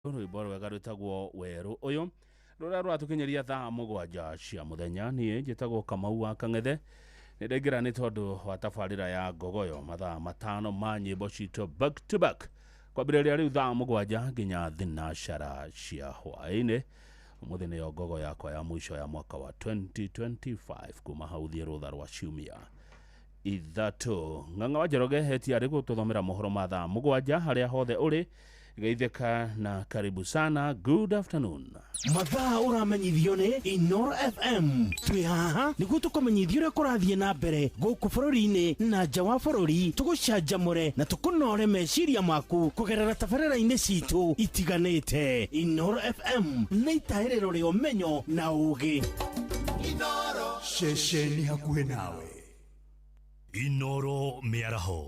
Rwĩmbo rwega rwĩtagwo Werũ Ũyũ, rũrĩa rũratũkinyĩria thaa 7 cia mũthenya. Niĩ njĩtagwo Kamau wa Kang'ethe, nĩ ndaingĩra nĩ tondũ wa tabarĩra ya Ngogoyo, mathaa 5 ma nyĩmbo citũ back to back, kwambĩrĩria rĩu thaa 7 nginya thinashara cia hwaĩ-inĩ. Ũmũthĩ nĩyo ngogo yakwa ya mũico ya mwaka wa 2025, kuma hau thiĩ rũtha rwa ciumia 3. Ng'ang'a wa Njoroge hetiarĩ gũtũthomera mohoro ma thaa 7. Harĩa hothe ũrĩ, geithĩka na karibu sana, good afternoon. Mathaa ũramenyithio nĩ Inoro FM. Twĩ haha nĩguo tũkũmenyithia ũrĩa kũrathiĩ na mbere gũkũ bũrũri-inĩ na nja wa bũrũri, tũgũcanjamũre na tũkũnore meciria maku kũgerera tabarĩra-inĩ citũ itiganĩte. Inoro FM nĩ itahĩrĩro rĩa ũmenyo na ũgĩ. Ceceni hakuhĩ nawe. Inoro Mĩaraho.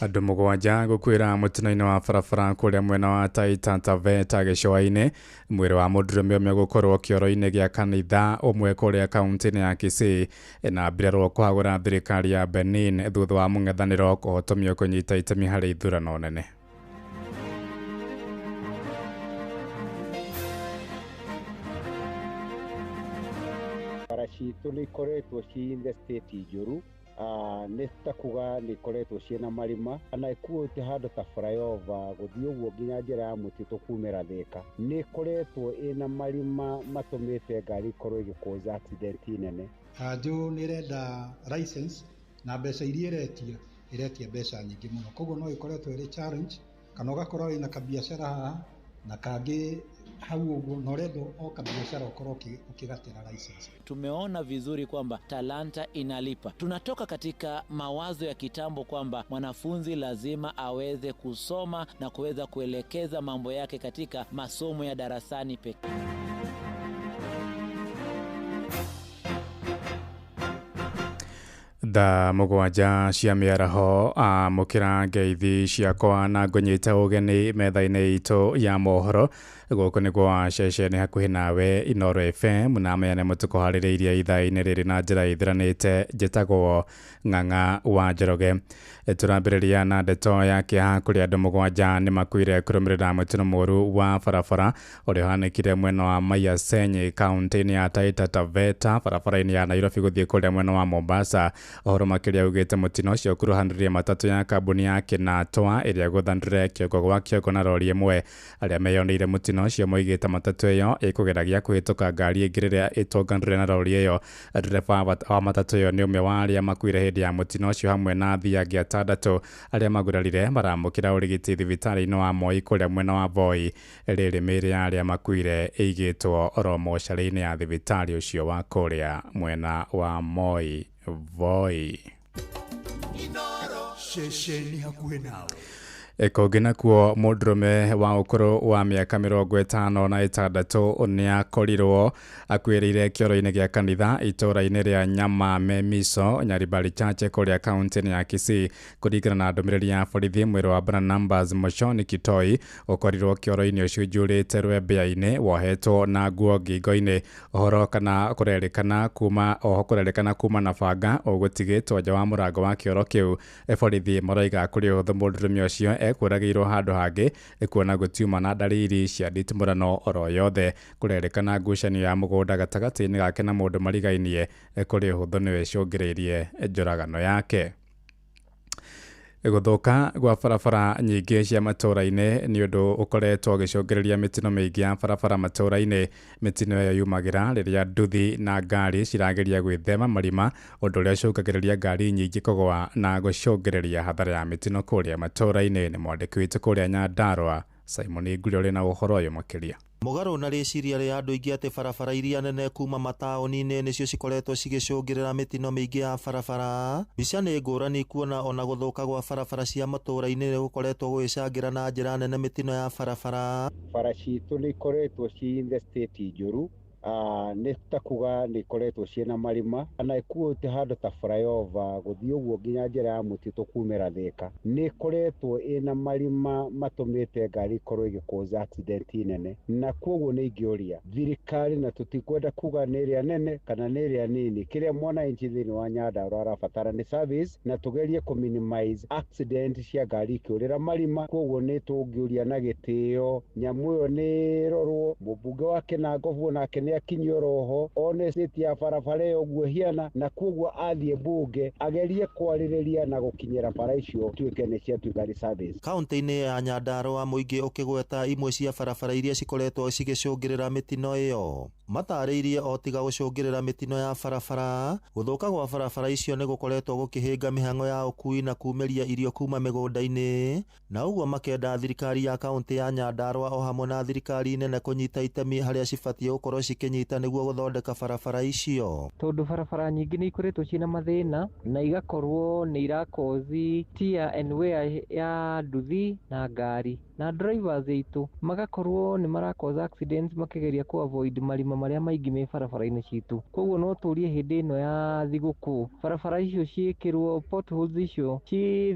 Andũ 7 gũkuĩra mũtino-inĩ wa barabara kũrĩa mwena wa Taita Taveta gĩcũa-inĩ. Mwĩrĩ wa mũndũrũme ũmwe gũkorwo kĩoro-inĩ gĩa kanitha ũmwe kũrĩa kaunti-inĩ ya Kisii, na mbirarũ kũhagũra thirikari ya Benin thutha wa mũng'ethanĩro kũhotomio kũnyita itemi harĩ ithurano nene. Bara citũ nĩ ikoretwo ci in the state njũru, nĩ ta kuga nĩ ikoretwo ciĩna marima, na ikuĩte handũ ta flyover gũthiĩ ũguo nginya njĩra ya mũtitũ kumĩra Thĩka. Nĩ ĩkoretwo ĩna marima matũmĩte ngari ikorwo ĩgĩkũnja accident nene. Kanjũ nĩ ĩrenda license na mbeca iria ĩretia, ĩretia mbeca nyingĩ mũno. Koguo no ĩkoretwo ĩrĩ challenge, kana ũgakorwo wĩna kabiacara haha na kangĩ hau ũguo, na ũrenda o kabiacara ũkorwo ũkĩgatĩra license. Tumeona vizuri kwamba talanta inalipa. Tunatoka katika mawazo ya kitambo kwamba mwanafunzi lazima aweze kusoma na kuweza kuelekeza mambo yake katika masomo ya darasani pekee. Thaa 7 cia mĩaraho, amũkĩra ngeithi ciakwa na ngũnyite ũgeni metha-inĩ itũ ya mohoro. Gũkũ nĩ kwa ceceni hakuhĩ nawe Inoro FM, na maya nĩmo tũkũharĩrĩirie ithaa-inĩ rĩrĩ na njĩra ĩthiranĩte. Njĩtagwo Ng'ang'a wa Njoroge. Tũrambĩrĩria na ndeto ya kĩeha kũrĩa andũ 7 nĩ makuire kũrũmĩrĩra mũtino mũũru wa barabara ũrĩa ũhanĩkire mwena wa Maiasenyi kaunti-inĩ ya Taita Taveta, barabara-inĩ ya Nairobi gũthiĩ kũrĩa mwena wa Mombasa. Ũhoro makĩria ugĩte mũtino ũcio ũkuruhanirie matatũ ya kambuni ya Kinatwa ĩrĩa ĩgũthanire kĩongo gwa kĩongo na rori ĩmwe. Arĩa meyoneire mũtino ũcio moigĩte matatũ ĩyo ĩkũgeragia kũhĩtũka ngari ĩngĩ rĩrĩa ĩtũnganire na rori ĩyo. Ndereba wa matatũ ĩyo nĩ ũmwe wa arĩa makuire hĩndĩ ya mũtino ũcio, hamwe na athii angĩ 6 arĩa magurarire maramũkĩra ũrigiti thibitarĩ-inĩ wa Moi kũrĩa mwena wa Voi. Rĩrĩ mĩĩrĩ ya arĩa makuire ĩigĩtwo oro mocarĩ-inĩ ya thibitarĩ ũcio wa kũrĩa mwena wa Moi Voi. Ceceni hakuhĩ nawe. Kũngĩ nakuo, mũndũrũme wa ũkũrũ wa mĩaka 56 nĩ akorirwo akuĩrĩire kĩoro-inĩ gĩa kanitha itũũra-inĩ rĩa Nyamamemiso, Nyaribari Chache kũrĩa kaunti-inĩ ya Kisii. Kũringana na ndũmĩrĩri ya borithi, mwĩrĩ wa Bwana Numbers Moshoni Kitoi ũkorirwo kĩoro-inĩ ũcunjurĩte rwembea-inĩ, wohetwo na nguo ngingo-inĩ. Ũhoro kana kũrerĩkana kuma oho kũrerĩkana kuma na banga ũgũtigĩtwo nja wa mũrango wa kĩoro kĩu. Borithi maroiga kũrĩ ũhũthũ mũndũrũme ũcio ekũragĩirwo handũ hangĩ, kuona gũtiuma na ndariri cia nditimũrano oro yothe. Kũrerĩkana ngucanio ya mũgũnda gatagatĩ-inĩ gake na mũndũ marigainie kũrĩ ũhũthũ nĩwe ĩcũngĩrĩirie njũragano yake. Gũthũka gwa barabara nyingĩ cia matũũra-inĩ nĩ ũndũ ũkoretwo ũgĩcũngĩrĩria mĩtino mĩingĩ ya barabara matũũra-inĩ. Mĩtino ĩyo yumagĩra rĩrĩa nduthi na ngari cirageria gwĩthema marima, ũndũ ũrĩa ũcũngagĩrĩria ngari nyingĩ kũgũa na gũcũngĩrĩria hathara ya mĩtino kũrĩa matũũra-inĩ. Nĩ mwandĩki witũ kũrĩa Nyandarua Simon Ngure ũrĩ na ũhoro ũyũ makĩria. Mũgarũ na rĩciria rĩa andũ aingĩ atĩ barabara iria nene kuma mataũni-inĩ nĩcio cikoretwo cigĩcũngĩrĩra mĩtino mĩingĩ ya barabara. Mbica nĩ ngũrani kuona ona gũthũka gwa barabara cia matũũra-inĩ nĩ gũkoretwo gũgĩcangĩra na njĩra nene mĩtino ya barabara. Bara citũ nĩ ikoretwo ci in the state njũru, Nĩ ta kuga nĩ ikoretwo ciĩna marima na ikuĩte handũ ta flyover gũthiĩ ũguo nginya njĩra ya mũtitũ kumĩra Thĩka nĩ ĩkoretwo ĩna marima matũmĩte ngari ikorwo ĩgĩkũnja accident nene, na koguo nĩ ingĩũria thirikari, na tũtikwenda kuga nĩ ĩrĩa nene kana nĩ ĩrĩa nini, kĩrĩa mwananchi thĩinĩ wa Nyandarua arabatara nĩ service na tũgerie kũ minimize accident cia ngari ikĩũrĩra marima. Koguo nĩ tũngĩũria na gĩtĩo nyamũ ĩyo nĩ ĩrorwo, mũmbunge wa Kĩnangobu nake nĩ akinyio roho one state ya barabara ĩyo ũguo ĩhiana, na koguo athiĩ mbunge agerie kwarĩrĩria na gũkinyĩra bara icio tuĩke nĩ ciatuĩka nĩ service. Kaunti-inĩ ya Nyandarua mũingĩ ũkĩgweta imwe cia barabara iria cikoretwo cigĩcũngĩrĩra mĩtino ĩyo, matarĩirie o tiga gũcũngĩrĩra mĩtino ya barabara, gũthũka gwa barabara icio nĩ gũkoretwo gũkĩhĩnga mĩhang'o ya ũkui na kumĩria irio kuma mĩgũnda-inĩ, na ũguo makenda thirikari ya kaunti ya Nyandarua o hamwe na thirikari nene kũnyita itemi harĩa cibatiĩ gũkorwo cikĩnyita nĩguo gũthondeka barabara icio. Tondũ barabara nyingĩ nĩ ikoretwo ciĩna mathĩna na igakorwo nĩ irakozi tear and wear ya nduthi na ngari, na drivers aitũ magakorwo nĩ marakoza accidents makĩgeria ku avoid marima marĩa maingĩ me barabara-inĩ citũ. Koguo no tũrie hĩndĩ ĩno ya thigũkũ barabara icio ciĩkĩrwo potholes icio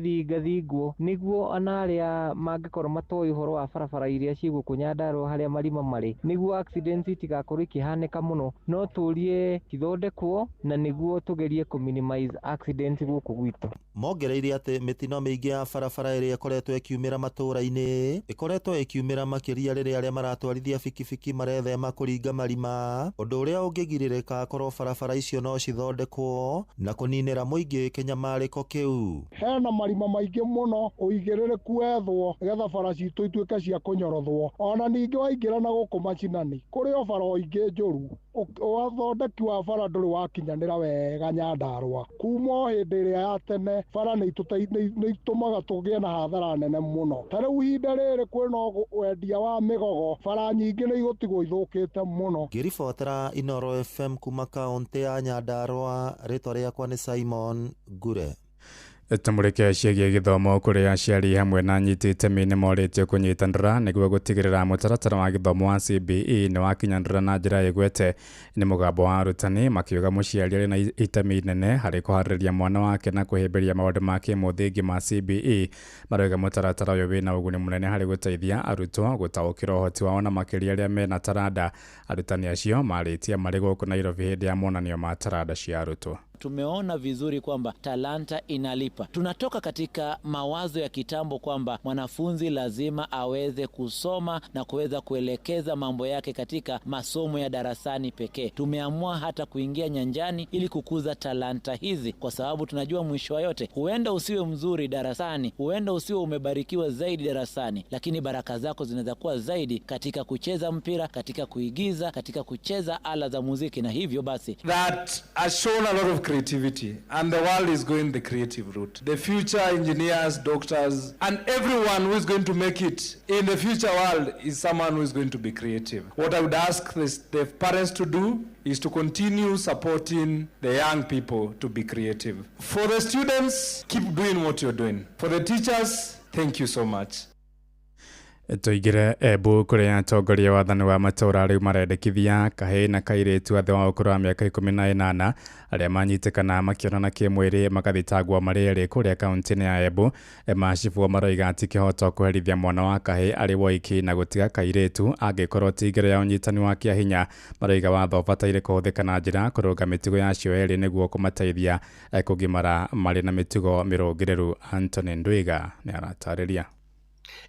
cithingathingwo nĩguo ona arĩa mangĩkorwo matoĩ ũhoro wa barabara iria ciĩ gũkũ Nyandarua harĩa marima marĩ, nĩguo accidents itigakorwo ikĩhanĩka mũno. No tũrie cithondekwo na nĩguo tũgerie kũ minimize accidents gũkũ gwitũ. Mongereire atĩ mĩtino mĩingĩ ya barabara ĩrĩa ĩkoretwo ĩkiumĩra matũũra-inĩ ĩkoretwo ĩkiumĩra makĩria rĩrĩa arĩa maratwarithia bikibiki marethema kũringa marima, ũndũ ũrĩa ũngĩgirĩrĩka korwo barabara icio no cithondekwo na kũninĩra mũingĩ kĩnyamarĩko kĩu. Hena marima maingĩ mũno, ũigĩrĩrĩku wethwo nĩgetha bara citũ ituĩke cia kũnyorothwo. Ona ningĩ waingĩra na gũkũ macinani kũrĩ o bara ingĩ njũru, ũthondeki wa bara ndũrĩ wakinyanĩra wega Nyandarua. Kuma o hĩndĩ ĩrĩa ya tene bara nĩ itũmaga tũgĩe na hathara nene mũno. Ta rĩu ihinda rĩrĩ kwĩna wendia wa mĩgogo, bara nyingĩ nĩ igũtigwo ithũkĩte mũno. Ngĩribotera Inoro FM kuma kaunti ya Nyandarua, rĩtwa rĩakwa nĩ Simon Ngure. Tũmũrĩke ciĩgiĩ gĩthomo kũrĩ aciari hamwe na anyiti itemi nĩ morĩtio kũnyitanĩra nĩguo gũtigĩrĩra mũtaratara wa gĩthomo wa CBE nĩ wakinyanĩra na njĩra ĩgwete. Nĩ mũgambo wa arutani makiuga mũciari arĩ na itemi inene harĩ kũharĩrĩria mwana wake na kũhĩmbĩria maũndũ ma kĩmũthingi ma CBE. Marauga mũtaratara ũyũ wĩna ũguni mũnene harĩ gũteithia arutwo gũtaũkĩrwo ũhoti wao na makĩria arĩa mena taranda. Arutani acio marĩtie marĩ gũkũ Nairobi hĩndĩ ya monanio ma taranda cia arutwo. Tumeona vizuri kwamba talanta inalipa. Tunatoka katika mawazo ya kitambo kwamba mwanafunzi lazima aweze kusoma na kuweza kuelekeza mambo yake katika masomo ya darasani pekee. Tumeamua hata kuingia nyanjani ili kukuza talanta hizi, kwa sababu tunajua mwisho wa yote huenda usiwe mzuri darasani, huenda usiwe umebarikiwa zaidi darasani, lakini baraka zako zinaweza kuwa zaidi katika kucheza mpira, katika kuigiza, katika kucheza ala za muziki, na hivyo basi that has shown a lot of creativity, and the world is going the creative route. The future engineers, doctors, and everyone who is going to make it in the future world is someone who is going to be creative. What I would ask the parents to do is to continue supporting the young people to be creative. For the students, keep doing what you're doing. For the teachers, thank you so much. Tũingĩre Embu kũrĩa atongoria wathani wa matũũra rĩu marendekithia kahĩĩ na kairĩtu athĩ wa ũkũrũ wa mĩaka 18 arĩa manyitĩkana makĩonana kĩmwĩrĩ magathitangwo marĩ erĩ kũrĩa kaunti-inĩ ya Embu. Macibũ maroiga ti kĩhoto kũherithia mwana wa kahĩĩ arĩ woiki na gũtiga kairĩtu angĩkorwo ti ngero ya ũnyitani wa kĩahinya. Maroiga watho ũbataire kũhũthĩka na njĩra kũrũnga mĩtugo ya acio erĩ nĩguo kũmateithia kũgimara marĩ na mĩtugo mĩrũngĩrĩru. Anthony Ndwiga nĩ aratarĩria.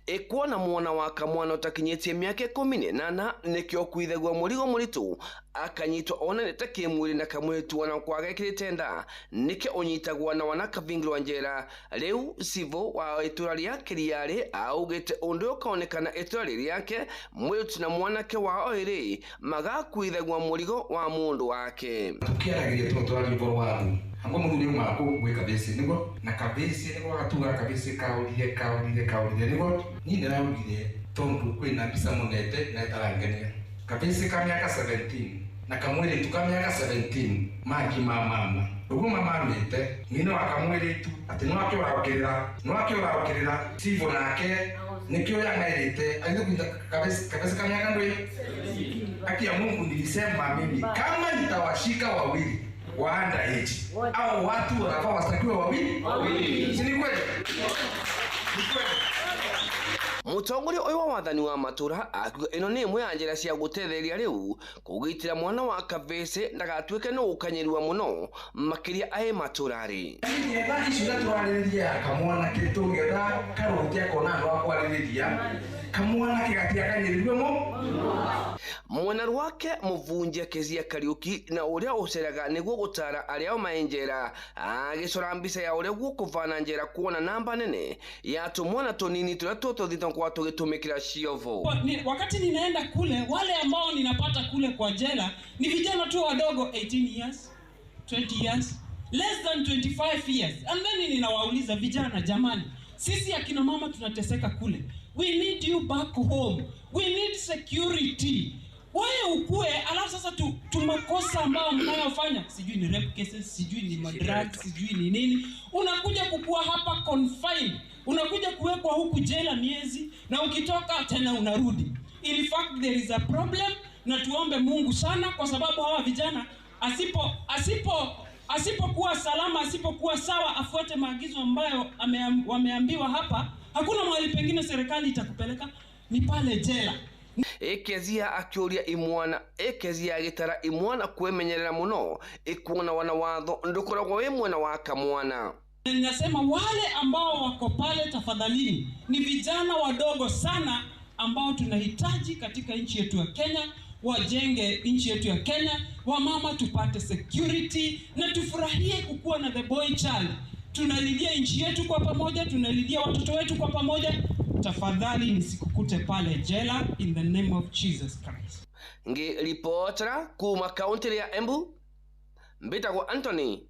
Ikuona mwana wa kamwana utakinyĩtie mĩaka 18 nĩkĩo kuithagua mũrigo mũritũ akanyitwo onanĩte kĩmwĩrĩ na kamwĩrĩtu ona kwaga ĩkĩrĩte nda nĩkĩo ũnyitagwo na wanakabingirwa njera. Rĩu civũ wa itũra rĩa Kĩriarĩ augĩte ũndũ ũyũ ũkaonekana itũra rĩ rĩake mwĩrĩtu na mwanake wao ĩrĩ magakuithagua mũrigo wa mũndũ wake. Tũkĩaragĩria tũno tũraria ũhoro wa thuri ango mũthuri auma kũ gwĩ kabĩcĩ nĩguo na kabĩcĩ nĩguo gatuga kabĩcĩ kaũrire kaũrire kaũrire nĩguo niĩ ndĩraugire tondũ kwĩna mbica mũnete na ĩtarangenia kabĩcĩ ka mĩaka 17 na kamwĩrĩtu ka mĩaka 17 maki ma mama Uguo mamamĩte nyina wa kamwĩrĩtu atĩ nĩwake ũraũkĩrĩra cibũ nake nĩkĩo yang'aĩrĩte aithe kuita kabesi ka miaka ndũĩ. Haki ya Mungu nilisema mimi kama nitawashika wawili wa underage au watu wanafaa wastakiwe wawili wawili, si ni kweli? Ni kweli. Mutongoria uyu wa wathani wa matura akiuga ino ni imwe ya njira cia gutetheria riu kugitira mwana wa kavisi ndagatuike ni gukanyiriwa muno makiria ai maturari. Ngetha icio iria tũrarĩrĩria kamwana ke tũngetha karũti akona andũ a kwarĩrĩria kamwana ke gatiakanyĩrĩrwe mo. Mwena rwake muvunjia Kezia Kariuki na uria uceraga niguo gutara aria mae njera agicora mbica ya uria gukuvana njera kuona namba nene ya tumwana tunini turia tututhita kwa tugitumikira ciovo. Wakati ninaenda kule, wale ambao ninapata kule kwa jela ni vijana tu wadogo, 18 years, 20 years, less than 25 years. And then ninawauliza vijana, jamani, sisi akina mama tunateseka kule. We need you back home. We need security. Wewe ukue, alafu sasa tumakosa ambao mnayofanya, sijui ni rape cases, sijui ni madrugs, sijui ni nini. Unakuja kukua hapa confined. Unakuja kuwekwa huku jela miezi na ukitoka tena unarudi. In fact there is a problem, na tuombe Mungu sana kwa sababu hawa vijana asipokuwa salama, asipokuwa sawa, afuate maagizo ambayo wameambiwa hapa, hakuna mahali pengine serikali itakupeleka, ni pale jela. Ekezia akiuria imwana, Ekezia agitara imwana kwemenyerera muno ikuona wana watho ndukoragwo wi mwena wa kamwana. Ninasema wale ambao wako pale tafadhalini ni vijana wadogo sana ambao tunahitaji katika nchi yetu ya Kenya, wajenge nchi yetu ya Kenya, wamama tupate security na tufurahie kukuwa na the boy child. Tunalilia nchi yetu kwa pamoja, tunalilia watoto wetu kwa pamoja. Tafadhali nisikukute pale jela, in the name of Jesus Christ. Ngi ripotera kuma kaunti ya Embu, mbitagwo Anthony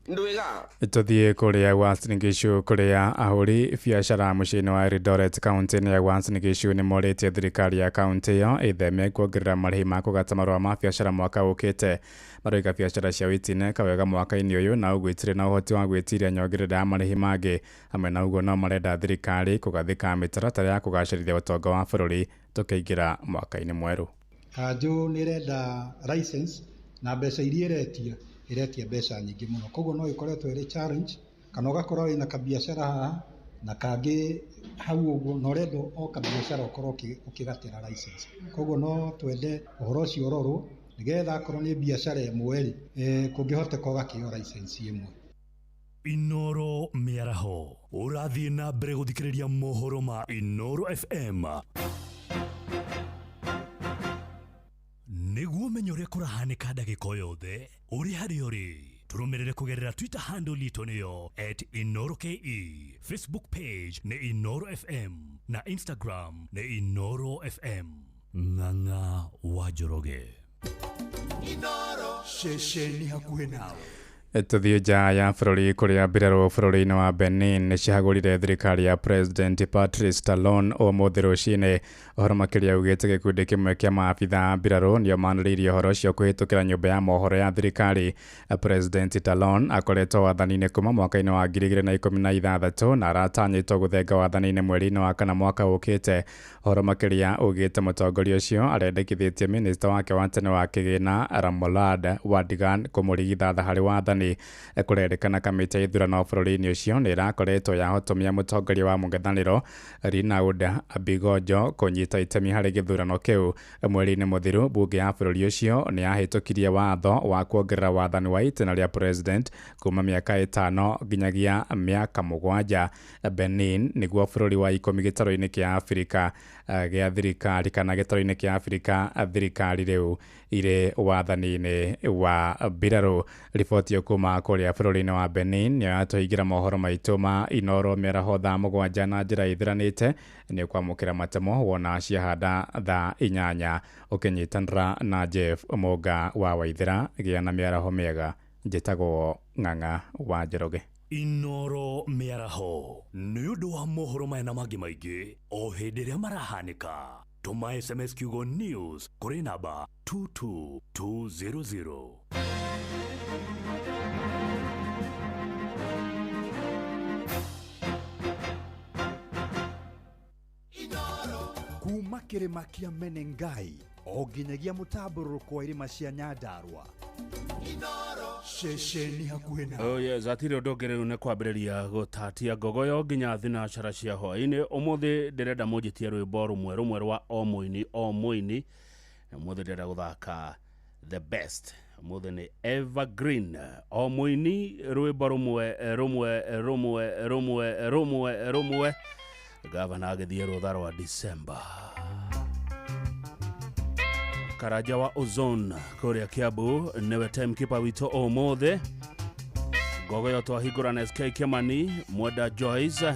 Ndwiga. Tuthie kuria Uasin Gishu kuria ahuri biacara muciĩ-inĩ wa Eldoret kaunti-inĩ ya Uasin Gishu nĩ morĩtie thirikari ya kaunti ĩyo ĩtheme kuongerera marĩhi ma kũgata marũa ma biacara mwaka ũkĩte. Maroiga biacara ciao itineka wega mwaka-inĩ ũyũ na ũguo itirĩ na ũhoti wa gwĩtiria nyongerera ya marĩhi mangĩ. Hamwe na ũguo no marenda thirikari kũgathĩka mĩtaratara ya kũgacĩrithia ũtonga wa bũrũri tũkĩingĩra mwaka-inĩ mwerũ. Kanjũ nĩ ĩrenda license na mbeca iria ĩretia mbeca nyingĩ mũno, koguo no ĩkoretwo ĩrĩ challenge, kana ũgakorwo wĩna kabiacara haha na kangĩ hau ũguo, na ũrenda o kabiacara ũkorwo ũkĩgatĩra license. Koguo no twende ũhoro ũcio ũrorwo nĩgetha akorwo nĩ biacara ĩmwe rĩ, kũngĩhoteka ũgakĩheo license ĩmwe. Inoro mĩaraho ũrathiĩ na mbere gũthikĩrĩria mohoro ma Inoro FM nĩguo ũmenye ũrĩa kũrahanĩka ndagĩka o yothe ũrĩ harĩa ũrĩ. Tũrũmĩrĩre kũgerera Twitter handle itũ nĩyo @InoroKE, Facebook page nĩ Inoro FM na Instagram nĩ Inoro FM. Ng'ang'a wa Njoroge. Inoro ceceni hakuhĩ nawe. Tuthiĩ nja ya bũrũri kũrĩa mbirarũ bũrũri-inĩ wa Benin nĩ cihagũrire thirikari ya President Patrice Talon ũmũthĩ rũcinĩ. Ũhoro makĩria ugĩte gĩkundi kĩmwe kĩa maabitha a mbirarũ nĩo manĩrĩirie ũhoro ũcio kũhĩtũkĩra nyũmba ya mohoro ya thirikari. President Talon akoretwo wathani-inĩ kuma mwaka-inĩ wa 2016 na aratanyĩtwo gũthenga wathani-inĩ mweri-inĩ wa kana mwaka ũkĩte. Ũhoro makĩria ugĩte mũtongoria ũcio arendekithĩtie minista wake wa tene wa kĩgĩna Ramolad Wadigan kũmũrigithatha harĩ wathani. Kũrerĩkana kamĩtĩ ya ithurano bũrũri-inĩ ũcio nĩ ĩrakoretwo yahotomia mũtongoria wa mũng'ethanĩro Rinauda Abigojo kũnyita itemi harĩ gĩthurano kĩu. Mweri-inĩ mũthiru bunge ya bũrũri ũcio nĩ yahĩtũkirie watho wa kuongerera wathani wa itĩna rĩa president kuma mĩaka 5 nginyagia mĩaka 7. Benin nĩguo bũrũri wa 10 gĩtarũ-inĩ kĩa Afrika gĩa thirikari kana gĩtarũ-inĩ kĩa Afrika thirikari rĩu irĩ wathani-inĩ wa mbirarũ. Riboti kuma kũrĩa bũrũri-inĩ wa Benin nĩyo yatũhingĩra mohoro maitũ ma Inoro mĩaraho thaa 7 na njĩra ĩthiranĩte. Nĩ ũkwamũkĩra matemo wona ciahanda thaa 8 ũkĩnyitanĩra na Jeff Mũnga wa Waithĩra. Gĩa na mĩaraho mĩega. Njĩtagwo Ng'ang'a wa Njoroge. Inoro mĩaraho nĩ ũndũ wa mohoro maya na mangĩ maingĩ o hĩndĩ ĩrĩa marahanĩka. Tũma SMS kiugo news kũrĩ namba 22200. Kuma kĩrĩma kĩa Menengai o nginyagia mũtambũrũrũko wa irĩma cia Nyandarua. Ceceni hakuhĩ na Oh yes, hatirĩ ũndũ ũngĩ rĩu nĩ kwambĩrĩria gũtatia ngogoyo nginya thinacara cia hwaĩ-inĩ. Ũmũthĩ ndĩrenda mũnjĩtie rwĩmbo rũmwe rũmwe rwa o mũini o mũini. Ũmũthĩ ndĩrenda gũthaka the best. Ũmũthĩ nĩ evergreen. O mũini rwĩmbo rũmwe rũmwe rũmwe rũmwe rũmwe rũmwe. Gavana agĩthiĩ rũtha rwa December. Karaja wa Ozone kũrĩa Kiambu nĩwe timekeeper witũ ũmũthĩ. Ngogoyo twahingũra na SK Kimani, Mwenda Joyce,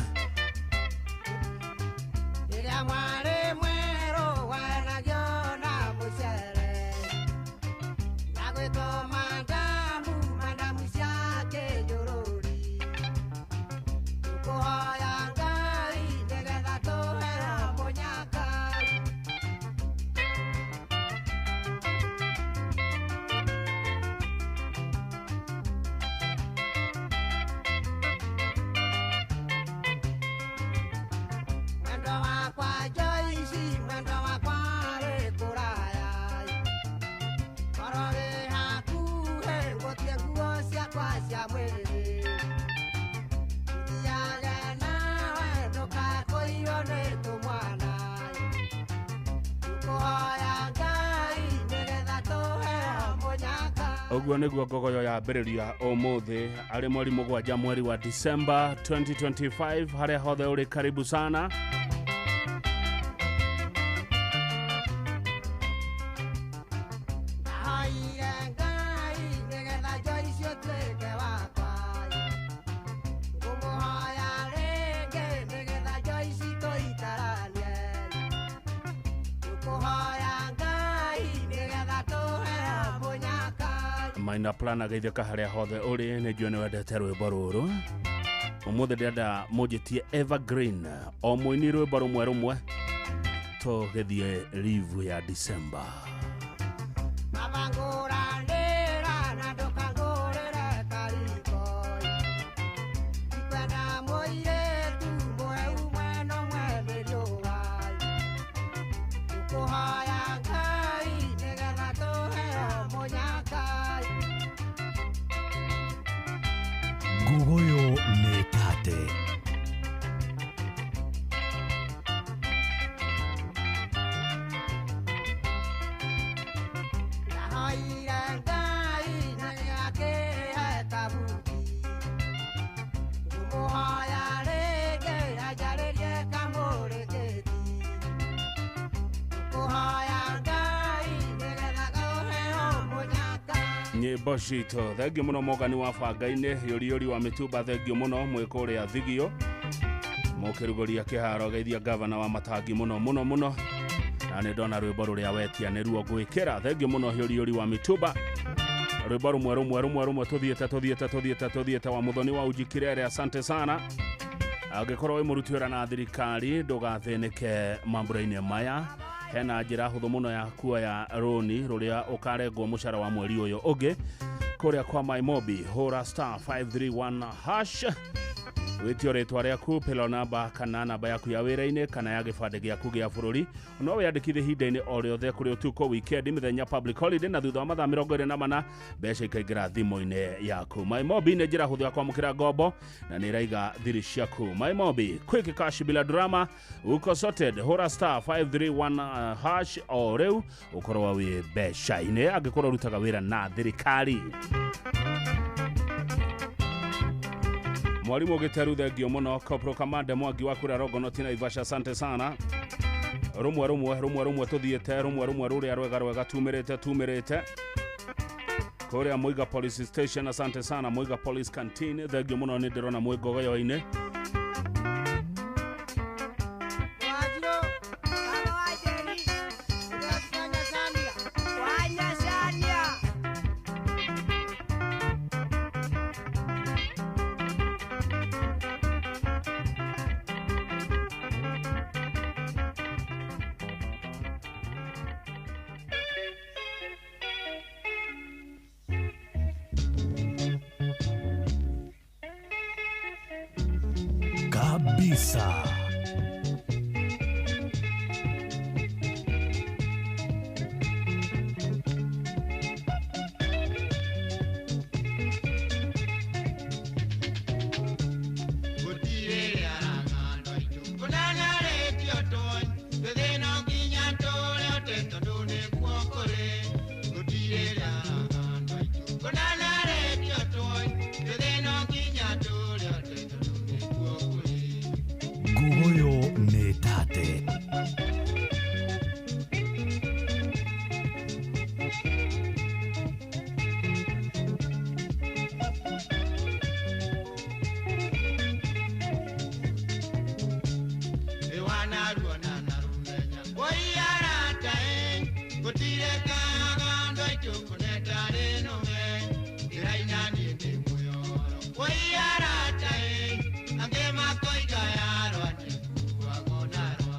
Rĩrĩa mwarĩ mwerũ wanagio na mũcere na gwĩtwo mandamu mandamu cia kĩnjũrũri tũkũhoya Ngai nĩgetha tũheo mũnyaka. Mwendo wakwa Joyce, mwendo wakwa wĩ kũraya korwo wĩ hakuhĩ ngũtie nguo ciakwa cia mwĩrĩ thiage nawe ndũkakũiywo nĩ tũmwana tũkũhoya Ngai nĩgetha tũheo mũnyaka. Ũguo nĩguo ngogoyo yambĩrĩria ũmũthĩ arĩ mweri 7 mweri wa December 2025. Harĩa hothe ũrĩ karibu sana. Ndahoire Ngai nĩgetha Joyce ũtuĩke wakwa ngũmũhoya rĩngĩ nĩgetha Joyce tũikaranie tũkũhoya Ngai nĩgetha tũheo mũnyaka. Maina plan ageithĩka harĩa hothe ũrĩ, nĩ njũĩ nĩ wendete rwĩmbo rũrũ. Ũmũthĩ ndĩrenda mũnjĩtie evergreen o mũini rwĩmbo rũmwe rũmwe tũgĩthiĩ live ya December. Baba ngũranĩra na ndũkangũrĩre kariko ndikwenda mũirĩtu mweu mwena mwene riũa tũkũhoya Ngai nĩgetha tũheo mũnyaka. Ngogoyo nĩ tate. Ndahoire Ngai na nĩakĩhe kabuti ngũmũhoya rĩngĩ anjarĩrie kamũrĩkĩti tũkũhoya Ngai nĩgetha tũheo mũnyaka. Nyĩmbo citũ thengio mũno Mogani wa bangainĩ yũriyũri wa mĩtumba thengio mũno mwĩ kũrĩa thigio mũkĩrugũria kĩharo geithia gavana wa matangi mũno mũno mũno na nĩ ndona rwĩmbo rũrĩa wetia nĩruo ngwĩkĩra thengio mũno yũriyũri wa mĩtumba rwĩmbo rũmwe rũmwe rũmwe rũmwe tũthiĩte tũthiĩte tũthiĩte tũthiĩte wa mũthoni wa ujikirere asante sana. Angĩkorwo wĩ mũruti wĩra na thirikari ndũgathĩnĩke mambura-inĩ maya, hena njĩra hũthũ mũno ya kuoya rũni rũrĩa ũkarengwo mũcara wa mweri ũyũ ũngĩ kũrĩa kwa Mymobi. Hũra star 531 hash wĩtio rĩtwa rĩaku, payroll number kana namba yaku ya wĩra-inĩ kana ya gĩbandĩ gĩaku gĩa bũrũri. No wĩyandĩkithie ihinda-inĩ o rĩothe kũrĩ ũtukũ, weekend, mĩthenya public holiday, na thutha wa mathaa 24 mbeca ikaingĩra thimũ-inĩ yaku. Mymobi nĩ njĩra hũthũ ya kwamũkĩra ngombo na nĩ ĩraiga thiri ciaku. Mymobi, quick cash bila drama, uko sorted. Hũra star 531 hash o rĩu ũkorwo wĩ mbeca-inĩ angĩkorwo ũrutaga wĩra na thirikari. Mwalimu Giteru thengio mũno, Kopro Kamande Mwangi wa kũrĩa Rongonoti na Ivasha asante sana. Rũmwe rũmwe rũmwe rũmwe tũthiĩte rũmwe rũmwe rũrĩa rwega rwega tumĩrĩte tumĩrĩte kũrĩa Muiga Police Station asante sana. Muiga Police Canteen thengio mũno, nĩ ndĩrona mwĩ ngogoyo-inĩ. Wanjirũ, baba wa Njeri, nĩwanyacania, wanyacania. Kabisa.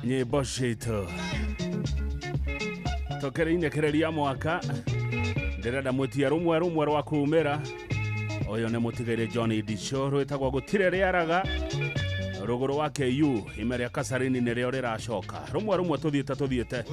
Nyĩmbo citũ tũkĩrĩinĩkĩrĩria mwaka ndĩrenda mũtia rũmwe rũmwe rwa kumĩra. Ũyũ nĩ mũtigĩrĩ John Dicho rwĩtagwo gũtirĩ rĩaraga rũgũrũ wa KU ime rĩa Kasarini nĩrĩo rĩracoka rũmwe rũmwe tũthiĩte tũthiĩte.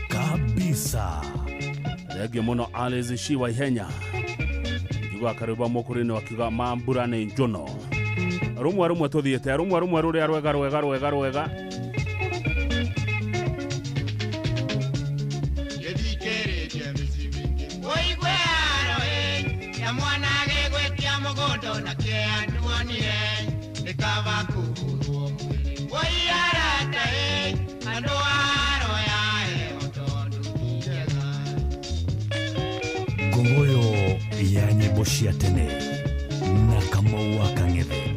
Kabisa thengio muno Alice Shiwa Ihenya njigua karwĩmbo mũkũrũ-inĩ wakiuga mambura nĩ njono. Rũmwe rũmwe tũthiĩte rũmwe rũmwe rũrĩa rwega rwega rwega rwega. Ngogoyo ya nyĩmbo cia tene na Kamau wa Kang'ethe.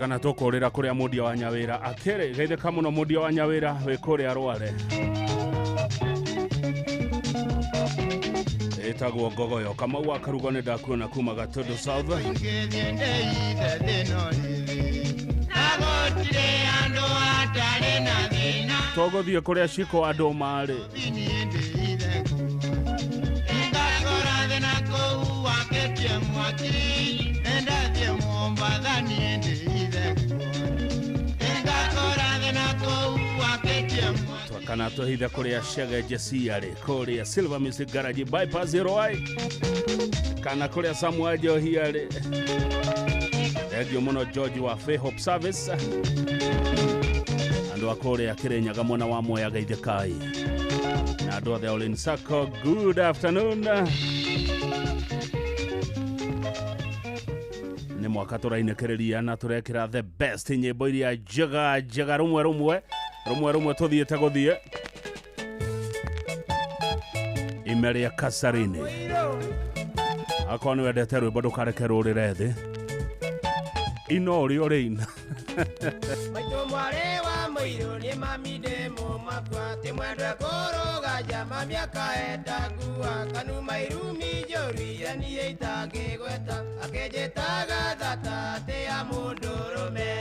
Kana tũkũrĩra kũrĩa mũndia wa Nyawĩra akĩrĩ geithĩka mũno mũndia wa Nyawĩra wĩ kũrĩa Rware ĩtagwo Ngogoyo. Kamau wa Karugo nĩ ndakuona kuma Gatundu South. Tũgũthiĩ kũrĩa Shiko andũ marĩ. Kana twĩhithe kũrĩa Chege Jesse arĩ kũrĩa Silver Music Garage bypass Roai kana kũrĩa Samuel Njohi arĩ. Thengio mũno George wa Faith Hope Service andũ a kũrĩa Kĩrĩnyaga mwena wa Mwea geithĩkai na andũ othe Olin Sacco, good afternoon. Nĩ mwaka tũrainĩkĩrĩria na tũrekĩra the best nyĩmbo iria njega njega rũmwe rũmwe rũmwe rũmwe tũthiĩte gũthiĩ ime rĩa Kasarini. Akorwo nĩ wendete rwĩmbo ndũkareke rũrĩre thĩ ino ũrĩa ũrĩina. Maitũ mwarĩ wa mũirũ nĩ mami ndĩ mũmakwa tĩ mwendwe kũrũga njama mĩaka endangua kanuma irumi njũru iria niĩ itangĩgweta akĩnjĩtaga thata atĩ ya mũndũrũme.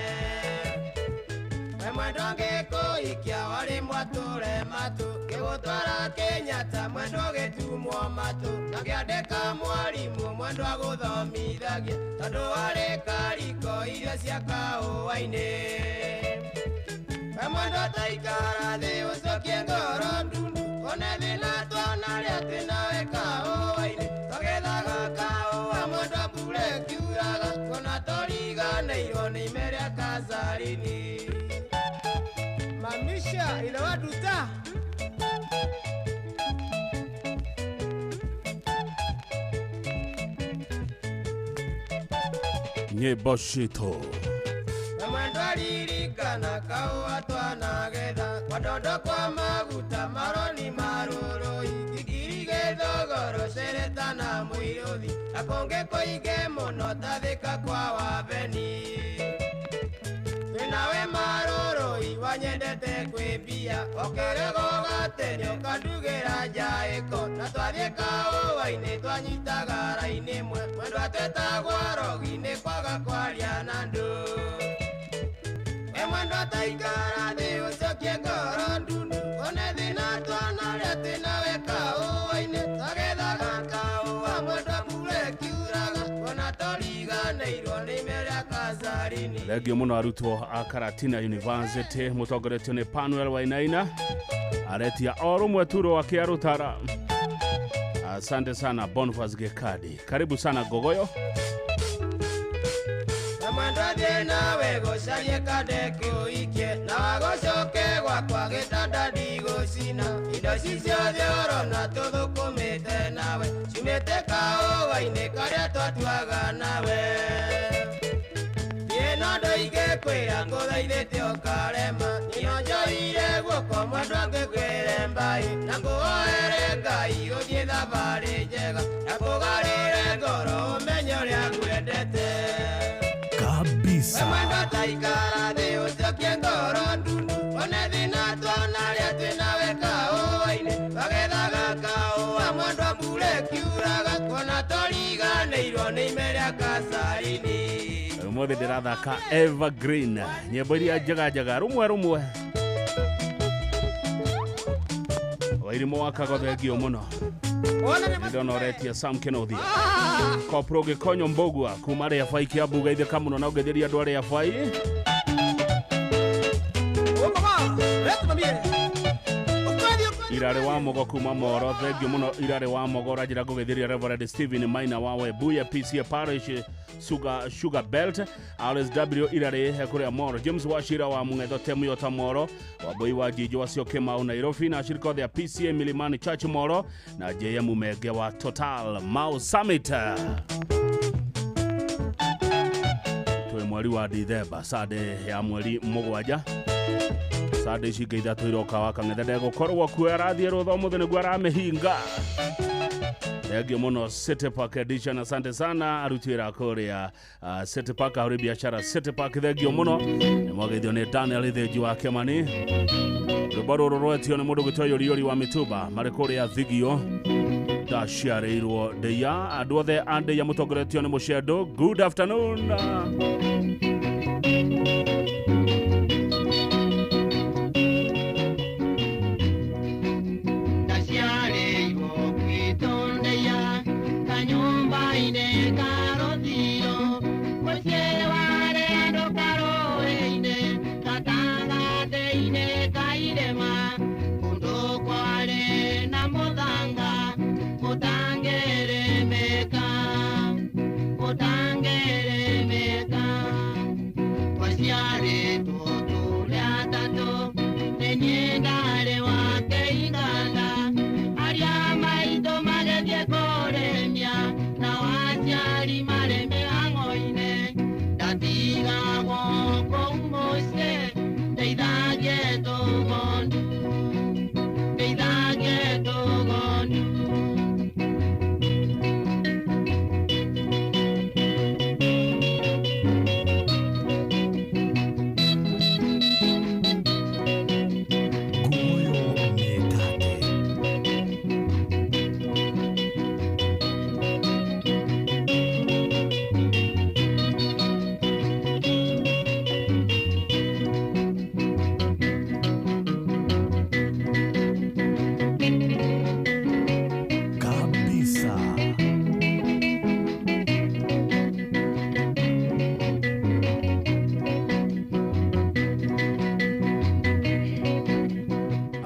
We mwendwa ngĩkũhikia warĩ mwatũre matũ ngĩgũtwara Kenyatta mwendwa ũgĩtumwo matũ na ngĩandĩka mwarimũ mwendwa agũthomithagia tondũ warĩ kariko irio cia kahũa-inĩ. We mwendwa taikara thĩ ũcokie ngoro ndundu one thĩna tuona rĩa twĩ nawe kahũa-inĩ tũgethaga kahũa mwendwa mbura ĩkiuraga kuona tũriganĩirwo Ndaciarĩirwo nĩ ime rĩa Kazarini. Mamisha ithe wa Nduta. Nyĩmbo citũ. Na mwendwa ririkana kaũa twanagetha kwa kwa maguta maroni marũrũi ngigiri gĩthogoro cereta na mũirũthi na kũngĩ kũingĩ mũno tathĩka kwa wabeni. Twĩnawe marũrũi wanyendete kwĩ mbia ũkĩrĩgwo gatene ũkandugĩra njaĩko na twathiĩ kaũa-inĩ twanyitaga raini ĩmwe mwendwa twetagwo rogi nĩ kwaga kwaria na andũ. Mwendwa taikara thĩ ũcokie ngoro ndundu one thĩna twanarĩa twĩnawe kaũa-inĩ twagethaga kaũa mwendwa mbura ĩkiuraga ona tũriganĩirwo nĩ ime rĩa Kazarini. Thengio mũno arutwo a Karatina University mũtongoretio nĩ Panuel Wainaina aretia o rũmwe turo wa Kĩarũtara. Asante sana Boniface Gekadi, karibu sana Gogoyo. Mwendwa thiĩ nawe gũcarie kande kũikie na wagũcoke gwakwa gĩtanda ndigũcina indo ici ciothe ũrona tũthũkũmĩte nawe ciumĩte kaũa-inĩ karĩa twatuaga nawe. Niĩ no ndoige kwĩra ngũthaithĩte ũkarema niĩ njoire guoko mwendwa ngĩkwĩre mbai na ngũhoere Ngai ũthiĩ thabarĩ njega na kũgarũre ngoro ũmenye ũrĩa ngwendete. Kabisa. Mwendwa taikara thĩ ũcokie ngoro ndundu one thĩna twanarĩa twĩnawe kaũa-inĩ twagethaga kaũa mwendwa mbura ĩkiuraga kuona tũriganĩirwo nĩ ime rĩa Kazarini. Ũmũthĩ ndĩrathaka Evergreen, nyĩmbo iria njega njega rũmwe rũmwe. Wairimũ wa Kago thengio mũno. Ndĩrona ũretia Sam Kenothia Kopro Gĩkonyo Mbũgua kuma Rĩabai Kĩambu geithĩka mũno na ũgeithĩria andũ a Rĩabai. Irarĩ wa Mogo kuma Moro thengio mũno Irarĩ wa Mogo ũranjĩra ngũgeithĩria Reverend Stephen Maina wa Webuye PCA Parish Sugar Belt RSW Irarĩ kũrĩa Moro James Wachira wa Mũng'etho Temuyota Moro Wambui wa Njinjo wa Syokimau Nairobi na ashirika othe a PCA Milimani Church Moro na JM Mege wa Total Mau Summit. Twĩ mweri wa Dithemba Sande ya mweri mũgwanja Sande ici ingĩ ithatũ iroka wa Kang'ethe ndegũkorwo kuo arathiĩ rũtha ũmũthĩ nĩguo aramĩhinga. Thengio mũno City Park Edition, asante sana aruti wĩra kũrĩa City Park ahũri biacara City Park thengio mũno. Nĩ mwageithio nĩ Daniel Ithenji wa Kĩmani. Rwĩmbo rũrũ rwetio nĩ mũndũ gwĩtwo Yũriyũri wa Mĩtumba marĩ kũrĩa Thigio ndaciarĩirwo Ndeia. Andũ othe a Ndeia mũtongoretio nĩ Mũcendo, good afternoon.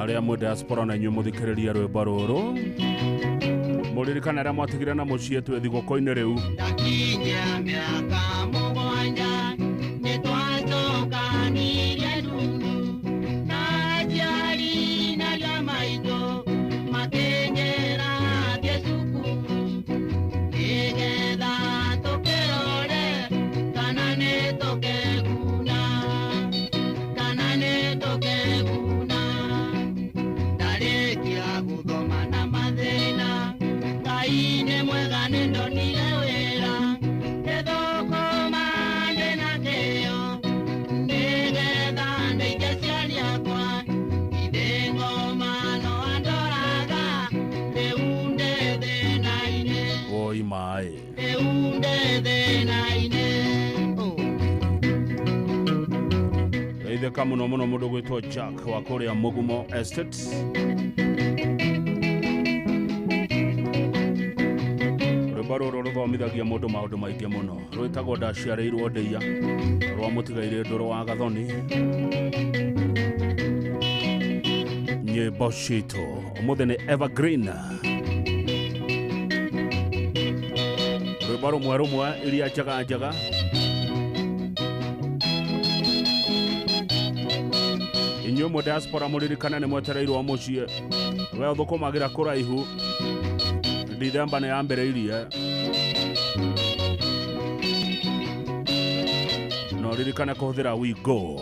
Arĩa mwĩ diaspora na inyuĩ mũthikĩrĩria rwĩmbo rũrũ mũririkane arĩa mwatigire na mũciĩ twĩ thigũkũ-inĩ rĩu. Ndakinyia mĩaka mũgwanja nĩ Geithĩka mũno mũno mũndũ gwĩtwo Jack wa kũrĩa Mũgumo Estate. Rwĩmbo rũrũ rũthomithagia mũndũ maũndũ maingĩ mũno. Rwĩtagwo ndaciarĩirwo ndĩia rwa mũtigairĩ Ndũrũ wa Gathoni. Nyĩmbo citũ ũmũthĩ nĩ evergreen. Rwĩmbo rũmwe rũmwe iria njega njega. Inyuĩ mwe diaspora mũririkane nĩ mwetereirwo mũciĩ. We ũthũkũmagĩra kũraihu. Dithemba nĩ yambĩrĩirie. No ririkane kũhũthĩra WeGo.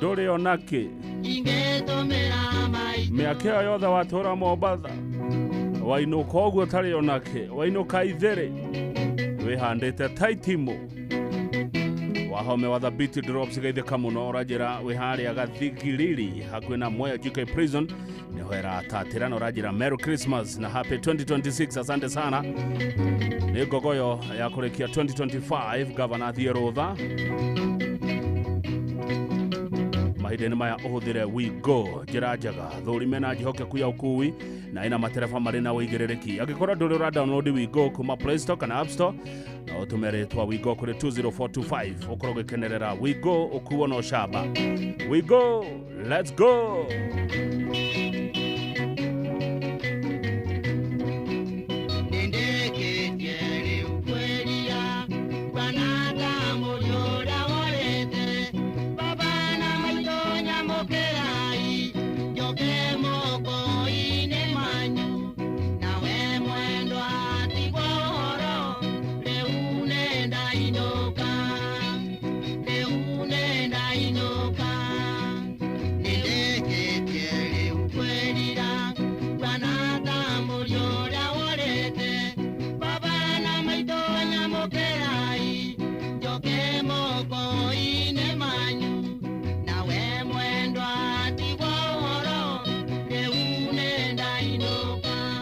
Ndũrĩ ona kĩ mĩaka ĩyo yothe watũra Mombatha wainũka ũguo ũtarĩ ona kĩ wainũka ithĩrĩ wĩhandĩte ta itimũ wahome wa Thabiti Drops geithĩka mũno ũranjĩra wĩ harĩa Gathigiriri hakuhĩ na Mwea GK Prison nĩho ĩratatĩra na ũranjĩra Merry Christmas na Happy 2026. Asante sana. Nĩ ngogoyo ya kũrĩkia 2025 Gavana athiĩ rũtha mahinda-inĩ maya ũhũthĩre WeGo njĩra njega thũrime na njĩhokeku ya ũkui na ĩna matereba marĩ na ũigĩrĩrĩki. Angĩkorwo ndũrĩ ũra download WeGo kuma Play Store kana App Store no ũtũme rĩtwa WeGo kũrĩ 20425 ũkorwo ũgĩkenerera WeGo ũkuo na ũcamba. WeGo, let's go.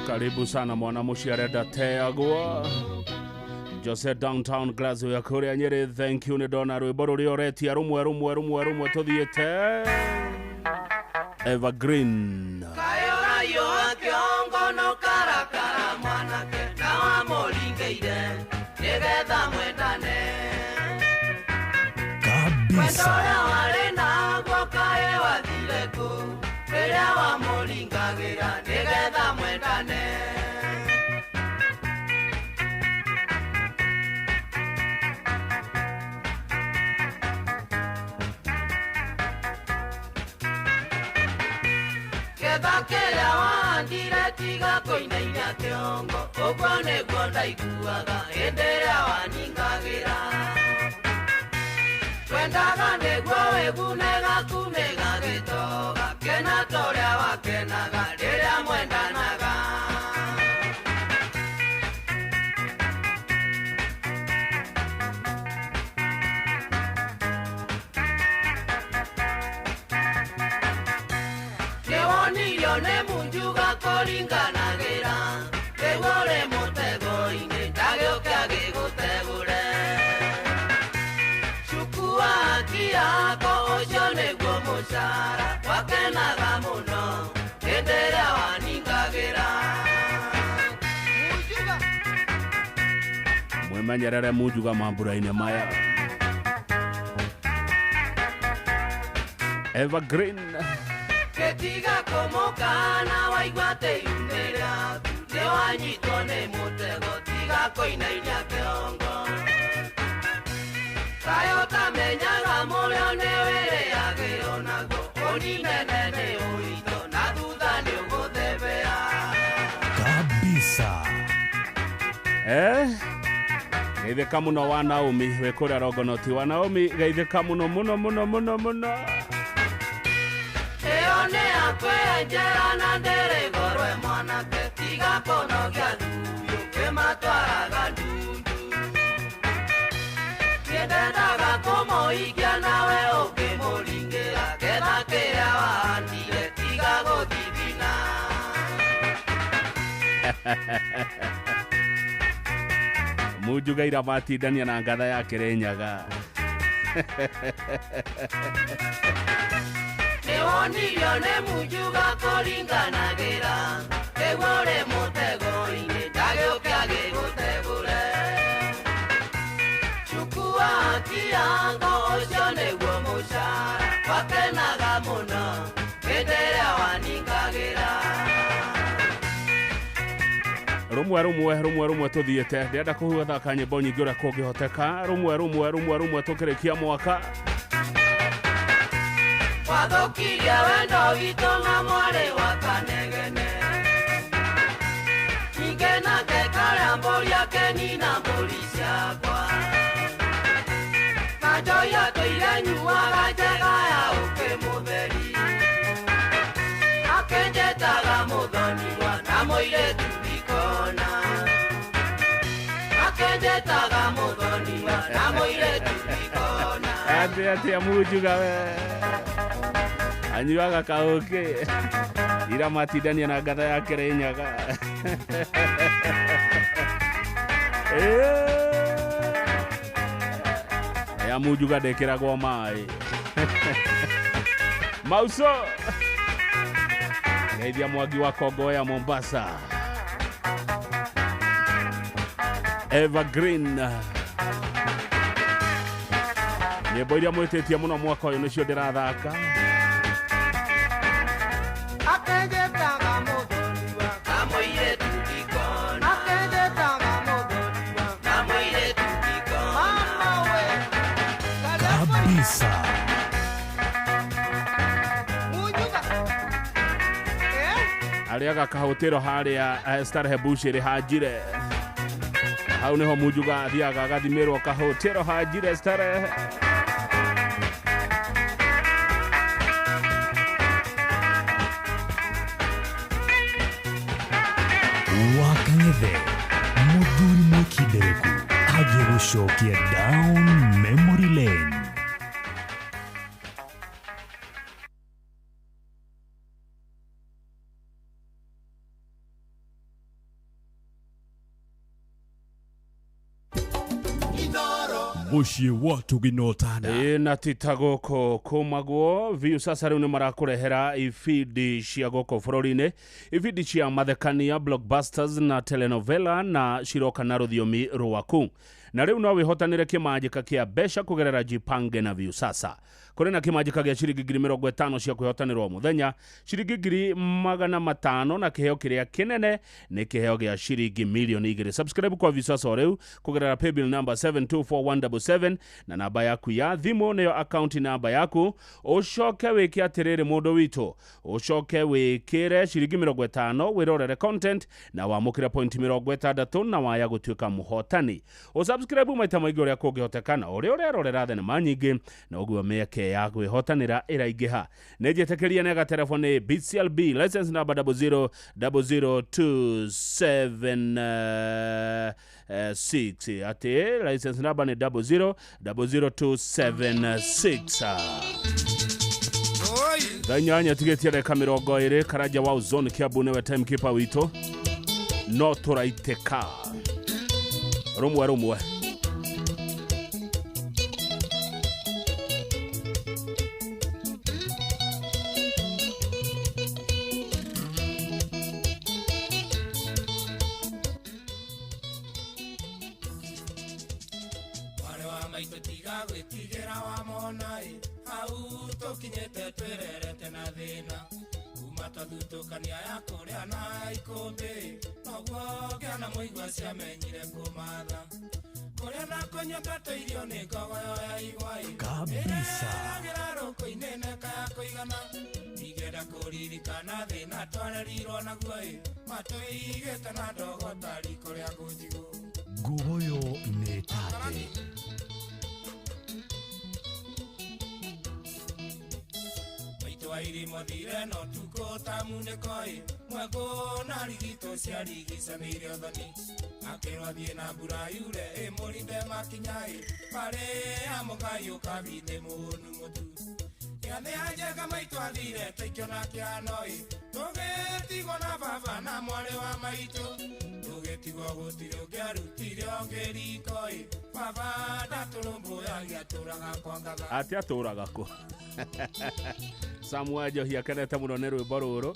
Karibu sana mwana mũciĩ arenda teagwo Jose downtown Glasgow ya kũrĩa Nyĩrĩ. Thank you nĩ ndona rwĩmbo rũrĩa ũretia rũmwe rũmwe rũmwe rũmwe tũthiĩte evergreen. Kayorayo kĩongo no karakara mwanake na wamũringĩire nĩgetha mwendane kabisa. Wendo ũrĩa warĩ naguo kaĩ wathire kũ rĩrĩa wamũringagĩra nĩgetha mwendane. Ketha kĩrĩa wahandire tiga kũinaina kĩongo ũguo nĩguo ndaiguaga hĩndĩ ĩrĩa waningagĩra. Twendaga nĩguo wĩgune gaku nĩgagĩtoga kena torĩa wakenaga rĩrĩa mwendanaga. Nĩwonirio nĩ munjuga kũringanagĩra rĩu ũrĩ mũtego-inĩ ndagĩũke agĩgũtegũre. Cukua haki yako ũcio nĩguo mũcara wakenaga mũno hĩndĩ ĩrĩa waningagĩra. Mwĩmenyerere munjuga mambura-inĩ maya. Evergreen. Gĩtiga kũmũkana waigua atĩ iune rĩaku nĩwanyitwo nĩ mũtego tiga kũinainia kĩongo. Kaĩ ũtamenyaga mũrĩo nĩwĩrĩagĩrwo naguo Mbũri nene nĩ ũritũ na thutha nĩ ũgũthebea. Kabisa. Eh? Geithĩka mũno wa Naomi wĩ kũrĩa Rongonoti. Wa Naomi geithĩka mũno mũno mũno mũno mũno. Ĩyo nĩ ya kwĩenjera na ndĩrĩ goro ĩ mwanake, tiga kũnogia thuri ũkĩmatwaraga ndundu. Niĩ ndendaga kũmũhikia nawe ũkĩmũringĩra, getha kĩrĩa wahandire tiga gũthithina. Munjuga ira matindania na ngatha ya Kĩrĩnyaga. Nĩwonirio nĩ Munjuga kũringanagĩra, nĩguo ũrĩ mũtego-inĩ ndagĩũke agĩgũtegũre. Chukua haki yangu ũcio nĩguo mũcara, wakenaga mũno hĩndĩ ĩrĩa waningagĩra. Rũmwe rũmwe rũmwe rũmwe tũthiĩte, ndĩrenda kũhuga nyĩmbo nyingĩ ũrĩa kũngĩhoteka. Rũmwe rũmwe rũmwe rũmwe tũkĩrĩkia mwaka. Wathũkirie wendo witũ na mwarĩ wa Kanegene, ningĩ nake karĩa mbũri akenina mbũri ciakwa. Na njohi atũire nyuaga njega ya ũkĩ mũtheri, akĩnjĩtaga mũthoniwa na mũirĩtu ndikona. Akĩnjĩtaga mũthoniwa na mũirĩtu ndikona. Atĩ atĩa Munjuga we anyuaga kaũkĩ ira matindania na ngatha ya Kĩrĩnyaga. Ya Munjuga ndĩkĩragwo maĩ. Mauso geithia Mwangi wa Kongoya Mombasa. Evergreen nyĩmbo iria mwĩtĩtie mũno mwaka ũyũ nĩcio ndĩrathaka. Akĩnjĩtaga mũthoniwa na mũirĩtu ndikona. Akĩnjĩtaga mũthoniwa na mũirĩtu ndikona. Mama we Kabisa. Munjuga. Arĩaga kahũtĩro harĩa Starehe Bush ĩrĩ Hanjire. Hau nĩho Munjuga athiaga agathimĩrwo kahũtĩro Hanjire Starehe. Wakang'ethe mũthuri mwĩkindereku agĩgũcokia down memory lane. Mũciĩ wa tũginotana. Ĩ na tita gũkũ kũmagwo Viusasa rĩu nĩ marakũrehera ibindi cia gũkũ bũrũri-inĩ, ibindi cia mathekania, blockbusters na telenovela, na ciroka na rũthiomi rwaku. Na rĩu no wĩhotanĩre kĩmanjĩka kĩa mbeca kũgerera Jipange na Viusasa. Kũrĩ na kĩmanjĩka gĩa ciringi 50,000 cia kwĩhotanĩrwo mũthenya, ciringi 500,000, na kĩheo kĩrĩa kĩnene nĩ kĩheo gĩa ciringi 2,000,000. Subscribe kwa Viusasa o rĩu kũgerera paybill number 724177 na namba yaku ya thimũ nĩyo account namba yaku. Ũcoke wĩke atĩrĩrĩ mũndũ witũ, ũcoke wĩkĩre ciringi 50 wĩrorere content na wamũkĩre point 60 na waya gũtuĩka mũhotani. Ũsubscribe maita maingĩ ũrĩa kũngĩhoteka, na ũrĩa ũrerorera thenema nyingĩ na ũguo mĩeke ya kwĩhotanĩra ĩraingĩha. Nĩ njĩtĩkĩrie nega telefoni BCLB license number 0000276 atĩ license number nĩ 0000276. Thaa inyanya tigĩtie ndagĩka 20. Karanja wa Uzone Kiambu nĩwe timekeeper witũ, no tũraitĩka rũmwe rũmwe. Mwarĩ wa maitũ tiga gwĩtigĩra wamona ĩ, hau tũkinyĩte twĩrerete na thĩna. Kuma twathutũkania ya kũrĩa na ikũmbĩ, noguo ngĩana mũigua ciamenyire kũmatha. Kũrĩa na kũnyua twatũirio nĩ ngogoyo ya igwa ĩ. Kabisa. Ĩreragĩra rũkũ-inĩ neka ya kũigana. Ndingĩenda kũririkana thĩna twarerirwo naguo ĩ. Matũigĩte na ndogo ta riko rĩa ngũnjigũ. Ngogoyo nĩ tate. Maitũ wa irimo thire no tukũ ta munĩko ĩ. Mwekũ na rigitũ ciarigicanĩire ũthoni. Akĩrwo athiĩ na mbura yure ĩmũrinde makinya ĩ. Barĩ ya mũgai ũkabi nĩ mũhũnu mũtu. Gĩathĩ ya njenga maitũ athire tũikĩona kĩhano ĩ. Tũgĩtigwo na baba na mwarĩ wa maitũ. Tũgĩtigwo gũtirĩ ũngĩarutire ũngĩ riko ĩ. Baba ndatũrũmbũyagia atũraga kwa ngatha. Atĩ atũraga kũ? Samu wa Njohi akenete mũno nĩ rwĩmbo rũrũ.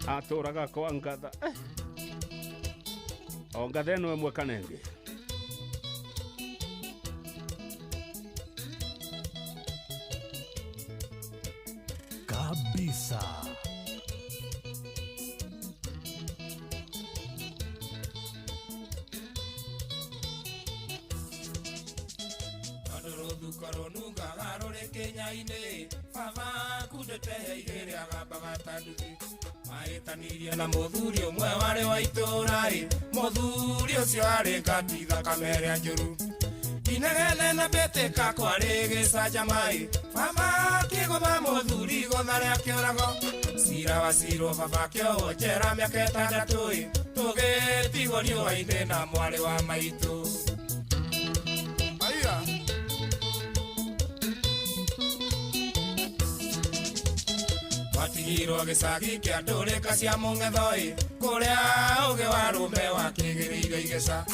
Atũraga kwa ngatha. O ngatha ĩno ĩmwe kana ĩngĩ. Kabisa. Tondũ rũthuko rũnungaga rũrĩ kĩnya-inĩ. Baba kundĩte igĩrĩ agambaga ta nduthi. Mahĩtanirie na mũthuri ũmwe warĩ wa itũũra ĩ. Mũthuri ũcio arĩ ngati thakame ĩrĩa njũru. Inegene na mbĩtĩka kwarĩ gĩcanjama ĩ. Baba akĩgũtha mũthuri igũtha rĩa kĩũrago. Cira wacirwo baba akĩohwo njera mĩaka ĩtandatũ ĩ. Tũgĩtigwo riũa-inĩ na mwarĩ wa maitũ. Aiya. Twatigirwo gĩcagi kĩa ndũrĩka cia mũng'etho ĩ. Kũrĩa ũgĩ wa rũme wakĩgĩrĩire igeca.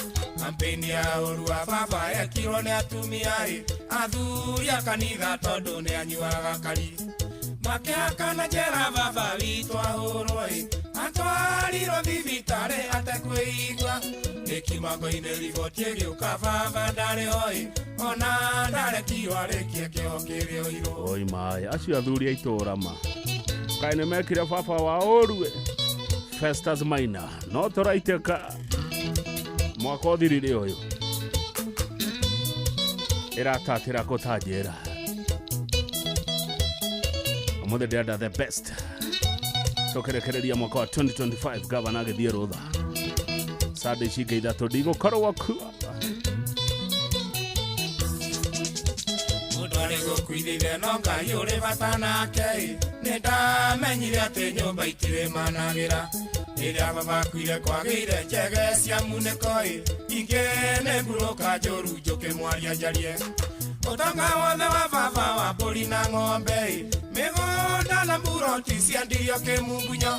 Kampeni ya ũru wa baba yekirwo nĩ atumia ĩ. Athuri a kanitha tondũ nĩ anyuaga kari. Makĩhakana njera baba witũ ahũrwo ĩ. Atwarirwo thibitarĩ atekwĩigua. Gĩkimango-inĩ riboti ĩgĩũka baba ndarĩ ho ĩ. Ona ndarekirwo arĩkie kĩoho kĩrĩa oirwo. Oi maĩ, acio athuri a itũũra ma. Kaĩ nĩ mekire baba wa ũru ĩ. Festus Maina, no tũraitĩka mwaka ũthirire ũyũ. Ĩratatĩra kũtanjĩra. Ũmũthĩ ndĩrenda the best. Tũkĩrekereria mwaka wa 2025 gavana agĩthiĩ rũtha. Sunday ici ingĩ ithatũ ndigũkorwo kuo. Mũndũ arĩ gũkuithithia no Ngai ũrĩ bata nake ĩ. Nĩ ndamenyire atĩ nyũmba itirĩ managĩra. Rĩrĩa baba akuire kwagĩire njege cia munĩko ĩ. Ingĩ nĩ ngurũka njũru njũkĩ mwaria njarie. Ũtonga wothe wa baba wa mbũri na ng'ombe ĩ. Mĩgũnda na mburoti ciendirio kĩmungunyo.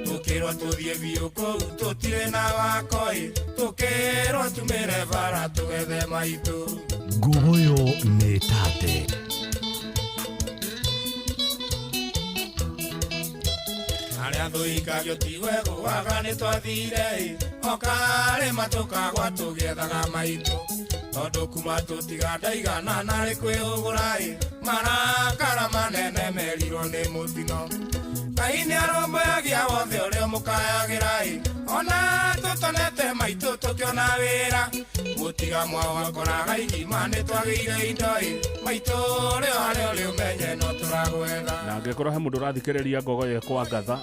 Tũkĩrwo tũthiĩ biũ kũu tũtirĩ na wako ĩ. Tũkĩrwo tumĩre bara tũgethe maitũ. Ngogoyo nĩ tate. Arĩa thũikagio ti wegũaga nĩ twathire ĩ. O karĩma tũkagwa tũgĩethaga maitũ. Tondũ kuma tũtiga ndaigana narĩ kwĩhũgũra ĩ. Marakara manene merirwo nĩ mũtino. Ngai nĩ arũmbũyagia wothe ũrĩa ũmũkayagĩra ĩ. Ona tũtonete maitũ tũkĩona wĩra. Mũtiga mwawakoraga igima nĩ twagĩire indo ĩ. Maitũ ũrĩ o harĩa ũrĩ ũmenye no tũragwetha. Na angĩkorwo he mũndũ ũrathikĩrĩria ngogoyo kwa ngatha,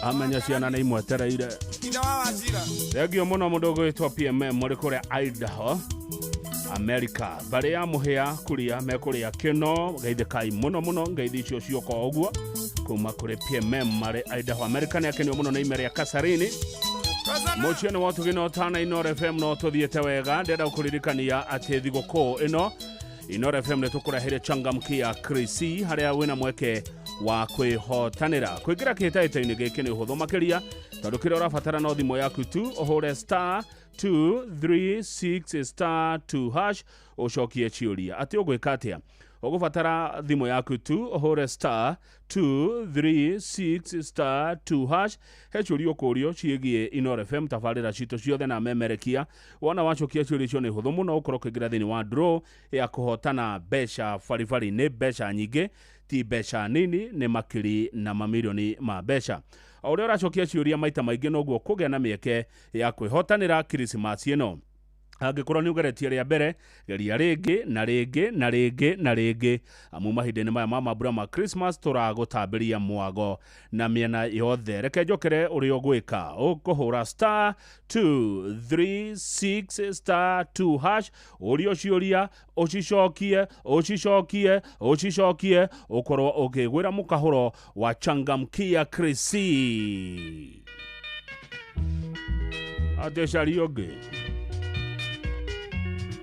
amenya ciana nĩ imwetereire. Ithe wa Wachira. Thengio mũno mũndũ ũgwĩtwo PMM mũrĩ kũrĩa Idaho, America. Mbarĩ ya mũhĩa kuria mekũrĩa kĩno, geithĩkai mũno mũno, ngeithi icio cioka o ũguo kuma kũrĩ PMM marĩ Idaho, America. Nĩ akenio mũno nĩ ime rĩa Kasarini. Mũciĩ nĩ wotũgĩ no tana Inooro FM no tũthiĩte wega. Ndĩrenda gũkũririkania atĩ thigũkũ ĩno Inooro FM nĩ tũkũreheire changamkia Krisi harĩa wĩna mweke wa kwĩhotanĩra. Kũingĩra kĩhĩtahĩtano-inĩ gĩkĩ nĩ ũhũthũ makĩria tondũ kĩrĩa ũrabatara no thimũ yaku tu, ũhũre star 236 star 2 hash ũcokie ciũria. Atĩ ũgwĩka atĩa? Ũgũbatara thimũ yaku tu, ũhũre star 236 star 2 hash. He ciũria ũkũrio ciĩgiĩ Inooro FM tabarĩra citũ ciothe na memerekia. Wona wacokia ciũria icio nĩ hũthũ mũno ũkorwo ũkĩingĩra thĩinĩ wa draw ya kũhotana mbeca baribari. Nĩ mbeca nyingĩ, ti mbeca nini, nĩ makiri na mamirioni ma mbeca. O ũrĩa ũracokia ciũria maita maingĩ noguo kũgĩa na mĩeke ya kwĩhotanĩra Krismasi ĩno. Angĩkorwo nĩ ũgeretie rĩa mbere, geria rĩngĩ na rĩngĩ na rĩngĩ na rĩngĩ, amu mahinda-inĩ maya ma mambura ma Christmas tũragũtambĩria mwago na mĩena yothe. Reke njokere ũrĩa ũgwĩka. Ũkũhũra star 236 star 2 hash, ũrio ciũria ũcicokie ũcicokie ũcicokie, ũkorwo ũkĩgwĩra mũkahũro wa Changamkia Krisi. Atĩ caria ũngĩ.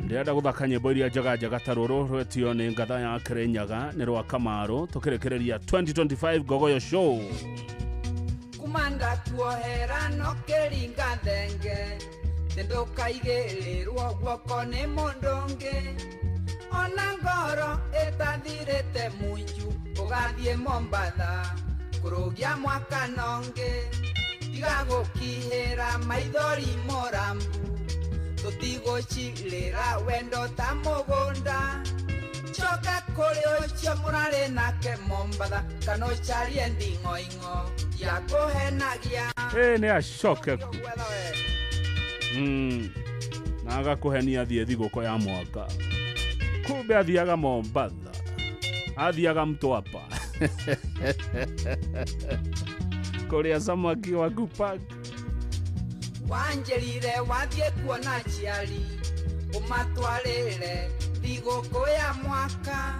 Ndĩrenda gũthaka nyĩmbo iria njega njega ta rũrũ rwetio nĩ ngatha ya Kĩrĩnyaga nĩ rwa Kamaru, tũkĩrĩkĩrĩria 2025 Ngogoyo Show. Kumanda kuohera no kĩringa thenge, ndũkaigĩrĩrwo guoko nĩ mũndũ ũngĩ, ona ngoro ĩtathirĩte munju, ũgathiĩ Mombatha kũrũgia mwaka nongĩ, tiga gũkihĩra maithori mũrambu, tũtigũcirĩra wendo ta mũgũnda, coka kũrĩ ũcio mũrarĩ nake Mombatha, kana ũcarie nding'oing'o ya kũhenagia. Nĩ acoke ku na agakũhenia athiĩ thigũkũ ya mwaka, kumbe athiaga Mombatha, athiaga Mtwapa kũrĩa samaki wa Kupak. Wanjĩrire wathiĩ kuona aciari, ũmatwarĩre thigũkũ ya mwaka,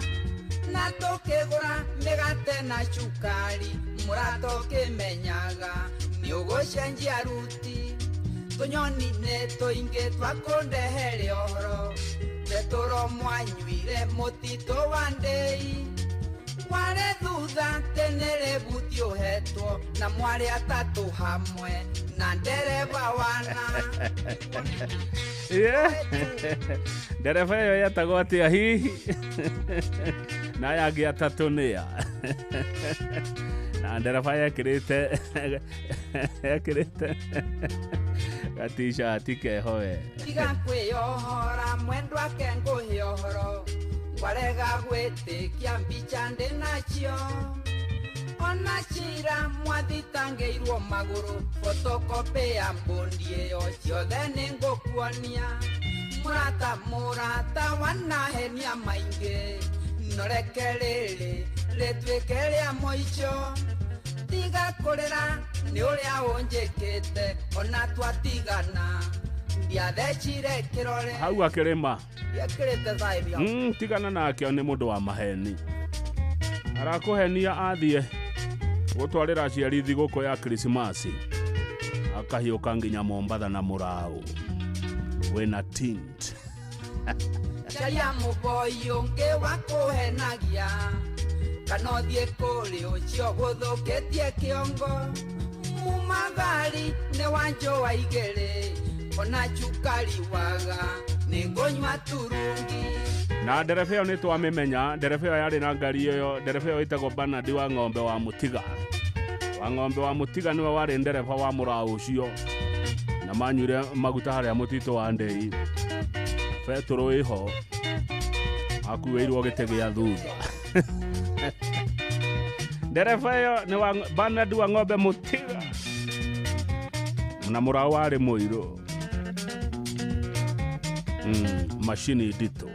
na tũkĩgũra mĩgate na cukari, mũrata ũkĩmenyaga nĩ ũgũcenjia ruti, tũnyoni nĩ tũingĩ twa kũndehere ũhoro, betũro mwanyuire mũtitũ wa ndĩi, warĩ thutha tene rĩbuti ũhetwo na mwarĩ atatũ hamwe na ndereba wana. Ndereba ĩyo yetagwo atĩa hihi? Na aya angĩ atatũ nĩa? Na ndereba yekĩrĩte gatishati keho we. Tiga kwĩyohora mwendwa ke ngũhe ũhoro, warega gwĩtĩkia mbica ndĩ nacio, ona cira mwathitangĩirwo magũrũ, photocopy ya mbundi ĩyo ciothe nĩ ngũkuonia, mũrata mũrata wanahenia maingĩ, no reke rĩrĩ rĩtuĩke rĩa mũico, tiga kũrĩra nĩ ũrĩa ũnjĩkĩte, ona twatigana ndiathecire kĩrore. Hau akĩrĩma ndiakĩrĩte thaĩria. Tigana nake nĩ mũndũ wa maheni, arakũhenia athiĩ gũtwarĩra aciari thigũkũ ya Krismasi, akahiũka nginya Mombatha na mũraũ wĩna tint. Caria mũboi ũngĩ wa kũhenagia, kana ũthiĩ kũrĩ ũcio gũthũkĩtie kĩongo, mumagari nĩ wanjũa igĩrĩ, ona cukari waga nĩ ngũnyua turungi. Na ndereba ĩyo nĩ twamĩmenya, ndereba ĩyo yarĩ na ngari ĩyo, ndereba ĩyo ĩtagwo Bernard wa ng'ombe wa Mũtiga. Wa ng'ombe wa Mũtiga nĩwe warĩ ndereba wa mũraũ ũcio, na manyuire maguta harĩa mũtitũ wa ndĩi, betũrũ ĩho, akuĩirwo gĩtĩ gĩa thutha. Ndereba ĩyo nĩ wa Bernard wa ng'ombe Mũtiga, na mũraũ warĩ mũirũ. Mashini nditũ.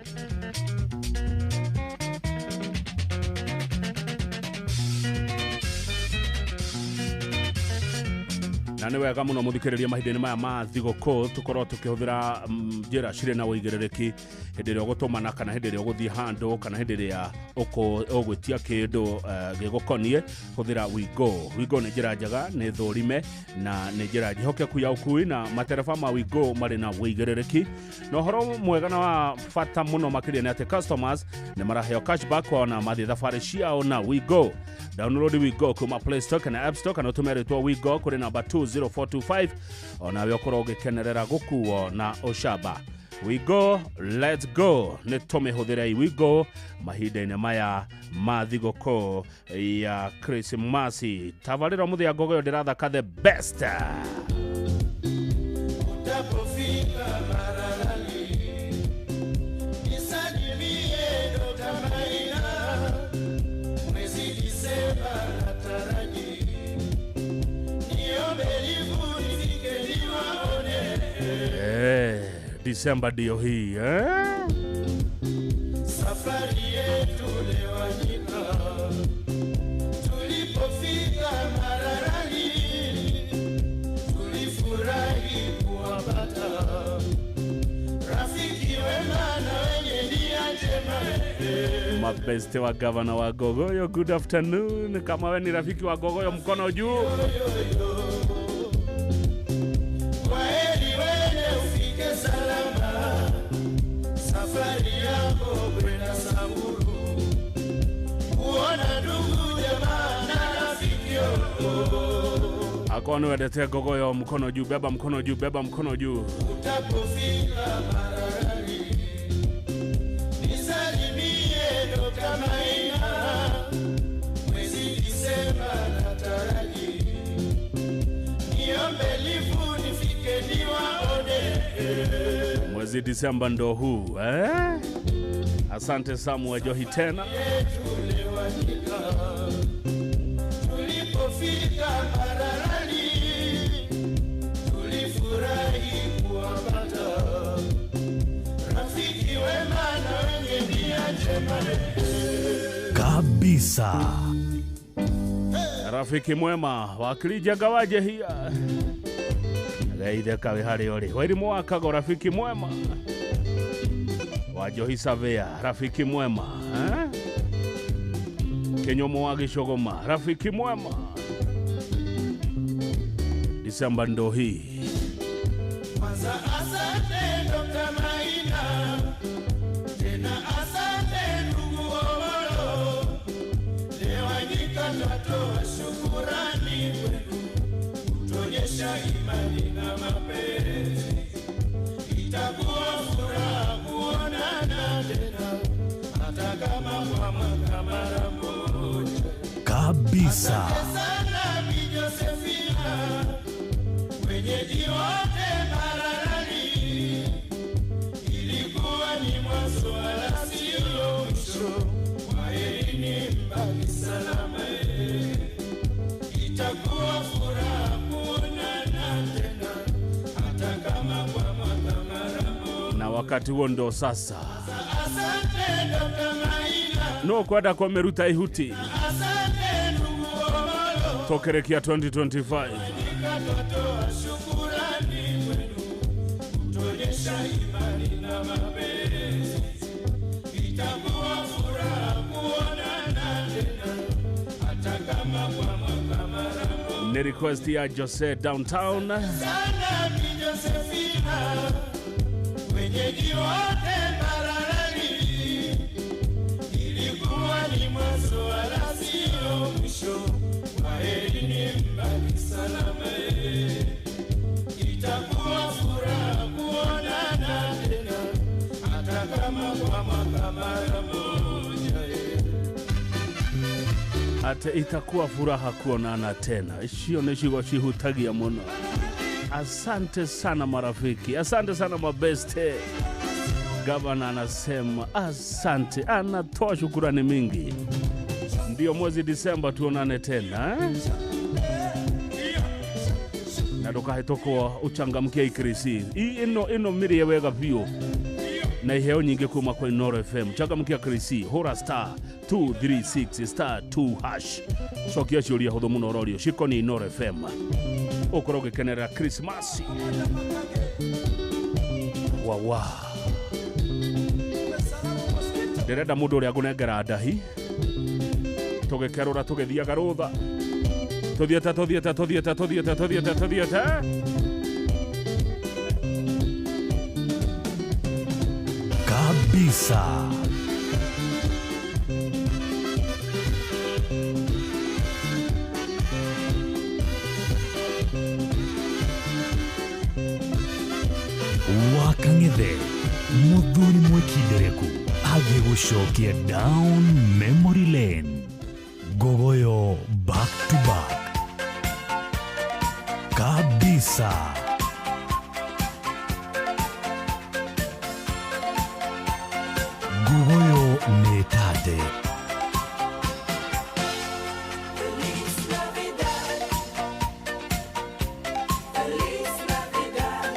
Na nĩ wega mũno mũthikĩrĩria mahinda-inĩ maya ma thigũkũ tũkorwo tũkĩhũthĩra njĩra cirĩ na ũigĩrĩrĩki hĩndĩ ĩrĩa ũgũtũmana, kana hĩndĩ ĩrĩa ũgũthiĩ handũ, kana hĩndĩ ĩrĩa ũgwĩtia kĩndũ gĩgũkoniĩ, hũthĩra Wigo. Wigo nĩ njĩra njega, nĩ thũrime na nĩ njĩra njĩhokeku ya ũkui, na matereba ma Wigo marĩ na ũigĩrĩrĩki. Na ũhoro mwega na wa bata mũno makĩria nĩ atĩ customers nĩ maraheo cashback ona mathiĩ thabarĩ ciao na Wigo. Download Wigo kuma Play Store kana App Store, kana ũtũme rĩtwa Wigo kũrĩ namba 20425, onawe ũkorwo ũgĩkenerera gũkuo na ũcamba. We go, let's go. Nĩ tũmĩhũthĩrei Wigo mahinda-inĩ maya ma thigũkũ ya Krismasi. Tabarĩra mũthia Ngogoyo ndĩrathaka the best. Utapofika Maralali, nisalimie Dr. Maina, mwezi Disemba nataraji, niombe livu nifike niwaone. Disemba ndio hii eh? Safari yetu Lewanyika, tulipofika Mararani, tulifurahi kuwapata rafiki wema na wenye nia njema. Mabeste wa gavana wa Gogoyo, good afternoon. Kama we ni rafiki wa Gogoyo, mkono juu. Kwaheri wene ufike salama, safari yako kwenda Samburu, kuona ndugu jamaa na rafiki yako. Akorwo nĩ wendete Gogoyo, mkono juu, beba mkono juu, beba mkono juu. Utapofika Mararani, nisalimie Dr. Maina, mwezi Disemba nataraji, niombe lifu nifike niwaone. Mwezi Disemba ndo huu eh? Asante Samu Wajohi tena. Tulewanyika, tulipofika Mararani, tulifurahi kuwapata rafiki wema na wenye nia njema. Kabisa. Rafiki mwema wakilija gawaje hiya geithe kawe harĩ ũrĩ Wairimu wa Kago, rafiki mwema Wajohi Savea, rafiki mwema eh? Kinyomo wa Gĩcũgũma, rafiki mwema. Disemba ndo hii. Kwanza asante Dr. Maina, tena asante ndugu Omolo, Lewanyika twatoa shukurani kwenu, kutuonyesha imani na mapenzi. Itakuwa furaha kuonana tena, hata kama kwa mwaka mara moja. Kabisa. Asante sana Bi Josephina, wenyeji wote Mararani, ilikuwa ni mwanzo wala sio mwisho. Kwaherini, mbaki salama, eh. Itakuwa furaha kuonana tena, hata kama kwa mwaka mara moja. Na wakati huo ndo sasa Asante Dr. Maina, no kwenda kwa meruta ihuti asante ndugu Omolo, tokerekia 2025. Nikatotoa shukurani kwenu, kutuonyesha imani na mapenzi. Itakuwa furaha kuonana tena, hata kama kwa mwaka mara moja. Ni request ya Jose Downtown. Sana Bi Josephina, wenyeji wote Mararani, ilikuwa ni mwanzo wala sio mwisho. Kwaherini, mbaki salama, eh. Itakuwa furaha kuonana tena, hata kama kwa mwaka mara moja, eh. Ate itakuwa furaha kuonana tena. Icio nĩ ciugo cihutagia mũno. Asante sana marafiki, asante sana mabeste. Gavana anasema asante, anatoa shukurani mingi. Ndio mwezi Disemba tuonane tena eh? Na ndũkahĩtũkwo ũchangamkie ikirisi ĩno ĩno mĩrĩe wega biũ na iheo nyingĩ kuma kwa Inoro FM. Changamkia kirisi, hũra star 236 star 2 hash. Cokia ciũria hũthũ mũno ũrorio cikoniĩ Inoro FM, ũkorwo ũgĩkenerera Krismasi wawa. Ndĩrenda mũndũ ũrĩa ngũnengera ndahi tũgĩkerũra tũgĩthiaga rũtha tũthiĩte tũthiĩte tũthiĩte tũthiĩte tũthiĩte tũthiĩte. Kabisa. Wakang'ethe muthuri mwĩkindereku agĩgũcokia down memory lane. Gogoyo back to back. Kabisa. Gogoyo nĩtate. Feliz Navidad. Feliz Navidad.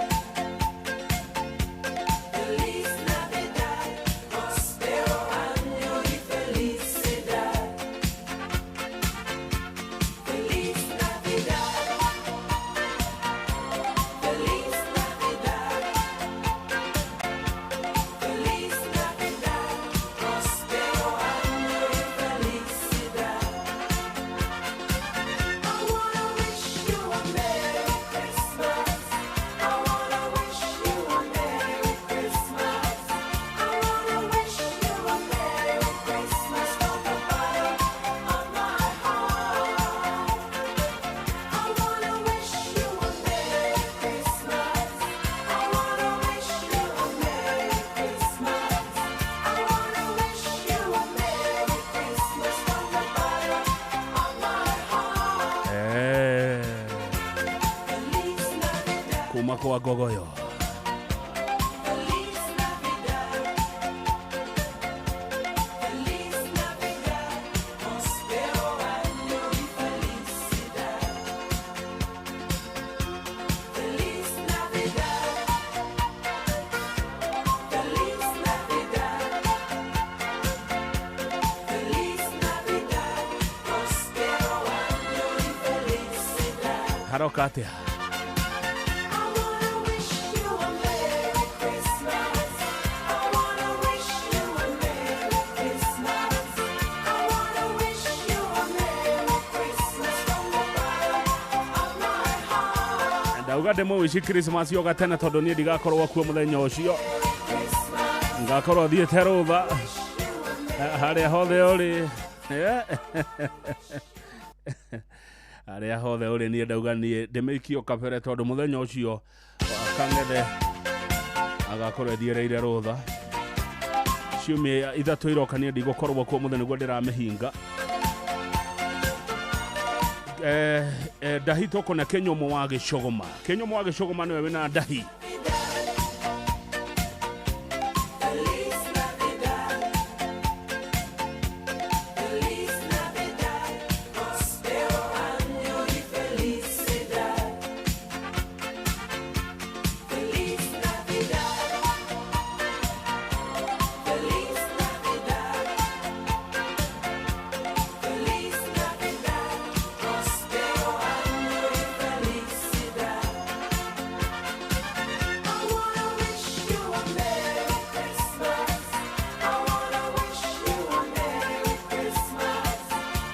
Kuma kwa Ngogoyo. Feliz Navidad. Feliz Navidad. Prospero año y felicidad. Feliz Navidad. Feliz Navidad. Feliz Navidad. Prospero año y felicidad. Haroka atia? I wanna wish you a Merry Christmas. I wanna wish you a Merry Christmas. I wanna wish you a Merry Christmas from the bottom of my heart. Ndauga ndĩmũwici Christmas yo gatene tondũ niĩ ndigakorwo kuo mũthenya ũcio, ngakorwo thiĩte rũtha harĩa hothe ũrĩ. Harĩa hothe ũrĩ niĩ ndauga niĩ ndĩmĩikio kabere tondũ mũthenya ũcio Kang'ethe agakorwo ethiĩrĩire rũtha. Ciumia 3 iroka niĩ ndigũkorwo kuo mũthenya nĩguo ndĩramĩhinga. Ndahi tũkũne Kĩnyũmũ wa Gĩcũgũma. Kĩnyũmũ wa Gĩcũgũma nĩwe wĩna ndahi. Feliz Navidad. Feliz Navidad. Prospero año y felicidad. Feliz Navidad. Feliz Navidad. Feliz Navidad. Prospero año y felicidad. I wanna wish you a Merry Christmas. I wanna wish you a Merry Christmas.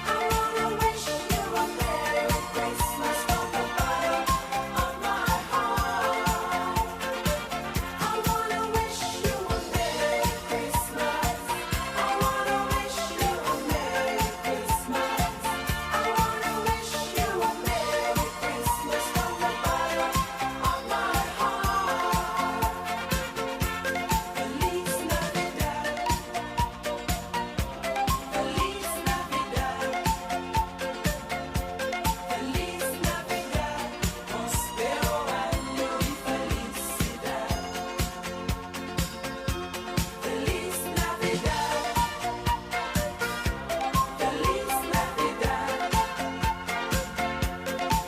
I wanna wish you a Merry Christmas from the bottom of my heart. I wanna wish you a Merry Christmas. I wanna wish you a Merry Christmas. I wanna wish you a Merry Christmas from the bottom of my heart. Feliz Navidad. Feliz Navidad. Feliz Navidad. Prospero año y felicidad. Feliz Navidad. Feliz Navidad.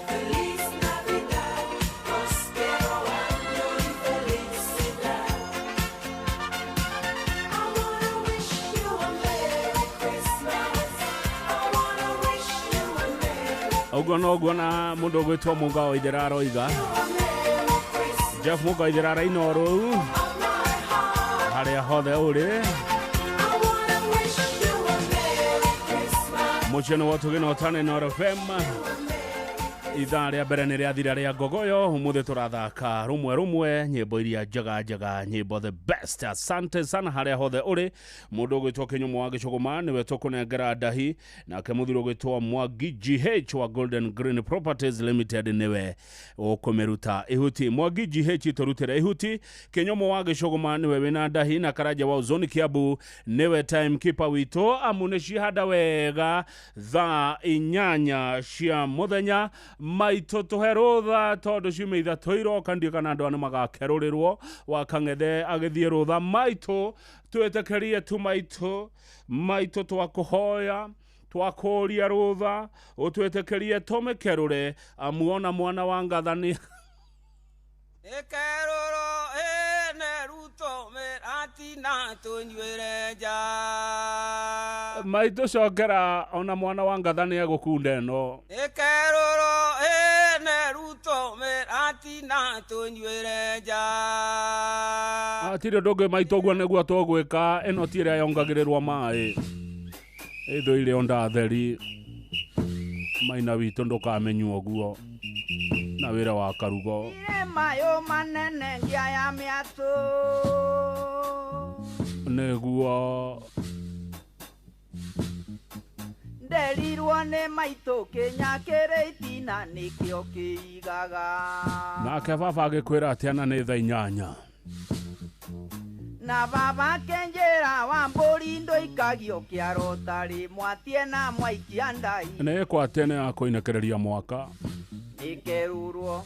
Feliz Navidad. Prospero año y felicidad. I wanna wish you a Merry Christmas. I wanna wish you a Merry Ũguo noguo na mũndũ ũgwĩtwo Mũnga wa Ithera aroiga. Jeff Mũnga wa Ithera araina o rũu harĩa hothe ũrĩ. I wanna wish you a Merry Christmas. Mũciĩ nĩ wotũgĩ na ũtane na FM. Ithaa rĩa mbere nĩ rĩathira rĩa Ngogoyo. Ũmũthĩ tũrathaka rũmwe rũmwe nyĩmbo iria njega njega, nyĩmbo the best. Asante sana harĩa hothe ũrĩ. Mũndũ ũgwĩtwo Kĩnyũmũ wa Gĩcũgũma nĩwe tũkũnengera ndahi, nake mũthuri ũgwĩtwo Mwangi GH wa Golden Green Properties Limited nĩwe ũkũmĩruta ihuti. Mwangi GH tũrutĩre ihuti. Kĩnyũmũ wa Gĩcũgũma nĩwe wĩna ndahi, na Karanja wa Uzoni Kiambu nĩwe timekeeper witũ, amu nĩ cihanda wega thaa 8 cia mũthenya. Maitũ tũhe rũtha tondũ ciumia 3 iroka ndiũ kana andũ aya nĩmagakerũrĩrwo wa Kang'ethe agĩthiĩ rũtha. Maitũ twĩtĩkĩrie tu maitũ, maitũ twakũhoya twakũria rũtha ũtwĩtĩkĩrie tũmĩkerũre, amu ona mwana wa ngathani Ĩkerũrwo ĩne ruto mĩratina tũnyuĩre nja. Maitũ cokera ona mwana wa ngathani egũkunda ĩno. Ĩkerũrwo ĩne ruto mĩratina tũnyuĩre nja. Hatirĩ ũndũ ũngĩ maitũ, ũguo nĩguo tũgwĩka. Ĩno ti ĩrĩa yongagĩrĩrwo maĩ, ĩthũire onda theri. Maina witũ ndũkamenywo ũguo na wĩra wa karugo. Mayo manene ngia ya mĩatũ. Nĩguo Nderirwo nĩ maitũ kĩnya kĩrĩ itina nĩkĩo kĩigaga. Nake baba agĩkwĩra atĩ ana nĩ thaa 8. Na baba kenjera wa mbũri ndũikagio kĩaro tarĩ mwatie na mwaikia ndai. Nĩ kwate nĩ ya kũinĩkĩrĩria mwaka. Nĩkerũrwo.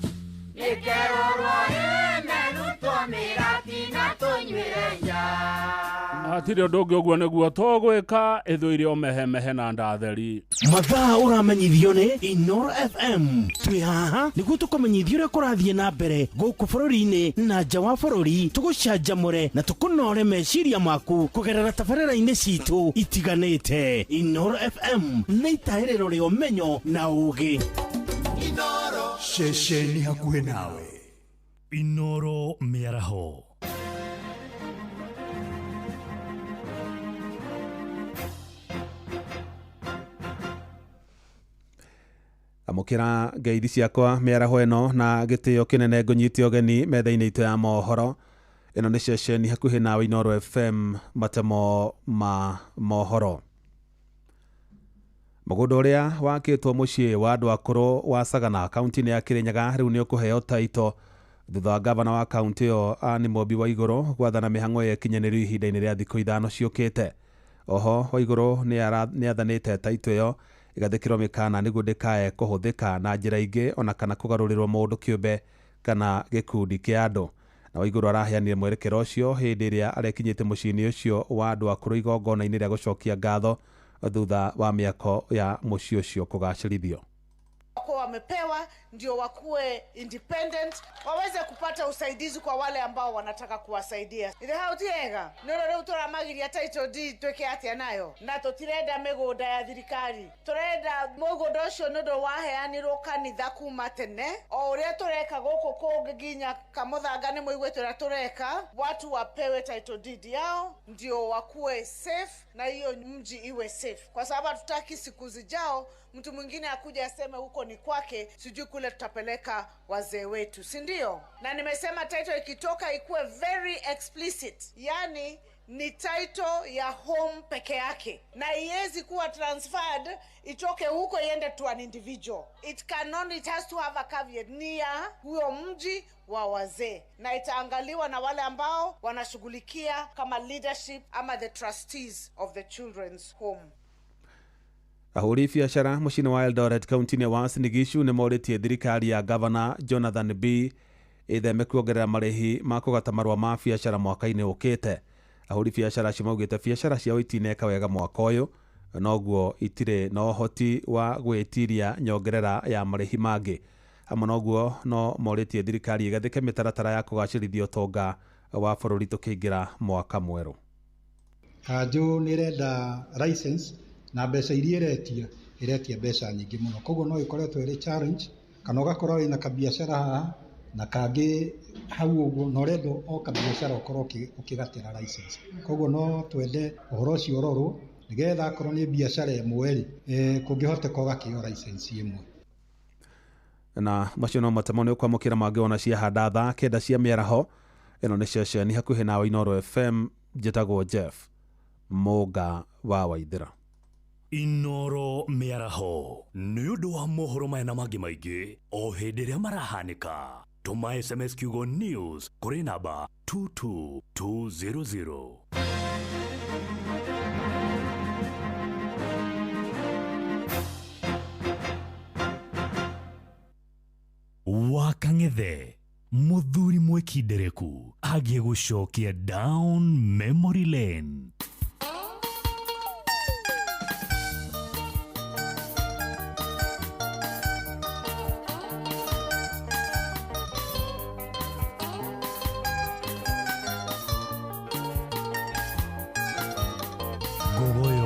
Ĩkerorwo ĩmerutwo mĩrathi na tũnyuĩre nja. Hatirĩ ũndũ ũngĩ ũguo nĩguo tũgwĩka ĩthũire o mehemehe na ndatheri. Mathaa ũramenyithio nĩ Inoro FM. Twĩ haha nĩguo tũkũmenyithia ũrĩa kũrathiĩ na mbere gũkũ bũrũri-inĩ na nja wa bũrũri, tũgũcanjamũre na tũkũnore meciria maku kũgerera tabarĩra-inĩ citũ itiganĩte. Inoro FM nĩ itahĩrĩro rĩa ũmenyo na ũũgĩ. Ceceni hakuhĩ nawe. Inoro mĩaraho. Amũkĩra ngeithi ciakwa mĩaraho ĩno na gĩtĩo kĩnene ngũnyite ũgeni metha-inĩ itũ ya mohoro. Ĩno nĩ ceceni hakuhĩ nawe Inoro FM, matemo ma mohoro. Mũgũnda ũrĩa wakĩtwo mũciĩ wa andũ akũrũ wa Sagana kaunti-inĩ ya Kĩrĩnyaga rĩu nĩ ũkũheo taito thutha wa gavana wa kaunti ĩyo Anne Mumbi Waigũrũ gwathana mĩhang'o ĩyo ĩkinyanĩrio ihinda-inĩ rĩa thikũ 5 ciũkĩte. Oho Waigũrũ nĩ athanĩte taito ĩyo ĩgathĩkĩrwo mĩkana nĩguo ndĩkae kũhũthĩka na njĩra ingĩ ona kana kũgarũrĩrwo mũndũ kĩũmbe kana gĩkundi kĩa andũ. Na Waigũrũ araheanire mwerekero ũcio hĩndĩ ĩrĩa arekinyĩte mũciĩ-inĩ ũcio wa andũ akũrũ igongona-inĩ rĩa gũcokia ngatho thutha wa mĩako ya mũciĩ ũcio kũgacĩrithio. Kwa wamepewa ndio wakuwe independent, waweze kupata usaidizi kwa wale ambao wanataka kuwasaidia. Ithe hau tiega nĩ rĩu tũramagiria title deed twĩke atĩa nayo, na tũtirenda mĩgũnda ya thirikari, tũrenda mũgũnda ũcio nĩ ũndũ waheanirwo kanitha kuma tene, o ũrĩa tũreka gũkũ kũngĩ nginya Kamũthanga nĩ mũiguĩte ũrĩa tũreka. Watu wapewe title deed yao ndio wakuwe safe na hiyo mji iwe safe, kwa sababu hatutaki siku zijao mtu mwingine akuja aseme huko ni kwake, sijui kule tutapeleka wazee wetu, si ndio? Na nimesema title ikitoka ikuwe very explicit, yani ni title ya home peke yake na iwezi kuwa transferred itoke huko iende to an individual. It cannot, it has to have a caveat, ni ya huyo mji wa wazee na itaangaliwa na wale ambao wanashughulikia kama leadership ama the trustees of the children's home. Ahũri biacara mũciĩ-inĩ wa Eldoret kaunti-inĩ wa Uasin Gishu nĩ morĩtie thirikari ya Gavana Jonathan B ĩtheme kuongerera marĩhi ma kũgata marũa ma biacara mwaka-inĩ ũkĩte. Ahũri biacara acio maugĩte biacara ciao itineka wega mwaka ũyũ noguo itirĩ na ũhoti wa gwĩtiria nyongerera ya marĩhi mangĩ. Hamwe noguo no morĩtie thirikari ĩgathĩke mĩtaratara ya kũgacĩrithia ũtonga wa bũrũri tũkĩingĩra mwaka mwerũ. Kanjũ nĩ ĩrenda license na mbeca iria ĩretia ĩretia mbeca nyingĩ mũno, koguo no ĩkoretwo ĩrĩ challenge, kana ũgakorwo wĩna kabiacara haha na kangĩ hau ũguo na ũrenda o kabiacara ũkorwo ũkĩgatĩra license, koguo no twende ũhoro ũcio ũrorwo nĩgetha akorwo nĩ biacara ĩmwe rĩ, kũngĩhoteka ũgakĩo license ĩmwe. Na macio no matemo nĩ ũkwamũkĩra mangĩ ona ciahanda thaa 9 cia mĩaraho. Ĩno nĩ ceceni hakuhĩ nawe Inoro FM, njĩtagwo Jeff Mũnga wa Waithĩra. Inoro mĩaraho nĩ ũndũ wa mohoro maya na mangĩ maingĩ o hĩndĩ ĩrĩa marahanĩka. Tũma SMS kiugo news kũrĩ namba 22200. Wakang'ethe mũthuri mwĩkindereku agiĩ gũcokia down memory lane. Gogoyo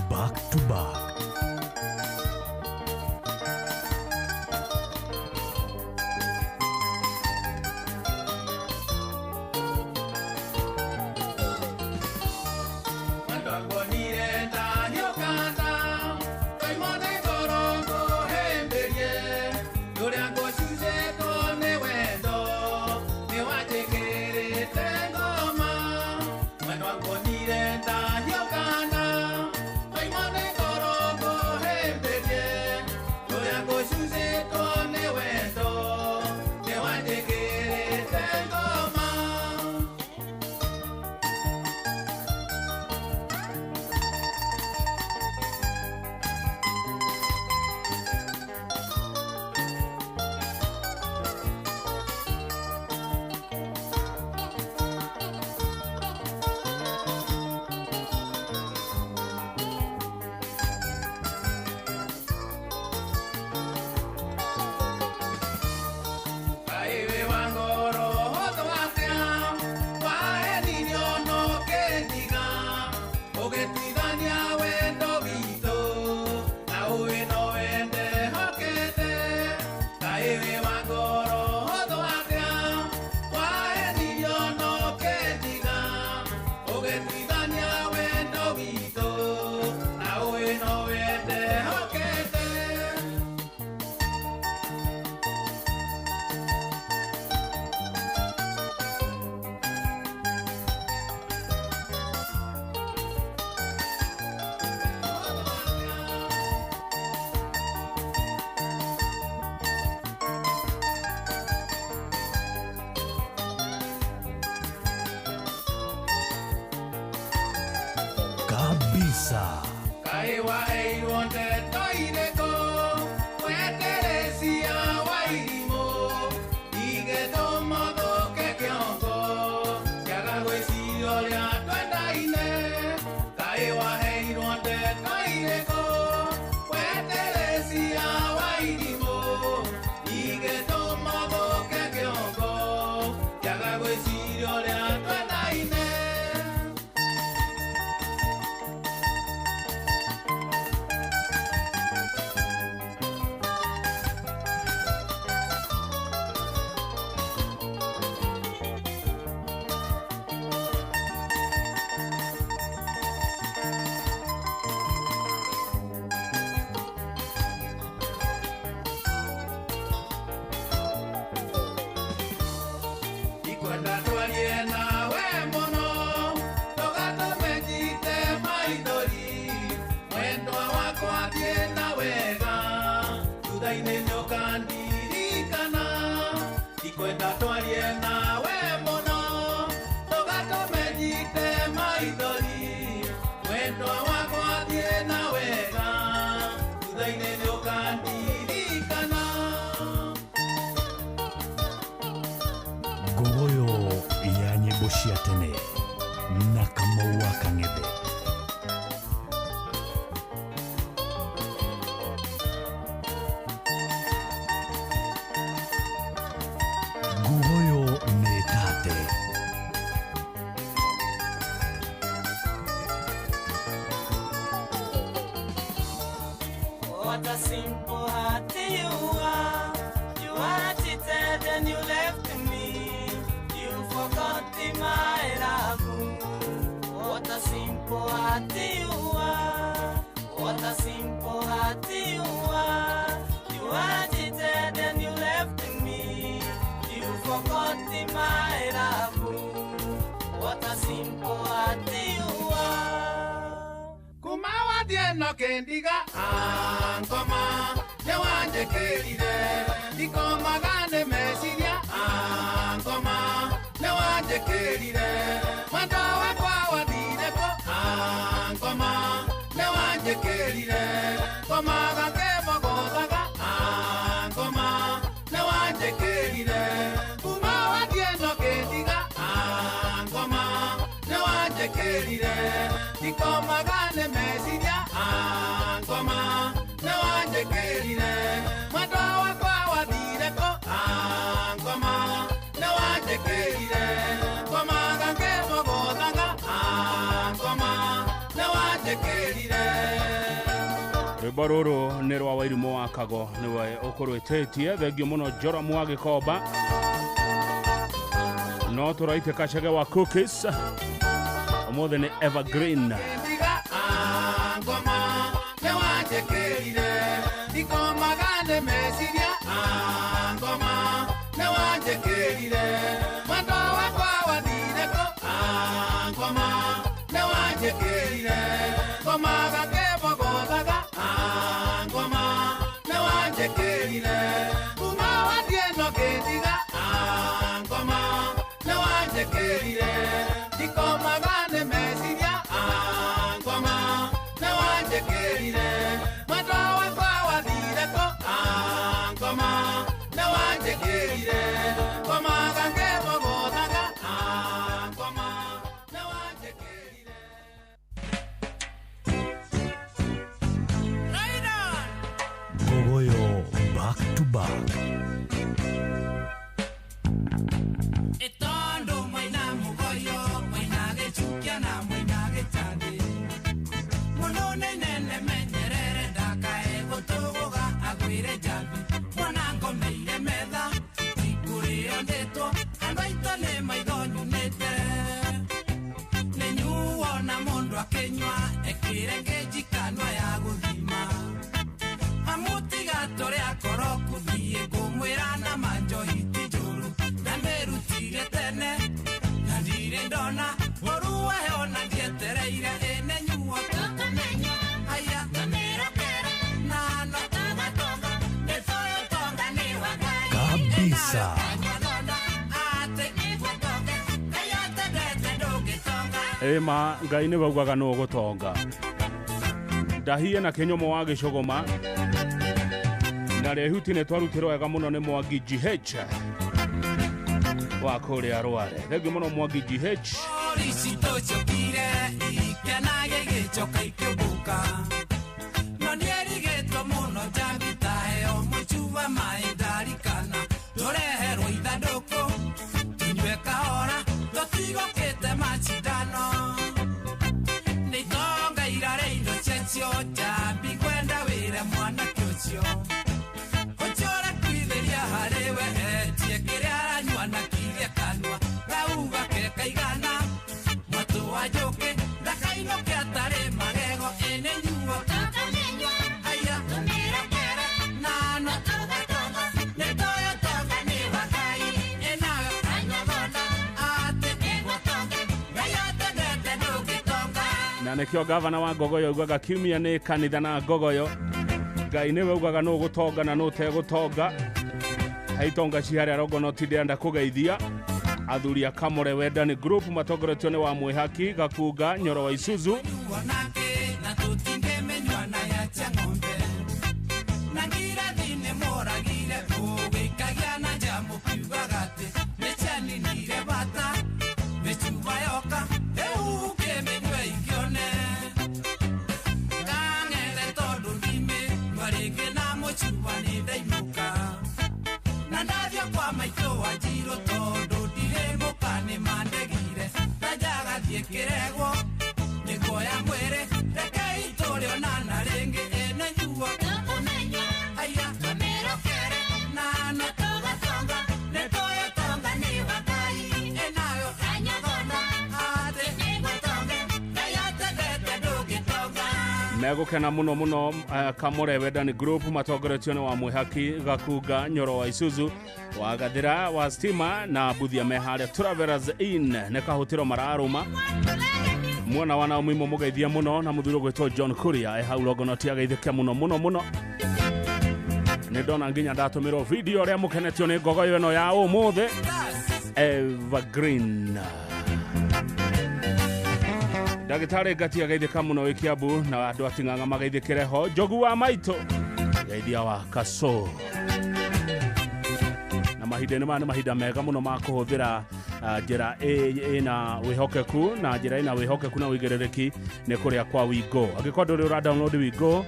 back to back. Kabisa. Kaĩ waheirwo ndeto irĩkũ weterecia wa irimũ igĩtũma thũke kĩongo kĩaga gwĩciria ũrĩa twendaine. Kaĩ waheirwo ndeto irĩkũ weterecia wa irimũ igĩtũma thũke kĩongo kĩaga gwĩciria ũrĩa twendaine. Ikwenda twarie nawe mũno ndũgatũme njite maithori mwendwa wakwa thiĩ na wega thutha-inĩ nĩũkandirikana. Ikwenda twarie nawe mũno ndũgatũme njite maithori mwendwa wakwa thiĩ na wega thutha-inĩ nĩũkandirikana. Ngogoyo ya nyĩmbo cia tene na Kamau wa Kang'ethe. Ngogoyo nĩ tate. What a simple heart you are. You are cheated and you left me. You forgot my love. What a simple heart you are. What a simple heart you are. You are cheated and you left me. You forgot my love. What a simple heart you are. Kuma wathiĩ no kĩndiga ngoma nĩwanjĩkĩrire ndikomaga nĩ meciria ngoma nĩwanjĩkĩrire mwendwa wakwa wathire kũ ngoma nĩwanjĩkĩrire ngomaga ngĩmũgũthaga ngoma nĩwanjĩkĩrire kuma wathiĩ no kĩndiga ngoma nĩwanjĩkĩrire ndikomaga nĩ meciria ngoma nĩwanjĩkĩrire mwendwa wakwa wathire kũ ngoma nĩwanjĩkĩrire ngomaga ngĩmũgũthaga ngoma nĩwanjĩkĩrire. Rwĩmbo rũrũ nĩ rwa Wairimũ wa Kago nĩwe ũkũrwĩtĩtie. Thengio mũno Joramu wa Gĩkomba. No tũraite Kacege wa Cookies. Ũmũthĩ nĩ Evergreen. Ndiga ngoma nĩwanjĩkĩrire ndikomaga nĩ meciria ngoma nĩwanjĩkĩrire mwendwa wakwa wathire kũ ngoma nĩwanjĩkĩrire ngomaga ngĩmũgũthaga ngoma nĩwanjĩkĩrire kuma wathiĩ no kĩndiga ngoma nĩwanjĩkĩrire ndikomaga nĩ meciria ngoma nĩwanjĩkĩrire mwendwa wakwa wathire kũ ngoma nĩwanjĩkĩrire ngomaga ngĩmũgũthaga ngoma nĩwanjĩkĩrire. Ngogoyo back to back. Itondo mwaina mugoyo mwaina gĩchukia na mwaina gĩcandĩ mũndũ nĩ menyerere ndakae gũtũgũga agwĩre njambi mwana ngomeire metha ikũrĩo ndĩtwo andũ aitũ nĩ maitho nyunĩte nĩ nyuo na mũndũ akĩnyua ekĩre kĩnjikanua ya gũthima amutiga tũrĩa akoroku thiĩ ngũmwĩra na manjohi ti njũru ndamĩrutire tene na ndirĩ ndona ũru wahe ona ndietereire ĩne nyuo tũkamenya aya na no tũgatonga nĩ tũyũtonga nĩ wa Ngai. Kabisa. Atĩ ngai atendete ndũngĩtonga. Ĩma Ngai nĩwe ugaga nũ ũgũtonga. Ndahie na Kĩnyũmũ wa Gĩcũgũma na rĩa ihuti nĩ twarutirwo wega mũno nĩ Mwangi GH wa kũrĩa Rware. Thengiũ mũno Mwangi GH. Citũcũkire ikenage gĩcoka ikĩũmbũka no nĩerigĩtwo mũno njambi taheo mũcuba maĩ ndarikana tũreherwo ithandũkũ tũnyue kahora tũtigũkĩte macindano nĩ itonga irarĩ indo ciacio njambi kwenda wĩre mwanake ũcio ũcio ũrakuithĩria harĩ we etie kĩrĩa aranyua na kirie kanua gauga ke kaigana wajoke ndakainũke atarĩ magego ĩnĩ nyuo aya nano nĩ toyo tonga nĩ wa Ngai ĩnayo atĩ Ngai atendete ndũngĩtonga. Na nĩkĩo gavana wa Ngogoyo augaga kiumia nĩ kanitha na Ngogoyo. Ngai nĩwe ugaga nũ gũtonga na nũ ũtegũtonga. He itonga ci harĩa Rongonoti ndĩrenda kũgeithia athuri a Kamore Wendani Group matongoretio nĩ wa Mwĩhaki Gakunga Nyoro wa Isuzu. Nake na tũtingĩmenywa na ya cia ng'ombe na ngirathi nĩ moragire ũgĩikagia na njamu kiugaga atĩ nĩ cianinire bata mĩcuba yoka rĩu ũkĩmĩnyue ikĩone kang'ethe tondũ ndimĩnyua rĩngĩ na mũcuba nĩ ndainũka na ndathiĩ kwa maitũ wa Njirũ tondũ ndirĩ mũka nĩ mandegire na njagathiĩ kĩregwo nĩguoya mwĩrĩ rekei tũrĩonana rĩngĩ ĩnĩ nyuo aya nano nĩ toyo tonga nĩ wa Ngai ĩnayo atĩ Ngai atendete ndũngĩtonga. Megũkena mũno mũno Kamore Wendani Group matongoretio nĩ wa Mwĩhaki Gakunga Nyoro wa Isuzu wa Gathira wa Stima na Buthia me harĩa Travelers Inn nĩ kahũtĩro mararũma mwena wa Naomi mũgeithia mũno na mũthuri ũgwĩtwo John Kuria e hau Rongonoti ageithĩke mũno mũno mũno. Nĩ ndona nginya ndatũmĩrwo video ũrĩa mũkenetio nĩ ngogoyo ĩno ya ũmũthĩ Evergreen. Ndagĩtarĩ Ngati ageithĩka mũno wĩ Kiambu na andũ a Ting'ang'a mageithĩkĩre ho. Njogu wa Maitũ geithia wa Kaso. Na mahinda-inĩ maya nĩ mahinda mega mũno ma kũhũthĩra njĩra ĩna wĩhokeku na njĩra ĩna wĩhokeku na ũigĩrĩrĩki nĩ kũrĩa kwa Wigo. Angĩkorwo ndũrĩ ũra download Wigo,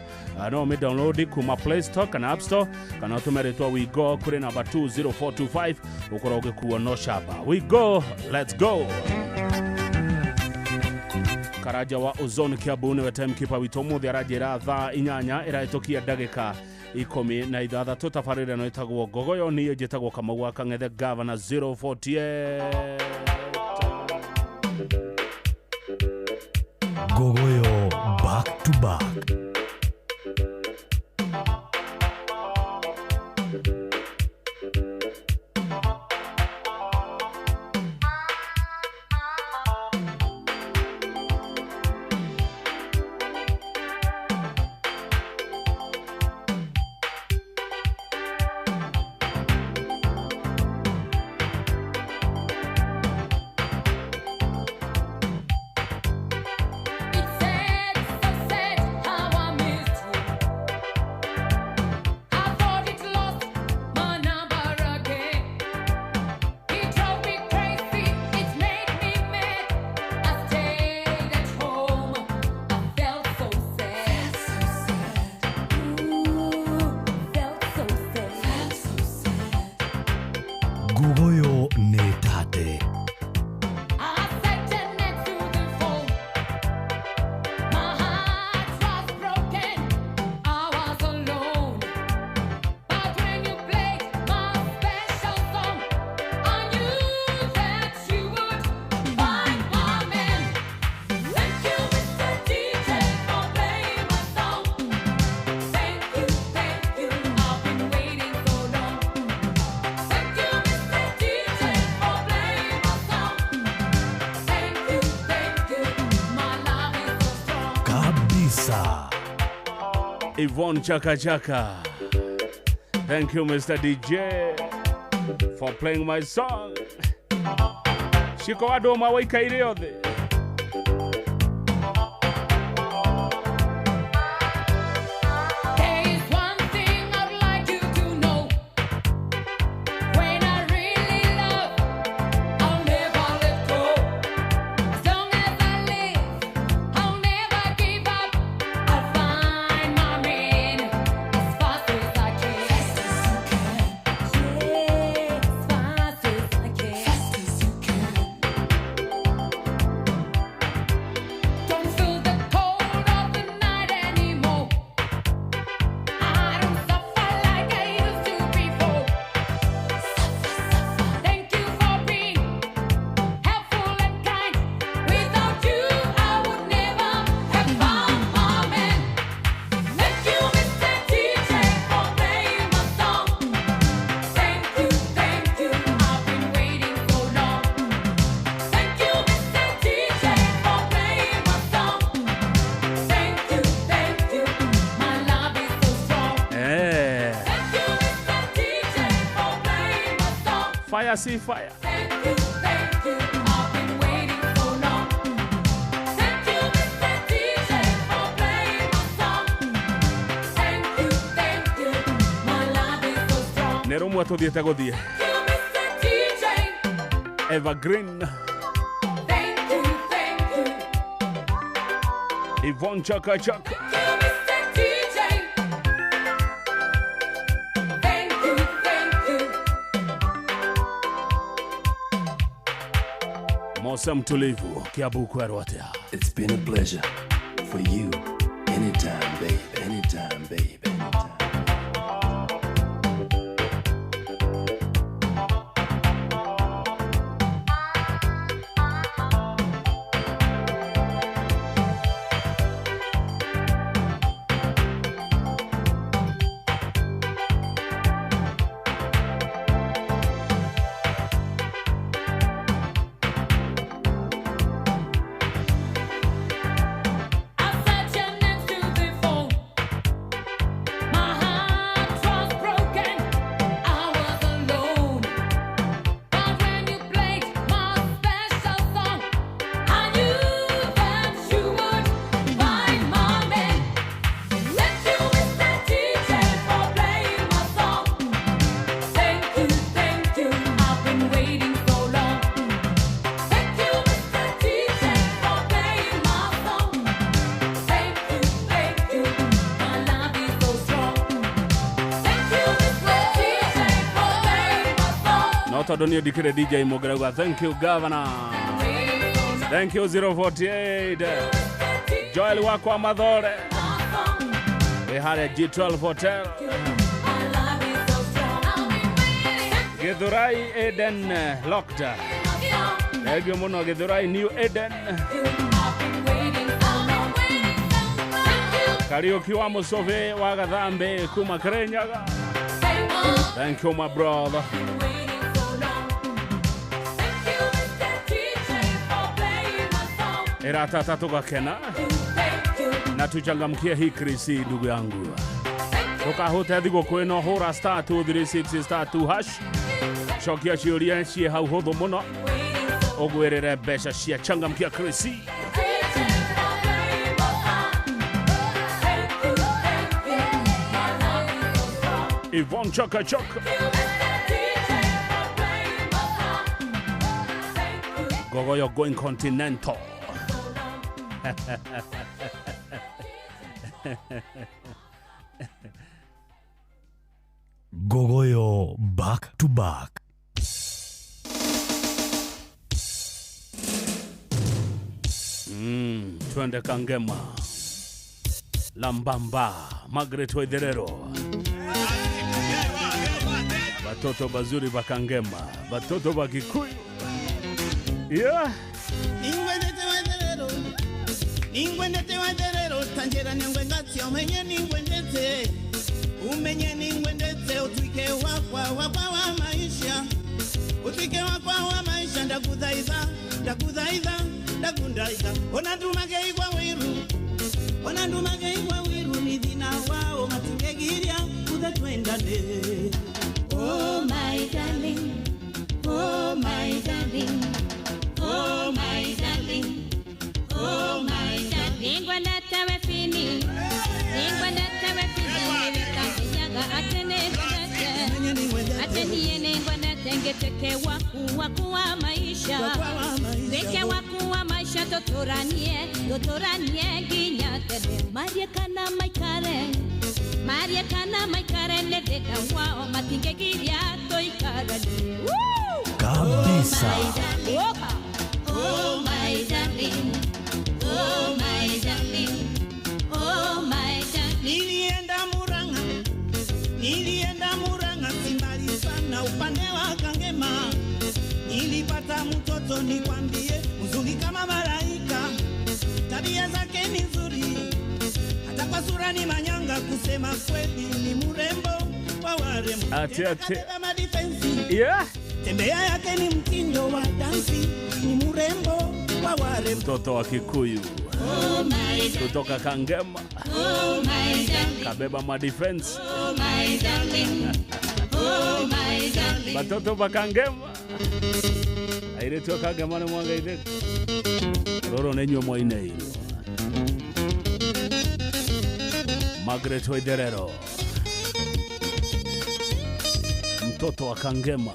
no ũmĩ download kuma Play Store kana App Store kana ũtũme rĩtwa Wigo kũrĩ namba 20425 ũkorwo ũgĩkuo no shaba. Wigo, let's go. Karaja wa Ozone Kiambu nĩwe timekeeper witũ ũmũthĩ aranjĩra thaa 8 ĩrahĩtũkia ndagĩka 16. Tabarĩra ĩno ĩtagwo Ngogoyo, niĩ njĩtagwo Kamau wa Kang'ethe Gavana 048. Ngogoyo back to back. It's sad, so sad how I missed you. I thought it lost my number again. It drove me crazy, it made me mad. I stayed at home, I felt so sad. Ooh, felt so sad. Ngogoyo nĩ tate. I sat next to the phone. My heart was broken. I was alone. But when you played my special song, I knew that you would find my man. Thank you, Mr. DJ, for playing my song. Thank you, I've been waiting so long. Thank you, Mr. DJ, for playing my song. Thank you, my love is so strong. Kabisa. Yvonne Chaka Chaka. Thank you, Mr. DJ, for playing my song. Shiko wa ndũma waikaire othe. Fire si fire. Thank you, thank you. I've been waiting so long. Thank you, Mr. DJ, for playing my song. Thank you, thank you. My love is so strong. Nä rå mwe tå thiä te gå thiä. Thank you, Mr. DJ. Evergreen. Thank you, thank you. Yvonne Chaka Chaka. Thank you, Mr. DJ. Thank you, thank you. Mose mtulivu Kiambu kwerwo atia. It's been a pleasure for you. Anytime, babe. Anytime, babe. I said your name to the phone. My heart was broken. I was alone. But when you played my special song, I knew that you would find my man. Thank you, Mr. DJ, for playing my song. Thank you, thank you. I've been waiting so long. Thank you, Mr. DJ, for playing my song. Thank you, thank you. My love is so strong. Thank you, Mr. DJ, for playing my song. No tondå niä ndikärä DJ Mũngerauga thank you governor. Thank you 048 Joel wakwa Mathore wä harĩa G12 Hotel Githurai Eden Locked. Thengio mũno Githurai New Eden. Kariuki wa Mũcũbĩ wa Gathambe kuma Kirinyaga. Thank you my brother. Ĩratata tũgakena na tuchangamkie hii krisi ndugu yangu ndũkahũte thigũkũ ĩno hũra star 236 star 2 hash cokia ciũria ciĩ hau hũthũ mũno ũgwĩrĩre mbeca cia changamkia krisi. Yvonne Chaka Chaka. Gogoyo going continental. Gogoyo back to back. Twende Kangema Lambamba Margaret Waitherero, batoto bazuri ba Kangema, batoto ba Kikuyu. Yeah. Ningwendete Waitherero, ningwendete Waitherero, tanjera ningwengatsi umenye ningwendete, umenye ningwendete, utwike wakwa wakwa wa maisha, utwike wakwa wa maisha, ndakuthaitha ndakuthaitha ndakundaitha, ona ndumage igwa wiru, ona ndumage igwa wiru, ni thina wao matingegiria kuthe twendane. Oh my darling, oh my darling, oh my darling, oh my darling. Ningwendete we fini, ningwendete we fini, nĩwĩkanginyaga atĩ nĩngwendete, atĩ niĩ nĩngwendete ngĩtuĩke waku waku wa maisha, tuĩke waku wa maisha, tũtũranie tũtũranie nginya tene, marie kana maikare marie kana maikare nĩ thĩna wao matingĩgiria tũikaranie. Kabisa. Oh my darling, oh my darling, oh my darling. Nilienda Murang'a, nilienda Murang'a, si mbali sana upande wa Kangema. Nilipata mtoto nikwambie, mzuri kama malaika, tabia zake ni nzuri, hata kwa sura ni manyanga, kusema kweli ni murembo wa warembo. Ati ati. Kabeba madifensi. Yeah. Tembea yake ni mtindo wa dansi, ni murembo wa warembo. Mtoto wa Kikuyu Oh my darling, kutoka Kangema oh my darling, kabeba madefense oh my darling, oh my darling, batoto ba Kangema. Airĩtu a Kangema nĩ mwangeithĩka. Rũrũ nĩ inyuĩ mwainĩirwo. Margaret Waitherero, mtoto wa Kangema.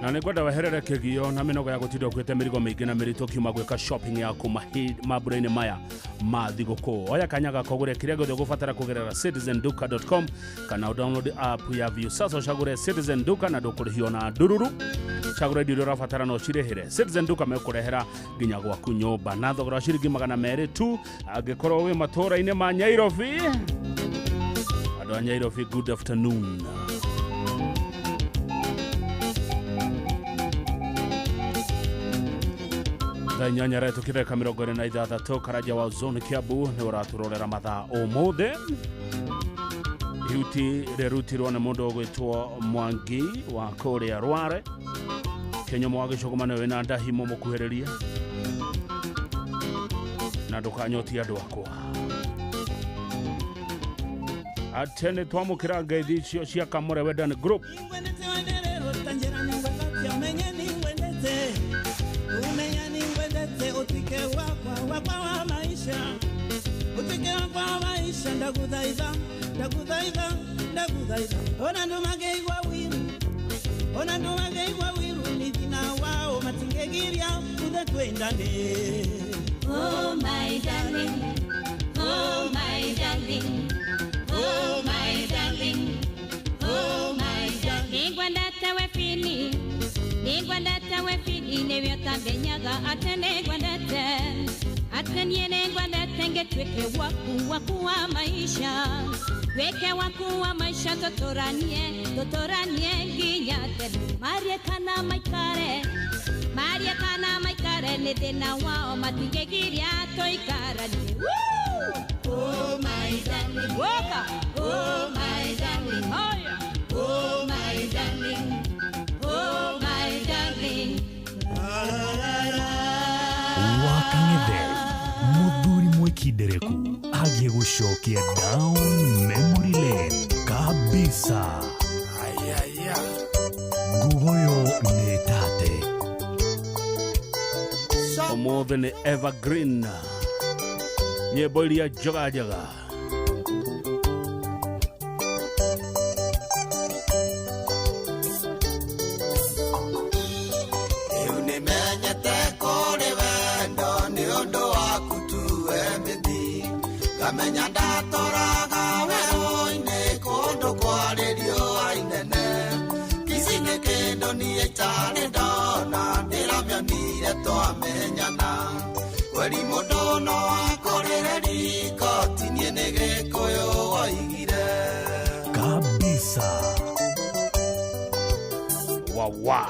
Na nä ngwenda weherere kä gio na mä nogo ya gå tinda å kuä te mä rigo mä ingä na mä ritå kiuma gwä ka shopping yaku mambura-inä maya ma thigũkũ. Oya kanya gaka ũgũre kĩrĩa gĩothe ũgũbatara kũgerera citizenduka.com kana download app ya Viusasa ũcagũre Citizen Duka na ndũkũrĩhio na ndururu. Cagũra indo iria ũrabatara na ũcirĩhĩre. Citizen Duka mekũrehera nginya gwaku nyũmba na thogora wa ciringi 200 tu angĩkorwo wĩ matũũra-inĩ ma Nyairobi. Andũ a Nyairobi, good afternoon. Thaa inyanya retå kä 26 Karanja wa Zone Kiambu nä å ratå mathaa å ihuti rĩrutirwo nĩ mũndũ ũgwĩtwo Mwangi wa kũrĩa Rware. Kĩnyũmũ wa gĩcũgũma nĩwe wĩna ndahi mũmũkuhĩrĩrie na ndũkanyotie andũ akwa. Atĩ nĩ twamũkĩra ngeithi icio cia Kamũre Wendani Group. Ndaguthaitha, ndaguthaitha, ndaguthaitha. Ona andũ mageigua wiru, ona andũ mageigua wiru nĩ thĩna wao matingegiria uthe twendane. Oh my darling, oh my darling, oh my darling, oh my darling. Nĩngwendete we Fini, nĩngwendete we Fini, nĩwe ũtambenyaga atĩ nĩngwendete. Atĩ niĩ nĩngwendete ngĩtuĩke waku, waku wa maisha. Weke waku wa maisha tũtũranie, tũtũranie nginya tene. Marie kana maikare, marie kana maikare nĩ thĩna wao matingĩgiria tũikaranie. Woo! Oh my darling, woka. Oh my darling, oh yeah. Oh my darling, oh my darling. Wakang'ethe muthuri mwikindereku agie gucokia down memory lane kabisa. Ngugoyo nĩ tate. Ũmũthĩ nĩ evergreen, nyĩmbo iria njega njega. Rĩu nĩmenyete kũrĩ wendo nĩ ũndũ waku tu we mĩthi. Ngamenya ndatoraga werũ-inĩ kũndũ kwarĩ riũa inene. Ici nĩ kĩndũ niĩ itarĩ ndona ndĩramĩonire twamenyana. Kweri mũndũ no akũrĩre riko ti niĩ nĩ Gĩkũyũ oigire. Kabisa. Wawa.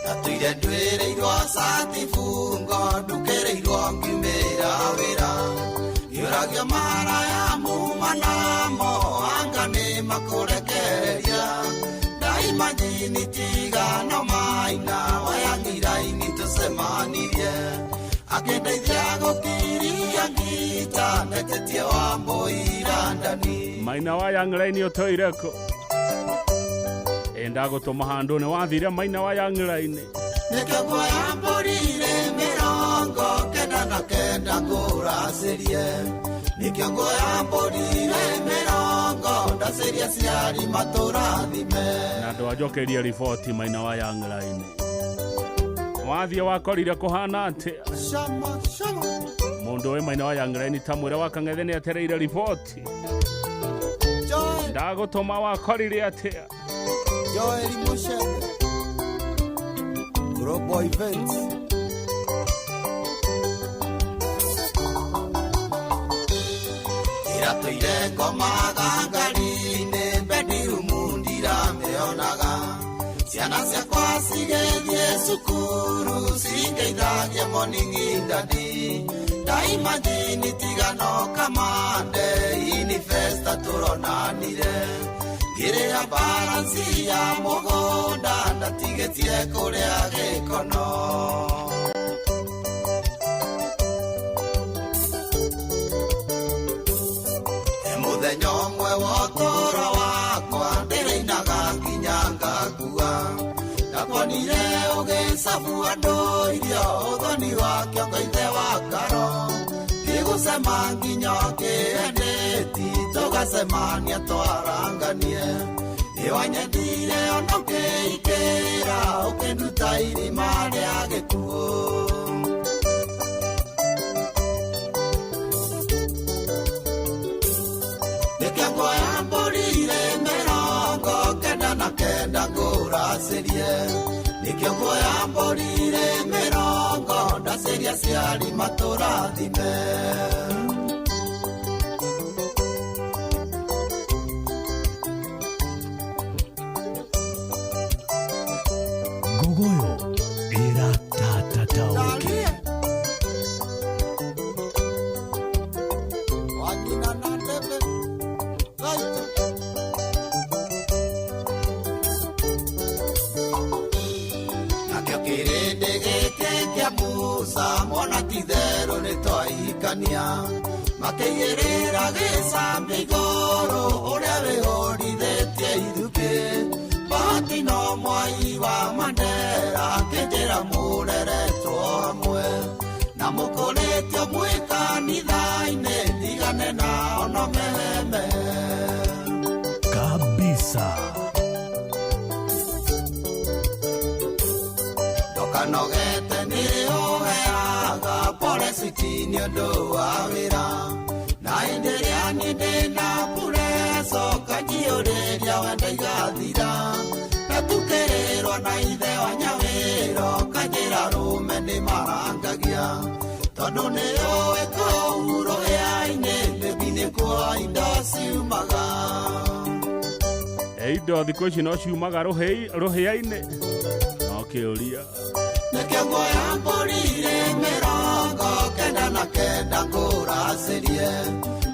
Ndatũire ndwĩrĩirwo cati bungo ndukĩrĩirwo ngiumĩra wĩra. Ngĩũragio maraya muma namo anga nĩ makũrekereria. Ndaimanyini tigano maina wayang'iraini tũcemanirie. Akĩndeithia gũkiria ngita ndetĩtie wa mbũira ndani. Maina wa Young Line ũtũire kũ? Enda gũtũma handũ nĩ wathire maina wa Young Line. Nĩkĩo nguoya mbũri irĩ 99 ngũracĩrie. Nĩkĩo nguoya mbũri irĩ 99. Ndaceria ciari matũrathime. Na ndwajokeria riboti maina wa Young Line. Wathiĩ wakorire kũhana atĩa? Shama, shama. Mũndũ wĩ maina wa Young Line ta mwĩre wa Kang'ethe nĩ atereire riboti. Ndagũtũma wakorire atĩa? Joel Mushebe Global Events. Iratũire ngomaga ngari-inĩ, bedroom ndiramĩonaga. Ciana ciakwa cigĩthiĩ cukuru, cingeithagia morning daddy. Ndaimagine tigano kamande, ini festa tũronanire. Ngĩrĩha balance ya mũgũnda, ndatigĩtie kũrĩa gĩkono. Mũthenya ũmwe wa ũtũũro wakwa, ndĩrĩinaga nginya ngakua. Ndakuonire ũgĩcabu andũ irio, ũthoni wa kĩongo ithe wa karo. Ngĩgũcema nginya ũkĩendeti, tũgacemania twaranganie. Nĩwanyendire ona ũkĩikĩra, ũkĩnduta irima rĩa gĩkuũ. 99 ngũracĩrie. Nĩkĩo nguoya mbũri-rĩ mĩrongo, ndacĩria aciari matũrathime. Ngogoyo ĩratatataũke. Wanyina na ndebe gaitũ. Nakĩo kĩrĩndĩ gĩkĩ kĩa Musa, mwana ti itherũ nĩtwaikania. Makĩigĩrĩra gĩcambi igũrũ, ũrĩa wĩhũrithĩtie ithukĩ. Bahati no mwai wa Mandera, akĩnjĩra mũreretwo hamwe. Na mũkũrĩtio mwĩ kanitha-inĩ, ndigane nao no meheme. Kabisa. Ndokanogete nĩ ũheaga pole citi nĩ ũndũ wa wĩra. Na hĩndĩ ĩrĩa niĩ ndĩna pureco, kanjiyũrĩria wendo igathira. Ndatukĩrĩrwo na ithe wa Nyawĩro, kanjĩra rũme nĩmarangagia. Tondũ nĩũĩ kũu rũhĩa-inĩ, baby nĩkuo indo ciumaga. Indo thikũ ici no ciumaga rũhĩa-inĩ. No kĩũria. Nĩkĩo nguoya mbũri-rĩ 99 ngũracĩrie.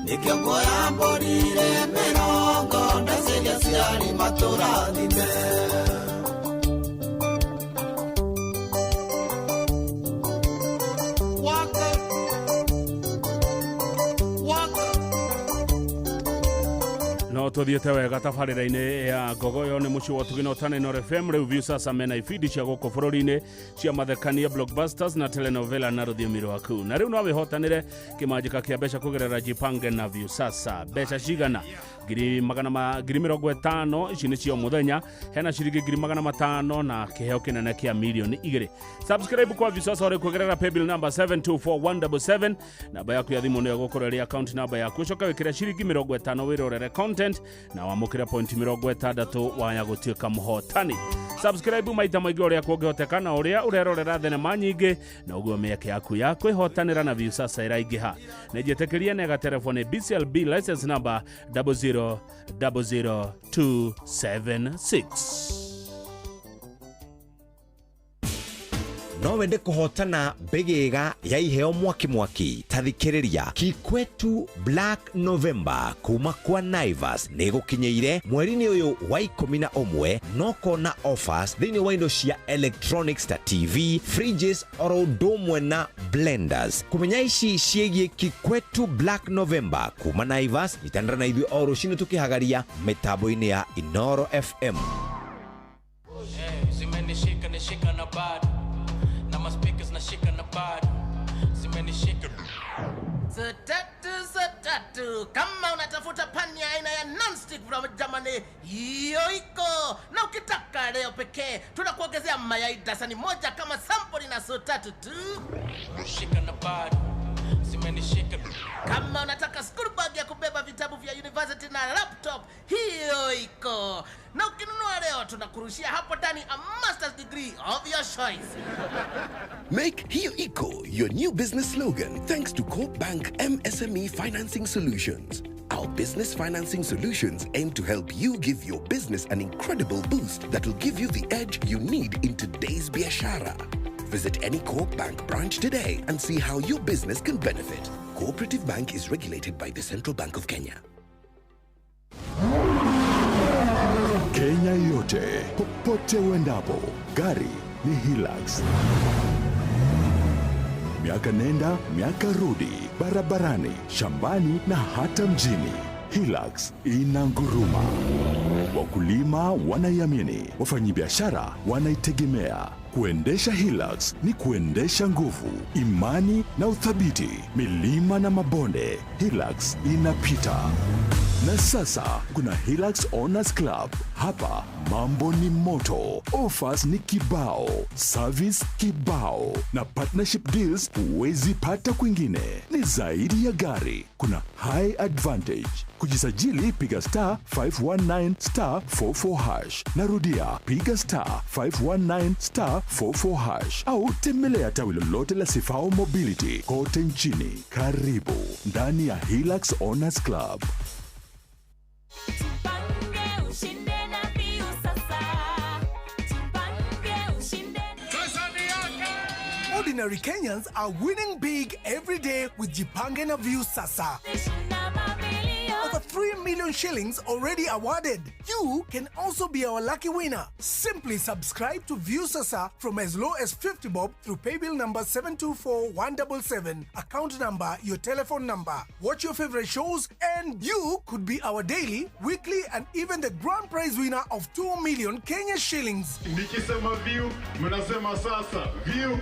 Nĩkĩo nguoya mbũri-rĩ mĩrongo, ndacĩria aciari matũrathime. Waka, waka. No tuthiĩte wega tabarĩra-inĩ ya Ngogoyo nĩ mũciĩ wa ũtugi na ũtana Inooro FM. Rĩu Viusasa mena ibindi cia gũkũ bũrũri-inĩ cia mathekania, blockbusters na telenovela na rũthiomi rwaku. Na rĩu no wĩhotanĩre kĩmanjĩka kĩa mbeca kũgerera Jipange na Viusasa. Mbeca cigana? 50,000, ici nĩ cia mũthenya. Hena ciringi 500,000 na kĩheo kĩnene kĩa 2 million. Subscribe kwa Viusasa ũrĩ kũgerera paybill number 724177. Namba yaku ya thimũ nĩyo ĩgũkorwo ĩrĩ account number yaku. Ũcoke wĩkĩre ciringi 50 wĩrorere content na wamũkĩre point 60 waya gũtuĩka mũhotani. Subscribe maita maingĩ ũrĩa kũngĩhoteka, na ũrĩa ũrerorera thenema nyingĩ na ũguo mĩeke yaku ya kwĩhotanĩra na Viusasa ĩraingĩha. Nĩ njĩtĩkĩrie nega telefoni BCLB license number 0000276. No wende kũhotana mbĩgĩga ya iheo mwaki mwaki, ta thikĩrĩria. Kikwetu Black November kuma kwa Naivas nĩ gũkinyĩire mweri-inĩ ũyũ wa 11, no kona offers thĩinĩ wa indo cia electronics ta TV, fridges oro ũndũ ũmwe na blenders. Kũmenya ici ciĩgiĩ Kikwetu Black November kuma Naivas, nyitanĩra na ithuĩ o rũcinĩ tũkĩhagaria mĩtambo-inĩ ya Inooro FM. Zimenishika nishika na bado na maspeakers nashika na bado zimenishika. Saa tatu, saa tatu. Kama unatafuta pani ya aina ya non-stick plastic from Germany. Hiyo iko. Na ukitaka leo pekee tunakuongezea mayai dasani moja kama sample na so tatu tu. Shika na bado zimenishika. Kama unataka school bag ya kubeba vitabu vya university na laptop, hiyo iko. Na ukinunua leo tunakurushia hapo ndani a master's degree of your choice. Make Hiyo Iko your new business slogan thanks to Corp Bank MSME Financing Solutions. Our business financing solutions aim to help you give your business an incredible boost that will give you the edge you need in today's biashara. Visit any Corp Bank branch today and see how your business can benefit. Cooperative Bank is regulated by the Central Bank of Kenya. Kenya yote, popote uendapo, gari ni Hilux. Miaka nenda, miaka rudi, barabarani, shambani na hata mjini. Hilux inanguruma. Wakulima wanaiamini, wafanyabiashara wanaitegemea. Kuendesha Hilux ni kuendesha nguvu, imani na uthabiti. Milima na mabonde, Hilux inapita. Na sasa kuna Hilux Owners Club. Hapa mambo ni moto, offers ni kibao, service kibao na partnership deals huwezi pata kwingine. Ni zaidi ya gari, kuna high advantage. Kujisajili piga star 519 star 44 hash. Narudia, piga star 519 star 44 hash au tembelea tawi lolote la Sifao Mobility kote nchini. Karibu ndani ya Hilux Owners Club. Jipange ushinde na Viusasa. Jipange ushinde. Ordinary Kenyans are winning big every day with Jipange na Viusasa. Over 3 million shillings already awarded. You can also be our lucky winner. Simply subscribe to Viusasa from as low as 50 bob through paybill number 724177, account number, your telephone number. Watch your favorite shows and you could be our daily, weekly and even the grand prize winner of 2 million Kenya shillings. Nikisema view, mnasema sasa view.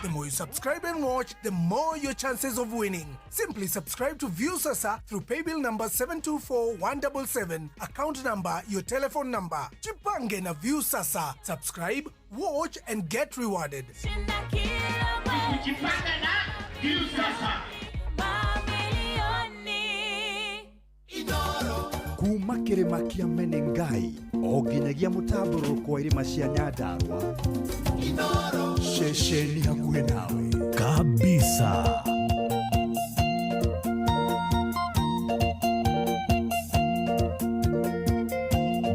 The more you subscribe and watch, the more your chances of winning. Simply subscribe to Viusasa through paybill number 724177, account number, your telephone number. Jipange na Viusasa. Subscribe, watch and get rewarded. Jipange na Viusasa. Mamilioni. Kuma kĩrĩma kĩa Menengai o nginyagia mũtambũrũko wa irĩma cia Nyandarua, ceceni hakuhĩ nawe kabisa.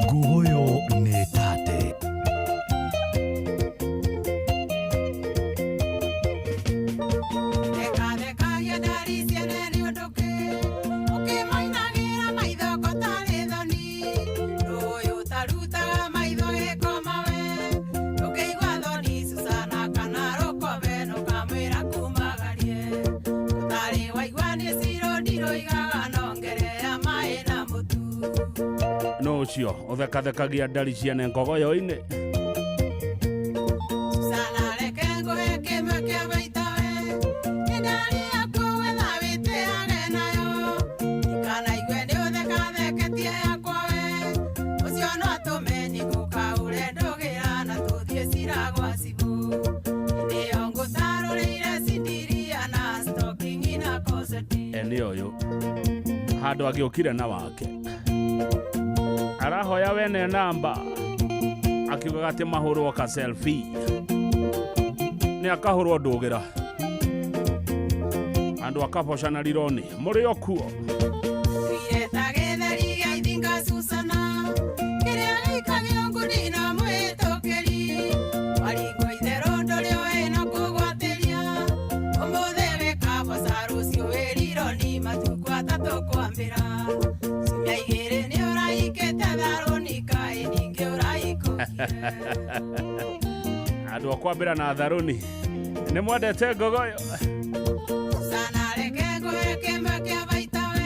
Nguguyo nĩ tate. Thekathekagia ndari ciene nĩ ũndũ kĩ ũkĩmainagĩra maitho ko tarĩ thoni rũyũ tarutaga maitho gĩkoma we ndũkĩigua thoni Susana kana rũkobe nũkamwĩra kumagarie ũtarĩ waigua nĩ ciro ndirũigaga nongerera maĩ na mũtu. No ũcio ũthekathekagia ndari ciene ngogoyo-inĩ. Susana reke ngũhe kĩmwe kĩa baita we nĩ ndari yaku wetha wĩtĩage nayo ikanaigue nĩ ũthekatheketie yakwa we ũcio no atũme nyingũkaũre ndũgĩra na tũthiĩ cira gwa cibũ hĩndĩ ĩyo ngũtarũrĩire cindiria na stocking na koseti. Ene ũyũ handũ agĩũkire na wake arahoya wene namba akiugaga atĩ mahũrwo ka selfie nĩ akahũrwo ndũgĩra andũ akabocana rironi mũrĩ o kuo. Tuire ta gĩtheri gĩa ithinga Susana kĩrĩa gĩikagio ngundi na mwĩtũkĩri waringwo itherũ ndũrĩ ũĩ na kũgwatĩria ũmũthĩ wĩ kaboca rũciũ wĩ rironi matukũ atatũ kwambĩra ciumia igĩrĩ nĩ ũraikĩte tharũni kaĩ ningĩ ũraikũkire. Andũ a kwambĩra na tharũni nĩ mwendete ngogoyo. Susana reke ngũhe kĩmwe kĩa baita we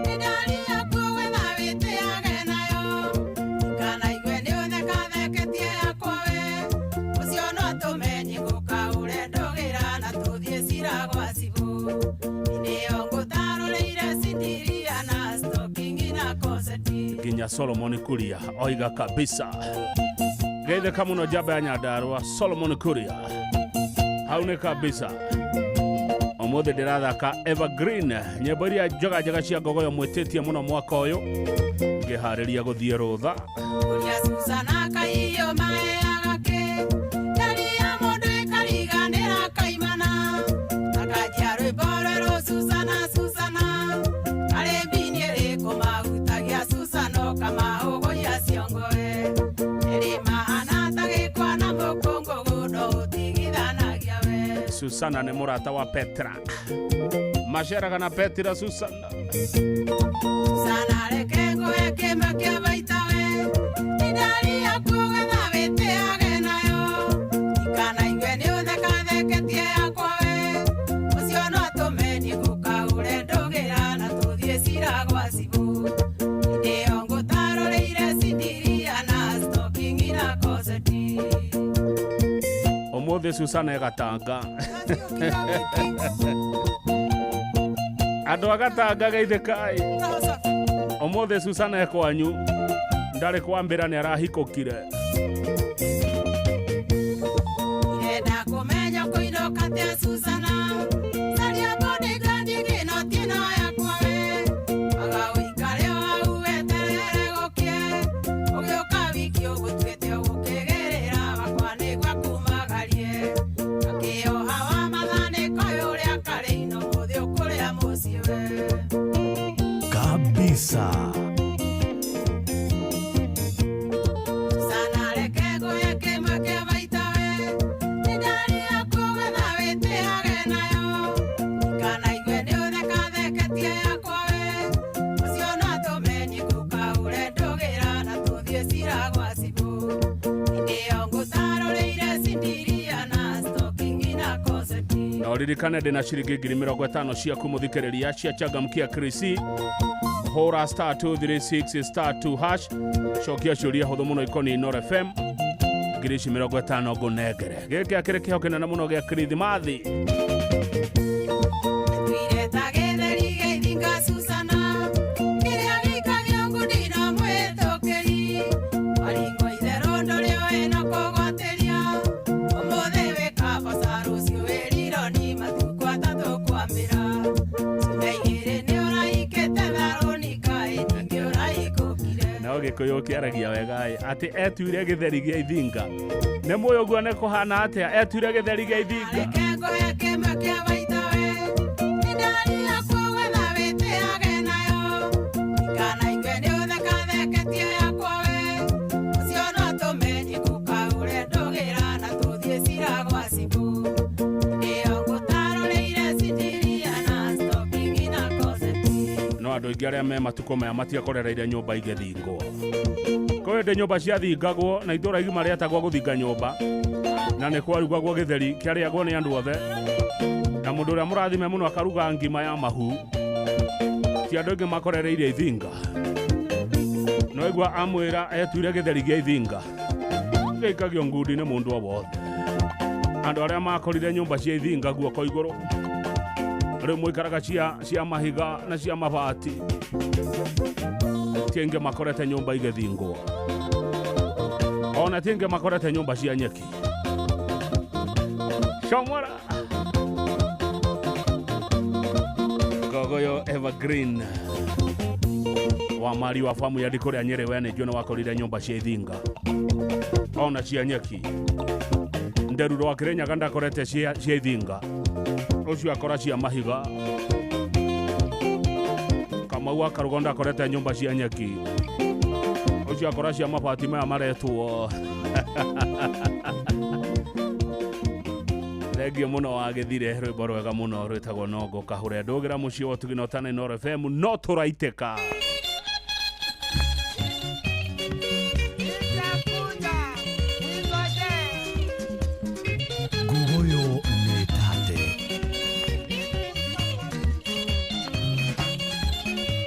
nĩ ndari yaku wetha wĩtĩage nayo ikanaigue nĩ ũthekatheketie yakwa we ũcio no atũme nyingũkaũre ndũgĩra na tũthiĩ cira gwa cibũ hĩndĩ ĩyo ngũtarũrĩire cindiria na stocking na Nginya Solomon Kuria oiga kabisa. Geithĩka mũno njamba ya Nyandarua Solomon Kuria. Hau nĩ kabisa. Ũmũthĩ ndĩrathaka Evergreen, nyĩmbo iria njega njega cia ngogoyo mwĩtĩtie mũno mwaka ũyũ ngĩharĩria gũthiĩ rũtha. Kuria Susana kaiyo maheaga kĩ ndaria mũndũ ĩkariganĩra kaimana akanjia rwĩmbo rwerũ Susana Susana karĩ mbini ĩrĩkũ mahutagia Susana ũkamahũgũia ciongoe ĩrĩ mahana ta gĩkwa na mũkũngũgũ no ũtigithanagia we. Susana nĩ mũrata wa Petra, maceraga na Petra. Susana Susana reke ngũhe kĩmwe kĩa baita we indaria kugetha wĩtĩage nayo ikanaigue nĩ ũthekatheketie yakwa we ũcio no atũme niĩ ngũkaũre ndũgĩra na tũthiĩ cira gwa cibũ hĩndĩ ĩyo ngũtarũrĩire cindiria na stocking na koseti. Ũmũthĩ Susana e Gatanga. Andũ a Gatanga geithĩkai. Ũmũthĩ Susana e kwanyu, ndarĩ kwambĩra nĩ arahikũkire. Irenda kũmenya kũinũka atĩa Susana caria bodyguard ngĩnoti ĩno yakwa we aga ũikare o hau weterere gũkĩe ũgĩũka wiki ũgũtuĩte ũgũkĩgĩrĩra wakwa nĩguo akumagarie akĩoha wa mathanĩko ũrĩa karĩ ino mũthĩ ũkũrĩa mũciĩ we. Kabisa. Susana reke ngũhe kĩmwe kĩa baita we nĩ ndaria kũgetha wĩtĩage nayo ikanaigue nĩ ũthekatheketie yakwa we ũcio no atũme niĩ ngũkaũre ndũgĩra na tũthiĩ cira gwa cibũ hĩndĩ ĩyo ngũtarũrĩire cindiria na stocking na koseti. Na ũririkane ndĩna ciringi 50,000 ciaku mũthikĩrĩria cia changamkia Krisi. Hũra star 236 star 2 hash, cokia ciũria hũthũ mũno ikoniĩ Inooro FM. 50,000 ngũnengere. Gĩkĩ akĩrĩ kĩheo kĩnene mũno gĩa Kirithimathi. Tuire ta gĩtheri gĩithinga Susana kĩrĩa gĩikagio ngundi no mwĩtũkĩri waringwo itherũ ndũrĩ ũĩ no kũgwatĩria ũmũthĩ wĩ kaboca rũciũ wĩ rironi matukũ atatũ kwambĩra ciumia igĩrĩ nĩ ũrahikĩte tharũni kaĩ ningĩ ũrahikũkire. No Gĩkũyũ kĩaragia wega ĩ atĩ etuire gĩtheri gĩa ithinga. Nĩ mũĩ ũguo nĩ kũhana atĩa etuire gĩtheri gĩa ithinga. Reke ngũhe kĩmwe kĩa baita we nĩ ndaria kũgetha wĩtĩage nayo ikanaigue nĩ ũthekatheketie yakwa we ũcio no atũme niĩ ngũkaũre ndũgĩra na tũthiĩ cira gwa cibũ hĩndĩ ĩyo ngũtarũrĩire cindiria na stocking na koseti. No andũ aingĩ arĩa me matukũ maya matiakorereire nyũmba igĩthingwo. Kwĩ hĩndĩ nyũmba ciathingagwo na itũũra igima rĩetagwo gũthinga nyũmba, na nĩ kwarugagwo gĩtheri kĩarĩagwo nĩ andũ othe, na mũndũ ũrĩa mũrathime mũno akaruga ngima ya mahu. Ti andũ aingĩ makorereire ithinga. No igua amwĩra etuire gĩtheri gĩa ithinga gĩikagio ngundi nĩ mũndũ o wothe. Andũ arĩa makorire nyũmba cia ithinga guoko igũrũ rĩu mũikaraga cia mahiga na cia mabati, ti aingĩ makorete nyũmba igĩthingwo, ona ti aingĩ makorete nyũmba cia nyeki. Shomora Ngogoyo Evergreen wa mari wa famu ya ndikũrĩa Nyĩrĩ, we nĩ njũĩ nĩ wakorire nyũmba cia ithinga ona cia nyeki. Nderuro wa Kĩrĩnyaga ndakorete cia ithinga, ũcio akora cia mahiga. Kamau wa Karugo ndakorete nyũmba cia nyeki, ũcio akora cia mabati maya maretwo. Thengio mũno wa gĩthire rwĩmbo rwega mũno rwĩtagwo Nongo Kahure. Ndũgĩra mũciĩ wa ũtugi na ũtana Inooro FM no tũraitĩka. Ngugoyo nĩ tate.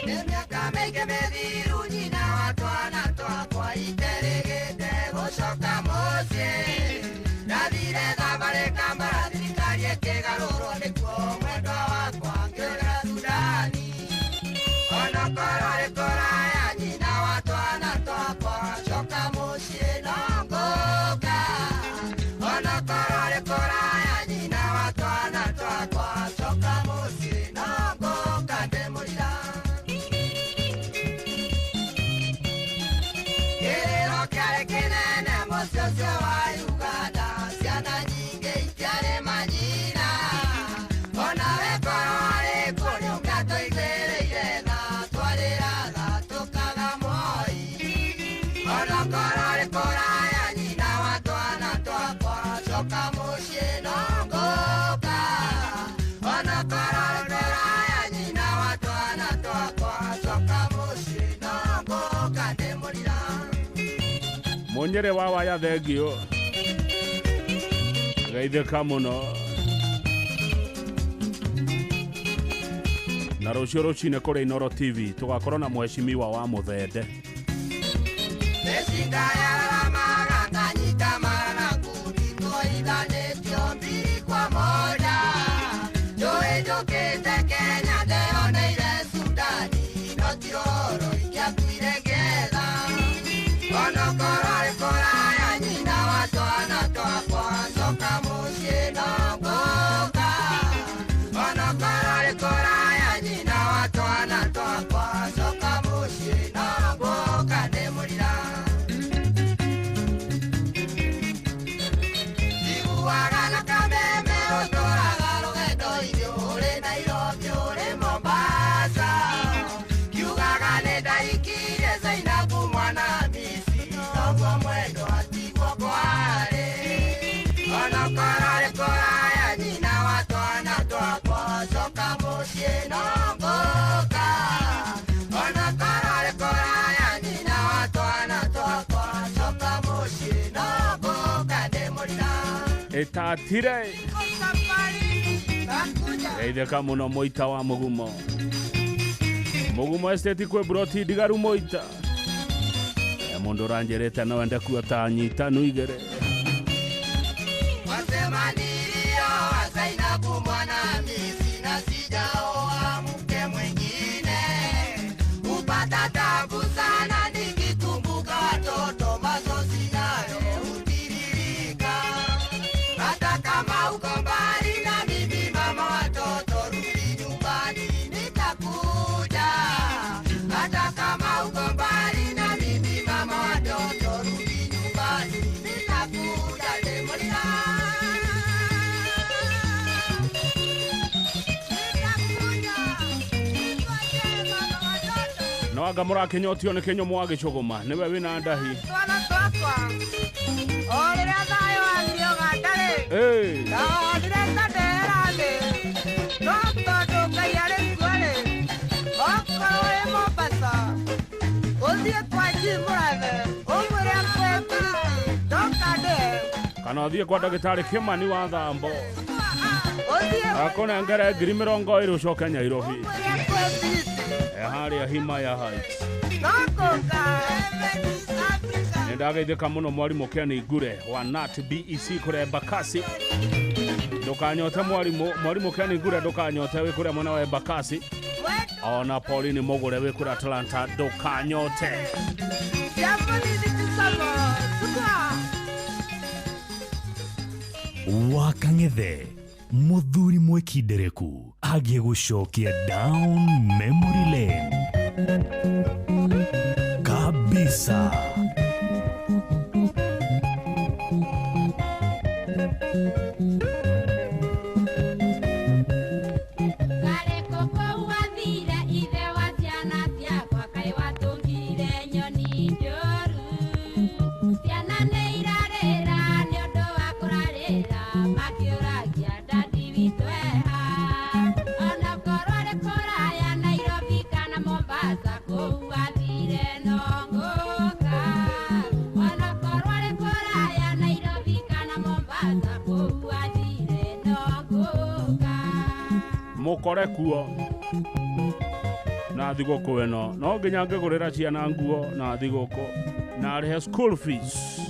Mĩaka mĩingĩ mĩthiru nyina wa twana twakwa iterĩgĩte gũcoka mũciĩ ndathire thabarĩ Kambara thirikari ĩkĩgarũrwo nĩkuo mwendwa wakwa ngĩũrĩra Sudani onokorwo arĩ Onokorwo rĩ kũraya nyina wa twana twakwa coka mũciĩ no ngũka. Onokorwo rĩ kũraya nyina wa twana twakwa coka mũciĩ no ngũka ndĩmũrira. Munyere wa waya thengio geithĩka mũno na rũciũ rũcinĩ kũrĩ Inoro TV tũgakorwo na mheshimiwa wa Mũthende. Mĩcinga yararamaga kanyita mara na ngundi twoithanĩtio mbiri kwa moja. Njũĩ njũkĩte Kenya ndeyoneire Sudani no ti ũhoro ingĩakuire ngĩetha. Onokorwo rĩ kũraya nyina wa twana twakwa coka mũciĩ no ngũka. Onokorwo rĩ kũraya nyina wa twana twakwa coka mũciĩ no ngũka ndĩmũrira. Njiguaga na kameme ũtũraga rũgendo-inĩ ũrĩ Nairobi ũrĩ Mombasa. Kiugaga nĩ ndahikirie Zainabu mwana Hamisi noguo mwendo atigwo kwarĩ. Onokorwo rĩ kũraya nyina wa twana twakwa coka mũciĩ no ngũka. Onokorwo rĩ kũraya nyina wa twana twakwa coka mũciĩ no ngũka ndĩmũrira. Ĩtatire geithĩka mũno mũita wa mũgumo mũgumo estate kwĩ broti ndigaru mũita. Mũndũ ũranjĩrĩte no ende kuota nyitanu igĩrĩ. Wasema nilioa Zainabu mwana Hamisi na sijaoa mke mwingine. Upata tabu sana nikikumbuka watoto machozi nayo hutiririka. Hata kama uko mbali na mimi mama watoto rudi nyumbani nitakuja. Hata kama uko mbali na mimi mama watoto rudi nyumbani nitakuja ndĩmũrira. No anga mũrakĩnyotio nĩ kĩnyũmũ wa gĩcũgũma nĩwe wĩna ndahi. Twana twakwa o rĩrĩa thayũ wathiĩ Ũganda rĩ Ĩĩ. ndonire ta ndehera thĩ no tondũ Ngai arĩ kuo rĩ okorwo wĩ Mombasa ũthiĩ kwa Jim Mũrathe ũmwĩre akũhe tigiti ndoka ndĩhe. Kana ũthiĩ kwa ndagĩtarĩ Kĩmani wa Thambo Ũthiĩ akũnengere 20,000 ũcoke Nyairobi ũmwĩre akũhe tigiti harĩa Himaya Heights. no ngũka. Nĩ ndageithĩka mũno mwarimũ Ken Ngure wa NAT BEC kũrĩa Embakasi. Ndũkanyote mwarimũ Ken Ngure ndũkanyote wĩ kũrĩa mwena wa Embakasi. Ona Pauline Mũgũre wĩ kũrĩa Atlanta ndũkanyote. Wakang'ethe muthuri mwikindereku agĩgũcokia down memory lane kabisa. Mũkore kuo na thigũkũ ĩno no nginya ngĩgũrĩra ciana nguo na thigũkũ na arĩhe school fees.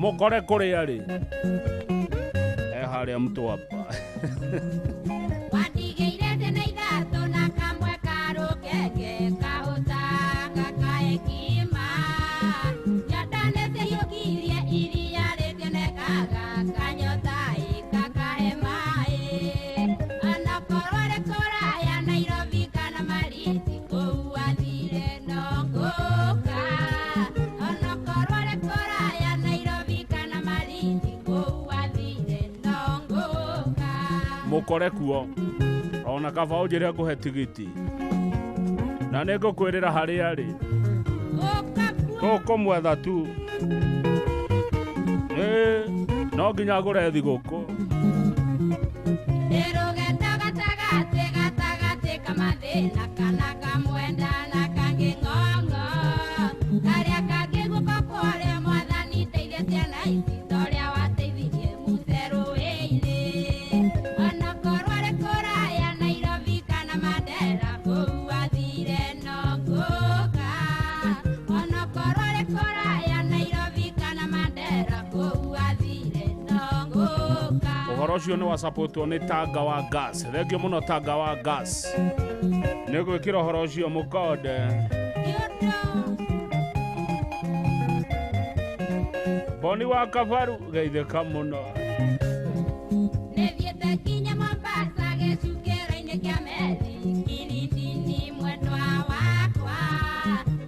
Mũkore kũrĩa rĩ e harĩa Mtwapa. Wandigĩire ciana ithatũ na kamwe karũkenge kahũtanga kahekima. Nyandanĩte hiũkirie iria rĩtionekaga kanyota ĩkakahe maĩ. Onokorwo rĩ kũraya Nairobi kana Malindi kũu athire no ngũka. Onokorwo rĩ kũraya Nairobi kana Malindi kũu athire no ngũka. Mũkore kuo ona kaba ũnjĩre ngũhe tigiti na nĩ ngũkwĩrĩra harĩa rĩ. Kũmwetha tu. Ĩĩ, no nginya agũre thigũkũ. Ndĩrũgendo gatagatĩ gatagatĩ ka mathĩna kana kamwenda na kangĩ ng'ong'o karĩa kangĩ guoko kwarĩa mwathani ndeithia ciana ici ta ũrĩa wateithirie Musa rũĩ-inĩ onokorwo arĩ kũraya Nairobi kana Mandera kũu athire no ngũka onokorwo arĩ kũraya Nairobi kana Mandera kũu athire no ngũka. Ũhoro ũcio nĩ wacapotwo nĩ Tanga wa Gas. Thengio mũno Tanga wa Gas nĩ gwĩkĩra ũhoro ũcio mũkonde. Boni wa Kabaru geithĩka mũno. Nĩthiĩte nginya Mombasa gĩcukĩro-inĩ kĩa meri Kilindini mwendwa wakwa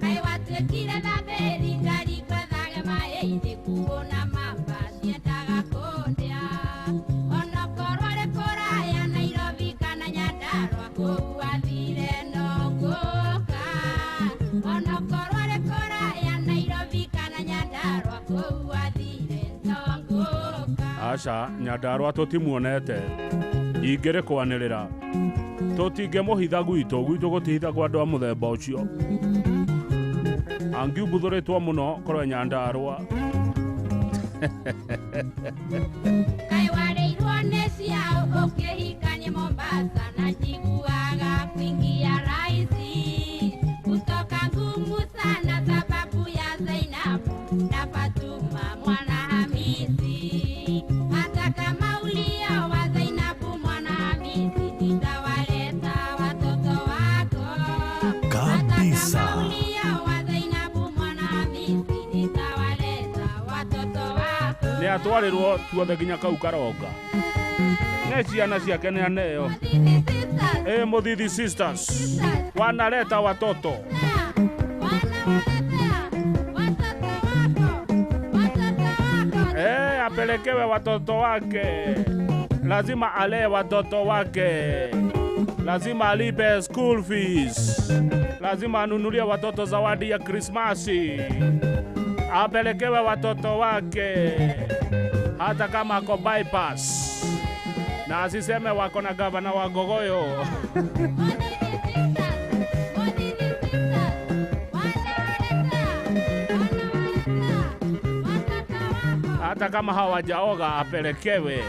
kaĩ watuĩkire thabĩri ngaringwo thage maĩ-inĩ kuona mamba ciendaga kũndĩa onokorwo arĩ kũraya Nairobi kana Nyandarua kũu athire no ngũka onokorwo arĩ kũraya Nairobi kana Nyandarua kũu athire no ngũka. Aca, Nyandarua tũtimuonete, ingĩrĩ kwanĩrĩra tũtingĩmũhitha gwitũ, gwitũ gũtihithagwo andũ a mũthemba ũcio. Angiumbuthũrĩtwo mũno korwo Nyandarua. Kaĩ warĩirwo nĩ ciao ũkĩhikania Mombasa na njiguaga kuingia rahisi kutoka ngumu sana sababu ya Zainabu na Fatuma mwana Hamisi hata kama ulioa Zainabu mwana Hamisi nitawaleta watoto wako Kabisa. Hata kama ulioa Zainabu mwana Hamisi nitawaleta watoto wako. Nĩ atwarĩrwo tuothe nginya kau karonga nĩ ciana ciake nĩ aneo. Ĩ Mũthithi Sisters wanaleta watoto. Apelekewe watoto wake, lazima alee watoto wake, lazima alipe school fees, lazima anunulie watoto zawadi ya Krismasi, apelekewe watoto wake hata kama ako bypass, na asiseme wako na gavana wa Gogoyo. Hata kama hawajaoga apelekewe.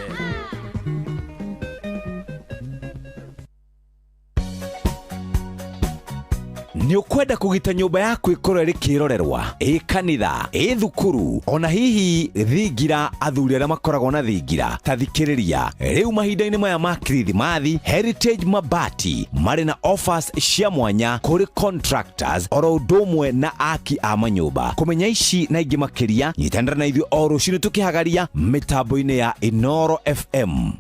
Nĩ ũkwenda kũgita nyũmba yaku ĩkorwo ĩrĩ kĩrorerwa, ĩ kanitha, ĩ thukuru, ona hihi thingira, athuri arĩa makoragwo na thingira, ta thikĩrĩria rĩu mahinda-inĩ maya ma Kirithimathi, Heritage Mabati marĩ na offers cia mwanya kũrĩ contractors oro ũndũ ũmwe na aki a manyũmba. Kũmenya ici na ingĩ makĩria, nyitanĩra na ithuĩ o rũcinĩ tũkĩhagaria mĩtambo-inĩ ya Inoro FM.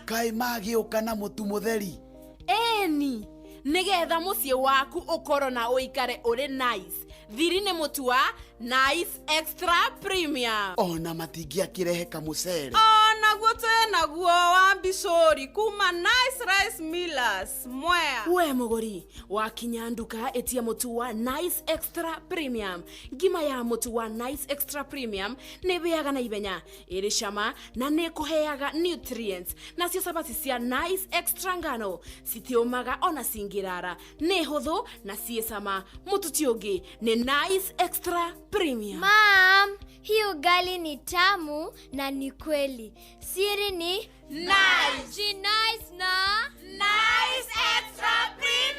Kaĩ magĩũka na mũtu mũtheri. Ĩni, nĩgetha mũciĩ waku ũkorwo na ũikare ũrĩ nice. Thiri nĩ mũtu wa Nice Extra Premium. Ona matingĩakĩrehe kamũcere. Onaguo twĩnaguo wa mbicũri kuma Nice Rice Millers Mwea. We mũgũri, wakinya nduka ĩtia mũtu wa Nice Extra Premium. Ngima ya mũtu wa Nice Extra Premium nĩ ĩhĩaga na ihenya, ĩrĩ cama na nĩ ĩkũheaga nutrients. Nacio cabaci cia Nice Extra ngano citiũmaga ona cingĩrara, nĩ hũthũ na ciĩ cama. Mũtu ti ũngĩ nĩ Nice Extra Premium. Mom, hii ugali ni tamu na ni kweli. Siri ni Nice. Ji nice na Nice Extra Premium.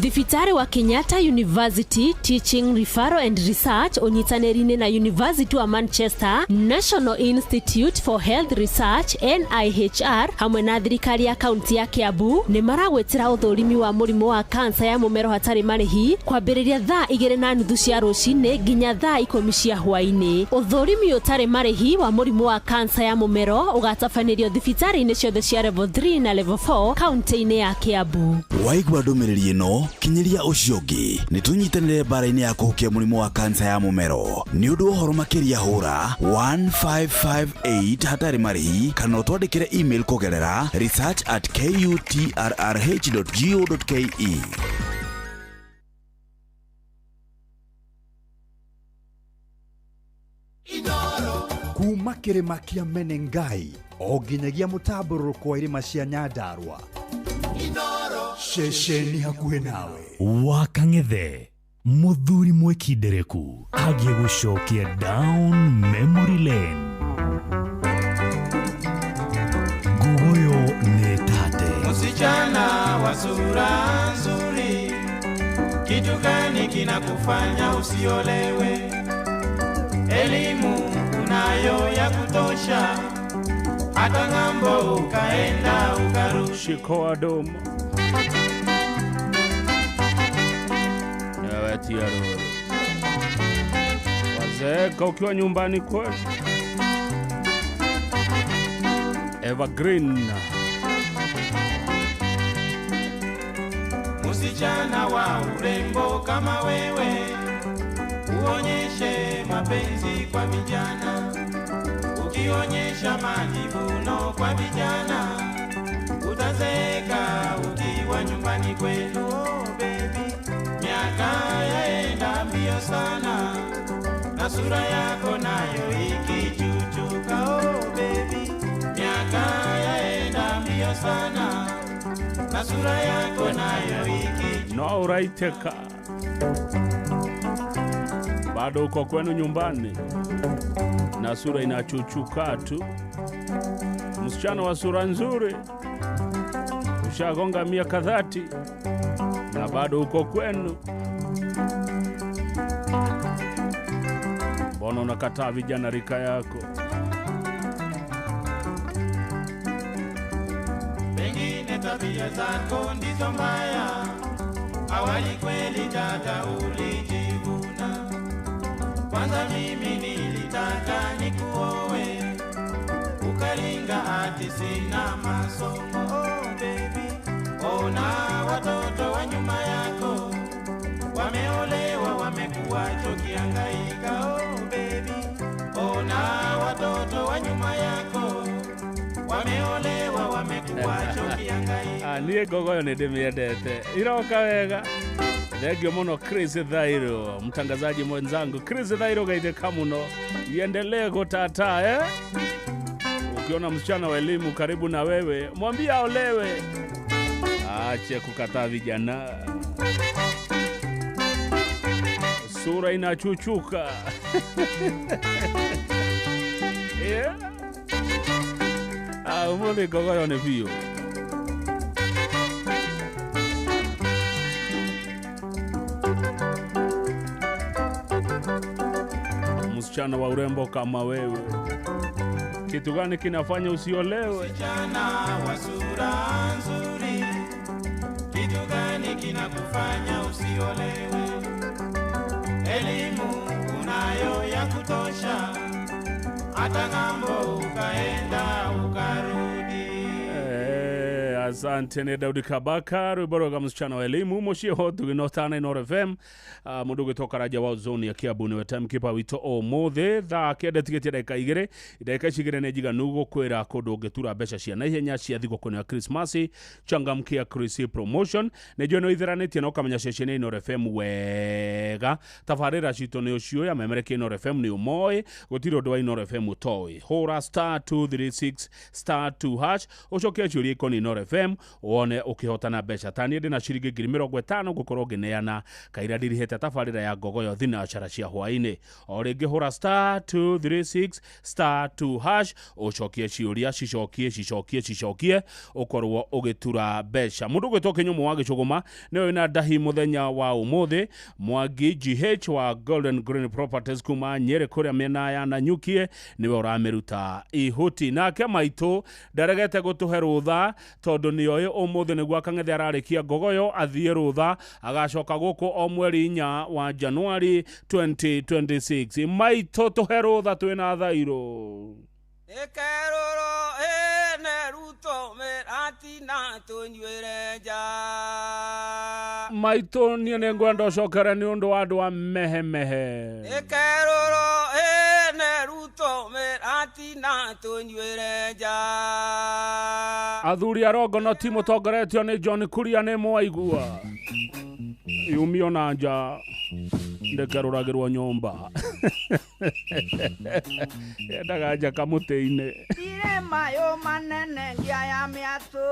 Thibitarĩ wa Kenyatta University Teaching Referral and Research ũnyitanĩri-inĩ na University wa Manchester, National Institute for Health Research NIHR hamwe na thirikari ya kaunti ya Kiambu nĩ maragwĩtĩra ũthũrimi wa mũrimũ wa kansa ya mũmero hatarĩ marĩhi kwambĩrĩria thaa 2:30 cia rũcinĩ nginya thaa 10 cia hwaĩ-inĩ. Ũthũrimi ũtarĩ marĩhi wa mũrimũ wa kansa ya mũmero ũgatabanĩrio thibitarĩ-inĩ ciothe cia level 3 na level 4 kaunti-inĩ ya Kiambu. Waigua ndũmĩrĩri ĩno Kinyĩria ũcio ũngĩ. Nĩ tũnyitanĩre mbara-inĩ ya kũhukia mũrimũ wa kansa ya mũmero. Nĩ ũndũ wa ũhoro makĩria hũra 1558 hatarĩ marĩhi kana ũtwandĩkĩre email kũgerera research@kutrrh.go.ke. Kuma kĩrĩma kĩa Menengai o nginyagia mũtambũrũko wa irĩma cia Nyandarua, ceceni hakuhĩ nawe. Wakang'ethe muthuri mwikindereku agiĩ gũcokia down memory lane. Nguguyo nĩ tate. Msichana wa sura nzuri, kitu gani kinakufanya usiolewe? Elimu unayo ya kutosha, hata ng'ambo ukaenda ukarudi. Shikoa domo Niwewetia roro. Wazeeka ukiwa nyumbani kwetu. Evergreen. Msichana wa urembo kama wewe, uonyeshe mapenzi kwa vijana. Ukionyesha majivuno kwa vijana, utazeeka ukiwa nyumbani kwenu. Oh baby, miaka yaenda mbio sana, na sura yako nayo ikichuchuka. Oh baby, miaka yaenda mbio sana, na sura yako nayo ikichuchuka. No uraiteka bado uko kwenu nyumbani na sura inachuchuka tu. Msichana wa sura nzuri, ushagonga miaka 30 na bado uko kwenu. Mbona unakataa vijana rika yako? Pengine tabia zako ndizo mbaya, awali kweli dada ulijivuna. Kwanza mimi nilitaka nikuoe, ukaringa ati sina masomo. Oh baby, ona watoto wa nyuma yako wameolewa, wamekuwa chokiangaika. Oh baby, ona watoto wa nyuma yako wameolewa, wamekuwa chokiangaika. Niĩ ngogoyo nĩ ndĩmĩendete, iroka wega. Thengio muno Chris Thairo, mtangazaji mwenzangu Chris Thairo, gaithĩka muno, iendelee gũtata eh? Ukiona msichana wa elimu karibu na wewe, mwambie aolewe, ache kukataa vijana. Sura inachuchuka. Yeah. Umuthi ngogoyo nĩ biũ. Msichana wa urembo kama wewe, kitu gani kinafanya usiolewe? Msichana wa sura nzuri, kitu gani kinakufanya usiolewe? Elimu unayo ya kutosha, hata ng'ambo ukaenda ukarudi. Asante ni Daudi Kabaka, rwimbo rwega msichana wa elimu muciĩ ho tugĩnotana Inooro FM. Mũndũ ũgĩtwo Karanja wa zone ya Kiambu nĩwe timekeeper witũ ũmũthĩ thaa 9 tigĩtie ndagĩka 2. Ndagĩka ici 2 nĩ njiganu gũkwĩra kũndũ ũngĩtura mbeca cia naihenya cia thigũkũ ya Krismasi. Changamkia Chris promotion nĩ njũĩ nĩ ũitheranĩtie na ũkamenya ceceni ya Inooro FM wega. Tabarĩra citũ nĩ ũciũĩ, amemerekia Inooro FM nĩ ũmoĩ, gũtirĩ ũndũ wa Inooro FM ũtoĩ. Hũra star 236 star 2 hash ũcokie ciũria ikoniĩ Inooro FM wone ũkĩhotana mbeca. Ta niĩ ndĩna ciringi 50,000 ngũkorwo ngĩneana kaira ndirihĩte tabarĩra ya ngogoyo thinacara cia hwaĩ-inĩ. O rĩngĩ hũra star 236 star 2 hash ũcokie ciũria, cicokie cicokie cicokie, ũkorwo ũgĩtura mbeca. Mũndũ ũgwĩtwo Kĩnyũmũ wa Gĩcũgũma nĩwe wĩna ndahi mũthenya wa ũmũthĩ. Mwangi GH wa Golden Green Properties kuma Nyĩrĩ kũrĩa mĩena ya Nanyukie nĩwe ũramĩruta ihuti. Nake maitũ ndaregete gũtũhe rũtha tondũ nĩoĩ ũmũthĩ nĩguo Akang'ethe ararĩkia ngogoyo athiĩ rũtha, agacoka gũkũ o mweri 4 wa Januari 2026. Maitũ tũhe rũtha twĩna Thairũ. Ĩkerũrũ ĩne ruto mĩratina tũnyuĩre nja. Maitũ niĩ nĩ ngwenda ũcokere nĩ ũndũ wa andũ a mehemehe. Ĩkerũrwo ĩne Ruto mĩratina tũnyuĩre nja. Athuri a Rongono ti mũtongoretio nĩ John Kuria nĩ mwaigua. Yumio na nja ndĩkerũragĩrwo nyũmba. Yendaga nja kamũtĩ-inĩ. Ire mayo manene ngia ya mĩatũ.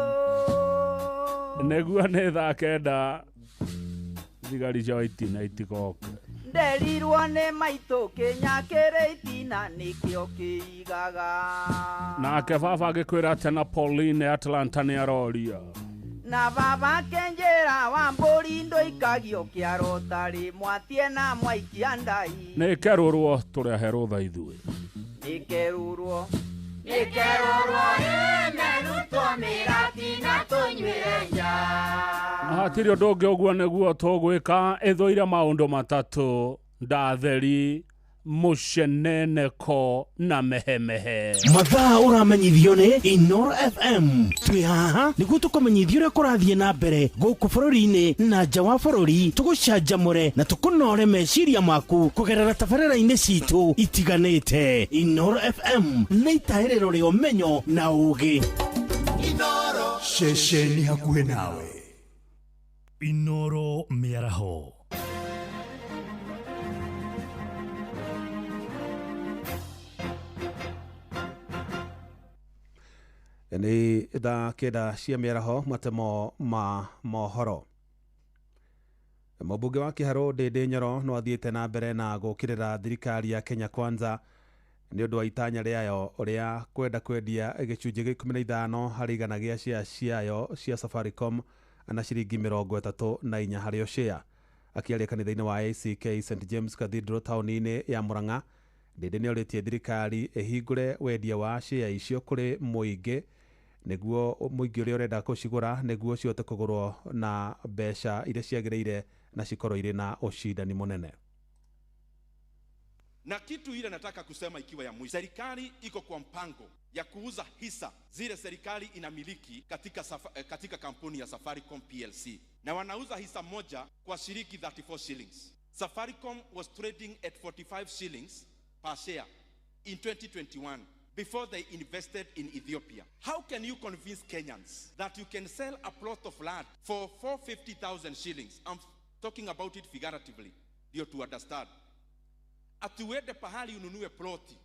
Nĩguo nĩ thaa 9 thigari cia itina itigoke. Nderirwo nĩ maitũ kĩnya kĩrĩ itina nĩkĩo kĩigaga. Nake baba agĩkwĩra atĩ na Pauline Atlanta nĩ aroria. Na baba kenjera wa mbũri ndũikagio kĩaro tarĩ mwatie na mwaikia ndai. Nĩ kerũrwo tũrehe rũtha ithuĩ. Nĩ kerũrwo. Nĩ kerũrwo ĩne Ruto mĩratina tũnyuĩre nja. Hatirĩ ũndũ ũngĩ ũguo nĩguo tũgwĩka ĩthũire maũndũ matatũ ndatheri mũceneneko na mehemehe. Mathaa ũramenyithio nĩ Inoro FM. Twĩ haha nĩguo tũkũmenyithie ũrĩa kũrathiĩ na mbere gũkũ bũrũri-inĩ na nja wa bũrũri, tũgũcanjamũre na tũkũnore meciria maku kũgerera tabarĩra-inĩ citũ itiganĩte. Inoro FM nĩ itahĩrĩro rĩa ũmenyo na ũũgĩ. Inoro ceceni hakuhĩ nawe. Inoro mĩaraho. Nĩ thaa 9 cia mĩaraho matemo ma mohoro. Mũmbunge wa Kĩharũ Ndĩndĩ Nyoro no athiĩte na mbere na gũkĩrĩra thirikari ya Kenya Kwanza nĩ ũndũ wa itanya rĩayo rĩa kwenda kwendia gĩcunjĩ gĩa 15 harĩ igana gĩa share ciayo cia Safaricom na ciringi 34 harĩ o share. Akĩaria kanitha-inĩ wa ACK St James Cathedral taũni-inĩ ya Murang'a, Ndĩndĩ nĩorĩtie thirikari ĩhingũre wendia wa share icio kũrĩ mũingĩ nĩguo mũingĩ ũrĩa ũrenda kũcigũra nĩguo cihote kũgũrwo na mbeca iria ciagĩrĩire na cikorwo irĩ na ũcindani mũnene. Na kitu ile nataka kusema ikiwa ya mwisho, serikali iko kwa mpango ya kuuza hisa zile serikali inamiliki katika kampuni ya Safaricom PLC, na wanauza hisa moja kwa shilingi 34 shillings. Safaricom was trading at 45 shillings per share in 2021 before they invested in Ethiopia. How can you convince Kenyans that you can sell a plot of land for 450,000 shillings? I'm talking about it figuratively, ndio to understand. Ati uende pahali ununue ploti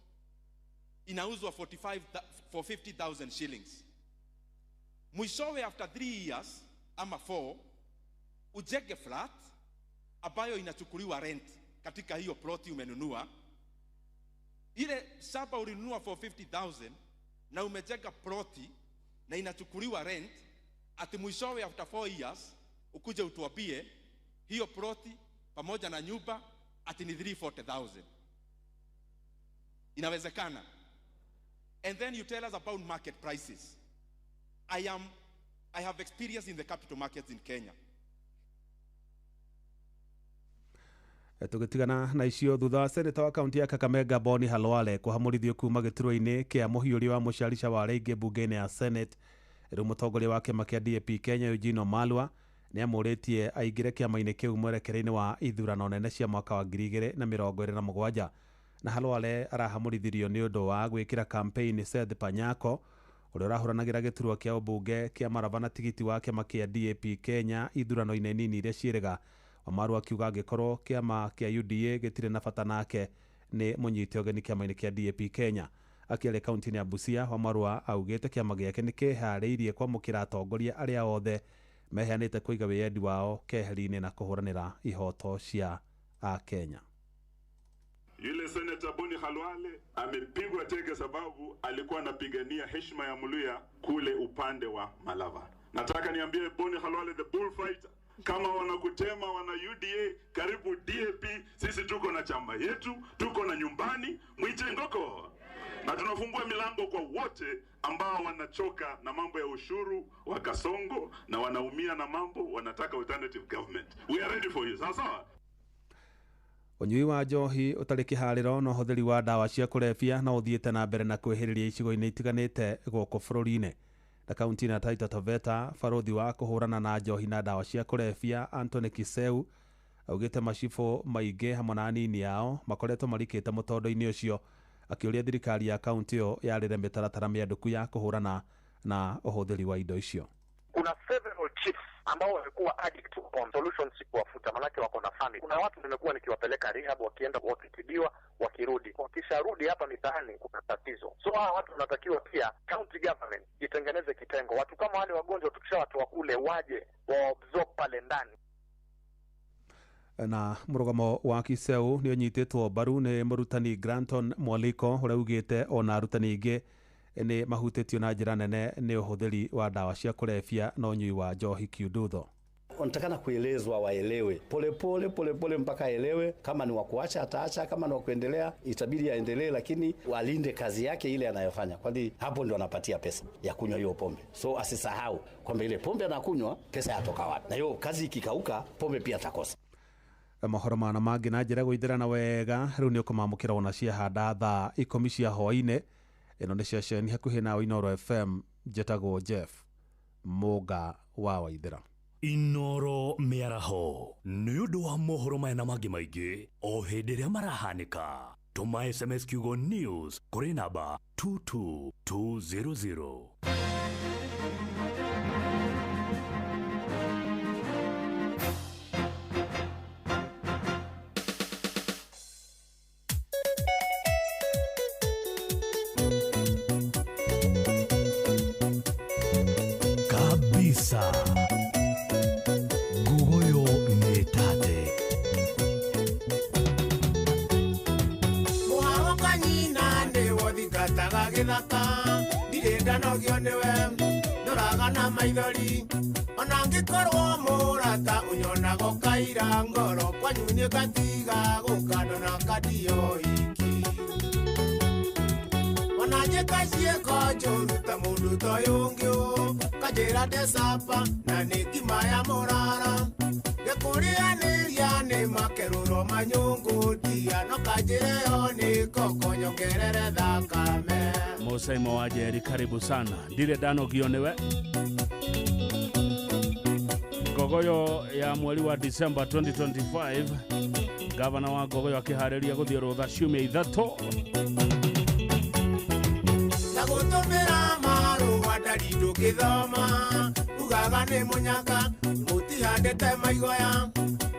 inauzwa 450,000 shillings. Mwishowe after 3 years ama 4 ujenge flat ambayo inachukuliwa rent katika hiyo ploti umenunua. Ile shamba ulinunua 450,000 na umejenga ploti na inachukuliwa rent, ati mwishowe after 4 years ukuje utuambie hiyo ploti pamoja na nyumba ati ni 340,000. Inawezekana? And then you tell us about market prices. I have experience in the capital markets in Kenya. Tũgĩtigana na icio thutha wa seneta wa kaunti ya Kakamega Boni Halwale kũhamũrithio kuma gĩturwa-inĩ kĩa mũhiũria wa mũcarica wa arĩa aingĩ mbunge-inĩ ya Senate. Rĩu mũtongoria wa kĩama kĩa DAP Kenya Eugene Wamalwa nĩamũrĩtie aingĩre kĩama-inĩ kĩu mwerekera-inĩ wa ithurano nene cia mwaka wa 2027. Na Halwale arahamũrithirio nĩ ũndũ wa gwĩkĩra campaign Seth Panyako ũrĩa ũrahũranagĩra gĩturwa kĩa ũmbunge kĩa Maraba na tigiti wa kĩama kĩa DAP Kenya ithurano-inĩ nini iria ciĩrĩga. Wamalwa akiuga angĩkorwo kĩama kĩa UDA gĩtirĩ na bata nake nĩ mũnyite ũgeni kĩama-inĩ kĩa DAP Kenya. Akĩaria kaunti-inĩ ya Busia, Wamalwa augĩte kĩama gĩake nĩ kĩharĩirie kwamũkĩra atongoria arĩa othe meheanĩte kũiga wĩyendi wao keheri-inĩ na kũhũranĩra ihoto cia Akenya. Yule Senator Boni Khalwale amepigwa teke sababu alikuwa anapigania heshima ya Mluya kule upande wa Malava. Nataka niambie Boni Khalwale the bullfighter, kama wanakutema wana UDA, karibu DAP, sisi tuko na chama yetu, tuko na nyumbani, mwite ngoko. Na tunafungua milango kwa wote ambao wanachoka na mambo ya ushuru wa Kasongo na wanaumia na mambo, wanataka alternative government. We are ready for you. Sawa sawa. Ũnyui wa njohi ũtarĩ kĩharĩro na ũhũthĩri wa ndawa cia kũrebia no ũthiĩte na mbere na kwĩhĩrĩria icigo-inĩ itiganĩte gũkũ bũrũri-inĩ. Kaunti-inĩ ya Taita Taveta, barothi wa kũhũrana na njohi na ndawa cia kũrebia Anthony Kiseu augĩte macibũ maingĩ hamwe na anini ao makoretwo marikĩte mũtondo-inĩ ũcio, akĩũria thirikari ya kaunti ĩyo yarĩre mĩtaratara mĩandũku ya kũhũrana na ũhũthĩri wa indo icio. Kuna several chiefs ambao wamekuwa addict on solution si kuwafuta, manake wako na family. Kuna watu nimekuwa nikiwapeleka rehab, wakienda wakitibiwa, wakirudi, wakisharudi hapa mitaani kuna tatizo. So hawa watu wanatakiwa pia county government itengeneze kitengo, watu kama wale wagonjwa tukishawatoa kule waje waabsorb pale ndani. Na mũrũgamo wa Kiseu nĩ ũnyitĩtwo mbaru nĩ mũrutani Granton Mwaliko ũrĩa ugĩte ona arutani aingĩ nĩ mahutĩtio na njĩra nene nĩ ũhũthĩri wa ndawa cia kũrebia na ũnyui wa njohi kiundutho. Wanatakana kuelezwa waelewe polepole polepole mpaka aelewe. Kama ni wa kuacha ataacha, kama ni wa kuendelea itabidi aendelee, lakini walinde kazi yake ile anayofanya, kwani hapo ndo anapatia pesa ya kunywa hiyo pombe. So asisahau kwamba ile pombe anakunywa pesa yatoka wapi, na hiyo kazi ikikauka pombe pia atakosa. Mohoro mana mangĩ na njĩra gũithĩrana wega rĩu nĩ ũkũmamũkĩra ona ciahanda thaa 10 cia hwaĩ-inĩ. Ĩno nĩ ceceni hakuhĩ nawe Inooro FM, njĩtagwo Jeff Mũnga wa Waithĩra. Inooro mĩaraho nĩ ũndũ wa mohoro maya na mangĩ maingĩ o hĩndĩ ĩrĩa marahanĩka. Tũma SMS kiugo news kũrĩ namba 22200. Kabisa. Ngugoyo nĩ tate. Mũharo kwa nyina nĩwo thingataga gĩthaka, ndirĩ ndanogio nĩwe ndoraga na maithori, ona angĩkorwo mũrata ũnyonaga ũkaira ngoro, kwanyu nĩ ngatiga gũka ndona kandio iki. Ona njĩka ciĩko njũru ta mũndũ ta ũyũ ũngĩ ũ, kanjĩra ndecapa na nĩ ngima ya mũrara, ngĩkũrĩanĩria nĩ makerũro manyũngũ ndia, no kanjĩre yo nĩ koko nyongerere thakame. Musaimo wa Njeri, karibu sana. Ndirĩ ndanogio nĩwe. Ngogoyo ya mweri wa December 2025, gavana wa Ngogoyo akĩharĩria gũthiĩ rũtha ciumia 3. Na gũtũmĩra marũa ndari ndũngĩthoma, ugaga nĩ mũnyaka mũtihandĩte maigoya,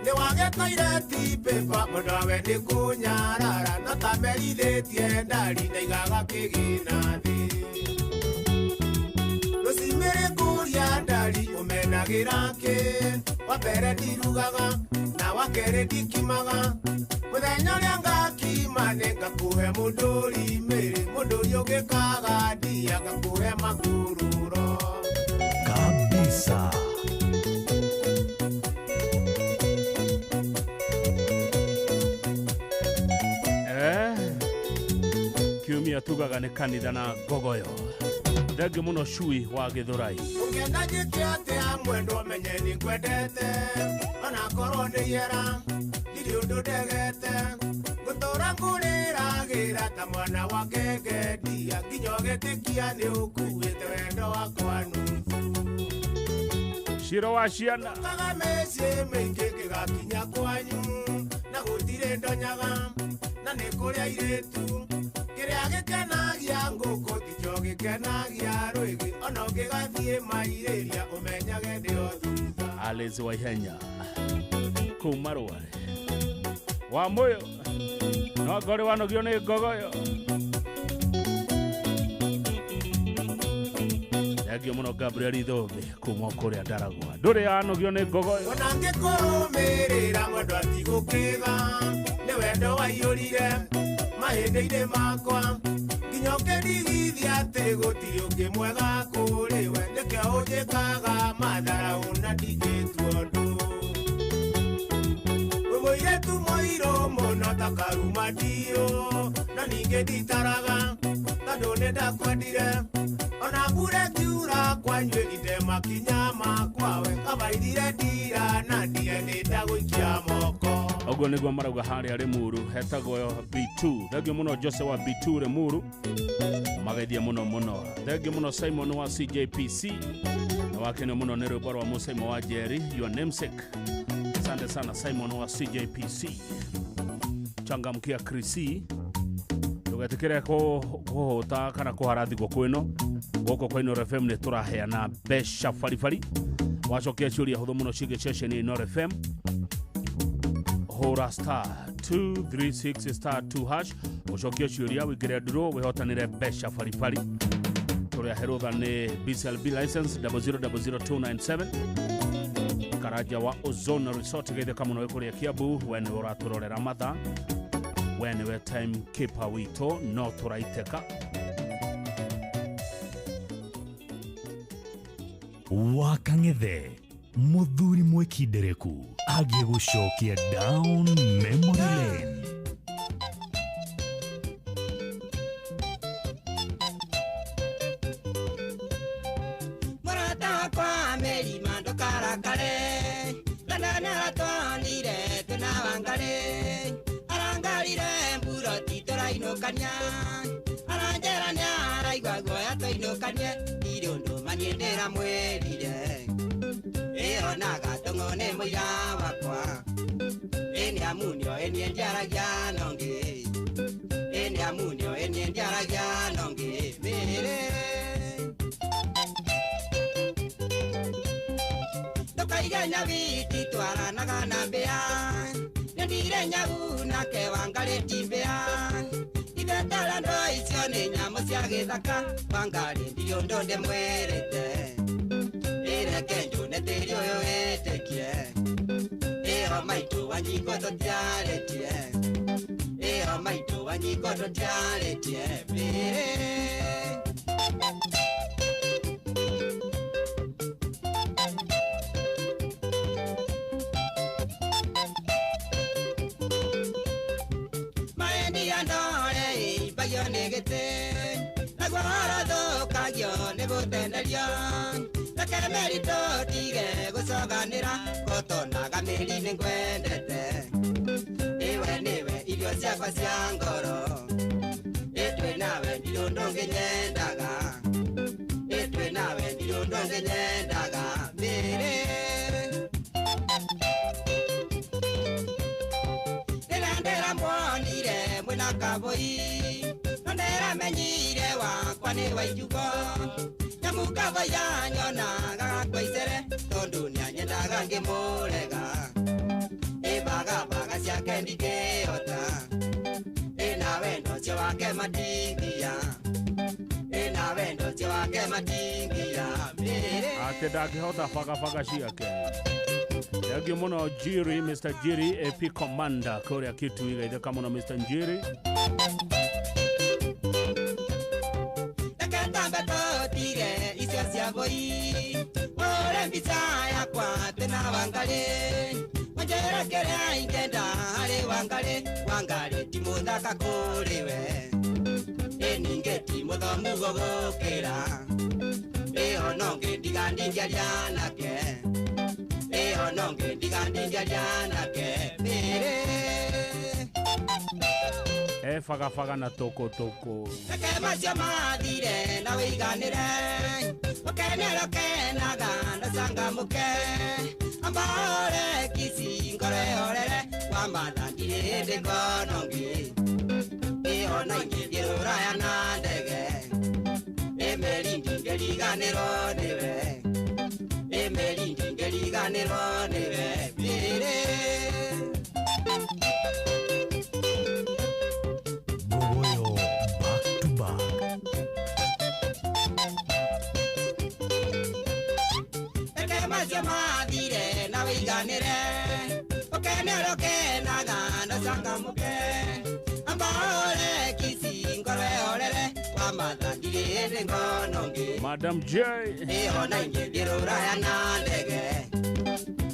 nĩ wagĩtoire ti paper mũndũ nĩ kũnyarara, no ta merithĩtie ndari ndaigaga kĩgĩna thĩ. Rũcimĩrĩ kũria ndari ũmenagĩra kĩ, wa mbere ndirugaga na wa kerĩ ndikimaga, mũthenya ũrĩa ngakima nĩ ngakũhe mũndũri mĩrĩ, mũndũri ũngĩkaga ndia ngakũhe makururo. Kabisa. Kiumia tugaga nĩ kanitha na Ngogoyo. Thengiũ mũno Cui wa Gĩthũrai. Ũngĩenda njĩke atĩa mwendwa menye nĩ ngwendete, onakorwo nĩ ihera ndirĩ ũndũ ndegete, ngũtũra ngũrĩragĩra ta mwana wa ngenge ndia, nginya ũgĩtĩkia nĩ ũkuĩte wendo wakwa nuthu. Ciro wa ciana. Kaga mĩciĩ mĩingĩ ngĩgakinya kwanyu, na gũtirĩ ndonyaga, na nĩ kũrĩ airĩtu. Kĩrĩa gĩkenagia ngũkũ tikĩo gĩkenagia rwĩgĩ, ona ũngĩgathiĩ mairĩria ũmenyage ndĩ o thutha. Alice Waihenya kũu Marũarĩ wa Mũyũ, no ngorĩ wanogio nĩ Ngogoyo. Thengiũ mũno Gabriel Ithũmbi kuma kũrĩa Ndaragwa, ndũrĩ yanogio nĩ Ngogoyo. Ona ngĩkũrũmĩrĩra mwendwa tigũkĩga, nĩ wendo waiyũrire mahĩndĩ-inĩ makwa, nginya ũkĩndigithia atĩ gũtirĩ ũngĩ mwega kũrĩ we, nĩkĩo ũnjĩkaga matharaũ na ndingĩtua ũndũ. Wĩ mũirĩtu mũirũ mũno ta karuma ndiũ, no ningĩ nditaraga tondũ nĩ ndakwendire, ona mbura ĩkiura kwanyu ĩrinde makinya makwa, we kabairire ndira na ndie nĩ ndagũikia moko. Ũguo nĩguo marauga harĩa Limuru hetagwo B2. Thengiũ mũno Jose wa B2 Limuru, mageithie mũno mũno. Thengiũ mũno Simon wa CJPC, na wakenio mũno nĩ rwĩmbo rwa Mũsaimo wa Njeri, your namesake. Asante sana Simon wa CJPC. Changamkia Krisi, ndũgetĩkĩre kũhũta kana kũhara thigũkũ ĩno. Gũkũ kwa Inooro FM nĩ tũraheana mbeca baribari. Wacokia ciũria hũthũ mũno ciĩgiĩ ceceni ya Inooro FM, hũra star 236 star 2 hash, ũcokie ciũria wĩingĩre nduro wĩhotanĩre mbeca baribari. Tũrĩa herũtha nĩ BCLB license 0000297, Karanja wa Ozone Resort geithĩka mũno wĩ kũrĩa Kiambu. We nĩwe ũratũrorera mathaa, we nĩwe time keeper witũ, no tũraitĩka. Wakang'ethe muthuri mwikindereku agĩgũcokia down memory lane. Mũrata wakwa Mĩrima ndũkarakare, kana nĩaratwonire twĩna Wangarĩ, arangarire mburoti tũrainũkania, aranjĩra nĩaraigua guoya tũinũkanie, ndirĩ ũndũ maniĩ ndĩramwĩrire, ĩyo na gatũng'ũ nĩ mũira wakwa, ĩ nĩamu nĩoĩ niĩ ndiaragia na ũngĩ, ĩ nĩamu nĩoĩ niĩ ndiaragia na ũngĩ, mĩrĩ. Ndũkaige nyawiti twaranaga na mbĩa, nĩndire nyau nake Wangarĩ ti mbĩa, ithetara ndo icio nĩ nyamũ cia gĩthaka, Wangarĩ ndirĩ ũndũ ndĩmwĩrĩte, ĩreke njũne tĩri ũyũ wĩtĩkie, ĩyo maitũ Wanjikũ tũtiarĩtie, ĩyo maitũ Wanjikũ tũtiarĩtie, mĩrĩ. Naguo ũrothũkagio nĩ gũtenderio, reke mĩri tũtige gũcoganĩra, gũtonaga mĩri nĩ ngwendete, ĩwe nĩwe irio ciakwa cia ngoro, ĩtwĩ nawe ndirĩ ũndũ ũngĩ nyendaga, ĩtwĩ nawe ndirĩ ũndũ ũngĩ nyendaga, mĩrĩ. Rĩrĩa ndĩramuonire mwĩna kabũi, ndĩramenyire wakwa nĩ wa ijugo, nyamũ kabũi yanyonaga gakwa icere, tondũ nĩanyendaga ngĩmũrega, ĩbagabaga ciake ndingĩhota, ĩna wendo ũcio wake matingia, ĩna wendo ũcio wake matingia, mĩrĩ. Atĩ ndangĩhota bagabaga ciake. Thengiũ mũno Njiri, Mr. Njiri AP Commander kũrĩa Kitui, geithĩka mũno Mr. Njiri. Tambe tũtige icio cia bũi, ũre mbica yakwa twĩna Wangarĩ, wanjĩre kĩrĩa ingĩenda harĩ Wangarĩ, Wangarĩ ti mũthaka kũrĩ we, ĩ ningĩ ti mũthomu gũgũkĩra, ĩ ona ũngĩ ndiga ndingĩaria nake, ĩ ona ũngĩ ndiga ndingĩaria nake, mĩrĩ. Bagabaga na tũkũtũkũ. Reke macio mathire na wĩiganĩre, ũkenere ũkenaga na ũcangamũke, amba ũre kici ngoro ĩhorere, wamatha ndirĩ hĩndĩ ngona ũngĩ, ĩ ona ingĩthiĩ rũraya na ndege, ĩ meri ndingĩriganĩrwo nĩwe, ĩ meri ndingĩriganĩrwo nĩwe, mĩrĩ. Ngogoyo back to back. Reke macio mathire na wĩiganĩre, ũkenere ũkenaga na ũcangamũke, amba ũre kici ngoro ĩhorere, wamatha ndirĩ hĩndĩ ngona ũngĩ, Madam J. Ĩ ona ingĩthiĩ rũraya na ndege,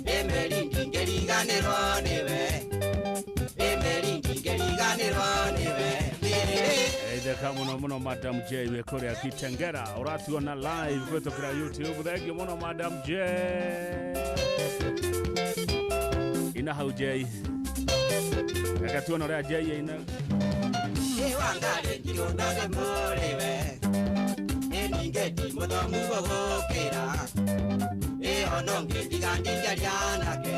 ĩ meri ndingĩriganĩrwo nĩwe, ĩ meri ndingĩriganĩrwo nĩwe, mĩrĩ. Geithĩka mũno mũno Madam J wĩ kũrĩa Kitengera, ũratuona live kũhĩtũkĩra YouTube. Thengiũ mũno Madam J. Ina hau J. Reke tuone ũrĩa Jay aina. Wangari ndirondore mũrĩwe ningeti mũthomu gũgũkĩra ĩhono ngĩtiga ndingĩaria nake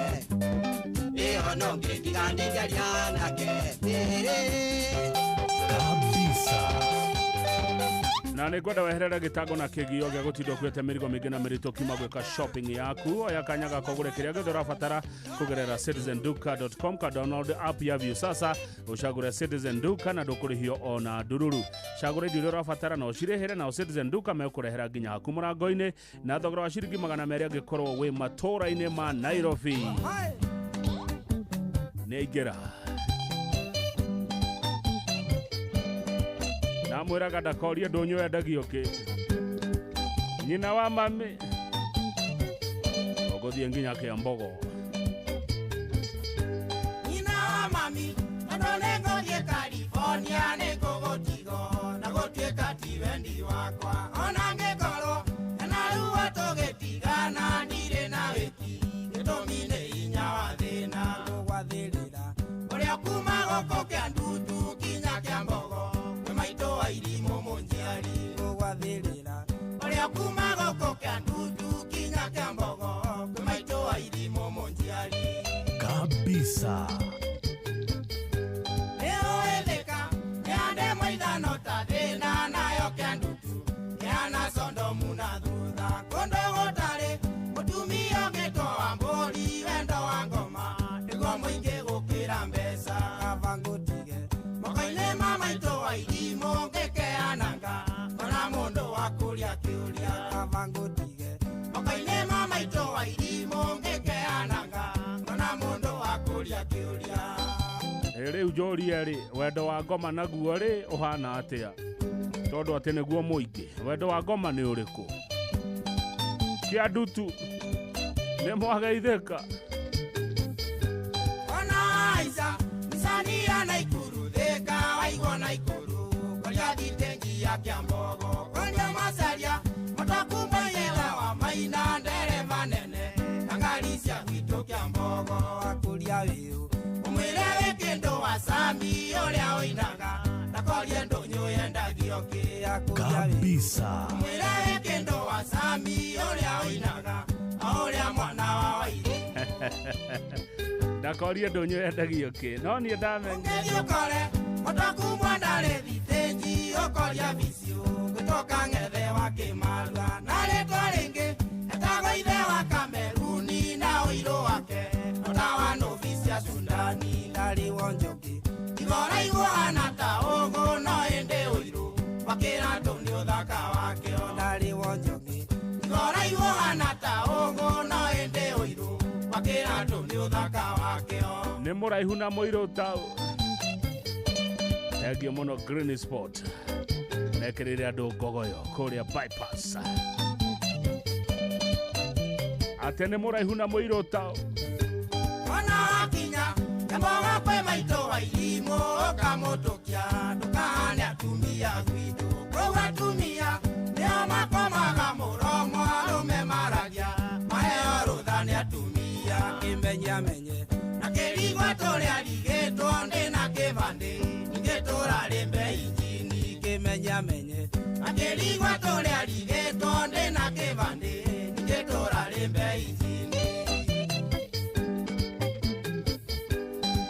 ĩhono ngĩtiga ndingĩaria nake kabisa. Na nĩngwenda weherere gĩtango na kĩgio gĩa gũtinda ũkuĩte mĩrigo mĩingĩ na mĩritũ kiuma gwĩka shopping yaku. Oya kanya gako ũgũre kĩrĩa gĩothe ũrabatara kũgerera citizenduka.com ka download app ya Viusasa ũcagũre Citizen Duka na ndũkũrĩhio ona ndururu. Cagũra indo iria ũrabatara na ũcirĩhĩre, nao Citizen Duka mekũrehera nginya haku mũrango-inĩ na thogora wa ciringi 200 angĩkorwo wĩ matũũra-inĩ ma Nairobi. Nĩ aingĩra. Namwĩraga ndakorie ndũnyũ wendagio kĩ nyina wa mami ũgũthiĩ nginya Kĩambogo. Nyina wa mami tondũ nĩngũthiĩ California nĩngũgũtigwo na gũtuĩka ti wendi wakwa ona ngĩkorwo na ruo tũgĩtigana ndirĩ na wĩki gĩtũmi nĩ hinya wa thĩna gũgwathĩrĩra ũrĩa kuma gũkũ Kĩandutu kinya Kĩambogo maitũ wa irimũ mũnjiari gũgwathĩrĩra ũrĩa kuma gũkũ Kĩandutu kinya Kĩambogo kwĩ maitũ wa irimũ mũnjiari kabisa. Nĩũĩthĩka nĩande maithano ta thĩna nayo Kĩandutu kĩhana Sondomu na thutha kũndũ gũtarĩ mũtumia ũngĩtwo wa mbũri wendo wa ngoma nĩguo mũingĩ gũkĩra mbeca kaba ngũtige moko-inĩ ma maitũ wa irimũ ngĩkeananga ona mũndũ wa kũria kĩũria kaba ngũtige moko-inĩ ma maitũ wa irimũ ngĩkeananga ona mũndũ wa kũria kĩũria. Rĩu njũrie rĩ, wendo wa ngoma naguo rĩ ũhana atĩa? Tondũ atĩ nĩguo mũingĩ, wendo wa ngoma nĩ ũrĩkũ? Kĩandutu nĩ mwageithĩka. Ona Aica micania Naikuru thĩka waigwo Naikuru kũrĩa thitĩnji ya Kĩambogo kũrĩa macaria mũtokumbaiyĩra wa maina ndereba nene na ngari cia gwitũ Kĩambogo akũria wĩũ ũmwĩre wĩ kĩndũ wa Sami ũrĩa ũinaga ndakorie ndũnyũ yendagio kĩ akũria wĩũ kabisa. Ũmwĩre wĩ kĩndũ wa Sami ũrĩa ũinaga o ũrĩa mwana wa Wairi Ndakorie ndũnyũ yendagio kĩ no niĩ ndamenya. Ũngĩthiĩ ũkore mũtokumwa ndarĩ thitĩnji ũkoria bicio gũtoka ng'ethe wa Kĩmarua na rĩtwa rĩngĩ etagwo ithe wa Kameruni na ũirũ wake ota wa nũbi cia Sudani ndarĩ wonjoki igoraigwo hana ta ũgũ no ĩndĩ ũirũ wakĩra ndũ nĩ ũthaka wake ndarĩ wonjoki igoraigwo hana ta ũgũ no ĩndĩ ũirũ wakĩra ndũ nĩ ũthaka wake. Nĩ mũraihu na mũirũ ta thengio mũno Green Sport mekĩrĩire andũ ngogoyo kũrĩa bypass atĩ nĩ mũraihu na mũirũ ta Ona wakinya Kĩambogo kwĩ maitũ wa irimũ ũkamũtũkia ndũkahane atumia gwitũ kũu atumia nĩo makomaga mũromo arũme maragia maheo rũtha nĩ atumia kĩmenye menye na kĩrigwa tũrĩa rigĩtwo ndĩ na kĩbandĩ ningĩ tũrarĩ injini kĩmenye menye na kĩrigwa tũrĩa rigĩtwo ndĩ na kĩbandĩ ningĩ tũrarĩ injini.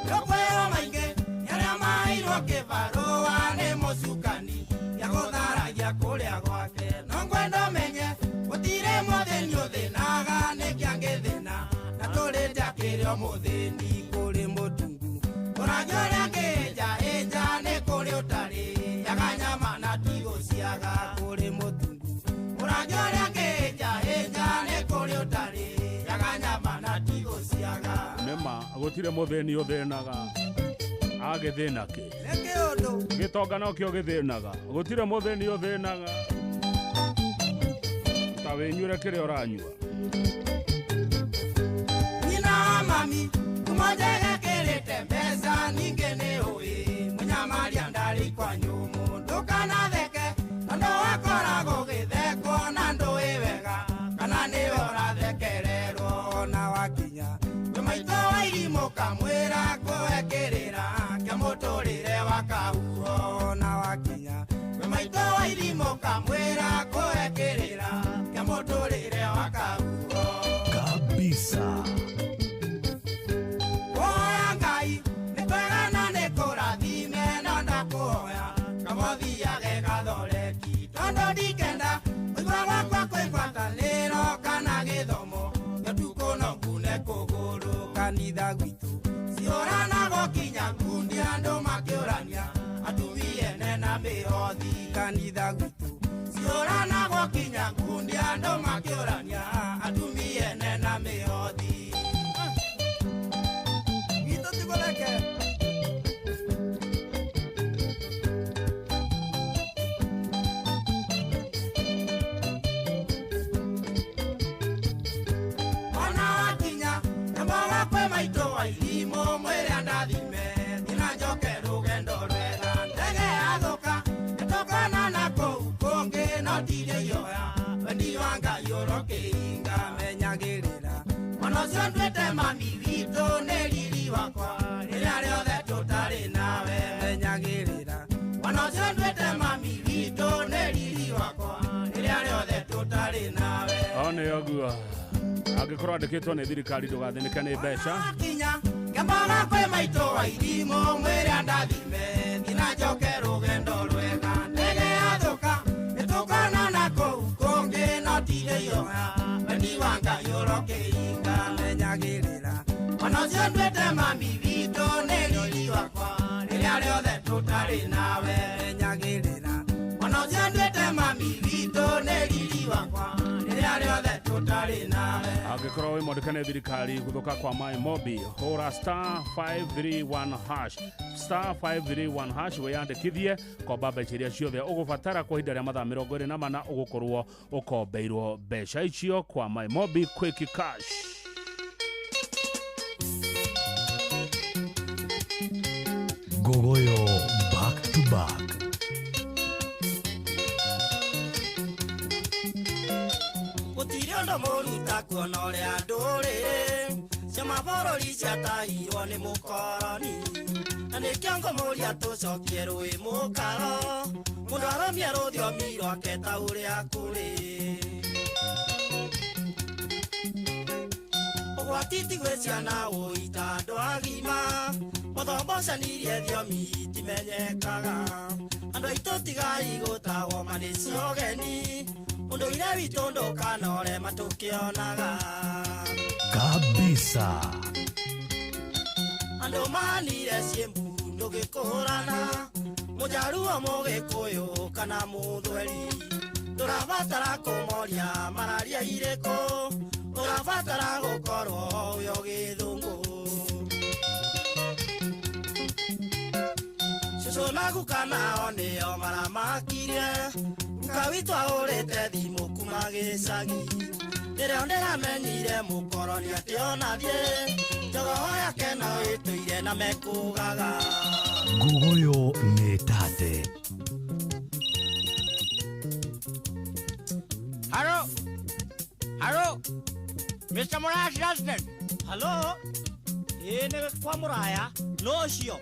Yokwero maingĩ arĩa maheirwo kĩbarũa nĩ mũcukani gĩa gũtharagia kũrĩa gwake no ngwenda ũmenye gũtirĩ mũthĩni ũthĩnaga nĩkĩ angĩthĩna na tũrĩte akĩrĩ o mũthĩni kũrĩ mũtungu ũrangĩ ũrĩa angĩĩnja ĩnja nĩ kũrĩ ũtarĩ yaga nyama na tigũciaga kũrĩ mũtungu ũrangĩ ũrĩa angĩĩnja ĩnja nĩ kũrĩ ũtarĩ yaga nyama na tigũciaga. Nĩma gũtirĩ mũthĩni ũthĩnaga agĩthĩna kĩ Nĩ kĩũndũ gĩtonga nokĩo gĩthĩnaga gũtirĩ mũthĩni ũthĩnaga ta wĩnyuĩre kĩrĩa ũranyua. Nyina wa mami kuma njege kĩrĩte mbeca ningĩ nĩ ũĩ mũnyamaria ndarĩ kwa nyũmũ ndũkanatheke tondũ wakoragwo ũgĩthekwo na ndũĩ wega kana nĩwe ũrathekererwo ona wakinya kwĩ maitũ wa irimũ kamwĩra kũhe kĩrĩra Maitũ wa irimũ kamwĩra kũhe kĩrĩra kĩa mũtũrĩre wa kahuho. Kabisa. Kũhoya Ngai nĩ kwega na nĩ kũrathime, no ndakũhoya kamũthiage gathoreki, tondũ ndikenda ũigua gwakwa kwĩ ngwatanĩro kana gĩthomo gĩtukũ no ngune kũgũrũ. Kanitha gwitũ ciũranagwo kinya ngundi, andũ makĩũrania atumia ene na mĩhothi. Kanitha gwitũ ciũranagwo kinya ngundi, andũ makĩũrania atumia ene na mĩhothi. Gitũ tigũreke. Ona wakinya nyambaga kwĩ maitũ wa irimũ, mwĩre andathime thina njoke rũgendo rwega. Ndege yathũka nĩtũkona na kũu kũngĩ, no ndirĩ ioya wendi wa Ngai ũrokĩhinga. Menyagĩrĩra mwana ũcio nduĩte mami witũ, nĩ riri wakwa rĩrĩa rĩothe tũtarĩ nawe. Menyagĩrĩra mwana ũcio nduĩte mami witũ, nĩ riri wakwa rĩrĩa rĩothe tũtarĩ nawe. O nĩ ũguo, angĩkorwo andĩkĩtwo nĩ thirikari ndũgathĩnĩke nĩ mbeca. Kinya nyambaga kwĩ maitũ wa irimũ, mwĩre andathime thina njoke rũgendo rwega. Ndege yathũka nĩtũkona na kũu kũngĩ, no ndirĩ ioya wendi wa Ngai ũrokĩhinga. Menyagĩrĩra mwana ũcio nduĩte mami witũ, nĩ riri wakwa rĩrĩa rĩothe tũtarĩ nawe. Menyagĩrĩra mwana ũcio nduĩte mami witũ, nĩ riri wakwa rĩrĩa rĩothe tũtarĩ nawe. Angĩkorwo wĩ mwandĩke nĩ thirikari gũthũka kwa maĩ mobi, hũra star 531 hash, star 531 hash, wĩyandĩkithie komba mbeca iria ciothe ũgũbatara kwa ihinda rĩa mathaa 24, ũgũkorwo ũkombeirwo mbeca icio kwa maĩ mobi quick cash. Ngogoyo back to back. Gũtirĩ ũndũ mũũru ta kuona ũrĩa ndũrĩrĩ cia mabũrũri ciatahirwo nĩ mũkoroni, na nĩkĩo ngũmũria tũcokie rũĩ mũkaro, mũndũ arũmie rũthiomi rwake ta ũrĩa kũrĩ. Ũgwati ti gwĩ ciana ũita andũ agima, mũthombocanirie thiomi itimenyekaga. Andũ aitũ tigai gũtagwo manĩ cia ũgeni, ũndũire witũ ndũkanore matũkĩonaga. Kabisa. Andũ manire ciĩmbu ndũgĩkũrana, mũjaruo mũgĩkũyũ kana mũthweri, ndũrabatara kũmoria mararia irĩkũ, ũrabatara gũkorwo ũyo gĩthũngũ. Cũcũ na guka nao nĩo maramakirie, guka witũ ahũrĩte thimũ kuma gĩcagi, rĩrĩa ndĩramenyire mũkoroni atĩ ona thiĩ njogoo yake no ĩtũire na mekũgaga. Ngogoyo nĩ tate. Hello? Hello? Mr. Muraya's resident. Hello? Ĩĩ nĩ kwa Muraya, no ũcio.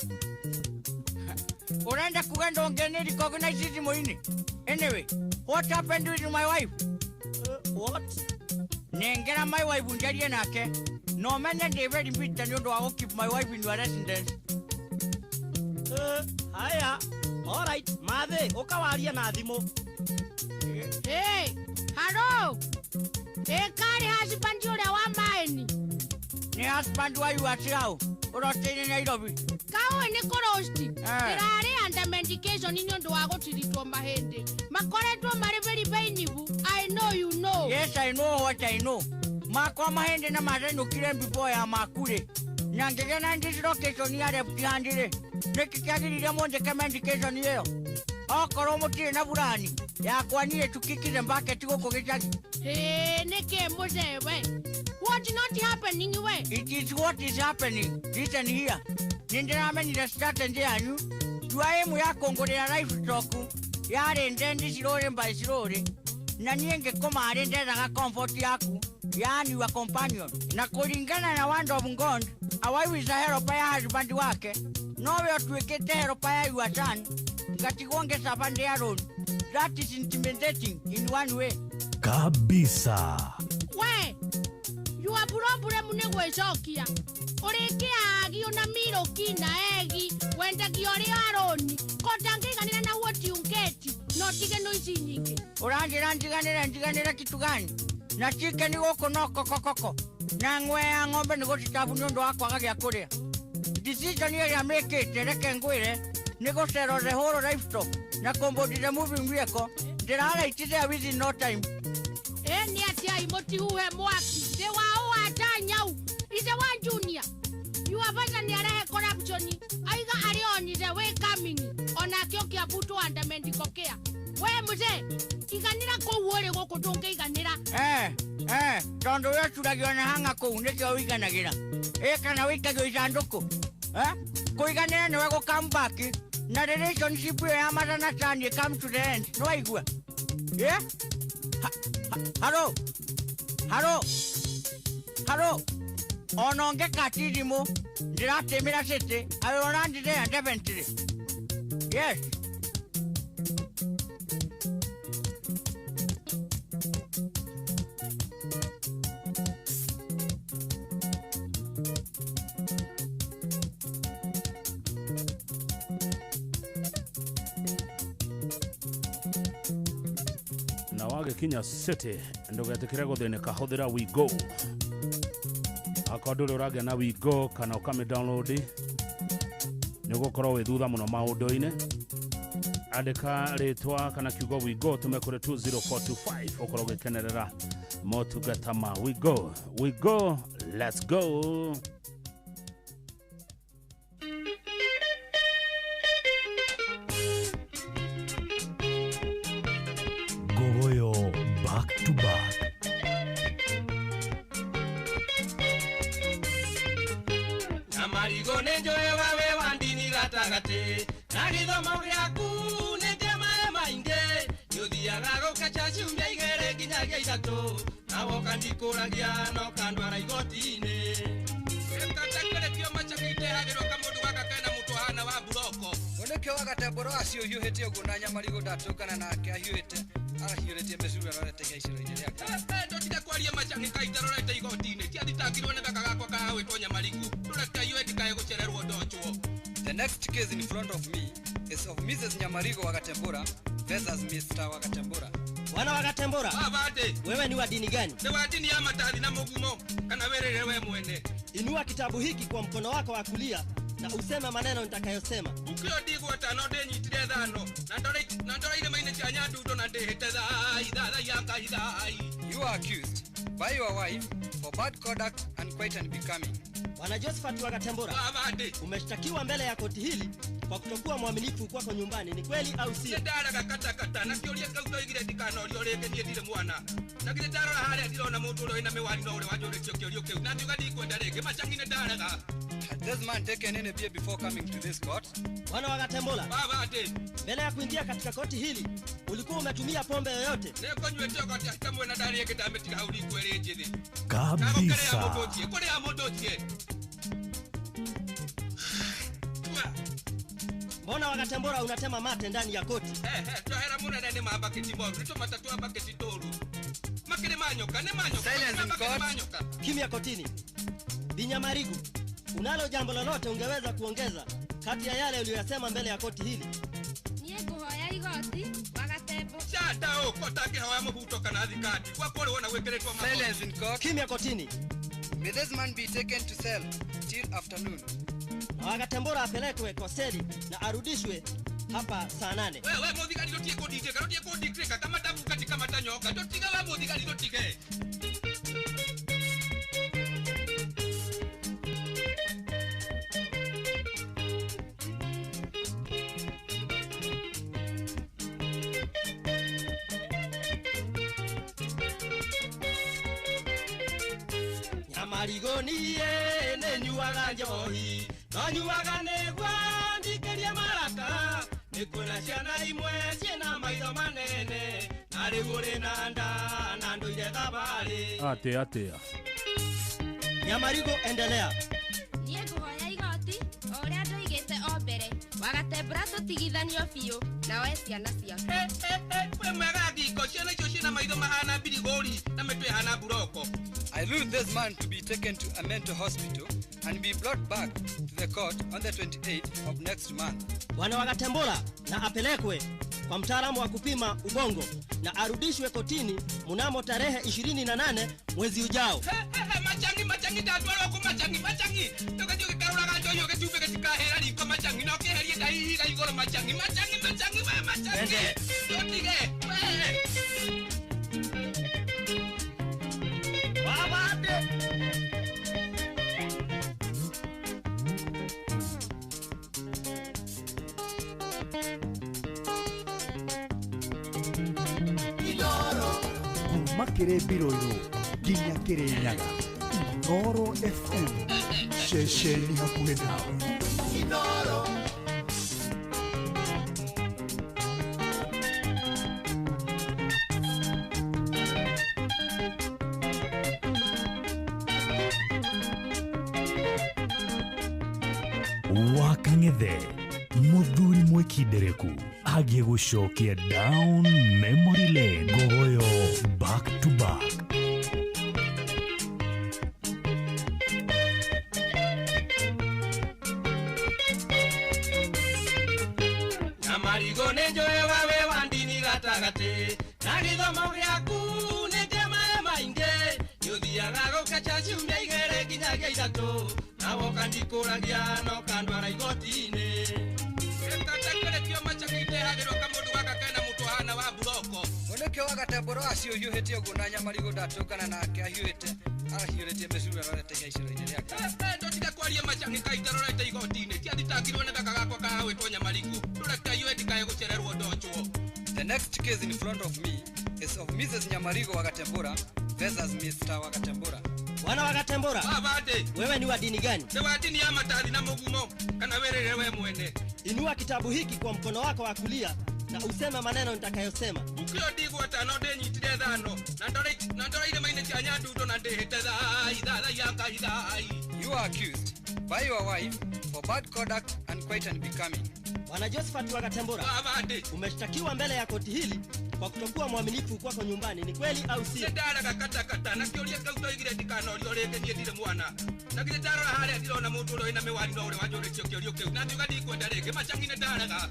Ũrenda kuga ndũngĩnĩ recognize thimũ-inĩ? Anyway, what happened with my wife? What? Nengera my wife njarie nake. No menye ndĩ very bitter nĩ ũndũ wa gũ keep my wife in your residence. Haya, all right, mathĩ, ũka warie na thimũ. Hey, hello. Ĩ karĩ husband ũrĩa wa maeni? Nĩ husband wa you atĩ ũroteire Nairobi. Kaũĩ nĩ kũrosti. Ndĩrarĩ under medication nĩ ũndũ wa gũtiritwo mahĩndĩ. Makoretwo marĩ very painful. I know you know. Yes, I know what I know. Makwa mahĩndĩ na marenũkire before ya maku rĩ. Na ngĩgĩa na dislocation ya left hand rĩ. Nĩkĩ kĩagĩrĩire mũnjĩke medication ĩyo? Okorwo mũtirĩ na burani yakwa niĩ tukikire bucket gũkũ gĩcagi. Ĩĩ nĩkĩ mũzee we? What not happening we? It is what is happening. Listen here. Nĩ ndĩramenyire strategy yanyu. Tua ĩmwe ya kũngũrĩra livestock yarĩ ndendi slowly by slowly, na niĩ ngĩkoma harĩ ndethaga comfort yaku, yaani your companion. Na kũringana na word of God, a wife is a helper ya husband wake, nowe ũtuĩkĩte helper ya your son, ngatigwo ngĩcaba ndĩ alone. That is intimidating in one way. Kabisa. We, your problem nĩ gwĩcokia. Ũrĩkĩagio na miroki na egi, wendagio ũrĩ aroni. Ko ndangĩiganĩra na what you get, no tige no ici nyingĩ. Ũranjĩra njiganĩre njiganĩre kitu gani? Na chicken gũkũ no kokokoko. Na ng'we ya ng'ombe nĩ gũcitabu nĩ ũndũ wa kwaga gĩa kũrĩa. Decision ĩrĩa mĩkĩte reke ngwĩre nĩ gũcero the whole livestock na kũmbũndi the moving vehicle. Ndĩraraitire there within no time. Ĩ nĩ atĩa mũtihuhe mwaki thĩ wa ũwata nyau ithe wa junior. Your father nĩ arehe corruption aiga arĩ on the way coming onake ũkĩambutwo under medical care. We mzee iganĩra kũu ũrĩ gũkũ ndũngĩiganĩra. Tondũ we ũcuragio na hanga kũu nĩkĩo ũiganagĩra. Kana wĩikagio ithandũkũ. Kũiganĩra nĩwe gũ come back na relationship ĩyo ya mother na son ĩ come to the end. Nĩwaigua? Haro haro haro ona ũngĩkati thimũ ndĩratĩmĩra city. I will land there definitely. Yes. Na wagĩkinya city ndũgetĩkĩre gũthĩnĩka, hũthĩra WeGo. Akorwo ndũrĩ ũragĩa na WeGo kana ũkamĩ download nĩ ũgũkorwo wĩ thutha mũno maũndũ-inĩ. Andĩka rĩtwa kana kiugo WeGo tũme kũrĩ 20425 ũkorwo ũgĩkenerera motungata ma WeGo. WeGo, let's go. Gogoyo back to back. Nyamarigo nĩ njũĩ wawe wa ndini gatagatĩ na gĩthomo gĩaku nĩ kĩa maĩ maingĩ nĩ ũthiaga gũkaca ciumia igĩrĩ nginyagia ithatũ na woka ndikũragia no kandwara igoti-inĩ. Gĩkĩo kamũndũ gaka kena mũtwe hana wa buroko. Nĩkĩo Wagatembũra acio ũhiũhĩte ũguo na Nyamarigo ndatũngana nake ahiũhĩte arahiũrĩtie mĩcuru arorete gĩcero-inĩ rĩake. Ndũtige kwaria macang'i kaĩ itarorete igoti-inĩ tiathitangirwo nĩ gaka gakwa kahawĩtwo Nyamarigo ndũreke iwe ndikae gũcererwo ndochwo. The next case in front of me is of Mrs. Nyamarigo Wagatembura versus Mr. Wagatembura. Bwana Wagatembura. Abate. Wewe ni wa dini gani? Ni wa dini ya matathi na mugumo kana werere we mwene. Inua kitabu hiki kwa mkono wako wa kulia na useme maneno nitakayosema. Ukio ndigwata no ndinyitire thano na ndore irĩma-inĩ cia Nyandundo na ndĩhĩte thai thai ya Ngai thai. You are accused by your wife for bad conduct and quite unbecoming. Bwana Josephat Wagatembura, umeshtakiwa mbele ya koti hili kwa kutokuwa mwaminifu kwako nyumbani, ni kweli au sio? Ndaraga katakata na kĩũria kĩu ndoigire ndikanorio rĩngĩ niĩ ndirĩ mwana. Na githĩ ndarora harĩa ndirona mũndũ ũrĩa wĩna mĩwani no ũrĩa wanjũrĩtio kĩũrio kĩu na ngiuga ndikwenda rĩngĩ macang'i nĩ ndaraga. Had this man taken any beer before coming to this court? Bwana Wagatembura, mbele ya kuingia katika koti hili ulikuwa umetumia pombe yoyote? Nĩngũnyuĩte ũgoti kamwe na ndarĩ ĩngĩ ndamĩtiga hau riko ĩrĩ njĩthĩ. Kabisa. Kũrĩa mũndũ ũtie. Mbona Wagatembura unatema mate ndani ya koti? Twahera munene nĩ mambaketi moru nĩ tũmata twa mbaketi tũru. Makĩrĩ manyoka nĩ manyoka. Silence in court. Kimya kotini. Binyamarigu, unalo jambo lolote ungeweza kuongeza kati ya yale uliyoyasema mbele ya koti hili? Niĩ ngũhoya igoti Wagatembũ. Shata ũko tangĩhoya mũbuto kana thikati gwakwa ũrĩ wona gwĩkĩrĩtwo magoti. Silence in court. Kimya kotini. May this man be taken to cell till afternoon. Na Wagatembura apelekwe kwa seli na arudishwe hapa saa 8. Wewe muthigari ndutie kundindĩka ndutie kundindĩka kama ndabuka kama tanyoka ndutiga we muthigari ndutige. Nyamarigo niĩ nĩnyuaga njohi no nyuaga nĩguo ndikĩrie maraka nĩ kwĩna ciana imwe ciĩna maitho manene na rĩu ũrĩ na nda na ndũire thabarĩ. Atĩa atĩa. Nyamarigo endelea. Niĩ ngũhoya igoti o ũrĩa ndoigĩte o mbere Wagatembũra tũtigithanio biũ na we ciana ciaku. Ĩmwe giko ciana icio ciĩna maitho mahana mbirigori na mĩtwe ĩhana mburoko. I rule this man to be taken to a mental hospital and be brought back to the court on the 28th of next month. Bwana Wagatembora na apelekwe kwa mtaalamu wa kupima ubongo na arudishwe kotini mnamo tarehe 28 mwezi ujao. Machangi machangi ndatwarwo ku machangi machangi tugathiĩ ũgĩkarũraga njohi ũgĩcumbĩ gĩtikahera riko machangi no kĩherie ndahihiga igũrũ machangi machangi machangi we machangi tũtige we. Wabande. Kuma kĩrĩ Mbirũirũ nginya Kĩrĩnyaga, Inooro FM, ceceni hakuhĩ nawe. Inooro. Wakang'ethe muthuri mwikindereku agiĩ gũcokia down memory lane Ngogoyo back to back. Nyamarigo nĩ njũĩ wawe wa ndini gatagatĩ na gĩthomo gĩaku nĩ kĩa maĩ maingĩ nĩũthiaga gũkacha ciumia igĩrĩ nginyagia ithatũ na woka ndikũragia no kandwara igoti-inĩ. Mũnĩkĩo Wagatembũra acio ũhiũhĩte ũguo na Nyamarigo ndatũngana nake ahiũhĩte arahiũrĩtie mĩcura arorete igaicĩro-inĩ rĩake. Ndũtige kwaria macang'i kaĩ itarorete igoti-inĩ tiathitangirwo nĩ gaka gakwa kahawĩtwo Nyamarigo ndũreke iwe ndikae gũcererwo ndochwo. The next case in front of me is of Mrs. Nyamarigo Wagatembura versus Mr. Wagatembura. Bwana Wagatembura, Abande. Wewe ni wa dini gani? Ni wa dini ya matathi na mugumo kana werere we mwene. Inua kitabu hiki kwa mkono wako wa kulia na useme maneno nitakayosema. Ukio ndigwata no ndenyitire thano na ndore irĩma-inĩ cia Nyandundo na ndĩhĩte thai thai ya Ngai thai. You are accused by your wife for bad conduct and quite unbecoming. Bwana Josephat Wagatembura, Abande. Umeshtakiwa mbele ya koti hili kwa kutokuwa mwaminifu kwako nyumbani, ni kweli au sio? Ndaraga katakata na kĩũria kĩu ndoigire ndikanorio rĩngĩ niĩ ndirĩ mwana. Na githĩ ndarora harĩa ndirona mũndũ ũrĩa wĩna mĩwani no ũrĩa wanjũrĩtie kĩũria kĩu na ngiuga ndikwenda rĩngĩ macang'i nĩ ndaraga.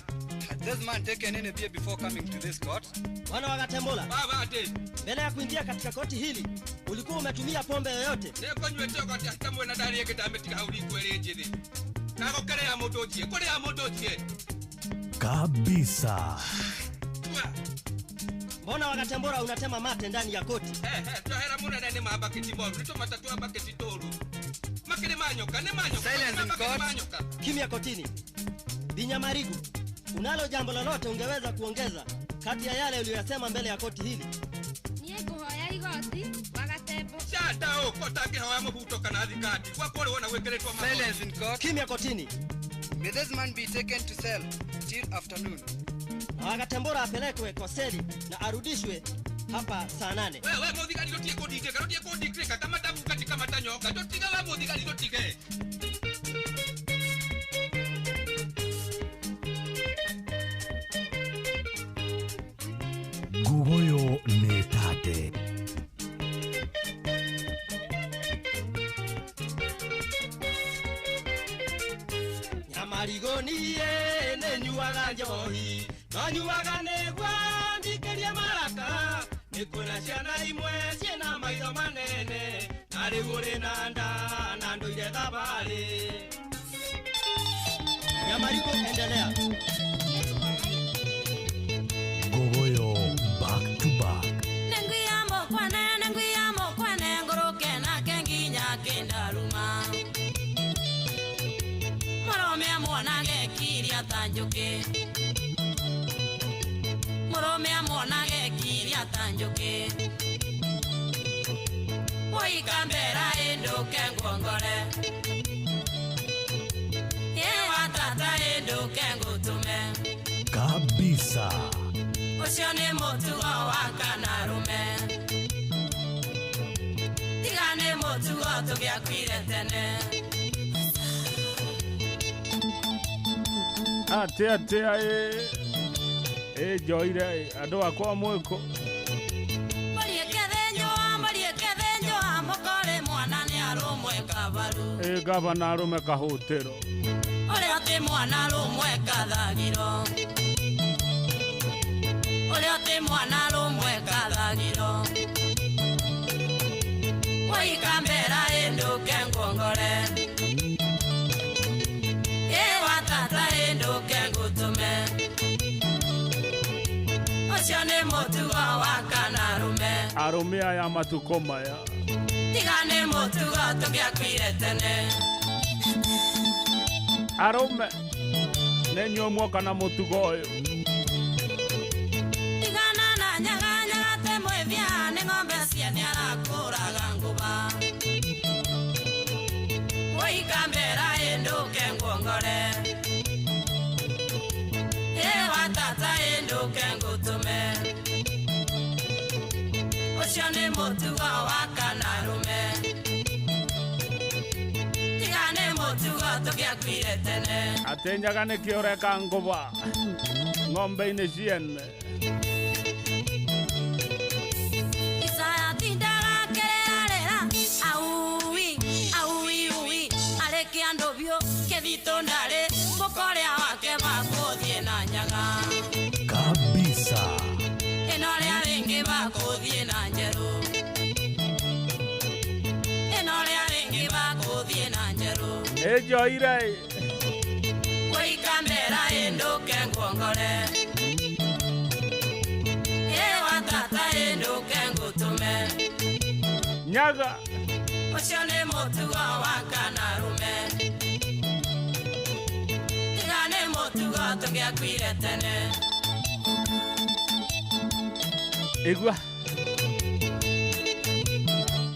Had this man taken any beer before coming to this court? Bwana Wagatembura, Abande. Mbele ya kuingia katika koti hili ulikuwa umetumia pombe yoyote? Nĩngũnyuĩte ũgati kamwe na ndarĩ ĩngĩ ndamĩtiga hau riko ĩrĩ njĩthĩ. Nagũkĩrĩa mũndũ njie, kũrĩa mũndũ njie. Kabisa. Mbona Wagatembura unatema mate ndani ya koti? Twahera mũnene nĩ mambaketi moru, nĩ tũmata twa mbaketi tũru. Makĩrĩ manyoka, nĩ manyoka. Silence in court. Kimya kotini. Binyamarigu, unalo jambo lolote ungeweza kuongeza kati ya yale uliyoyasema mbele ya koti hili? Niĩ ngũhoya igoti Wagatembo. Shata ũko tangĩhoya mũbuto kana thikati gwakwa ũrĩ wona gwĩkĩrĩtwo magoti. Silence in court. Kimya kotini. May this man be taken to cell till afternoon. Wagatembura apelekwe kwa seli na arudishwe hapa saa 8. Wewe mũthigari ndũtige kũndindĩka, ndũtige kũndindĩka kama ndabu kama tanyoka, ndũtige we mũthigari ndũtige. Ngogoyo nĩ tate. Nyamarigo niĩ nĩnyuaga njohi no nyuaga nĩguo ndikĩrie maraka nĩ kwĩna ciana imwe ciĩna maitho manene na rĩu ũrĩ na nda na ndũire thabarĩ. Nyamarigo, endelea. Ngogoyo back to back. Nengwiyambo kwane, nengwiyambo kwane, ngũrũke nake nginya kĩndaruma. Mũrũme amuonage kiria ta njũkĩ. Mũrũme amuonage kiria ta njũkĩ. Woikambera ĩndũke nguongore. Yewa tata ĩndũke ngũtũme. Kabisa. Ũcio nĩ mũtugo wa kanarume. Tiga nĩ mũtugo tũgĩakuire tene. Atia atia. Ĩnjoire andũ akwa mwĩkũ. Ĩ gavana arũme kahũtĩro. Ũrĩa atĩ mwana arũmwe kathagiro. Ũrĩa atĩ mwana arũmwe kathagiro. Waikambera ĩndũke ngongore. Ĩ watata ĩndũke ngũtũme. Ũcio nĩ mũtugo wa kana arũme. Arũme aya matukũ maya. Tiga nĩ mũtugo tũngĩakuire tene. Arũme nĩ inyuĩ muoka na mũtugo ũyũ. Tigana na nyaga nyaga te mwĩthia nĩ ng'ombe ciene arakũraga ngũba. Waikambera ĩndũke nguongore. Ĩ watata ĩndũke ngũtũme. Ũcio nĩ mũtugo wa kana arũme. Tiga nĩ mũtugo tũngĩakuire tene. Atĩ nyaga nĩkĩ ũreka ngũba ng'ombe-inĩ ciene. Isaya tindaga kĩrĩrarĩra aui aui ui arĩ kĩandũ biũ kĩthitũ ndarĩ mũkorĩa wake makũthiĩ na nyaga. Kabisa. Ĩno rĩa rĩngĩ makũthiĩ na njerũ. Ĩno rĩa rĩngĩ makũthiĩ na njerũ. Ĩnjoire. Waikambera ĩndũke nguongore. Ĩ watata ĩndũke ngũtũme. Nyaga. Ũcio nĩ mũtugo wa kana arũme. Tiga nĩ mũtugo tũngĩakuire tene. Igua.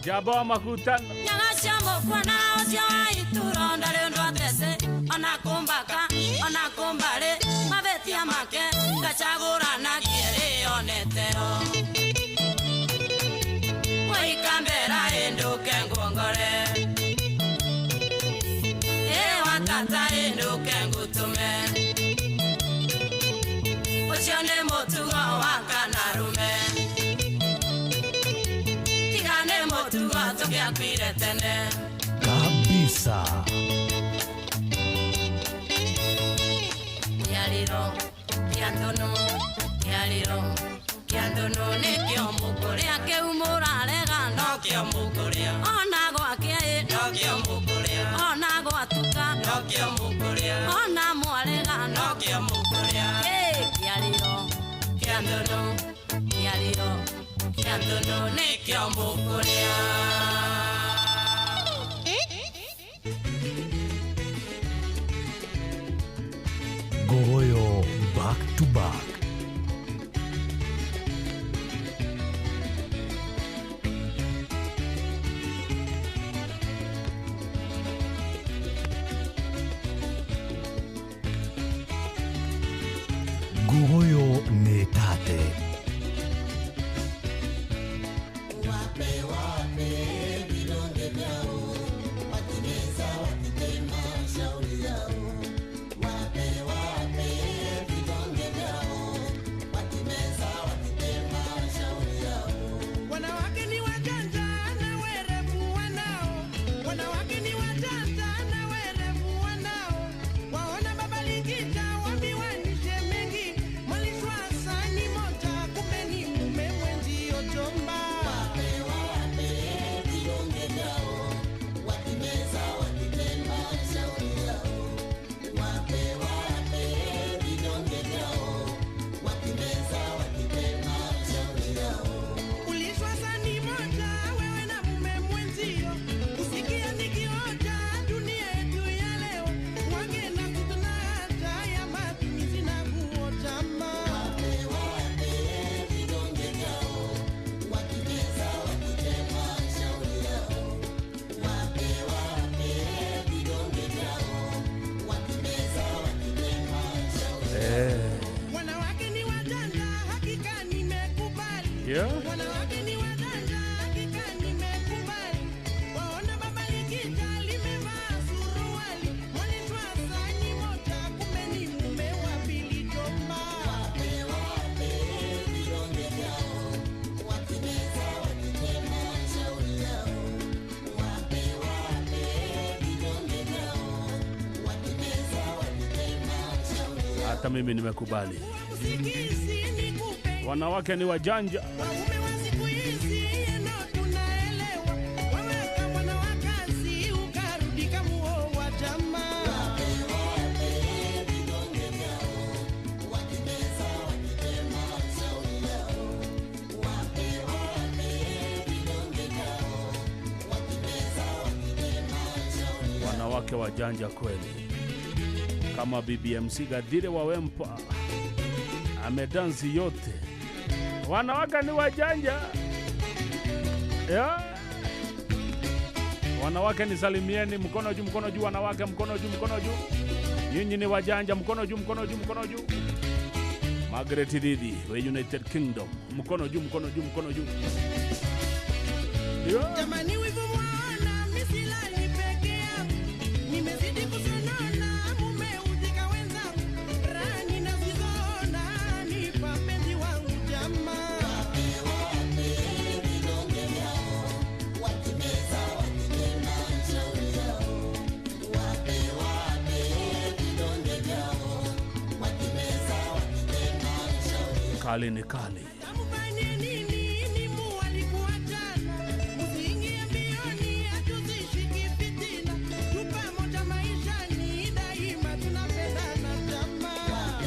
Njamba wa makutano. Nyaga cia mũkwana ũcio wa ituro ndarĩ ũndũ atece. Ona kũmbaka ona kũmbarĩ mabĩtia make ngacagũranagie rĩonetero. Waikambera ĩndũke nguongore. Ĩ watata ĩndũke ngũtũme. Ũcio nĩ mũtugo wa kana arũme. Tiga nĩ mũtugo tũngĩakuire tene. Kabisa. Kĩarĩro kĩa ndũnũ kĩarĩro kĩa ndũnũ nĩkĩo mũkũrĩa kĩu mũrarega nokĩo mũkũrĩa. Ona gwakĩa ĩ nokĩo mũkũrĩa. Ona gwatuka nokĩo mũkũrĩa. Ona mwarega nokĩo mũkũrĩa. Ĩ kĩarĩro kĩa ndũnũ kĩarĩro kĩa ndũnũ nĩkĩo mũkũrĩa. Gogoyo back to back. Gogoyo nĩ tate. Wape wape vidonge vyao wakimeza wakitema shauri yao. Wape wape vidonge vyao Hata mimi nimekubali. Wanawake ni wajanja. Wanawake wajanja kweli, kama BBMC Gadhire wa Wempa amedansi yote. Wanawake ni wajanja yeah. Wanawake nisalimieni, mkono juu, mkono juu, wanawake mkono juu, mkono juu. Nyinyi ni wajanja, mkono juu, mkono juu, mkono juu. Margaret Didi wa United Kingdom, mkono juu, mkono juu, mkono juu. Yeah. Jamani, wivu mwana, mimi silali peke yangu. Nimezidi kusonona, mumeudhika wenzangu. Raha ninazizoona, ni mapenzi wangu jamaa. Kali ni kali. Mfanye nini, ni mualikuachana. Msiingie mbioni, hatuzishiki fitina. Tu pamoja maishani, daima tunapendana jamaa.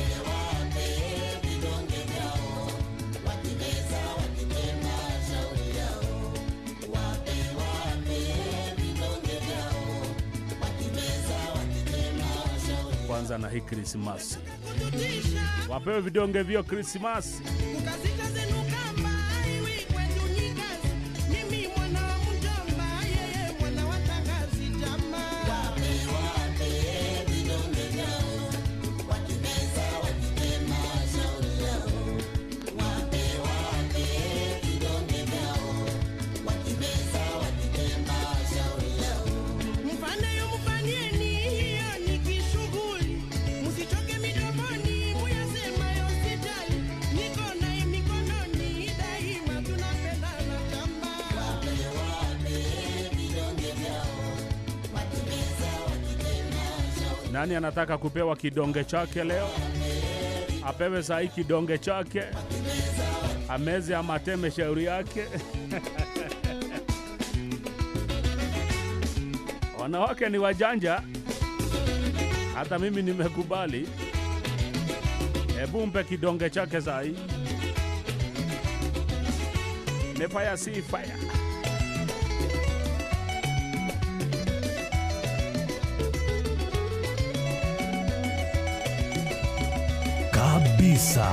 Kwanza na hii Krismasi wapewe vidonge vyo Krismasi. Kukazika zenu kamba, iwi kwetu ni kazi. Mimi mwana wa mjomba, yeye mwana wa tangazi jamaa. Mfanayo mfanyeni, hiyo ni kishughuli. Msichoke midomoni, muyasemayo sijali. Niko naye mikononi, daima tunapendana jamaa. Nani anataka kupewa kidonge chake leo? Apewe saa hii kidonge chake, ameze ama ateme shauri yake. Wanawake ni wajanja, hata mimi nimekubali. Hebu mpe kidonge chake saa hii. Ni fire si fire. Kabisa.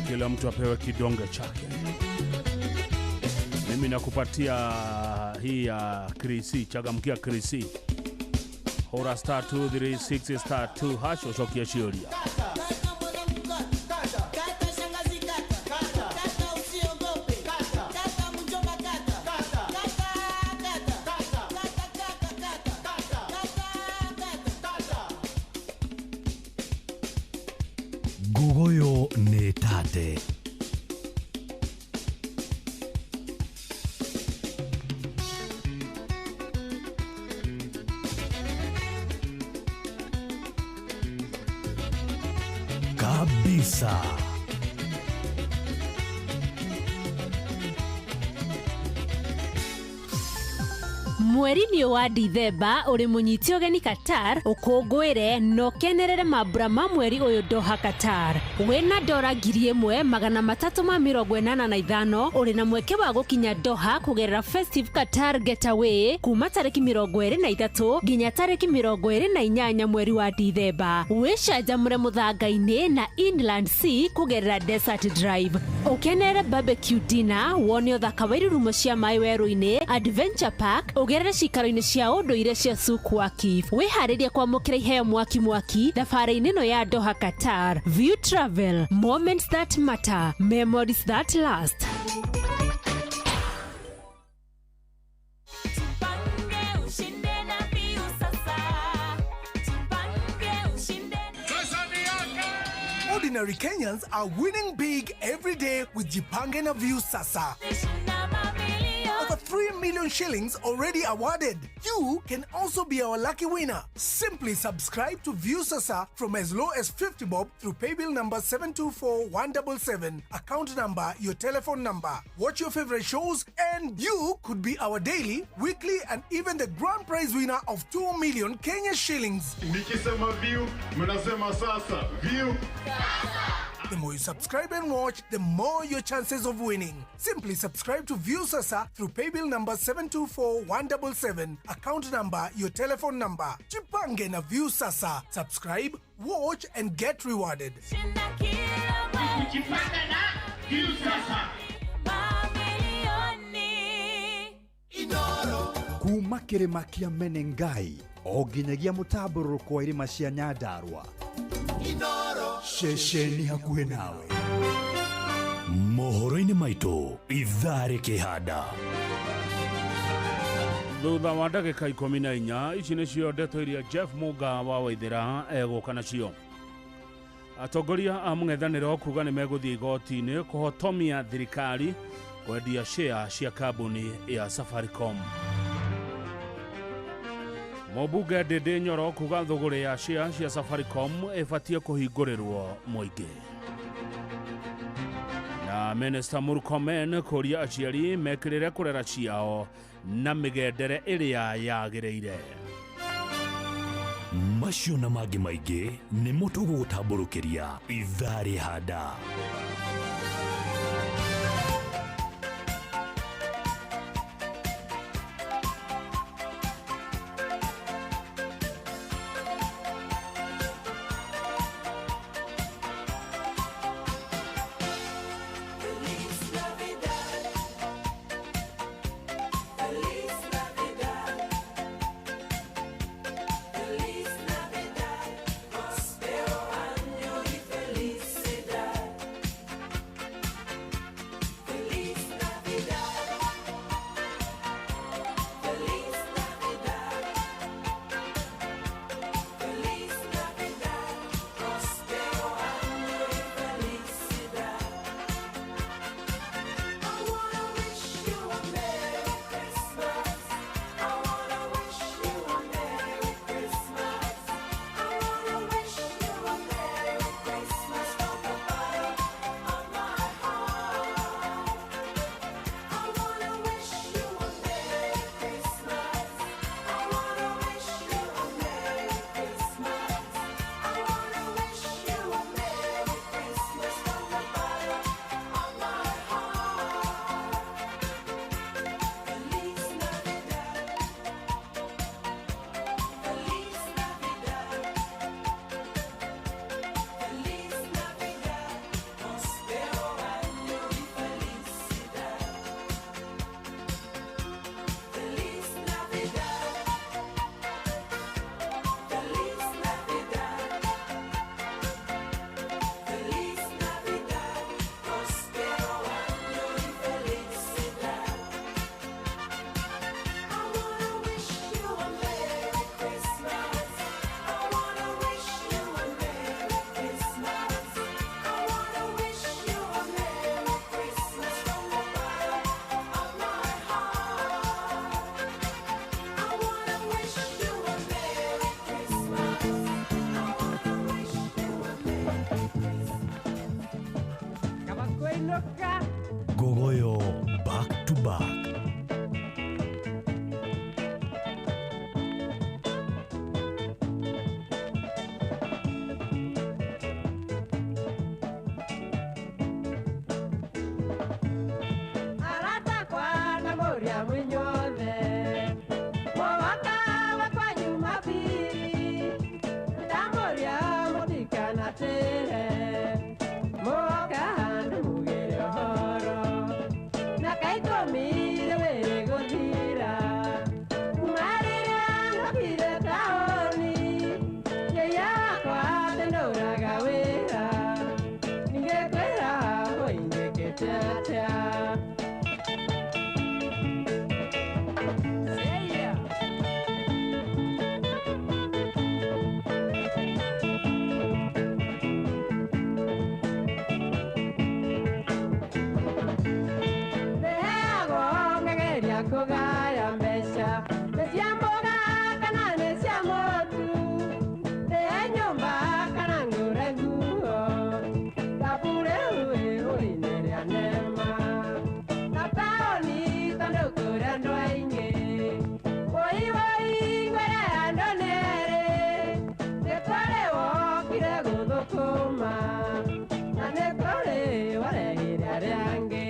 Kila mtu apewe kidonge chake. Mimi nakupatia hii ya Krisi, chagamkia Krisi. Hora star 236 star 2 hash ucokie ciũria. Kata shangazi kata. Kata usiogope. Kata mjomba kata. Kata kata. Kata kata kata. Kata kata. Ngugoyo nĩ tate. Kabisa. Mweri-inĩ wa Dithemba ũrĩ mũnyiti ũgeni Qatar ũkũngũĩre na ũkenerere mambura ma mweri ũyũ Doha Qatar. Wĩna dora 1385 ũrĩ na mweke wa gũkinya Doha kũgerera Festive Qatar Getaway kuma tarĩki 23 nginya tarĩki 28 mweri wa Dithemba. Wĩcanjamũre mũthanga-inĩ na Inland Sea kũgerera Desert Drive. Ũkenere barbecue dinner, wone ũthaka wa irurumo cia maĩ werũ-inĩ, adventure park, ũgerere cikaro-inĩ cia ũndũire cia Souk Waqif. Wĩharĩrie kwamũkĩra iheo mwaki mwaki thabarĩ-inĩ ĩno ya Doha, Qatar. View Travel, moments that matter, memories that last. Ordinary Kenyans are winning big every day with Jipange na View Sasa. Over 3 million shillings already awarded. You can also be our lucky winner. Simply subscribe to View Sasa from as low as 50 bob through paybill number 724177, account number, your telephone number. Watch your favorite shows and you could be our daily, weekly and even the grand prize winner of 2 million Kenya shillings. Nikisema view, mnasema sasa. View. The more you subscribe and watch, the more your chances of winning. Simply subscribe to View Sasa through paybill number 724177, account number, your telephone number. Jipange na View Sasa. Subscribe, watch and get rewarded. Kuma kĩrĩma kĩa Menengai o nginyagia mũtambũrũko wa irĩma cia Nyandarua, ceceni hakuhĩ nawe. Mohoro-inĩ maitũ ithaa rĩkĩhanda. Thutha wa ndagĩka 14, ici nĩcio ndeto iria Jeff Muga wa Waithĩra egũka nacio. Atongoria a mũng'ethanĩro kuga nĩ megũthiĩ igoti-inĩ kũhotomia thirikari kwendia share cia kambuni ya Safaricom. Mũmbunge Ndĩndĩ Nyoro kuga thũgũrĩ ya share cia Safaricom ĩbatiĩ kũhingũrĩrwo mũingĩ. Na Minister Murkomen kũria aciari mekĩrĩre kũrera ciao na mĩgendere ĩrĩa yagĩrĩire. Macio na mangĩ maingĩ nĩmo tũgũgũtambũrũkĩria ithaa rĩhanda. Gogoyo back to back. Moka handu mugere. Ngũgwĩte atĩa? Seia. Ndĩheagwo ngageria kũgaya mbeca nĩ cia mboga kana nĩ cia mũtu, ndĩhe nyũmba kana ngũre nguo, thabu rĩu ĩhũinĩ rĩa nema na taũni tondũ kũrĩ andũ aingĩ. Woi woi ngwĩre andũ nĩ erĩ, nĩ kũrĩ wokire gũthũkũma na nĩ kũrĩ waregire arĩa angĩ.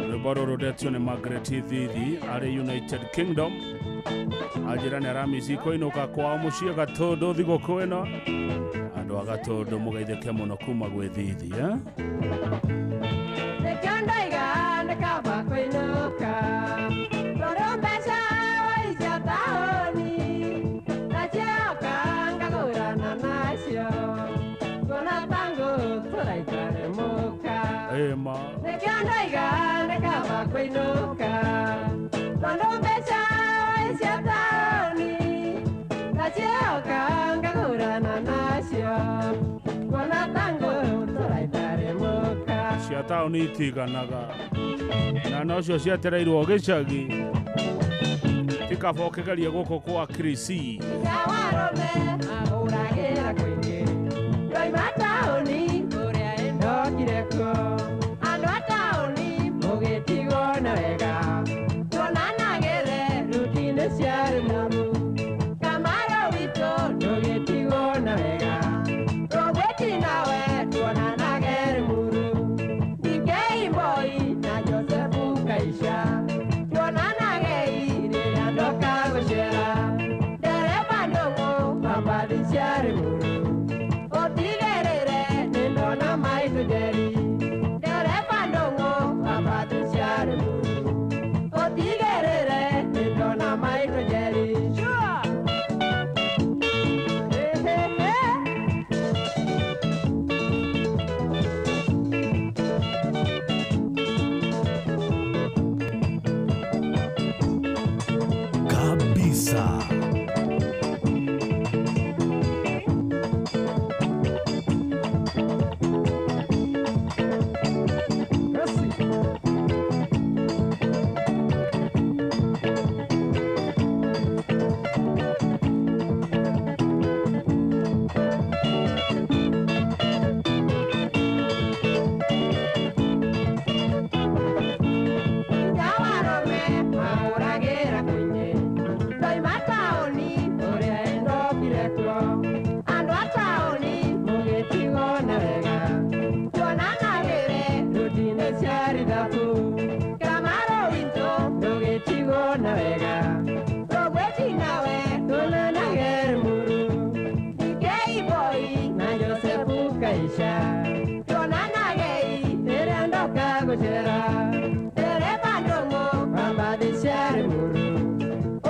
Rwĩmbo rũrũ ndetio nĩ Margaret Thithi arĩ United Kingdom. Anjĩra nĩ aramici kũinũka kwao mũciĩ Gatũndũ thigũkũ ĩno. Andũ a Gatũndũ mũgeithĩke mũno kuma gwĩ Thithi, eh? Nĩkĩo ndoiga nĩ kaba kũinũka, tondũ mbeca woi cia taũni ndacioka ngagũrana nacio, kuona ta ngũtũra itarĩ mũka. Ĩma. Nĩkĩo ndoiga nĩ kaba kũinũka, tondũ mbeca woi cia taũni ndacioka ngagũrana nacio, kuona ta ngũtũra itarĩ mũka. Cia taũni itiganaga na nocio cietereirwo gĩcagi. Ti kaba ũkĩgerie gũkũ kwa Krisi. Nyawarũme ahũragĩra kũingĩ, ndoima taũni kũrĩa ndokire kuo. Andũ a taũni mũgĩtigwo na wega, tuonanagĩre ruti-inĩ cia Rĩmuru. Kamaro witũ ndũgĩtigwo na wega, Rũgwĩti nawe tuonanage Rĩmuru. DK Mboi na Joseph Kaisha, tuonanagei rĩrĩa ndoka gũcera. Ndereba ndũng'ũ mbathi cia Rĩmuru, ũtigĩrĩre nĩndona maitũ Njeri. Ndereba ndũng'ũ mbathi cia Rĩmuru, ũtigĩrĩre nĩndona maitũ Njeri. Sure. Hey, hey, hey. Kabisa. Nyawarũme mahũragĩra kũingĩ, ndoima taũni kũrĩa ndokire kuo. Andũ a taũni mũgĩtigwo na wega, tuonanagĩre ruti-inĩ cia rithabu. Kamaro witũ ndũgĩtigwo na wega, Rũgwĩti nawe tuonanage Rĩmuru. DK Boy na Joseph Kaisha, tuonanagei rĩrĩa ndoka gũcera. Ndereba ndũng'ũ mbathi cia Rĩmuru,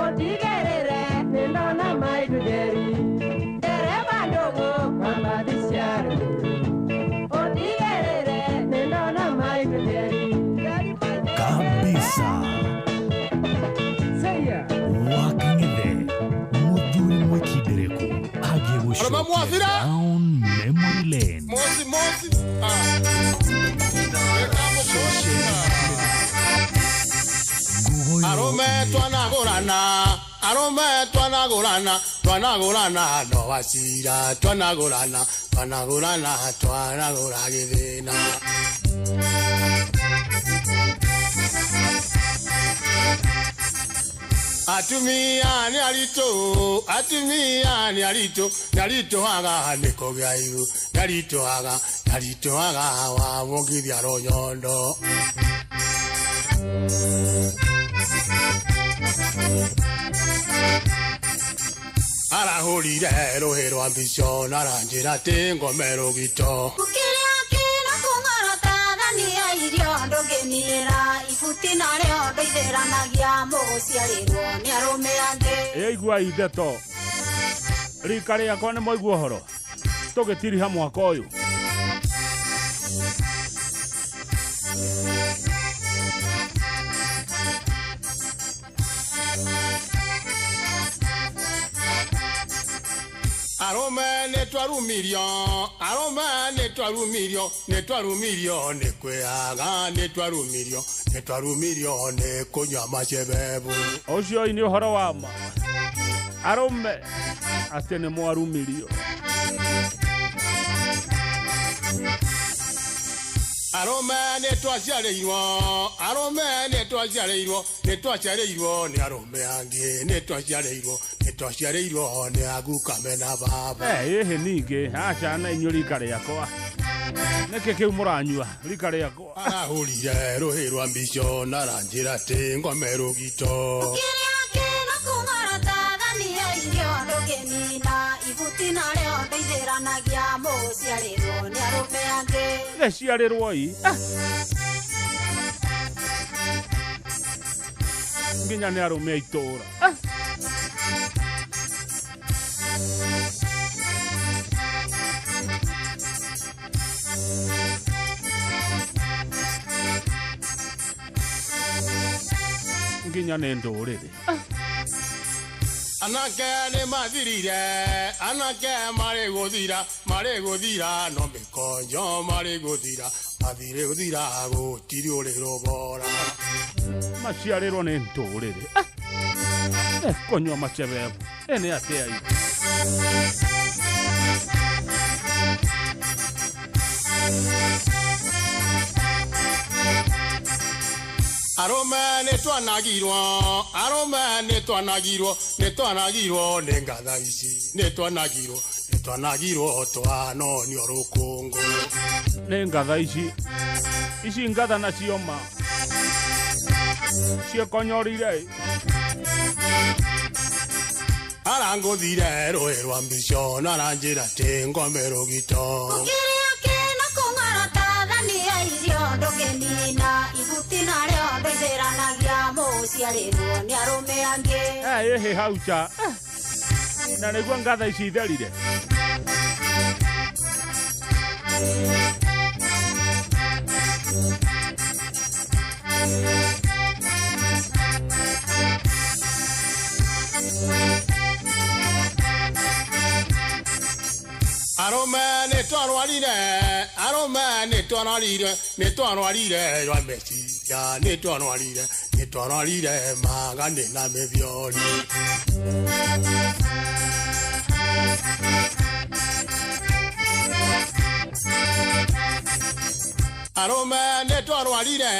ũtigĩrĩre nĩndona maitũ Njeri. Ndereba ndũng'ũ mbathi cia Rĩmuru, ũtigĩrĩre nĩndona maitũ Njeri. Kabisa. Seia. Wakang'ethe mũthuri mwĩkindĩrĩku agiĩ Arũme gũcokia mwathira. down memory lane. Mosi mosi. Ah. Arũme twanagũrana, arũme twanagũrana, twanagũrana no wacira, twanagũrana, twanagũrana, twanagũra gĩthĩna. Atumia nĩ aritũ, atumia nĩ aritũ, nĩ aritũhaga nĩ kũgĩa ihu, nĩ aritũhaga, nĩ aritũhaga wamũngithia rũnyondo. Arahũrire rũhĩ rwa mbico na aranjĩra atĩ ngome rũgito. Kĩrĩa kĩna kũng'orota thania irio ndũngĩniĩra ibuti narĩo ndũithĩranagia mũgũciarĩrwo nĩ arũme angĩ. Ĩigua ndeto rika rĩakwa nĩ mwaigua ũhoro tũgĩtiriha mwaka ũyũ. Arũme nĩ twarumirio, arũme nĩ twarumirio, nĩ twarumirio nĩ kwĩaga, nĩ twarumirio, nĩ twarumirio nĩ kũnyua macebebu. Ũcio nĩ ũhoro wa ma. Arũme atĩ nĩ mwarumirio. Arũme nĩ twaciarĩirwo, arũme nĩ twaciarĩirwo, nĩ twaciarĩirwo nĩ arũme angĩ, nĩ twaciarĩirwo, nĩ twaciarĩirwo nĩ aguka mena baba. Ĩhĩ ningĩ aca na inyuĩ rika rĩakwa. Nĩkĩ kĩu mũranyua rika rĩakwa? Arahũrire rũhĩ rwa mbico na aranjĩra atĩ ngome rũgito. Kĩrĩa kĩna kũng'orota thania irio ndũngĩnina ibuti narĩo ndĩithĩranagia mũciarĩrwo nĩ arũme angĩ. Gĩciarĩrwo ĩ. Nginya nĩ arũme a itũũra. Nginya nĩ ndũrĩrĩ. Anake nĩ mathirire, anake marĩ gũthira, marĩ gũthira no mĩkonjo marĩ gũthira, mathirĩ gũthira gũtirĩ ũrĩ rũbora. Maciarĩrwo nĩ ndũrĩrĩ. Kũnyua macebebu. Nĩ atĩa ĩ? Arũme nĩ twanagirwo, arũme nĩ twanagirwo, nĩ twanagirwo nĩ ngatha ici, nĩ twanagirwo, nĩ twanagirwo twanonio rũkũngũ. Nĩ ngatha ici, ici ngatha nacio ma ciĩkonyorire. Arangũthire rũĩ rwa mbico na aranjĩra atĩ ngome rũgito. Kĩrĩa kĩna kũng'orota thania irio ndũngĩnina ibuti narĩo ndĩithĩranagia mũciarĩrwo nĩ arũme angĩ. Ĩhĩ hau cha. Na nĩguo ngatha ici itherire. Arũme nĩ twarwarire, arũme nĩ twarwarire, nĩ twarwarire rwa meciria, nĩ twarwarire, nĩ twarwarire magane na mĩthiori. Arũme nĩ twarwarire,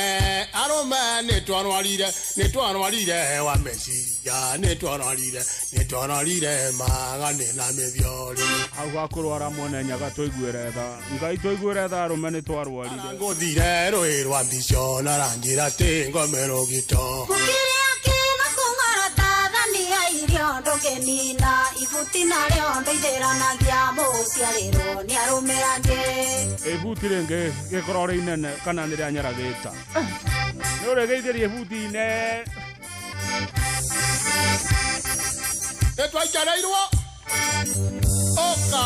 arũme nĩ twarwarire, nĩ twarwarire wa meciria, nĩ twarwarire, nĩ twarwarire magane na mĩthiori. Hau ha kũrwara mwene nyaga tũiguĩre tha. Ngai tũiguĩre tha arũme nĩ twarwarire. Arangũthire rũĩ rwa mbico na aranjĩra atĩ ngome rũgito. Kĩrĩa kĩna kũng'orota thania irio ndũngĩnina ibuti narĩo ndĩithĩranagia mũciarĩrwo nĩ arũme angĩ. Ibuti rĩngĩ gĩkorwo rĩ inene kana nĩ rĩa nyaragĩta. Nĩ ũrĩgeithĩria ibuti ine. Nĩ twaikarĩirwo. Oka.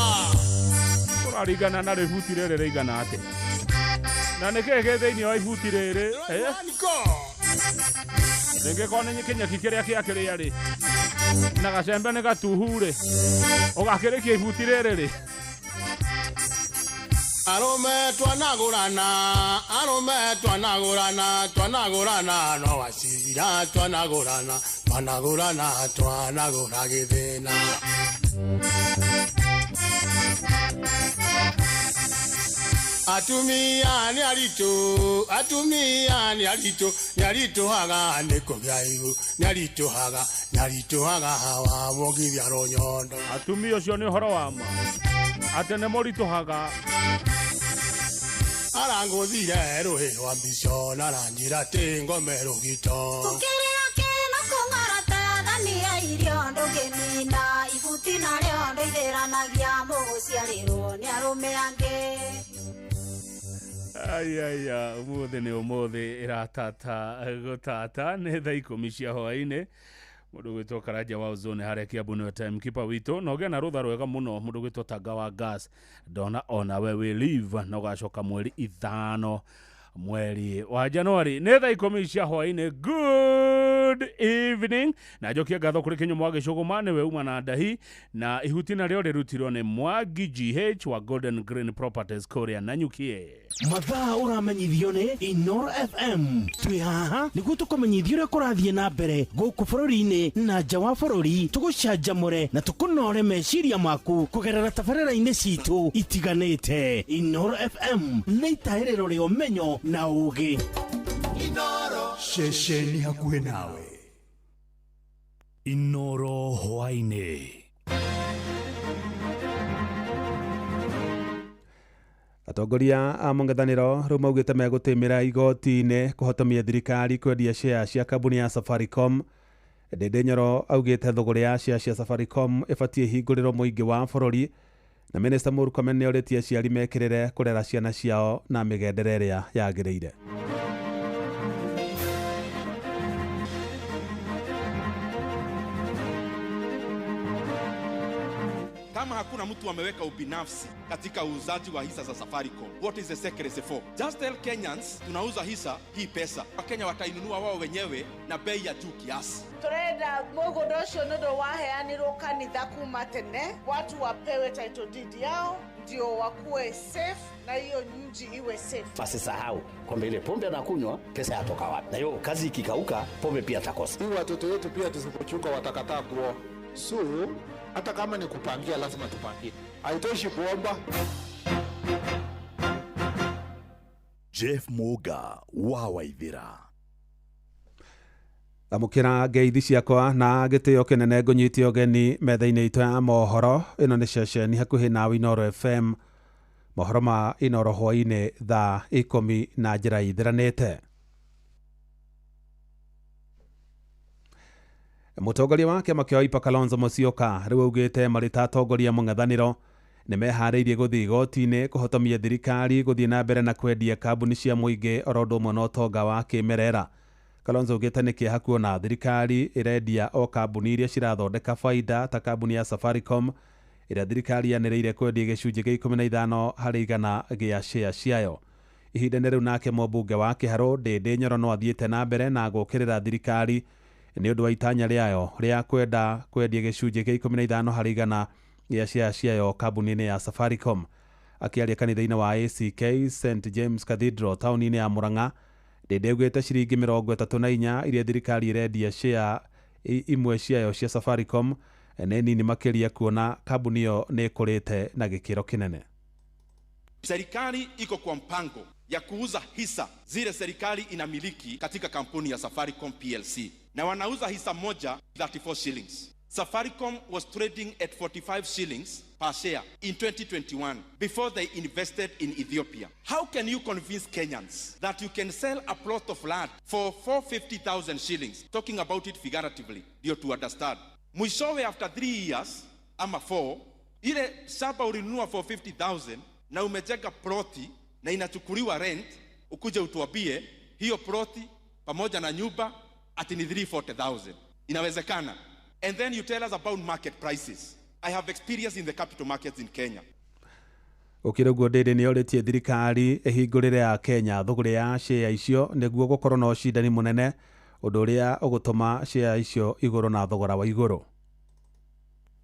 Kũraringana na rĩbuti rĩrĩ rĩigana atĩa. Na nĩ kĩĩ gĩ thĩinĩ wa ibuti rĩrĩ? Rĩngĩ korwo nĩ kĩnyeki kĩrĩa kĩakĩrĩa rĩ, na gacembe nĩ gatuhu rĩ, ũgakĩrĩkia ibuti rĩrĩ rĩ. Arũme twanagũrana, arũme twanagũrana, twanagũrana no wacira, twanagũrana, twanagũrana, twanagũra gĩthĩna. Atumia nĩ aritũ, atumia nĩ aritũ, nĩ aritũhaga nĩ kũgĩa ihu, nĩ aritũhaga, nĩ aritũhaga wamũgithia rũnyondo. Atumia ũcio nĩ ũhoro wa ma. Atĩ nĩ mũritũhaga. Arangũthire rũhĩ rwa mbico na aranjĩra atĩ ngome rũgito. Kĩrĩa kĩna kũng'orota thania irio ndũngĩnina ibuti narĩo ndĩithĩranagia mũciarĩrwo nĩ arũme angĩ. Aya ũmũthĩ nĩ ũmũthĩ ĩratata gũtata nĩ thaa 10 cia hwaĩ-inĩ. Mũndũ gwĩtwo Karanja wa Ozone harĩa Kiambu nĩwe timekeeper witũ na ũgĩe na rũtha rwega mũno. Mũndũ gwĩtwo Tanga wa Gas ndona onawe wĩ live na ũgacoka mweri 5 Mweri wa Januari nĩ thaa 10 cia hwaĩ-inĩ. Good evening na njokie ngatho kũrĩ Kĩnyũmũ wa Gĩcũgũma, nĩwe uma na ndahi na ihuti narĩo rĩrutirwo nĩ Mwangi GH wa Golden Green Properties kũrĩa Nanyukie. Mathaa ũramenyithio nĩ Inoro FM. Twĩ haha nĩguo tũkũmenyithia ũrĩa kũrathiĩ na mbere gũkũ bũrũri-inĩ na nja wa bũrũri, tũgũcanjamũre na tũkũnore meciria maku kũgerera tabarĩra-inĩ citũ itiganĩte. Inoro FM nĩ itahĩrĩro rĩa ũmenyo na ũũgĩ. Ceceni hakuhĩ nawe. Inoro hwaĩ-inĩ. Atongoria a mũng'ethanĩro rĩu maugĩte megũtĩmĩra igoti-inĩ kũhotomia thirikari kwendia share cia kambuni ya Safaricom. Ndindi Nyoro augĩte thũgũrĩ ya share cia Safaricom ĩbatiĩ ĩhingũrĩrwo mũingĩ wa bũrũri, na Minista Murkomen nĩorĩtie aciari mekĩrĩre kũrera ciana ciao na mĩgendere ĩrĩa yagĩrĩire. Kama hakuna mtu ameweka ubinafsi katika uuzaji wa hisa za Safaricom, what is the secrecy for? Just tell Kenyans tunauza hisa hii pesa. Wakenya watainunua wao wenyewe na bei ya juu kiasi. Turenda mũgũnda ũcio nĩ ũndũ waheanirwo kanitha kuma tene, watu wapewe title deed yao ndio wakuwe safe na hiyo nchi iwe safe. Asisahau kwamba ile pombe anakunywa pesa yatoka wapi, na hiyo kazi ikikauka pombe pia atakosa. Hii watoto wetu pia tusipochunga watakataa kuoa. So hata kama ni kupangia lazima tupangie. Haitoshi kuomba. Jeff Muga wa Waithira. Amũkĩra ngeithi ciakwa na gĩtĩo kĩnene ngũnyite ũgeni metha-inĩ itũ ya mohoro. Ĩno nĩ ceceni hakuhĩ nawe Inoro FM. Mohoro ma Inoro hwaĩ-inĩ thaa 10 na njĩra ithiranĩte. Mũtongoria wa kĩama kĩa Wiper Kalonzo Musyoka rĩu augĩte marĩ ta atongoria mũng'ethanĩro nĩ meharĩirie gũthiĩ igoti-inĩ kũhotomia thirikari gũthiĩ na mbere na kwendia kambuni cia mũingĩ oro ũndũ ũmwe na ũtonga wa kĩmerera. Kalonzo augĩte nĩ kĩeha kuona thirikari ĩrendia o kambuni iria cirathondeka baida ta kambuni ya Safaricom ĩrĩa thirikari yanĩrĩire kwendia gĩcunjĩ gĩa 15 harĩ igana gĩa share ciayo. Ihinda-inĩ rĩu nake mũmbunge wa Kĩharũ Ndindi Nyoro no athiĩte na mbere na gũũkĩrĩra thirikari nĩ ũndũ wa itanya rĩayo rĩa kwenda kwendia gĩcunjĩ gĩa 15 harĩ igana gĩa share ciayo kambuni-inĩ ya Safaricom. Akĩaria kanitha-inĩ wa ACK St James Cathedral taũni-inĩ ya Murang'a, Ndindi augĩte ciringi 34 iria thirikari ĩrendia share imwe ciayo cia Safaricom nĩ nini makĩria kuona kambuni ĩyo nĩ ĩkũrĩte na gĩkĩro kĩnene. Serikali iko kwa mpango ya kuuza hisa zile serikali inamiliki katika kampuni ya Safaricom PLC, na wanauza hisa moja 34 shillings. Safaricom was trading at 45 shillings per share in 2021 before they invested in Ethiopia. How can you convince Kenyans that you can sell a plot of land for 450,000 shillings? Talking about it figuratively, ndio to understand. Mwishowe after 3 years ama 4, ile shamba ulinunua 450,000 na umejenga ploti na inachukuliwa rent, ukuje utuambie hiyo ploti pamoja na nyumba ati ni 340,000. Inawezekana? And then you tell us about market prices. I have experience in the capital markets in Kenya. Ũkĩrĩ ũguo Ndindi nĩ orĩtie thirikari ĩhingũrĩre ya Kenya thũgũrĩ ya share icio nĩguo gũkorwo na ũcindani mũnene, ũndũ ũrĩa ũgũtũma share icio igũrũ na thogora wa igũrũ.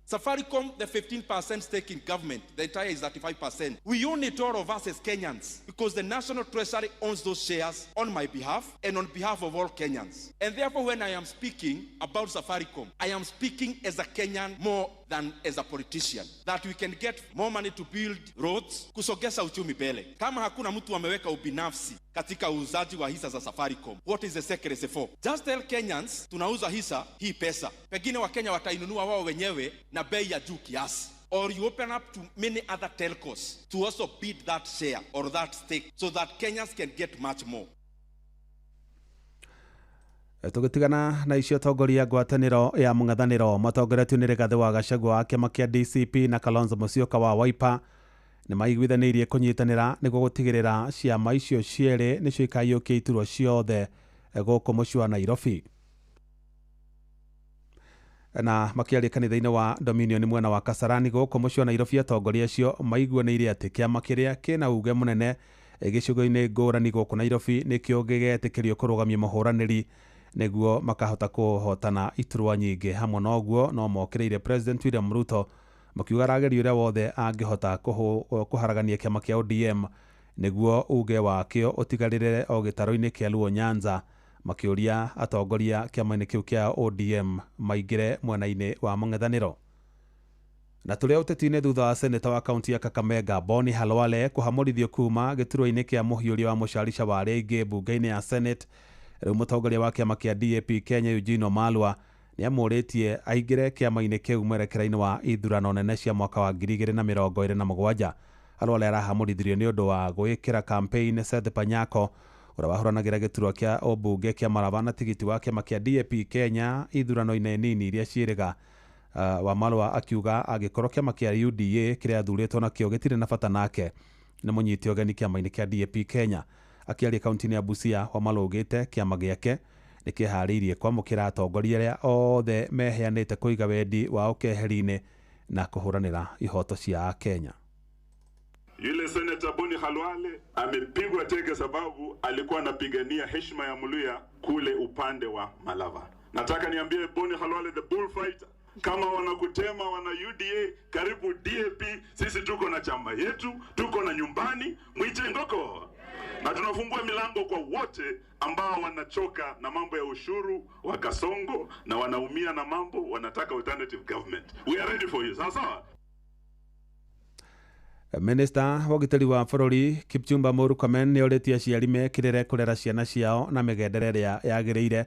Safaricom, the 15% stake in government, the entire is 35%. We own it, all of us as Kenyans, because the National Treasury owns those shares on my behalf and on behalf of all Kenyans. And therefore, when I am speaking about Safaricom, I am speaking as a Kenyan more than as a politician. That we can get more money to build roads, kusogeza uchumi mbele. Kama hakuna mtu ameweka ubinafsi katika uuzaji wa hisa za Safaricom, what is the secrecy for? Just tell Kenyans tunauza hisa hii pesa. Pengine Wakenya watainunua wao wenyewe na bei ya juu kiasi. Or you open up to many other telcos to also bid that share or that stake so that Kenyans can get much more. Tũgĩtigana na icio, atongoria ngwatanĩro ya mũng'ethanĩro matongoretio nĩ Rigathĩ wa Gachagua wa kĩama kĩa DCP na Kalonzo Musyoka wa Wiper nĩ maiguithanĩirie kũnyitanĩra nĩguo gũtigĩrĩra ciama icio cierĩ nĩcio ikaiyũkia iturwa ciothe gũkũ mũciĩ wa Nairobi. Na makĩaria kanitha-inĩ wa Dominion mwena wa Kasarani gũkũ mũciĩ wa Nairobi, atongoria acio maiguanĩire atĩ kĩama kĩrĩa kĩna uge mũnene Gĩcigo-inĩ ngũrani gũkũ Nairobi nĩkĩo gĩgetĩkĩrio kũrũgamia mũhũranĩri nĩguo makahota kũhotana iturwa nyingĩ. Hamwe na ũguo no mokĩrĩire President William Ruto makiuga arageria ũrĩa wothe angĩhota kũharagania kĩama kĩa ODM nĩguo uge wakĩo ũtigarĩre o gĩtarũ-inĩ kĩa Luo Nyanza, makĩũria atongoria kĩama-inĩ kĩu kĩa ODM maingĩre mwena-inĩ wa mũng'ethanĩro. Na tũrĩa ũteti-inĩ thutha wa seneta wa kaunti ya Kakamega Boni Khalwale kũhamũrithio kuma gĩturwa-inĩ kĩa mũhiũria wa mũcarica wa arĩa aingĩ mbunge-inĩ ya Senate, rĩu mũtongoria wa kĩama kĩa DAP Kenya Eugene Wamalwa nĩamũrĩtie aingĩre kĩama-inĩ kĩu mwerekera-inĩ wa ithurano nene cia mwaka wa 2027. Khalwale arahamũrithirio nĩ ũndũ wa gwĩkĩra campaign Seth Panyako ũrĩa wahũranagĩra gĩturwa kĩa ũmbunge kĩa Maraba na tigiti wa kĩama kĩa DAP Kenya ithurano-inĩ nini iria ciĩrĩga. Wamalwa akiuga angĩkorwo kĩama kĩa UDA kĩrĩa athurĩtwo nakĩo gĩtirĩ na bata nake nĩ mũnyite ũgeni kĩama-inĩ kĩa DAP Kenya. Akĩaria kaunti-inĩ ya Busia, Wamalwa augĩte kĩama gĩake nĩkĩharĩirie kwamũkĩra atongoria arĩa othe meheanĩte kũiga wendi wao keheri-inĩ na kũhũranĩra ihoto cia Akenya. Yule seneta Boni Khalwale amepigwa teke sababu alikuwa anapigania heshima ya Mluya kule upande wa Malava. Nataka niambie Boni Khalwale the bullfighter, kama wanakutema wana UDA, karibu DAP. Sisi tuko na chama yetu, tuko na nyumbani, mwite ngoko. Na tunafungua milango kwa wote ambao wanachoka na mambo ya ushuru wa Kasongo na wanaumia na mambo, wanataka alternative government. We are ready for you. Sawa sawa. Minister wa ũgitĩri wa bũrũri Kipchumba Murkomen nĩorĩtie aciari mekĩrĩre kũrera ciana ciao na mĩgendere ĩrĩa yagĩrĩire,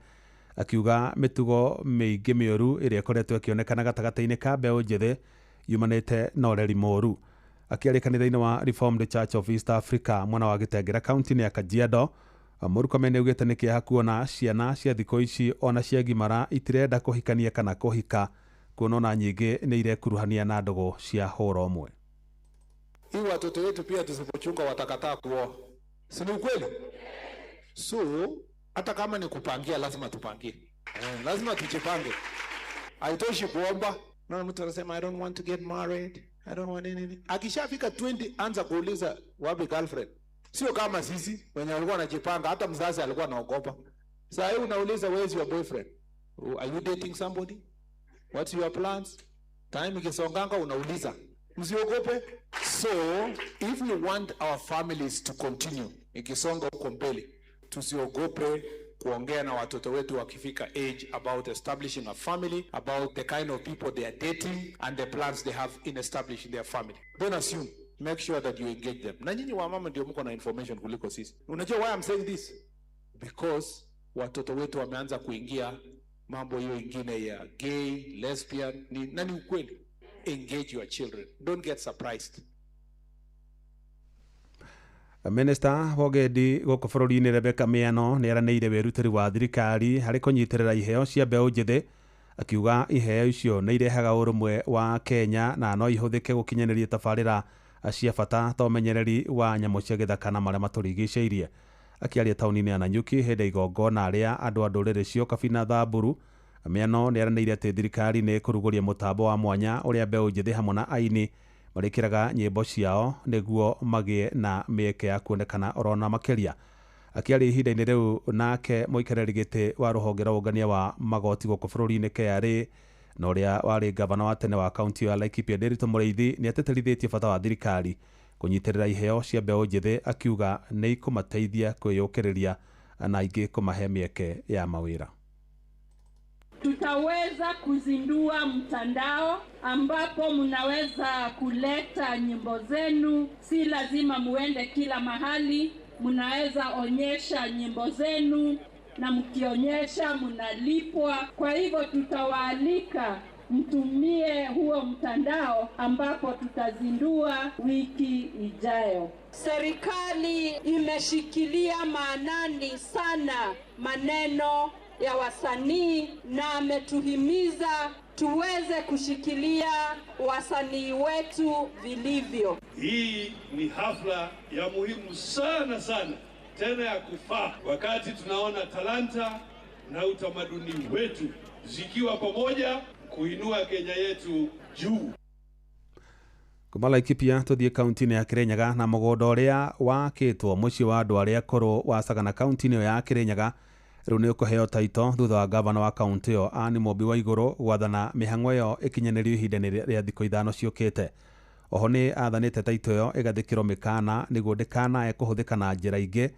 akiuga mĩtugo mĩingĩ mĩũru ĩrĩa ĩkoretwo ĩkĩonekana gatagatĩ-inĩ ka mbeũ njĩthĩ yumanĩte na ũreri mũũru. Akĩaria kanitha-inĩ wa Reformed Church of East Africa mwena wa Gĩtengera kaunti-inĩ ya Kajiado, Murkomen nĩaugĩte nĩ kĩeha kuona ciana cia thikũ ici ona ciagimara itirenda kũhikania kana kũhika, kuona ona nyingĩ nĩ irekuruhania na ndũgũ cia hũra ũmwe. Hii watoto wetu pia tusipochunga watakataa kuoa. Si ni ukweli? So hata kama ni kupangia lazima tupangie. Lazima tujipange. Haitoshi kuomba. Naona mtu anasema I don't want to get married. I don't want anything. Akishafika 20 anza kuuliza wapi girlfriend. Sio kama sisi wenye walikuwa wanajipanga, hata mzazi alikuwa anaogopa. Sasa hivi unauliza where is your boyfriend? Are you dating somebody? What's your plans? Time ikisonganga unauliza. Msiogope. So if we want our families to continue, ikisonga huko mbele, tusiogope kuongea na watoto wetu wakifika age about establishing a family, about the kind of people they are dating and the plans they have in establishing their family. Don't assume. Make sure that you engage them. Na nyinyi wamama ndio mko na information kuliko sisi. Unajua why I'm saying this? Because watoto wetu wameanza kuingia mambo hiyo ingine ya gay, lesbian, ni nani ukweli? Engage your children. Don't get surprised. Minister wa ũgendi gũkũ bũrũri-inĩ Rebecca Miano nĩaranĩire wĩrutĩri wa thirikari harĩ kũnyitĩrĩra iheo cia mbeũ njĩthĩ, akiuga iheo icio nĩ irehaga ũrũmwe wa Kenya na no ihũthĩke gũkinyanĩria tabarĩra cia bata ta ũmenyereri wa nyamũ cia gĩthaka na marĩa matũrigicĩirie. Akĩaria taũni-inĩ ya Nanyuki hĩndĩ ya igongona rĩa andũ a ndũrĩrĩ cia Ũkabi na Thamburu, Miano nĩaranĩire atĩ thirikari nĩ ĩkũrugũria mũtambo wa mwanya ũrĩa mbeũ njĩthĩ hamwe na aini marĩkĩraga nyĩmbo ciao nĩguo magĩe na mĩeke ya kuonekana orona makĩria. Akĩaria ihinda-inĩ rĩu nake mũikarĩri gĩtĩ wa rũhonge rwa ũngania wa magoti gũkũ bũrũri-inĩ KRA na ũrĩa warĩ gavana wa tene wa kaunti ya Laikipia Ndiritu Mũrĩithi nĩatĩtĩrithĩtie bata wa thirikari kũnyitĩrĩra iheo cia mbeũ njĩthĩ, akiuga nĩ ikũmateithia kwĩyũkĩrĩria na ingĩ kũmahe mĩeke ya mawĩra. Tutaweza kuzindua mtandao ambapo mnaweza kuleta nyimbo zenu, si lazima muende kila mahali, mnaweza onyesha nyimbo zenu na mkionyesha mnalipwa. Kwa hivyo tutawaalika mtumie huo mtandao ambapo tutazindua wiki ijayo. Serikali imeshikilia maanani sana maneno ya wasanii na ametuhimiza tuweze kushikilia wasanii wetu vilivyo. Hii ni hafla ya muhimu sana sana, tena ya kufaa, wakati tunaona talanta na utamaduni wetu zikiwa pamoja kuinua Kenya yetu juu. Kuma Laikipia tuthiĩ kaunti-inĩ ya Kirinyaga na mũgũnda ũrĩa wakĩtwo mũciĩ wa andũ arĩa akũrũ wa Sagana kaunti-inĩ ĩyo ya Kirinyaga rĩu nĩ ũkũheo taito thutha wa gavana wa kaunti ĩyo Anne Mũmbi Waigũrũ gwathana mĩhang'o ĩyo ĩkinyanĩrio ihinda-inĩ rĩa thikũ 5 ciũkĩte. Oho nĩ athanĩte taito ĩyo ĩgathĩkĩrwo mĩkana nĩguo ndĩkanae kũhũthĩka na njĩra ingĩ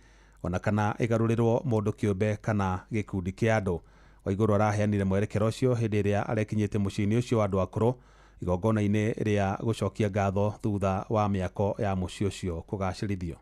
ona kana ĩgarũrĩrwo mũndũ kĩũmbe kana gĩkundi kĩa andũ. Waigũrũ araheanire mwerekero ũcio hĩndĩ ĩrĩa arekinyĩte mũciĩ-inĩ ũcio wa andũ akũrũ igongona-inĩ rĩa gũcokia ngatho thutha wa mĩako ya mũciĩ ũcio kũgacĩrithio.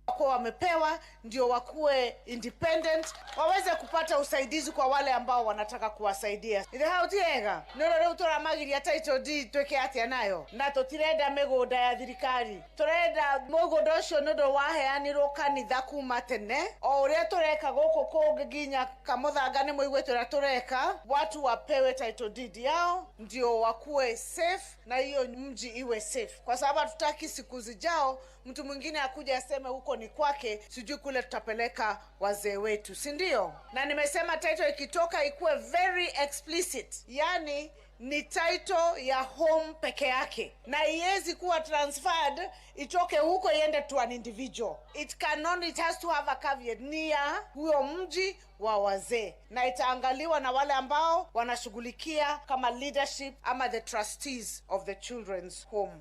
Kwa wamepewa ndio wakuwe independent, waweze kupata usaidizi kwa wale ambao wanataka kuwasaidia. Ithe hau tiega nĩ rĩu tũramagiria title deed twĩke atĩa nayo, na tũtirenda mĩgũnda ya thirikari, tũrenda mũgũnda ũcio nĩ ũndũ waheanirwo kanitha kuma tene, o ũrĩa tũreka gũkũ kũngĩ nginya Kamũthanga nĩ mũiguĩte ũrĩa tũreka. Watu wapewe title deed yao ndio wakuwe safe na hiyo mji iwe safe, kwa sababu hatutaki siku zijao mtu mwingine akuja aseme huko ni kwake, sijui kule tutapeleka wazee wetu, si ndio? Na nimesema title ikitoka ikuwe very explicit, yani ni title ya home peke yake, na iwezi kuwa transferred itoke huko iende to an individual. It cannot, it has to have a caveat, ni ya huyo mji wa wazee, na itaangaliwa na wale ambao wanashughulikia kama leadership ama the trustees of the children's home.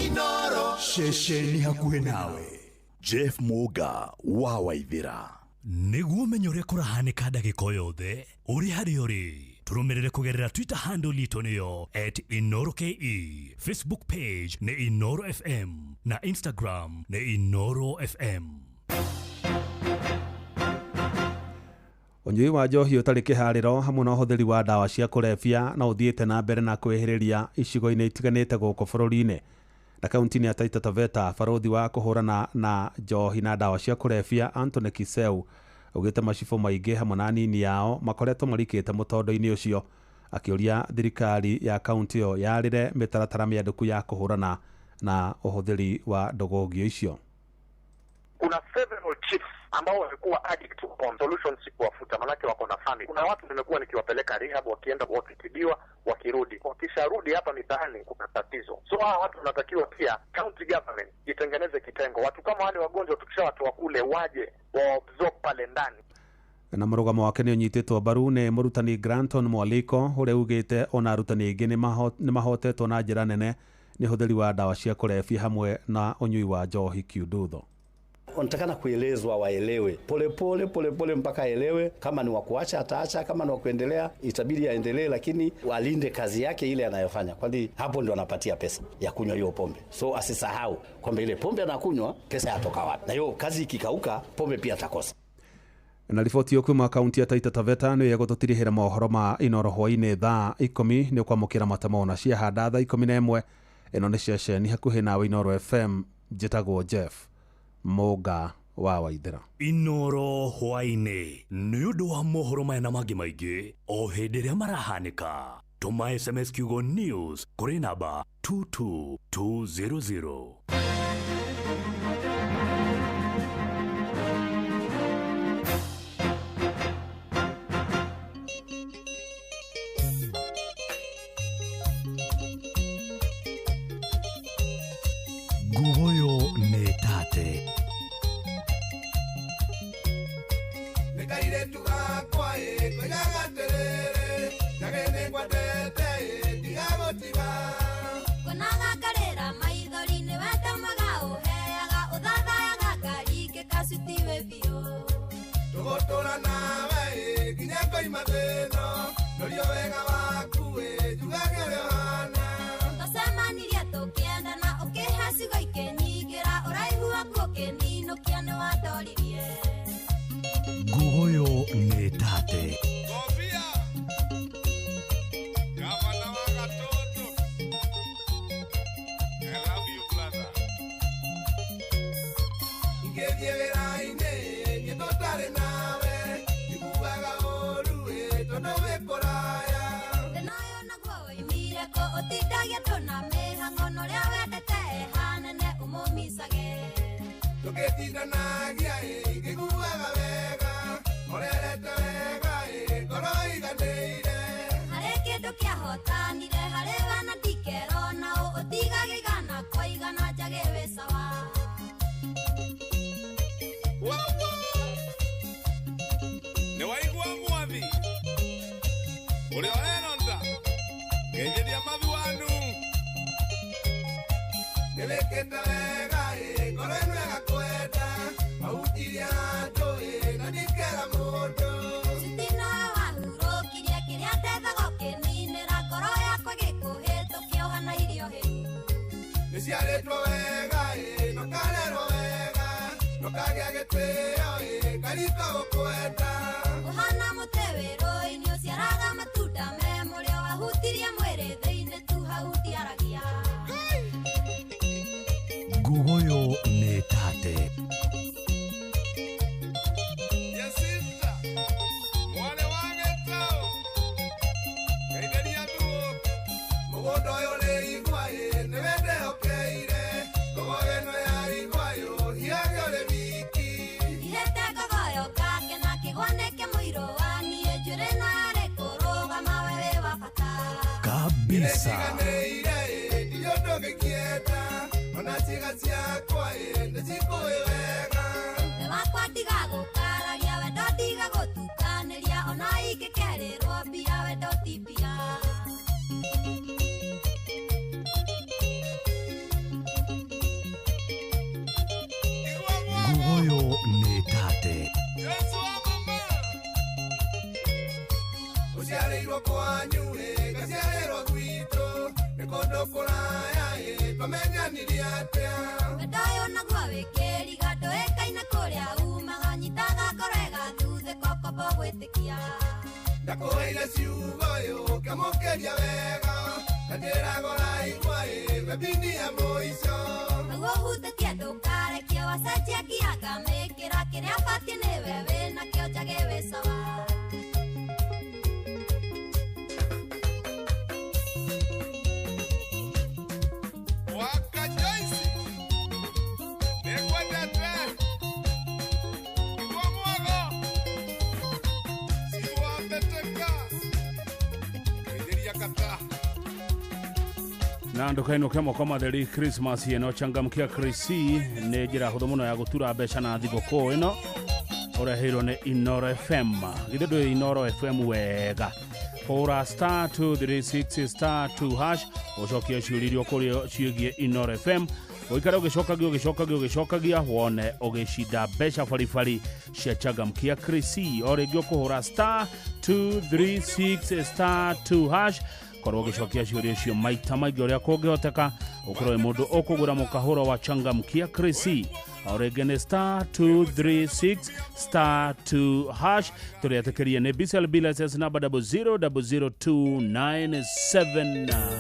Inoro ceceni hakuhĩ nawe. Jeff Muga wa Waithira. Nĩguo ũmenye ũrĩa kũrahanĩka ndagĩka o yothe ũrĩ harĩa ũrĩ, tũrũmĩrĩre kũgerera Twitter handle itũ nĩyo @InoroKE, Facebook page nĩ Inoro FM na Instagram nĩ Inoro FM. Ũnyui wa njohi ũtarĩ kĩharĩro hamwe na ũhũthĩri wa ndawa cia kũrebia no ũthiĩte na mbere na kwĩhĩrĩria icigo-inĩ itiganĩte gũkũ bũrũri-inĩ. Na kaunti-inĩ ya Taita Taveta, barũthi wa kũhũrana na njohi na ndawa cia kũrebia Anthony Kiseu augĩte macibũ maingĩ hamwe na anini yao makoretwo marikĩte mũtondo-inĩ ũcio, akĩũria thirikari ya kaunti ĩyo yarĩre mĩtaratara mĩandĩku ya kũhũrana na ũhũthĩri wa ndũgũgio icio. Kuna several chiefs ambao wamekuwa addict on solutions si kuwafuta, manake wako na family. Kuna watu nimekuwa nikiwapeleka rehab, wakienda wakitibiwa, wakirudi, wakisharudi hapa mitaani kuna tatizo. So hawa watu wanatakiwa pia county government itengeneze kitengo, watu kama wale wagonjwa tukishawatoa kule waje waabsorb pale ndani. Na mũrũgamo wake nĩ ũnyitĩtwo mbaru nĩ mũrutani Granton Mwaliko ũrĩa ugĩte ona arutani aingĩ nĩ mahotetwo na njĩra nene nĩ ũhũthĩri wa ndawa cia kũrebia hamwe na ũnyui wa njohi kiundutho. Wanatakana kuelezwa waelewe polepole polepole mpaka aelewe. Kama ni wa kuacha ataacha, kama ni wa kuendelea itabidi aendelee, lakini walinde kazi yake ile anayofanya, kwani hapo ndio anapatia pesa ya kunywa hiyo pombe. So asisahau kwamba ile pombe anakunywa pesa yatoka wapi, na hiyo kazi ikikauka pombe pia atakosa. Na riboti kuma kaunti ya Taita Taveta nĩ yegũtũtirihĩra mohoro ma Inoro hwaĩ-inĩ thaa 10 nĩ ũkwamũkĩra matemo na ciahanda thaa 11. Ĩno nĩ ceceni hakuhĩ nawe Inoro FM. Njĩtagwo Jeff Muga wa Waithira. Inoro hwaĩ-inĩ nĩ ũndũ wa mohoro maya na mangĩ maingĩ o hĩndĩ ĩrĩa marahanĩka. Tũma SMS kiugo news kũrĩ namba 22200. Nguoyo nĩ tate. Nguoyo nĩ tate. Harĩ kĩndũ kĩahotanire harĩ we na ndikero na ũtiga wĩ sawa. Nĩ waigua mwathi ũrĩa ũreronda ngeithĩria mathuanu. Nĩwĩkĩte wega ĩ, ngoro ĩno ĩgakwenda, mahutirie andũ ĩ, na ndikera mũndũ. Citina wahurũkirie kĩrĩa ndethaga ũkĩninĩra ngoro yakwa gĩkũhĩtũkia ũhana irio hĩu. Nĩciarĩtwo wega ĩ, nokarerwo wega, nokagĩa gĩtĩo ĩ, ngarika gũkwenda. Ũhana mũtĩ wĩ rũĩ-inĩ ũciaraga matunda me mũrĩo, wahutirie mwĩrĩ thĩinĩ tu hau ndiaragia. Ngogoyo nĩ tate. Jacinta mwarĩ wa Gĩtaũ ngeithĩria thuũ. Mũgũnda ũyũ nĩ igwa ĩ, nĩwe ndehokeire, ngogoyo ĩno ya igwa yũ, hiage ũrĩ wiki. Ihĩte ngogoyo ngakena kĩgwa nĩkĩ mũirũ wa niĩ, njuĩrĩ ĩno yarĩ kũrũgama we wĩ wa bata. Kabisa. Nĩnjiganĩire ĩ, ndirĩ ũndũ ngĩkĩenda, ona ciĩga ciakwa ĩ, nĩcikũĩ wega. We wakwa tiga gũkararia, wendo tiga gũtukanĩria, ona ingĩkerĩrwo mbia wendo ti mbia. Ngogoyo nĩ tate. Ũciarĩirwo kwanyu ĩ, ngaciarĩrwo gwitũ, nĩ kũndũ kũraya ĩ, twamenyanirie atĩa? Wendo ũyũ naguo wĩ kĩriga, ndũĩkaine kũrĩa umaga, nyitaga ngoro ĩgathuthĩka ũkombo gwĩtĩkia. Ndakũheire ciugo ĩ, ũkĩamũkĩria wega, na ndĩragũra igwa ĩ, we bini ya mũico. Nĩguo ũhutĩtie ndũkarekie, wacenjia ngia ngamĩkĩra, kĩrĩa batiĩ nĩwe wĩnakĩo njage wĩ sawa. Waka Joyce nĩngwendete igua mwago cigua mbĩtĩka ngeithĩria kata. Na ndukainũke moko matheri Christmas ĩno changamkia Krisi nĩ njĩra hũthũ mũno ya gũtura mbeca na thigũkũ ĩno ũreheirwo nĩ Inoro FM. Githĩ ndũĩ Inoro FM wega? Hũra star 236 star 2 hash ũcokie ciũria iria ũkũrio ciĩgiĩ Inoro FM, ũikare ũgĩcokagia ũgĩcokagia ũgĩcokagia wone ũgĩcinda mbeca baribari cia changamkia Krisi. O rĩngĩ ũkũhũra star 236 star 2 hash, korwo ũgĩcokia ciũria icio maita maingĩ ũrĩa kũngĩhoteka, ũkorwo wĩ mũndũ ũkũgũra mũkahũro wa changamkia Krisi. O rĩngĩ nĩ star 236 star 2 hash. Tũrĩetĩkĩrie nĩ BCLB license number 0000297.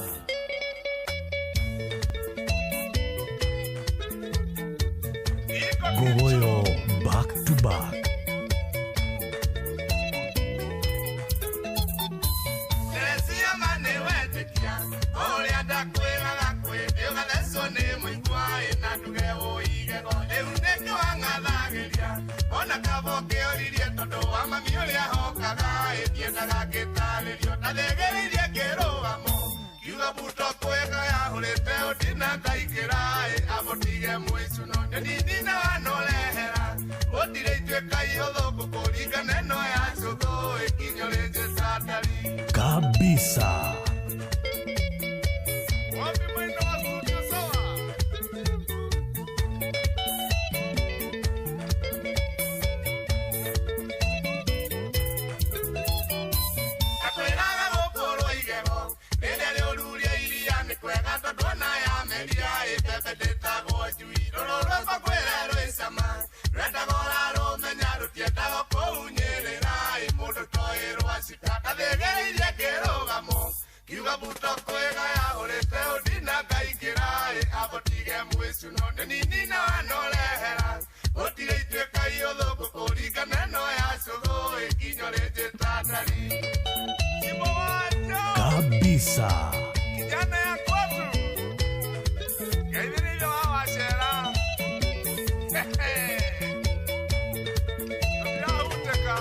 Ngogoyo back to back. Teresia ma nĩwetĩkia, ũrĩa ndakwĩraga kwĩ, ũgathecwo nĩ mũigua ĩ, na nduge ũigego. Rĩu nĩkĩo wang'athagĩria, ona kaba ũkĩũririe tondũ wa mami ũrĩa hokaga ĩ, ndiendaga ngĩtarĩrio, ndathĩgĩrĩirie ngĩrũgamo, kiuga buto kwĩga yahũrĩte ũndina ngaingĩra ĩ, amũtige mũicuno, nĩndindina wanorehera, gũtirĩ ituĩka ihũthũ kũringana ĩno ya cũthũ ĩ, kinyũrĩnjĩta ndari. Kabisa. Wapi mwendo wa studio sawa? Akwĩraga gũkũrwo igego, rĩrĩa rĩũruria iria nĩ kwega tondũ ona yameria ĩ, mbembe ndĩtagwo njui, rũrũ rwakwa kwĩra rwĩ cama, rwendaga ũrarũmenya rũtiendaga kũhunyĩrĩra ĩ, mũndũ toĩ rwacika, ndathĩgĩrĩirie ngĩrũgamo, kiuga buto kwĩga yahũrĩte ũndina ngaingĩra ĩ, amũtige mwĩcuno, nĩninina wanorehera, gũtirĩ ituĩka ihũthũ kũringana ĩno ya cũthũ ĩ, kinyũrĩnjĩta ndari. Kabisa. Kijana ya kwetu ngeithĩrĩirio wa wacera. Tũtirahutĩka.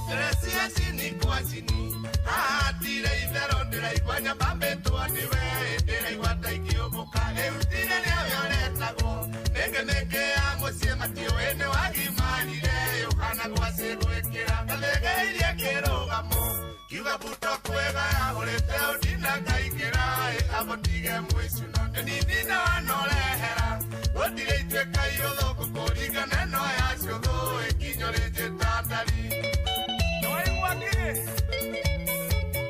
Teresia chini kwa chini, haha tire itherũ ndĩraigua nyambambĩtwo nĩwe, ndĩraigua ta ingĩũmbũka, rĩu tire rĩa Kĩrĩkĩa mũciĩ matiũĩ nĩ wagimarire ũkana gwacĩ gwĩkĩra ndathĩgĩirie kĩrũgamo kiuga buto kwega yahũrĩte ũndina ngaingĩra abotige mwĩcuno nĩ nindina wanorehera gũtirĩ ituĩka irũthũkũ kũringana ĩno ya ciũthũ ĩkinyũrĩnjĩta ndari.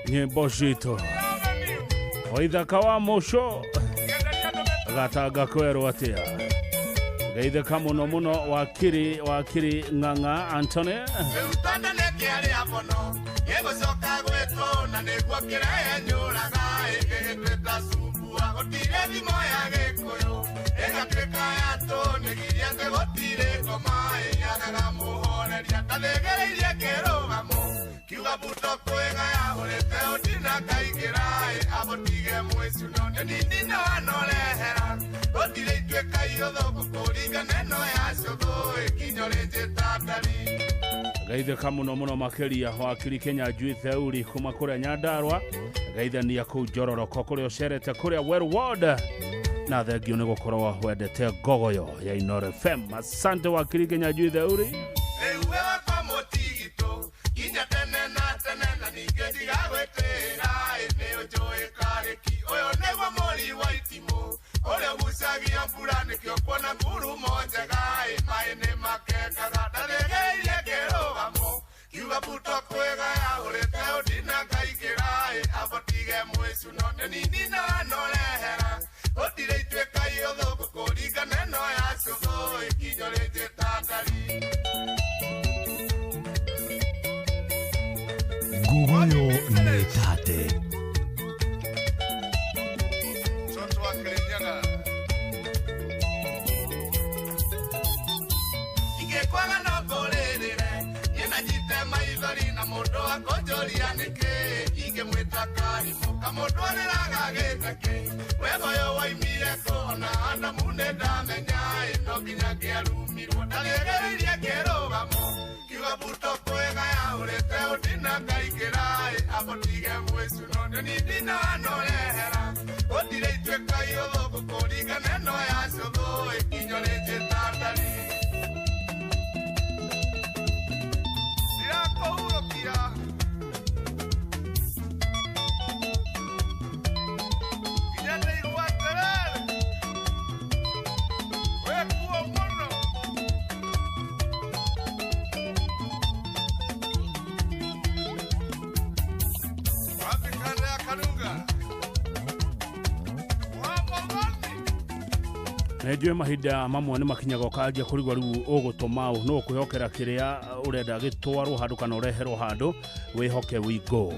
Nyĩmbo citũ waithaka wa mũco gatanga kwerwo atĩa geithĩka mũno mũno wakiri wakiri ng'ang'a Antony Rĩu tondũ nĩ kĩarĩa mũno gĩgũcoka gwĩtwo na nĩguo kĩrehe njũraga ĩgĩgĩtuĩka cumbua gũtirĩ thimo ya gĩkũyũ ĩgatuĩka ya tũnĩgiria atĩ gũtirĩ ngoma ĩyagaga mũhoreria ndathĩgĩrĩirie kĩrũgamo kiuga buto kwĩga yahũrĩte ũndina ngaingĩra abotige mwĩcuno nĩ nindina wanorehera gũtirĩ ituĩka irũthũkũ kũringana ĩno ya cũthũ ĩkinyũrĩnjĩta ndari. Geithĩka mũno mũno makĩria wakiri Kenya Njui Theuri kuma kũrĩa Nyandarua geithania kũu Njororoko kũrĩa ũcerete kũrĩa Weru Ward na thengio nĩ gũkorwo wendete ngogoyo ya Inooro FM. Asante wakiri Kenya Njui Theuri. Rĩu we wakwa mũtigitũ nginya tene na tene na ningĩ ndigagwĩtĩra nĩ ũnjũĩ karĩki ũyũ nĩguo mũri wa itimũ ũrĩa ũgucagia mbura nĩkĩo kuona ngurumo njega maĩ nĩ makengaga ndathĩgĩirie kĩrũgamo kiuga buto kwĩga yahũrĩte ũndina ngaingĩra abotige mwĩcuno nĩ nindina wanorehera gũtirĩ ituĩka irũthũkũ kũringana ĩno ya cũthũ ĩkinyũrĩnjĩta ndari. Ngugoyo nĩ tate. Mtoto wa Kirinyaga ingĩkwaga no ngũrĩrĩre niĩ na nyite maithori na mũndũ akũnjũria nĩkĩ ingĩmwĩta karimũ kamũndwarĩraga gĩteke wega ũyũ waimire kũ ona Adamu nĩ ndamenya no nginya ngĩarumirwo ndathĩgĩrĩirie kĩrũgamo kiuga buto kwĩga yahũrĩte ũndina ngaingĩra abotige mwĩcuno nĩ nindina wanorehera gũtirĩ ituĩka irũthũkũ kũringana ĩno ya cũthũ ĩkinyũrĩnjĩta ndari. Ndirakũhurũkia nginya ndaigua atĩrĩrĩ wĩkuo mũno. Wapi kanda ya Karunga Nĩ njũĩ mahinda mamwe nĩ makinyaga ũkanjia kũrigwo rĩu ũgũtũma ũ no ũkwĩhokera kĩrĩa ũrenda gĩtwarwo handũ kana ũreherwo handũ wĩhoke Wigo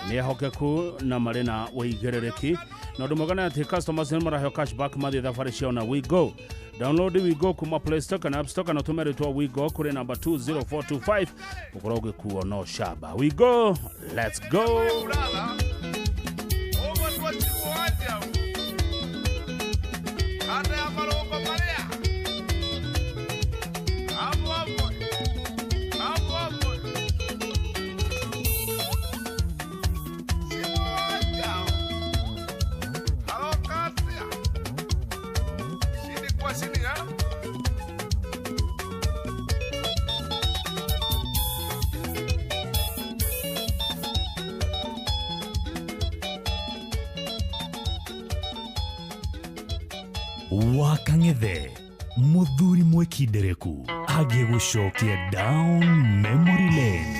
nĩ ehokeku na marĩ na ũigĩrĩrĩki na ũndũ mwega nĩ atĩ customers nĩ maraheo cashback mathiĩ thabarĩ ciao na Wigo. Download Wigo kuma Play Store kana App Store kana ũtũme rĩtwa Wigo kũrĩ namba 20425 ũkorwo ũgĩkuo no shaba. Wigo, let's go. Ũguo twacigwo atĩa kanda ya marũngo marĩa amwe amwe amwe cigwo haroka atĩa cini kwa cini ha. Wakang'ethe muthuri mwĩkindereku agĩgũcokia down memory lane.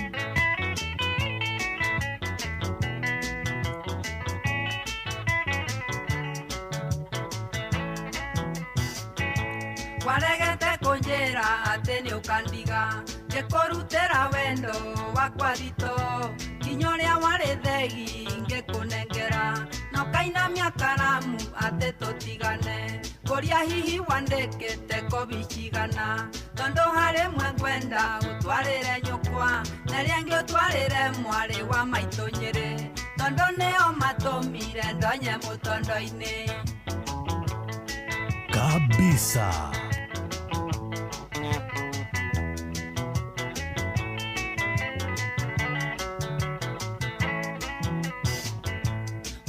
Waregete kũnjĩra atĩ nĩ ũkandiga ngĩkũrutĩra wendo wakwa thito nginya ũrĩa warĩ thegi ngĩkũnengera na ũkainamia karamu atĩ tũtigane kũria hihi wandĩkĩte kobi cigana tondũ harĩ mwe ngwenda ũtwarĩre nyũkwa na rĩangĩ ũtwarĩre mwarĩ wa maitũ Nyĩrĩ tondũ nĩo matũmire ndonye mũtondo-inĩ. Kabisa.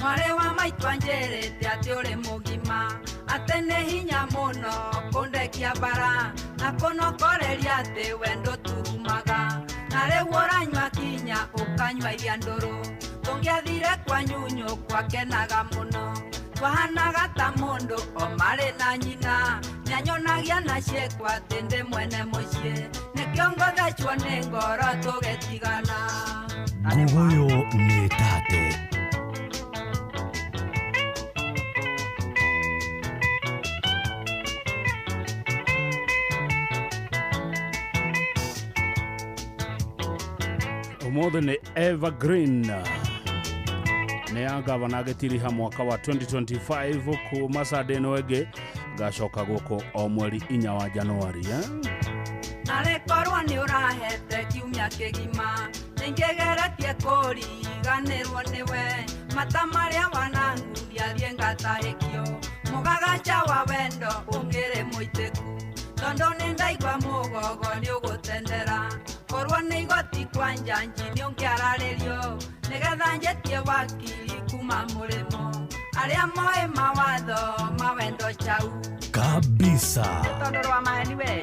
Mwarĩ wa maitũ anjĩrĩte atĩ ũrĩ mũgima Atĩ nĩ hinya mũno kũndekia bara na kũnokoreria atĩ wendo turumaga na rĩu ũranyua kinya ũkanyua iria ndũrũ tũngĩathire kwa nyunyu kwakenaga mũno twahanaga ta mũndũ o marĩ na nyina nĩanyonagia na ciĩko atĩ ndĩ mwene mũciĩ nĩkĩo ngothecwo nĩ ngoro tũgĩtigana. Ngogoyo nĩ tate. Umuthi nĩ Evergreen nĩ ya gavana agĩtiriha mwaka wa 2025 kuma Sunday ĩno ĩngĩ ngacoka gũkũ o mweri 4 wa Januari. Narĩ korwo nĩ ũrahete kiumia kĩgima nĩngĩgeretie kũriganĩrwo nĩwe mata marĩa wanangundia thiĩ ngatahĩkio mũgagaca wa wendo ũkĩrĩ mũitĩku tondũ nĩ ndaigua mũgogo nĩ ũgũtendera korwo nĩ igoti kwa njanji nĩ ũngĩararĩrio nĩgetha njetie wakiri kuma mũrĩmo arĩa moĩ mawatho ma wendo chau kabisa tondũ rwa maheni we.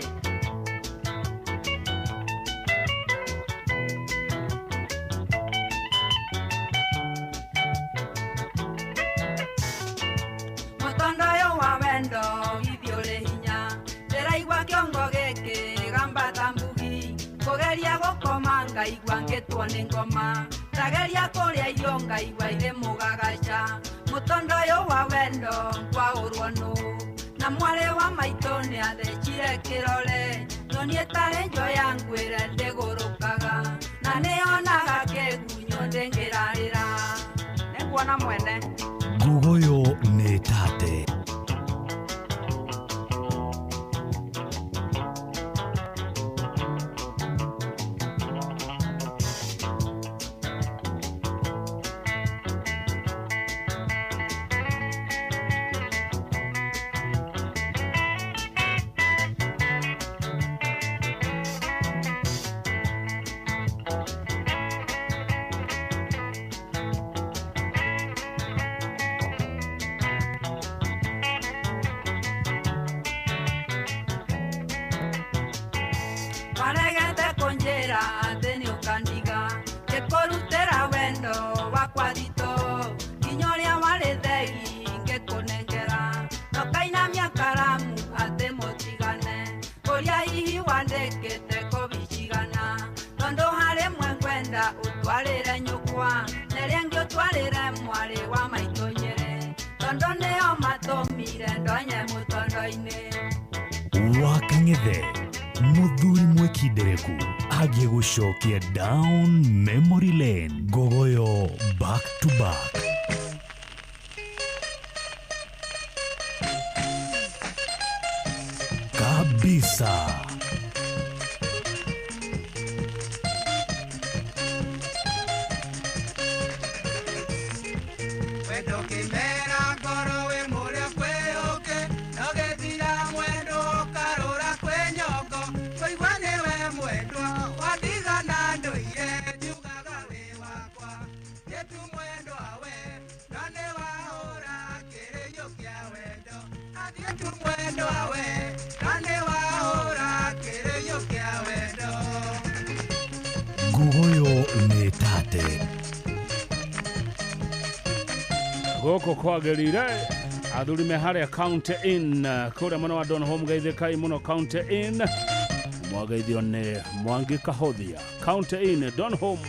Mũtondo ũyũ wa wendo ithiĩ ũrĩ hinya ndĩraigua kĩongo gĩkĩ gambata mbugi kũgeria gũkoma ngaigua ngĩtwo nĩ ngoma ndageria kũrĩa irio ngaigua irĩ mũgagaca mũtondo ũyũ wa wendo ngwaũrwo nũ na mwarĩ wa maitũ nĩathecire kĩrore no niĩ tarĩ njoya ngwĩre ndĩgũrũkaga na nĩonaga kĩgunyũ ndĩngĩrarĩra nĩnguona mwene. Ngogoyo nĩ tate. Waregete kũnjĩra atĩ nĩ ũkandiga ngĩkũrutĩra wendo wakwa thitũ nginya ũrĩa warĩ thegi ngĩkũnengera nokainamia karamu atĩ mũtigane kũrĩa hihi wandĩkĩte kobi cigana tondũ harĩ mwe ngwenda ũtwarĩre nyũkwa na ĩrĩa ĩngĩ ũtwarĩre mwarĩ wa maitũ Nyĩrĩ tondũ nĩo matũmire ndonye mũtondo-inĩ. Wa Kang'ethe muthuri mwekindereku agĩgũcokia down memory lane. Ngogoyo back to back. Kabisa. Wendo kĩmera ngoro wĩ mũrĩa kwĩũke no gĩthira mwendo ũkarũra kwĩ nyongo kũigua nĩwe mwendwa wandigana ndũire njugaga wĩ wakwa gĩtu mwendwa we no nĩ wahũra kĩrĩiyo kĩa wendo athiĩ tu mwendwa we no nĩ wahũra kĩrĩiyo kĩa wendo. Ngogoyo nĩ tate. Gũkũ kwagĩrĩire athuri me harĩa County Inn kũrĩa mwena wa Donholm geithĩkai mũno County Inn mwageithio nĩ Mwangi Kahothia County Inn Donholm.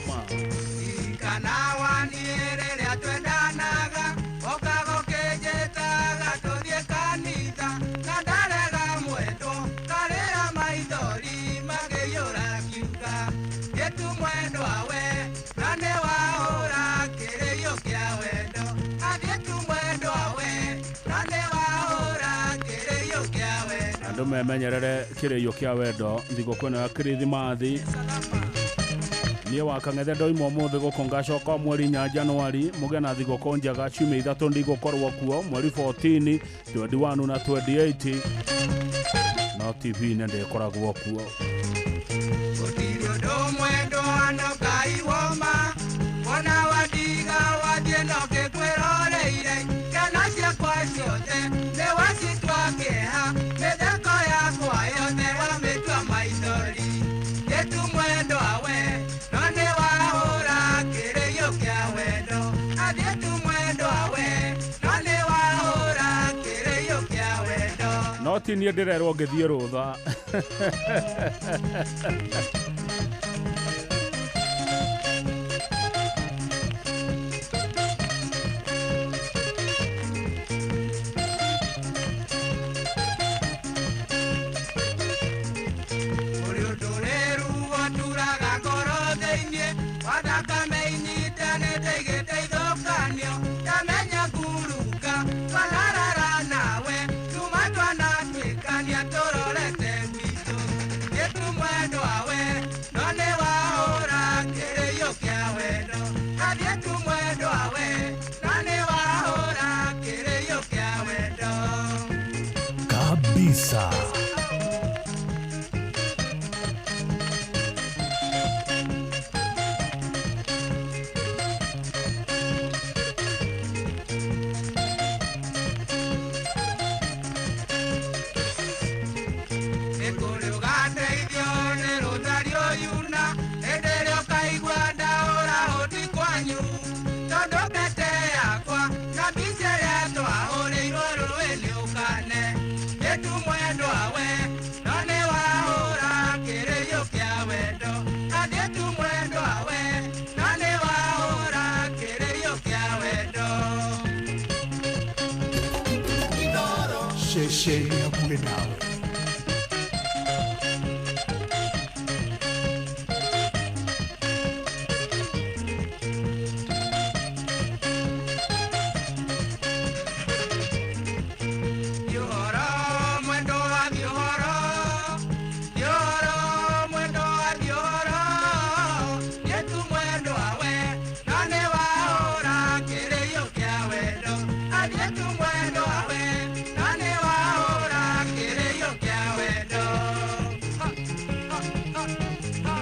Kana waniĩ rĩrĩa twendanaga ũkaga ũkĩnjĩtaga tũthiĩ kanitha na ndarega mwendwo karĩra maithori makĩiyũra kiuga gĩtu mwendwa we na nĩ wahũra kĩrĩiyo kĩa wendo athiĩ tu mwendwa we na nĩ wahũra kĩrĩiyo kĩa wendo. Andũ memenyerere kĩrĩiyo kĩa wendo thigũkũ ĩno ya Kirithimathi. Niĩ wa Kang'ethe ndoima ũmũthĩ gũkũ ngacoka mweri 4 Januari mũgĩe na thigũkũ njega ciumia 3 ndigũkorwo kuo mweri 14 21 na 28 no TV-inĩ ndĩkoragwo kuo. Gũtirĩ ũndũ mwendwa no Ngai woma wona wandiga wathiĩ no ngĩkwĩroreire ciana ciakwa ciothe nĩ waci Ti niĩ ndĩrerwo ngĩthiĩ rũtha. Ũrĩ ũndũ rĩru waturaga ngoro thĩinĩ wathakame inyitanĩte igĩteithũkanio ndamenya nguruka twanarara nawe tuma twanatuĩkania tũrorete gwitũ gĩtumwendwawe no nĩ wahũra kĩrĩiyo kĩa wendo athiĩ tumwendwawe no nĩ wahũra kĩrĩiyo kĩa wendo. Kabisa. Nĩ kũrĩ ũgateithio nĩ rũtari ũyuna hĩndĩ ĩrĩa ũkaigua ndaũra ũti kwanyu tondũ mbete yakwa na mbica ĩrĩa twahũrĩirwo rũĩ nĩ ũkane gĩtumwendwawe no nĩ wahũra kĩrĩiyo kĩa wendo athiĩ tumwendwawe no nĩ wahũra kĩrĩiyo kĩa wendo. Ceceni hakuhĩ nawe. Thiũhoro mwendo wa thiũhoro, thiũhoro mwendo wa thiũhoro, gĩtu mwendo wawe no nĩ wahũra kĩrĩiyo kĩa wendo, athiĩ tu mwendo wawe no nĩ wahũra kĩrĩiyo kĩa wendo. Ha, ha, ha, ha.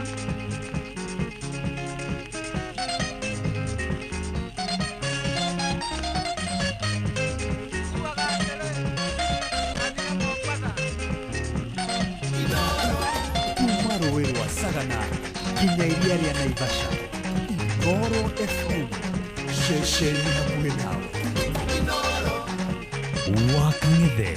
Kuma rũĩ rwa Sagana nginya iria rĩa Naivasha. Inooro FM, ceceni hakuhĩ nawe. Wakang'ethe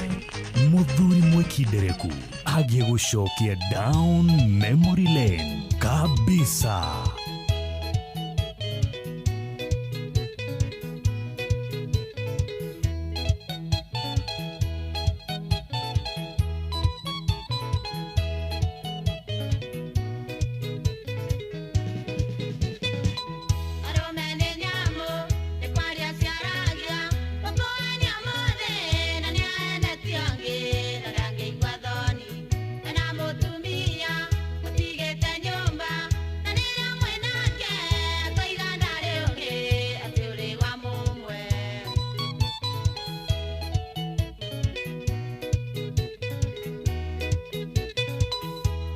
mũthuri mwĩkindereku agĩgũcokia down memory lane kabisa. Arũme nĩ nyamũ nĩ kwaria ciaragia gũkũania mũthĩ na nĩ aenetio angĩ na ndangĩigua thoni ena mũtumia mũtigĩte nyũmba na rĩrĩa mwĩ nake akoiga ndarĩ ũngĩ atĩ ũrĩ wa mũmwe.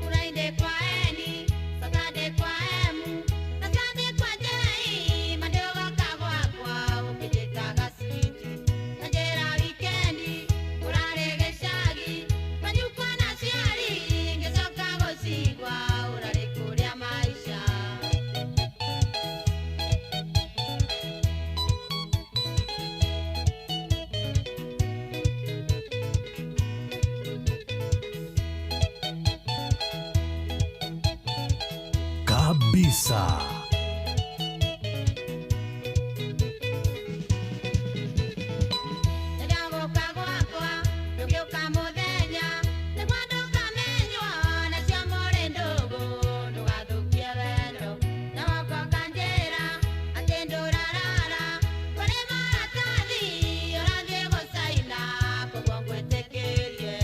Friday kwa eni, Saturday kwa emu, na Sunday kwa jei, mandĩũgoka gwakwa ũkĩnjĩtaga switi. Na njĩra wikendi ũrarĩ gĩcagi, manyukwa na aciari, ngĩcoka gũcigua ũrarĩ kũrĩa maica. Kabisa. Ndagũka gwakwa ndũgĩũka mũthenya nĩguo ndũkamenywo nacio mũrĩ ndũgũ ndũgathũkie wendo na wokoka njĩra atĩ ndũrarara kũrĩ maratathi ũrathiĩ gũcaina koguo ngwĩtĩkĩrie.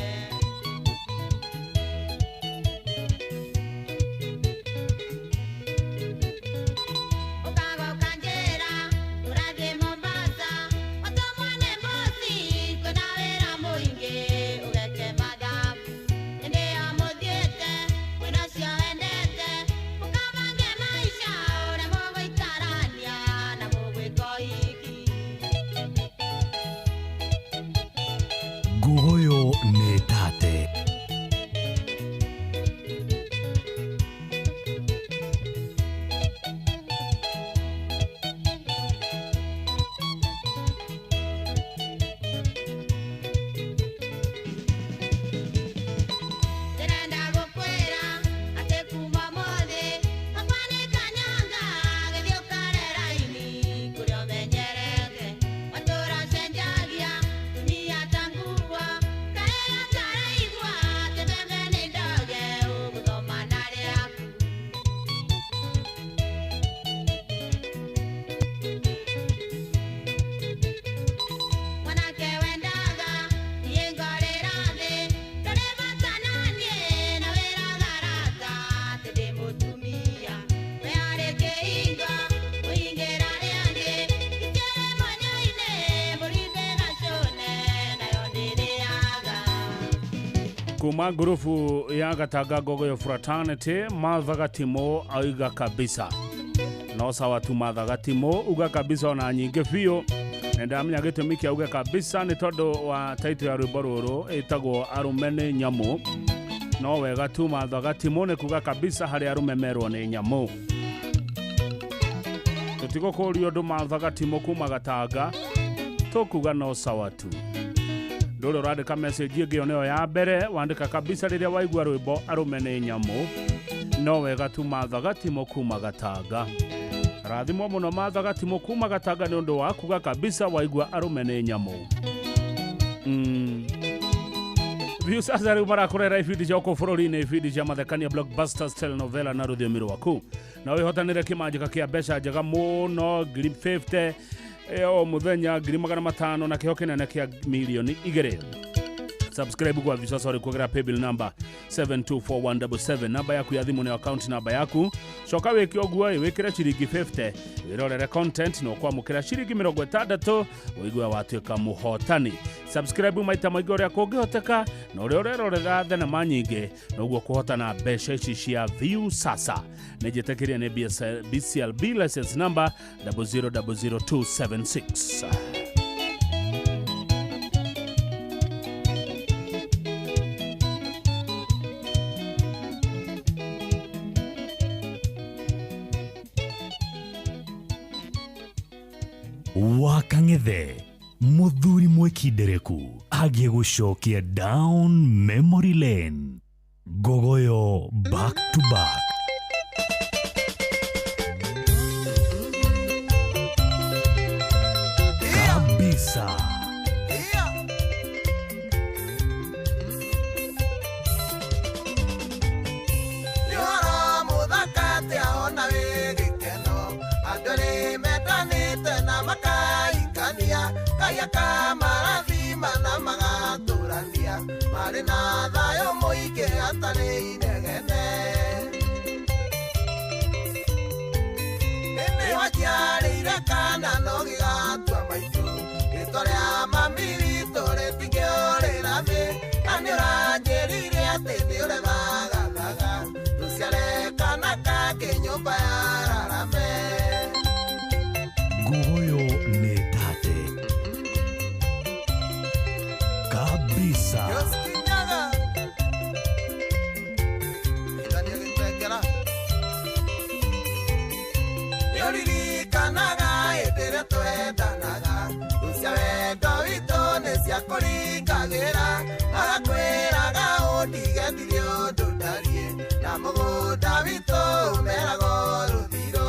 Kuma ngurubu ya Gatanga Ngogoyo Fraternity Martha Gatimo auga kabisa. No sawa tu Martha Gatimo uga kabisa ona nyingĩ biũ. Na ndamenya gĩtũmi kĩa uga kabisa nĩ tondũ wa title ya rwĩmbo rũrũ ĩtagwo Arũme nĩ Nyamũ. No wega tu Martha Gatimo nĩ kuga kabisa harĩ arũme merwo nĩ nyamũ. Tũtigũkũria ũndũ Martha Gatimo kuma Gatanga tũkuga no sawa tu. Ndũrĩ ũrandĩka message ĩngĩ ĩyo nĩyo ya mbere wandĩka kabisa rĩrĩa waigua rwĩmbo Arũme nĩ Nyamũ. No wega tu Martha Gatimo kuma Gatanga. Rathimwo mũno Martha Gatimo kuma Gatanga nĩ ũndũ wa kuga kabisa waigua arũme nĩ nyamũ. Viusasa rĩu marakũrehera ibindi cia gũkũ bũrũri-inĩ, ibindi cia mathekania, blockbusters, telenovela na rũthiomi rwaku. Na wĩhotanĩre kĩmanjĩka kĩa mbeca njega mũno, ngiri 50 o mũthenya, ngiri 500 na kĩho kĩnene kĩa milioni 2. Subscribe kwa Viusasa uri kugera paybill number 724177, namba yaku ya thimu na account namba yaku. Coka wĩke ũguo wĩkĩre ciringi 50 wĩrorere content na ũkwamũkĩra ciringi 60 ũigue watuĩka mũhotani. Subscribe maita maingĩ ũrĩa kũngĩhoteka na ũrĩa ũrerorera thenema nyingĩ noguo kũhotana mbeca ici cia Viusasa. Nĩ njĩtĩkĩrie nĩ BCLB license number 0000276. Wakang'ethe muthuri mwikindereku agie gucokia down memory lane. Ngogoyo back to back. Kabisa. Kamarathima na magatũrania marĩ na thayũ mũingĩ hatarĩ inegene. Nĩ waciarĩire kana no gĩgatua maitũ, rĩtwa rĩa mami witũ rĩtingĩũrĩra thĩ, na nĩ ũranjĩrire atĩ nĩ ũremathathaga tũciare kana kangĩ nyũmba ya rarame. Ngogoyo nĩ tate kabisa. Nĩũririkanaga hĩndĩ ĩrĩa twendanaga, cia wendo witũ nĩ ciakũringagĩra, agakwĩraga ũndige ndirĩ ũndũ ndariĩ, na mũgũnda witũ ũmeragwo rũthirũ.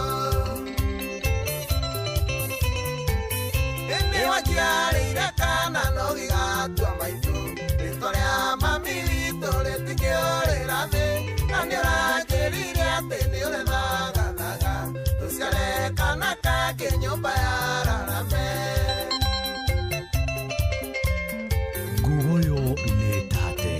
Nĩ waciarĩire kana no gĩgatua maitũ, rĩtwa rĩa mami witũ rĩtingĩũrĩra thĩ, na nĩ ũranjĩrire atĩ nĩ ũrethagathaga tũciare kana kangĩ nyũmba ya rarame. Ngogoyo nĩ tate.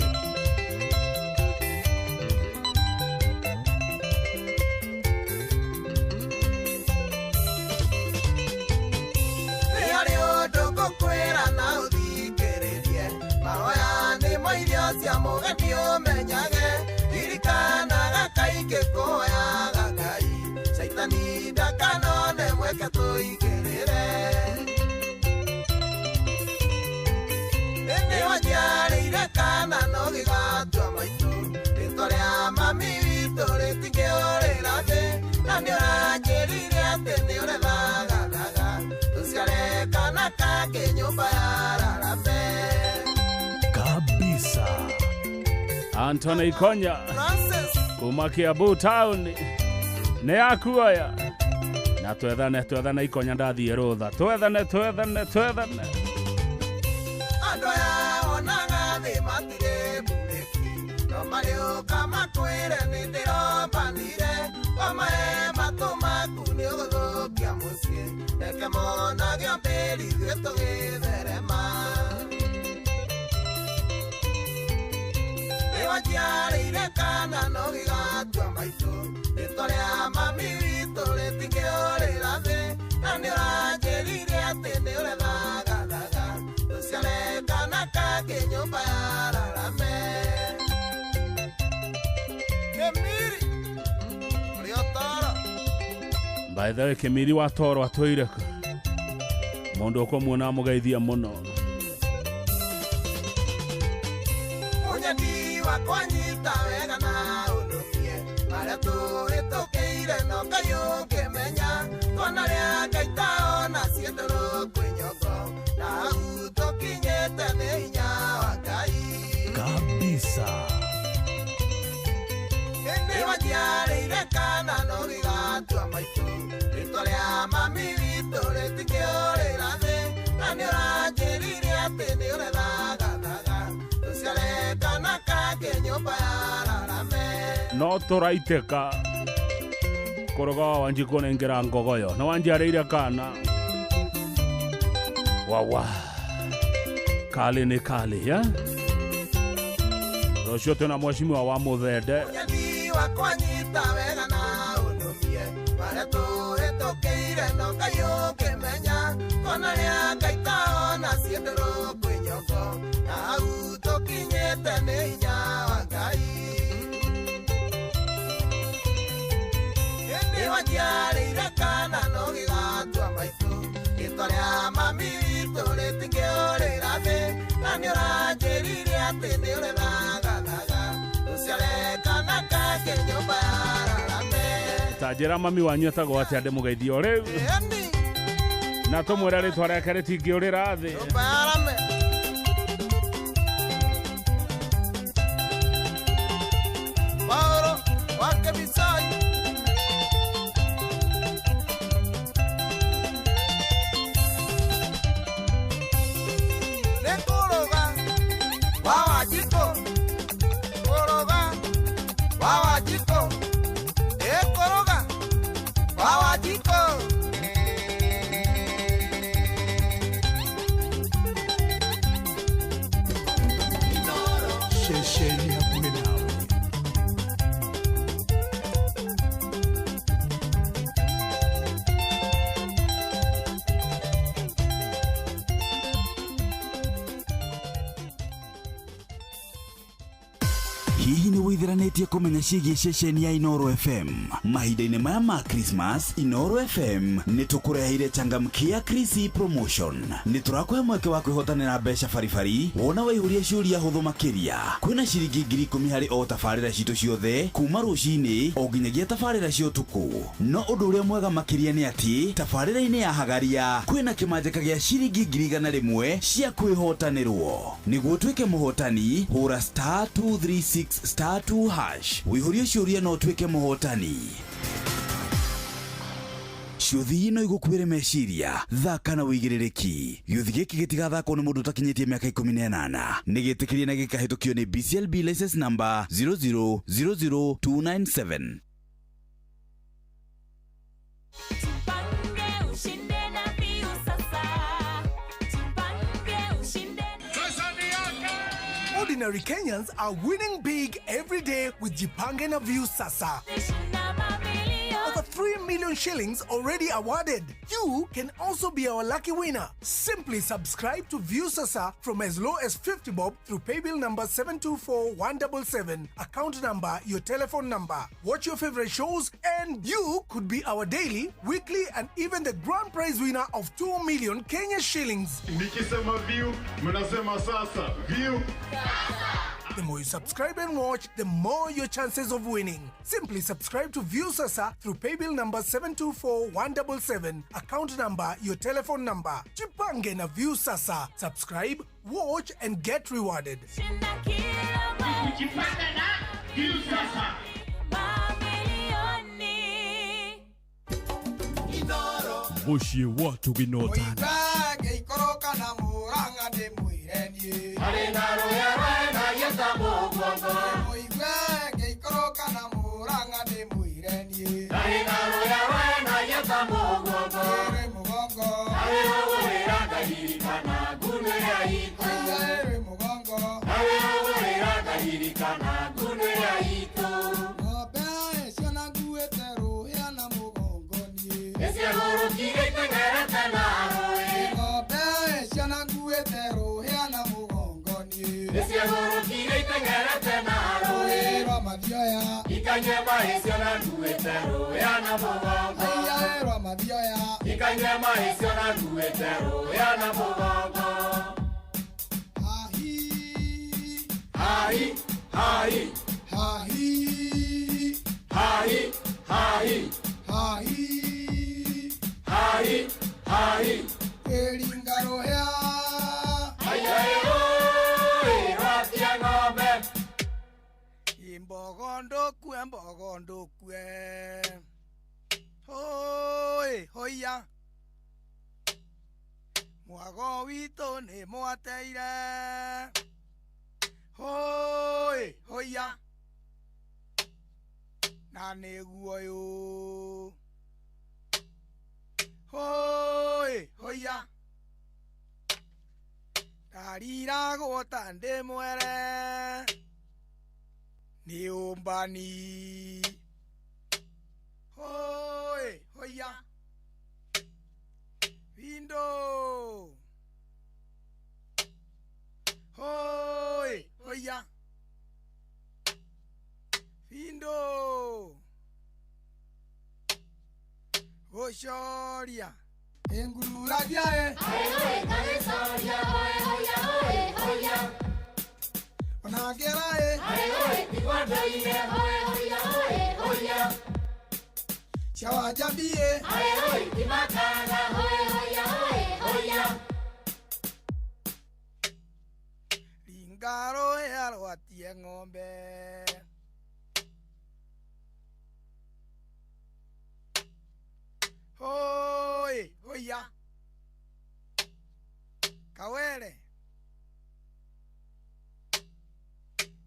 Nĩ harĩ ũndũ ngũkwĩra na ũthikĩrĩrie, mahoya nĩmo irio cia mũgeni ũmenyage, ririkanaga kaingĩ kũhoyaga Ngai, caitani ndakanone mweke tũigĩrĩre. Nĩ waciarĩire kana no gĩgatua maitũ, rĩtwa rĩa mami witũ rĩtingĩũrĩra thĩ, na nĩ ũranjĩrire atĩ nĩ ũrethagathaga tũciare kana kangĩ nyũmba ya rarame. Kabisa. Anthony Ikonya kuma Kiambu town nĩ yakuoya na twethane twethane Ikonya ndathiĩ rũtha twethane twethane twethane. Andũ aya onaga thĩ matirĩ mburĩki, no marĩũka makwĩre nĩ ndĩrombanire, wamahe matũ maku nĩ ũgũthũkia mũciĩ, reke monage mbĩri ithuĩ tũgĩtherema. Nĩ waciarĩire kana no gĩgatua maitũ, rĩtwa rĩa mami witũ rĩtingĩũrĩra thĩ, na nĩ ũranjĩrire atĩ nĩ ũrethagathaga tũciare kana kangĩ nyũmba ya rarame. By the way, Kimiri wa toro atwire kũ? Mundu ũkũmuona amũgeithia mũno. Mũnyeni wakwa nyita wega na ũnũmie marĩa tũhĩtũkĩire no Ngai ũngĩmenya twana rĩa Ngai taona ciĩtũrũ kwĩ nyongo na hau tũkinyĩte nĩ hinya wa Ngai Kabisa. Nĩ wanjiarĩire kana no gĩgatua maitũ rĩtwa rĩa mami witũ rĩtikĩũrĩra thĩ na nĩ ũranjĩrire atĩ nĩ ũrethagathaga tũciare kana kangĩ nyũmba ya rarame. No tũraitĩka kũrũga wa Wanjikũ nengera ngogoyo na wanjiarĩire kana wawa kali nĩ kali ya rũciũ twĩna mheshimiwa wa Mũthende. Mũnyeni wakwa nyita wega na ũnũmie marĩa tũhĩtũkĩire no Ngai ũngĩmenya twana rĩa Ngai taona ciĩtũrũ kwĩ nyongo na hau tũkinyĩte nĩ hinya wa Ngai. Nĩ wanjiarĩire kana no gĩgatua maitũ rĩtwa rĩa mami witũ rĩtingĩũrĩra thĩ na nĩ ũranjĩrire atĩ nĩ ũrethagathaga tũciare kana kangĩ nyũmba ya rarame. Ta njĩra mami wanyu etagwo atĩa ndĩmũgeithie o rĩu na tũmwĩre rĩtwa rĩake rĩtingĩũrĩra thĩ. Nyũmba ya rarame. Paũlũ wa Kebisai. Nĩ kũrũga wa Wanjikũ, kũrũga wa Wanjikũ, ĩ kũrũga wa Wanjikũ. Ceceni hakuhĩ nawe. Hihi nĩ wĩithiranĩtie kũmenya ciĩgiĩ ceceni ya Inoro FM? Mahinda-inĩ maya ma Christmas, Inoro FM nĩ tũkũreheire changamkia Krisi promotion. Nĩ tũrakũhe mweke wa kwĩhotanĩra mbeca baribari wona waihũria ciũria hũthũ makĩria. Kwĩna ciringi 10,000 harĩ o tabarĩra citũ ciothe kuma rũcinĩ o nginyagia tabarĩra cia ũtukũ. No ũndũ ũrĩa mwega makĩria nĩ atĩ tabarĩra-inĩ ya Hagaria kwĩna kĩmanjĩka gĩa ciringi 100,000 cia kwĩhotanĩrwo. Nĩguo ũtuĩke mũhotani, hũra star 236 star 2 hash wĩihũrie ciũria na ũtuĩke mũhotani. Ciũthi no igũkuĩre meciria, thaka na wĩigĩrĩrĩki. Gĩũthi gĩkĩ gĩtigathakwo nĩ mũndũ ũtakinyĩtie mĩaka 18. Nĩ gĩtĩkĩrie na gĩkahĩtũkio nĩ BCLB license number 0000297. Tupange ushinde na Viusasa. Tupange ushinde. Ordinary Kenyans are winning big every day with Jipange na Viusasa. Over 3 million shillings already awarded. You can also be our lucky winner. Simply subscribe to Viusasa from as low as 50 bob through paybill number 724177, account number, your telephone number. Watch your favorite shows and you could be our daily, weekly and even the grand prize winner of 2 million Kenya shillings. Nikisema view, mnasema sasa. View. The more you subscribe and watch, the more your chances of winning. Simply subscribe to Viusasa through paybill number 724177, account number, your telephone number. Jipange na Viusasa. Subscribe, watch and get rewarded. Kujipanga na Viusasa. Mamilioni. Mũciĩ wa Tũginotana. Ngĩikũrũka na Mũrang'a ndĩmwĩre niĩ. Harĩ na rũya rwenagia ta mũguongo. Mũigue ngĩikũrũka na Mũrang'a ndĩmwĩre niĩ. Harĩ na rũya rwenagia ta mũguongo. Ĩrĩ mũgongo. Nawe ũgũrĩra ngaririkana nguno ya itũ. Ĩrĩ mũgongo. Nawe ũgũrĩra ngaririkana nguno ya itũ. Ng'ombe ciona nguĩte rũhĩa na mũgongo niĩ. Nĩciagũrũkire iteng'erete na rũĩ. Ng'ombe ciona nguĩte rũhĩa na mũgongo niĩ. Nĩciagũrũkire iteng'erete na rũĩ. Rũĩ rwa mathioya. Ikanyua maĩ ciona nguĩte rũhĩa na mũgongo. Aya rwa mathioya Ikanyue maĩ na nguĩte rũya na mũgongo. Hai, hai, hai, hai, hai, hai, hai, hai. Ĩringa rũhĩa Imbogo ndũkue, mbogo ndũkue. Hoi, hoia. Mwago witũ nĩ mwateire. Hoi, hoia. Na nĩguo ũyũ. Hoi, hoia. Ndariragwo ta ndĩ mwere. Nĩ ũmbani. Hoi, hoia. Vindo. Hoi, hoia. Vindo. Gũcoria. Engurura diae. Onagerae. Shawajabie. Ringaro yarwatie ng'ombe. Hoi, hoia. Kawere.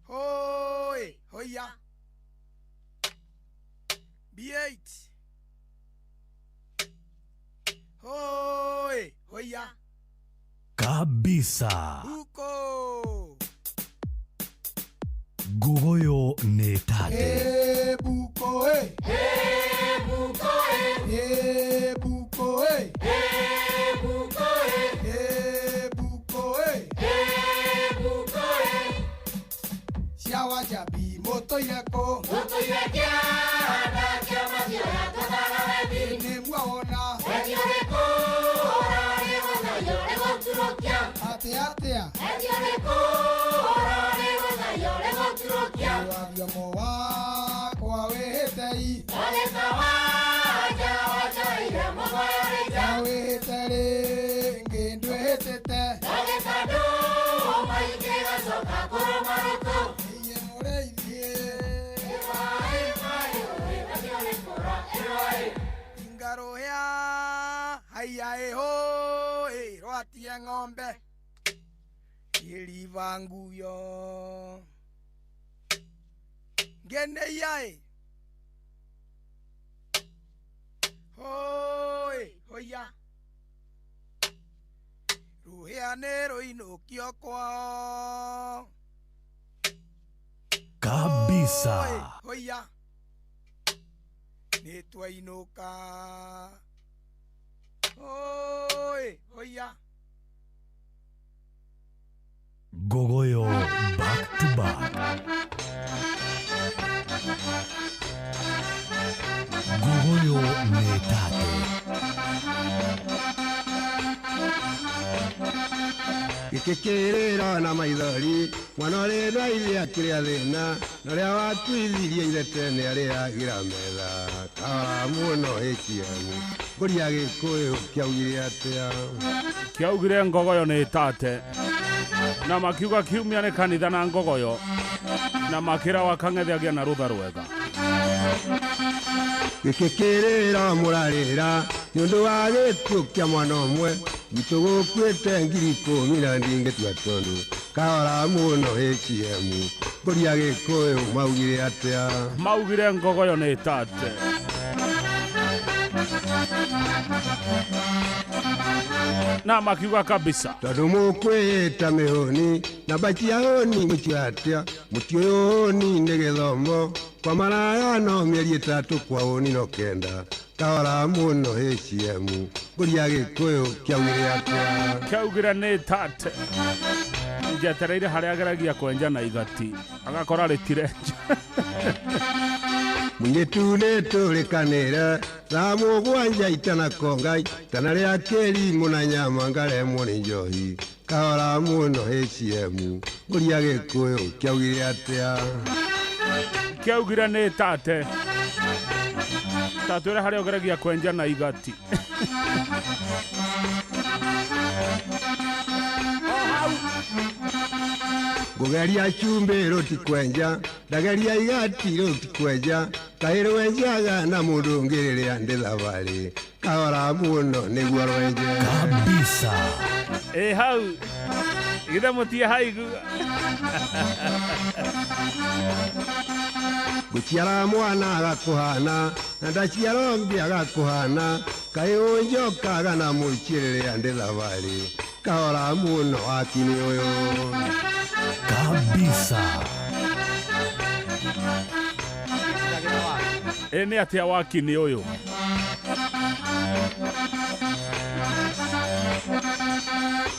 Hoi, hoia. B8. Hoi, hoia. Kabisa. Buko. Ngogoyo nĩ tate. Eh, buko, eh. Eh, buko, eh. Eh, buko, eh. Eh, buko, eh. Eh, buko, eh. Eh, buko, eh. Ciawajabi motoire kũ? Mũtũire kĩanda kĩa mathioya tũthaga wethi. Nĩ muona. Wethi ũrĩkũ ũrarĩ gũthaio nĩ gũturũkia? Atĩa atĩa? Wethi ũrĩkũ ũrarĩ gũthaio nĩ gũturũkia? Wathiomo wakwa wĩhĩte i. Wagĩka wanja wanjoire mũgoyo rĩnja. Wĩhĩte rĩngĩ ndwĩhĩtĩte. Wagĩka ndũma ingĩgacoka kũrũma rũtũ. Iye mũrĩithi. Ingarũhĩa haiya ĩhũĩ rwatie ng'ombe. Ĩriba nguyo. Ngeneia ĩ. Hoi, hoia. Rũhĩa nĩ rũinũkio kwao. Kabisa. Hoi, hoia. Nĩ twainũka. Hoi, hoia. Ngogoyo back to back. Ngogoyo nĩ tate. Gĩkĩ kĩrĩro na maithori mwana ũrĩ na ithe akĩrĩa thĩna na ũrĩa watuithirie ithe tene arĩagĩra metha kahora mũno ATM ngũria Gĩkũyũ kĩaugire atĩa? Kĩaugire ngogoyo nĩ tate. Na makiuga kiumia nĩ kanitha na ngogoyo. Na makĩra wa Kang'ethe agĩa na rũtha rwega. Gĩkĩ kĩrĩro mũrarĩra nĩ ũndũ wa gĩkuũ kĩa mwana ũmwe gwitũ gũkuĩte 10,000 na ndingĩtua tondũ kahora mũno ATM ngũria Gĩkũyũ maugire atĩa? Maugire ngogoyo nĩ tate. Na makiuga kabisa. Tondũ mũkwĩĩta mĩhũni na mbati ya hũni mũtiũĩ atĩa mũtiũĩ ũhũni nĩ gĩthomo kwa maraya no mĩeri 3 kwa hũni no 9 kahora mũno ATM ngũria Gĩkũyũ kĩaugire atĩa? Kĩaugire nĩ tate. Njetereire harĩa ageragia kwenja na igati agakora rĩtirenja. Mũirĩtu nĩtũrĩkanĩre thaa mũgwanja itanakonga itana rĩa kĩrimũ na nyama ngaremwo nĩ njohi kahora mũno HM ũria Gĩkũyũ kĩaugire atĩa? Kĩaugire nĩ tate tatwĩre harĩa ũgeragia kwenja na igati. Ngũgeria cumbĩ rũtikwenja ndageria igati rũtikwenja kaĩ rwenjaga na mũndũ ũngĩ rĩrĩa ndĩ thabarĩ kahora mũno nĩguo rwenje kabisa. Ĩ hau githe mũtie haigua. Ngũciara mwana agakũhana na ndaciara ũngĩ agakũhana kaĩ ũnjokaga na mũici rĩrĩa ndĩ thabarĩ kahora mũno wakini ũyũ kabisa. Ĩ nĩ atĩa wakini ũyũ?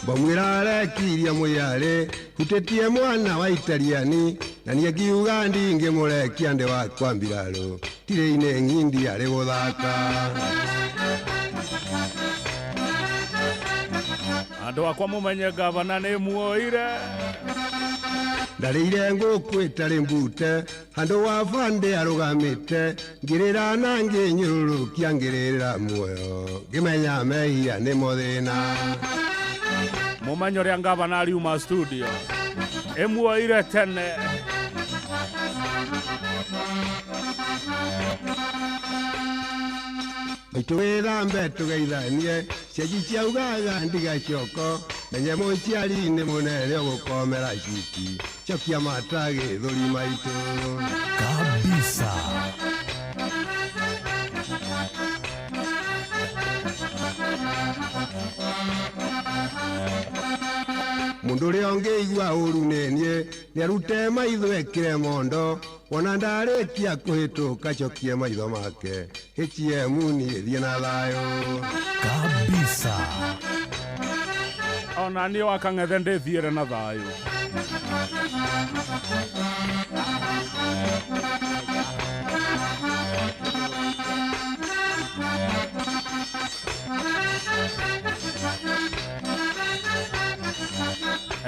Mbamwĩra arekirie mũyarĩ hutĩtie mwana wa itariani na niĩ ngiuga ndingĩmũrekia ndĩ wakwa mbirarũ tirĩ-inĩ ng'indi arĩ gũthaka. Andũ akwa mũmenye gavana nĩ muoire. Ndarĩire ngũkũ ĩtarĩ mbute handũ wa bande arũgamĩte ngĩrĩra na ngĩnyũrũrũkia ngĩrĩrĩra muoyo ngĩmenya mehia nĩmo thĩna. Mũmenye ũrĩa gavana ariuma studio ĩmuoire tene. Maitũ wĩthambe tũgeithanie cenji ciaugaga ndigacoko menye mũciari nĩ mũnene ũgũkomera citi cokia mata gĩthũri maitũ kabisa. Mũndũ ũrĩa ũngĩigua ũru nĩ niĩ nĩarute maitho ekĩre mondo wona ndarĩkia kũhĩtũka cokie maitho make HM niĩ thiĩ na thayũ kabisa. Ona niĩ wa Kang'ethe ndĩthiĩre na thayũ.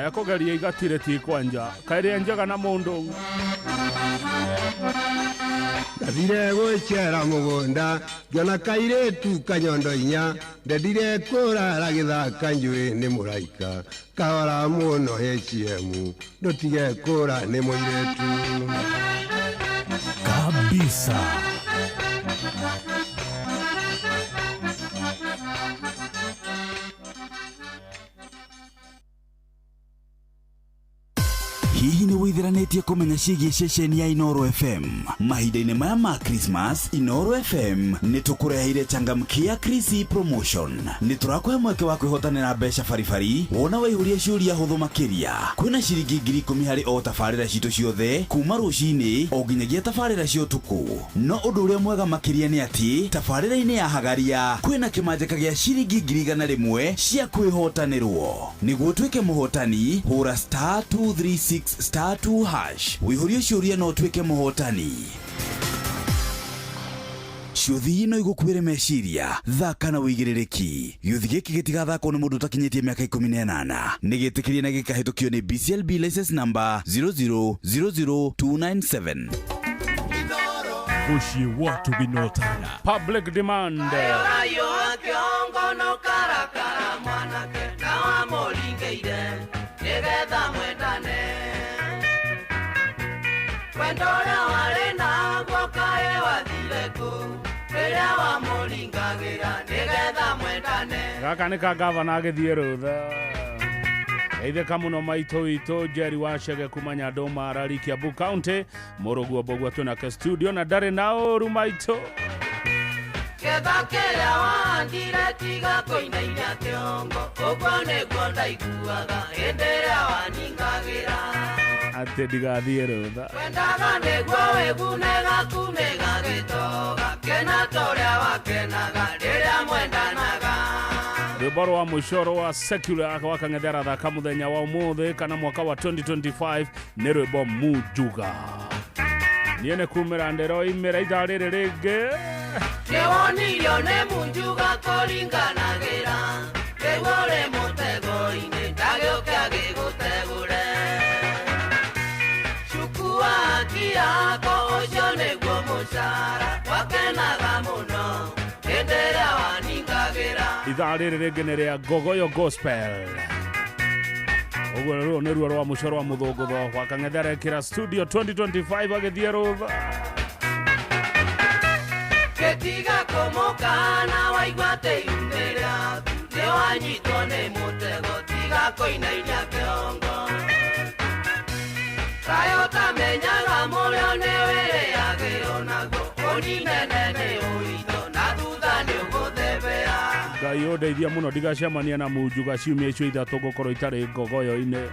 Ekũgeria igati rĩtikwenja kaĩ rĩenjaga na mũndũ. Ndathire gwĩcera mũgũnda ngĩona kairĩtu kanyondo inya ndendire kũrara gĩthaka njũĩ nĩ mũraika kahora mũno HM ndũtige kũra nĩ mũirĩtu kabisa. Hihi nĩ wĩithiranĩtie kũmenya ciĩgiĩ ceceni ya Inooro FM? Mahinda-inĩ maya ma Christmas, Inooro FM nĩ tũkũreheire changamkia Krisi promotion. Nĩ tũrakũhe mweke wa kwĩhotanĩra mbeca baribari wona waihũria ciũria hũthũ makĩria. Kwĩna ciringi 10,000 harĩ o tabarĩra citũ ciothe kuma rũcinĩ o nginyagia tabarĩra cia ũtukũ. No ũndũ ũrĩa mwega makĩria nĩ atĩ tabarĩra-inĩ ya Hagaria kwĩna kĩmanjĩka gĩa ciringi 100,000 cia kwĩhotanĩrwo. Nĩguo ũtuĩke mũhotani, hũra star 236 star 2 hash wĩihũrie ciũria no ũtuĩke mũhotani. Ciũthi no igũkuĩre meciria, thaka na wĩigĩrĩrĩki. Gĩũthi gĩkĩ gĩtigathakwo nĩ mũndũ ũtakinyĩtie mĩaka 18. Nĩ gĩtĩkĩrie na gĩkahĩtũkio nĩ BCLB license number 0000297. Mũciĩ watu binotara. Public demand. Ayo akĩongono karakara mwanake na wamũringĩire nĩgetha mwendane. Wendo ũrĩa warĩ naguo kaĩ wathire kũ rĩrĩa wamũringagĩra nĩgetha mwendane. Gaka nĩ ka gavana agĩthiĩ rũtha. Geithĩka mũno maitũ witũ Jerry Wachege kuma Nyandũma Arari Kiambu County mũrũguo Mbũgua twĩnake studio na ndarĩ na ũru maitũ. Ketha kĩrĩa wahandire tiga kũinainia kĩongo ũguo nĩguo ndaiguaga hĩndĩ ĩrĩa waningagĩra. Atĩ ndigathiĩ rũtha. Wendaga nĩguo wĩgune gaku nĩgagĩtoga kena ta ũrĩa wakenaga rĩrĩa mwendanaga. Rwĩmbo rwa mũico rwa secular wa Kang'ethe arathaka mũthenya wa ũmũthĩ kana mwaka wa 2025 nĩ rwĩmbo Mujuga. Niĩ nĩ kumĩra ndĩroimĩra ithaa rĩrĩ rĩngĩ. Nĩwonirio nĩ munjuga kũringanagĩra rĩu ũrĩ mũtego-inĩ ndagĩũke agĩgũtegũre. Cukua haki yako ũcio nĩguo mũcara wakenaga mũno hĩndĩ ĩrĩa waningagĩra. Ithaa rĩrĩ rĩngĩ nĩ rĩa Ngogoyo Gospel. Ũguo rũrũ nĩ ruo rwa mũico rwa mũthũngũtho wa Kang'ethe kĩra studio 2025 agĩthiĩ rũtha. Gĩtiga kũmũkana waigua atĩ iumĩ rĩaku nĩwanyitwo nĩ mũtego tiga kũinainia kĩongo. Kaĩ ũtamenyaga mũrĩo nĩwĩrĩagĩrwo naguo ũninene nĩ ũitho na thutha nĩũgũthebea. Ngai ũndeithia mũno ndigacemania na munjuga ciumia icio ithatũ ngũkorwo itarĩ ngogoyo-inĩ.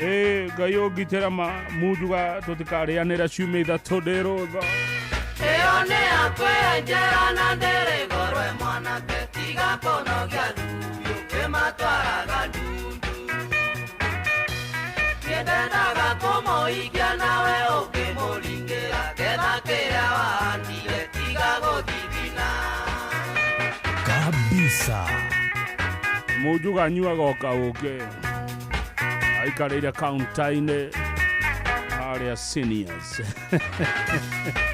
Ĩ Ngai ũngitĩra munjuga tũtikarĩanĩra ciumia ithatũ ndĩ rũtha. Ĩyo nĩ yakwenjera na ndĩrĩ goro mwanake tiga kũnogia thuyu kĩmatwaraga ndundu. Niĩ ndendaga kũmũikia nawe ũkĩmũringĩra getha kĩrĩa wahandire tiga gũthithina. Kabisa. Munjuga anyuaga o kaũkĩ aikarĩire kaunta-inĩ harĩa seniors.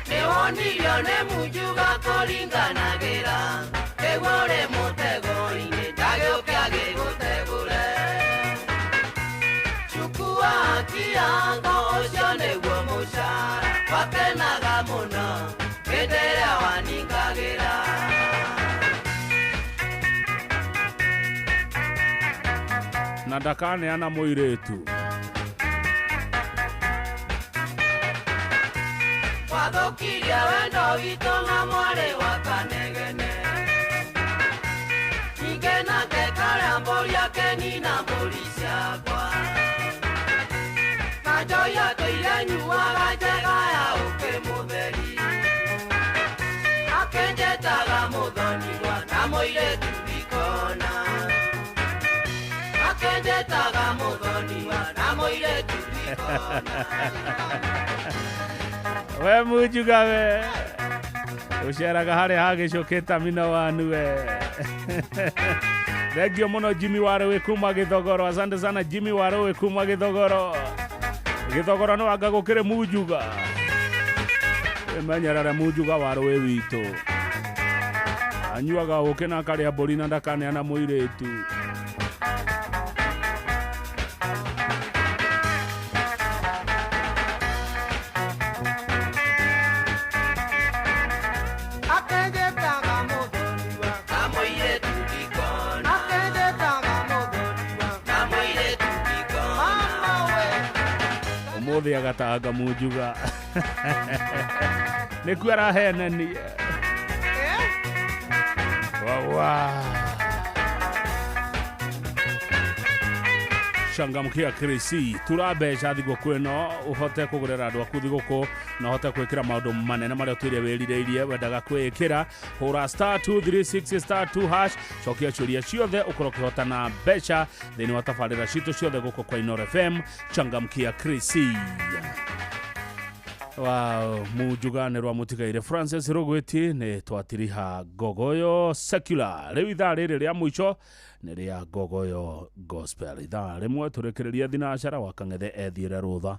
Nĩwonirio nĩ munjuga kũringanagĩra rĩu ũrĩ mũtego-inĩ ndagĩũke agĩgũtegũre. Chukua haki yako ũcio nĩguo mũcara wakenaga mũno hĩndĩ ĩrĩa waningagĩra. Na ndakaneana mũirĩtu. Wathũkirie wendo witũ na mwarĩ wa Kanegene. Ningĩ nake karĩa mbũri akenina mbũri ciakwa. Na njohi atũire nyuaga njega ya ũkĩ mũtheri. Akenjetaga mũthoniwa na mũirĩtu ndikona. Akenjetaga mũthoniwa na mũirĩtu ndikona. We munjuga we ũceraga harĩa hagĩcũkĩta mina wanu we. Thengio mũno Jimmy Warũĩ kuma Gĩthogoro. Asante sana Jimmy Warũĩ kuma Gĩthogoro. Gĩthogoro no anga gũkĩrĩ munjuga. Wĩmenyerere munjuga Warũĩ witũ. Anyuaga ũkĩ na akarĩa mbũri na ndakaneana mũirĩtu. Ũmũthĩ agatanga munjuga. Nĩkuo arahenania. Wawa. Changamkia Krisi tura mbeca thigũkũ ĩno ũhote kũgũrĩra andũ aku thigũkũ na ũhote gwĩkĩra maũndũ manene marĩa ũtũire wĩrirĩirie wendaga kwĩĩkĩra. Hũra star 236 star 2 hash cokia ciũria ciothe ũkorwo ũkĩhotana mbeca thĩinĩ wa tabarĩra citũ ciothe gũkũ kwa Inooro FM. Changamkia Krisi. Wow, munjuga nĩ rwa mũtigaire Francis Rũgwĩti nĩ twatiriha Ngogoyo secular. Rĩu ithaa rĩrĩ rĩa mũico nĩ rĩa Ngogoyo Gospel. Ithaa rĩmwe tũrĩkĩrĩria thinacara wa Kang'ethe ethiĩre rũtha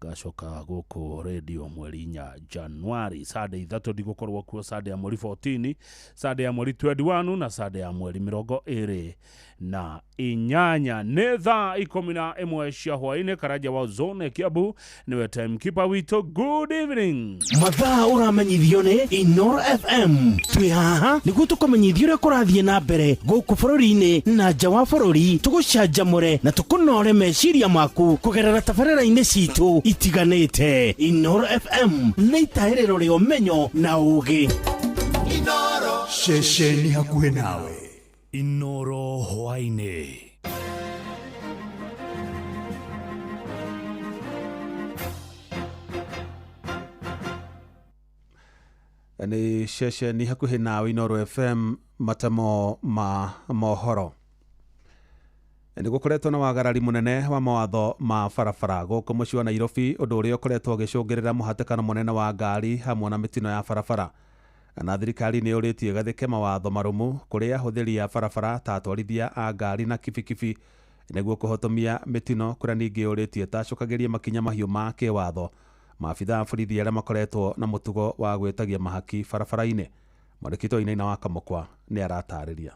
ngacoka gũkũ radio mweri 4 Januari. Sunday ithatũ ndigũkorwo kuo, Sunday ya mweri 14, Sunday ya mweri 21 na Sunday ya mweri 28. Nĩ thaa 11 cia hwaĩ-inĩ. Karanja wa Zone Kiambu nĩwe timekeeper witũ. Good evening. Mathaa ũramenyithio nĩ Inooro FM. Twĩ haha nĩguo tũkũmenyithia ũrĩa kũrathiĩ na mbere gũkũ bũrũri-inĩ na nja wa bũrũri, tũgũcanjamũre na tũkũnore meciria maku kũgerera tabarĩra-inĩ citũ itiganĩte. Inooro FM nĩ itahĩrĩro rĩa ũmenyo na ũũgĩ. Inooro ceceni hakuhĩ nawe. Inooro hwaĩ-inĩ. Nĩ ceceni hakuhĩ nawe Inooro FM matemo ma mohoro. Nĩ gũkoretwo na wagarari mũnene wa mawatho ma barabara gũkũ mũciĩ wa Nairobi, ũndũ ũrĩa ũkoretwo ũgĩcũngĩrĩra mũhatĩkano mũnene wa ngari hamwe na mĩtino ya barabara. Na thirikari nĩ yũrĩtie ĩgathĩke mawatho marũmu kũrĩ ahũthĩri a barabara ta atwarithia a ngari na kibikibi nĩguo kũhotomia mĩtino, kũrĩa ningĩ yũrĩtie tacũkagĩrie makinya mahiũ ma kĩwatho maabithaa a borithi arĩa makoretwo na mũtugo wa gwĩtagia mahaki barabara-inĩ. Mwandĩki Wainaina wa Kamũkwa nĩ aratarĩria.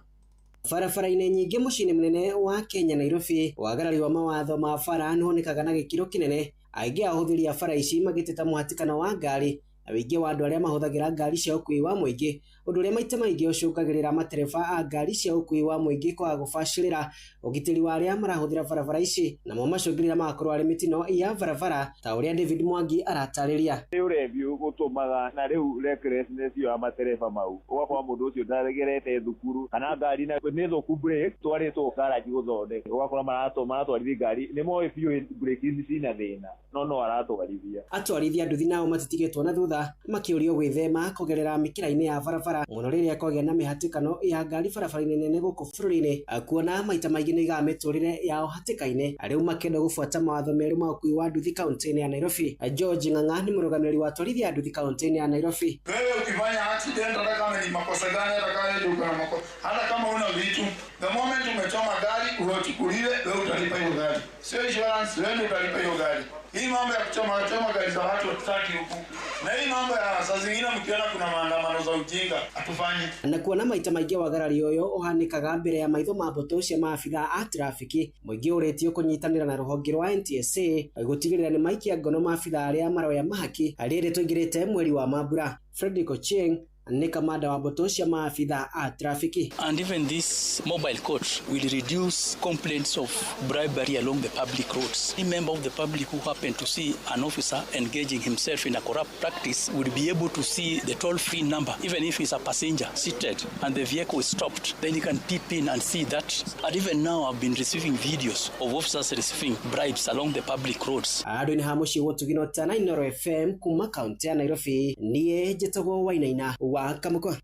Barabara-inĩ nyingĩ mũciĩ-inĩ mũnene wa Kenya Nairobi, wagarari wa mawatho ma bara nĩwonekaga na gĩkĩro kĩnene, aingĩ a ahũthĩri a bara ici magĩteta mũhatĩkano wa ngari na wĩingĩ wa andũ arĩa mahũthagĩra ngari cia ũkuui wa mũingĩ, ũndũ ũrĩa maita maingĩ ũcũngagĩrĩra matereba a ngari cia ũkuui wa mũingĩ kwaga gũbacĩrĩra ũgitĩri wa arĩa marahũthĩra barabara ici, namo macũngĩrĩra magakorwo arĩ mĩtino ya barabara ta ũrĩa David Mwangi aratarĩria. Nĩ ũrebi ũtũmaga na rĩu recklessness ya matereba mau, ũgakora mũndũ ũcio ndaregerete thukuru kana ngari na nĩ thũku brake twarĩtwo garaji gũthondeka, ũgakora maratwarithia ngari nĩ moĩ biũ brake ici cina thĩna no aratwarithia. Atwarithia nduthi nao matitigĩtwo na thutha, makĩũrio gwĩthema kũgerera mĩkĩra-inĩ ya barabara mũno rĩrĩa kwagĩa na mĩhatĩkano ya ngari barabara-inĩ nene gũkũ bũrũri-inĩ, kuona maita maingĩ nĩ igaga mĩtũrĩre yao hatĩka-inĩ. Rĩu makĩenda gũbuata mawatho merũ ma ũkuui wa nduthi kaunti-inĩ ya Nairobi. George Ng'ang'a nĩ mũrũgamĩrĩri wa atwarithia a nduthi kaunti-inĩ ya Nairobi. Wewe ukifanya accident, hata kama ni makosa gani, hata kama ndio kuna makosa, hata kama una vitu, the moment umechoma gari uchukuliwe, wewe utalipa hiyo gari, sio insurance, wewe utalipa hiyo gari. Hii mambo ya kuchoma gari za watu hatutaki huku. Na hii mambo ya saa zingine mkiona kuna maandamano za ujinga hatufanyi. Na kuona maita maingĩ wagarari ũyũ ũhanĩkaga mbere ya maitho ma mbũtũ cia maabithaa a trafiki, mũingĩ ũrĩtio kũnyitanĩra na rũhonge rwa NTSA gũtigĩrĩra nĩ maikia ngono maabithaa arĩa maroya mahaki rĩrĩ tũingĩrĩte mweri wa mambura. Frederick Ochieng nĩ kamanda wa mbũtũ cia maabithaa a trafiki. And even this mobile court will reduce complaints of bribery along the public roads. Any member of the public who happen to see an officer engaging himself in a corrupt practice will be able to see the toll-free number. Even if he's a passenger seated and the vehicle is stopped, then he can peep in and see that. And even now I've been receiving videos of officers receiving bribes along the public roads. Andũ-inĩ ha mũciĩ gũtugino ta Inooro FM kuma kaunti ya Nairobi, niĩ njĩtagwo Wainaina wa Kamũkwa.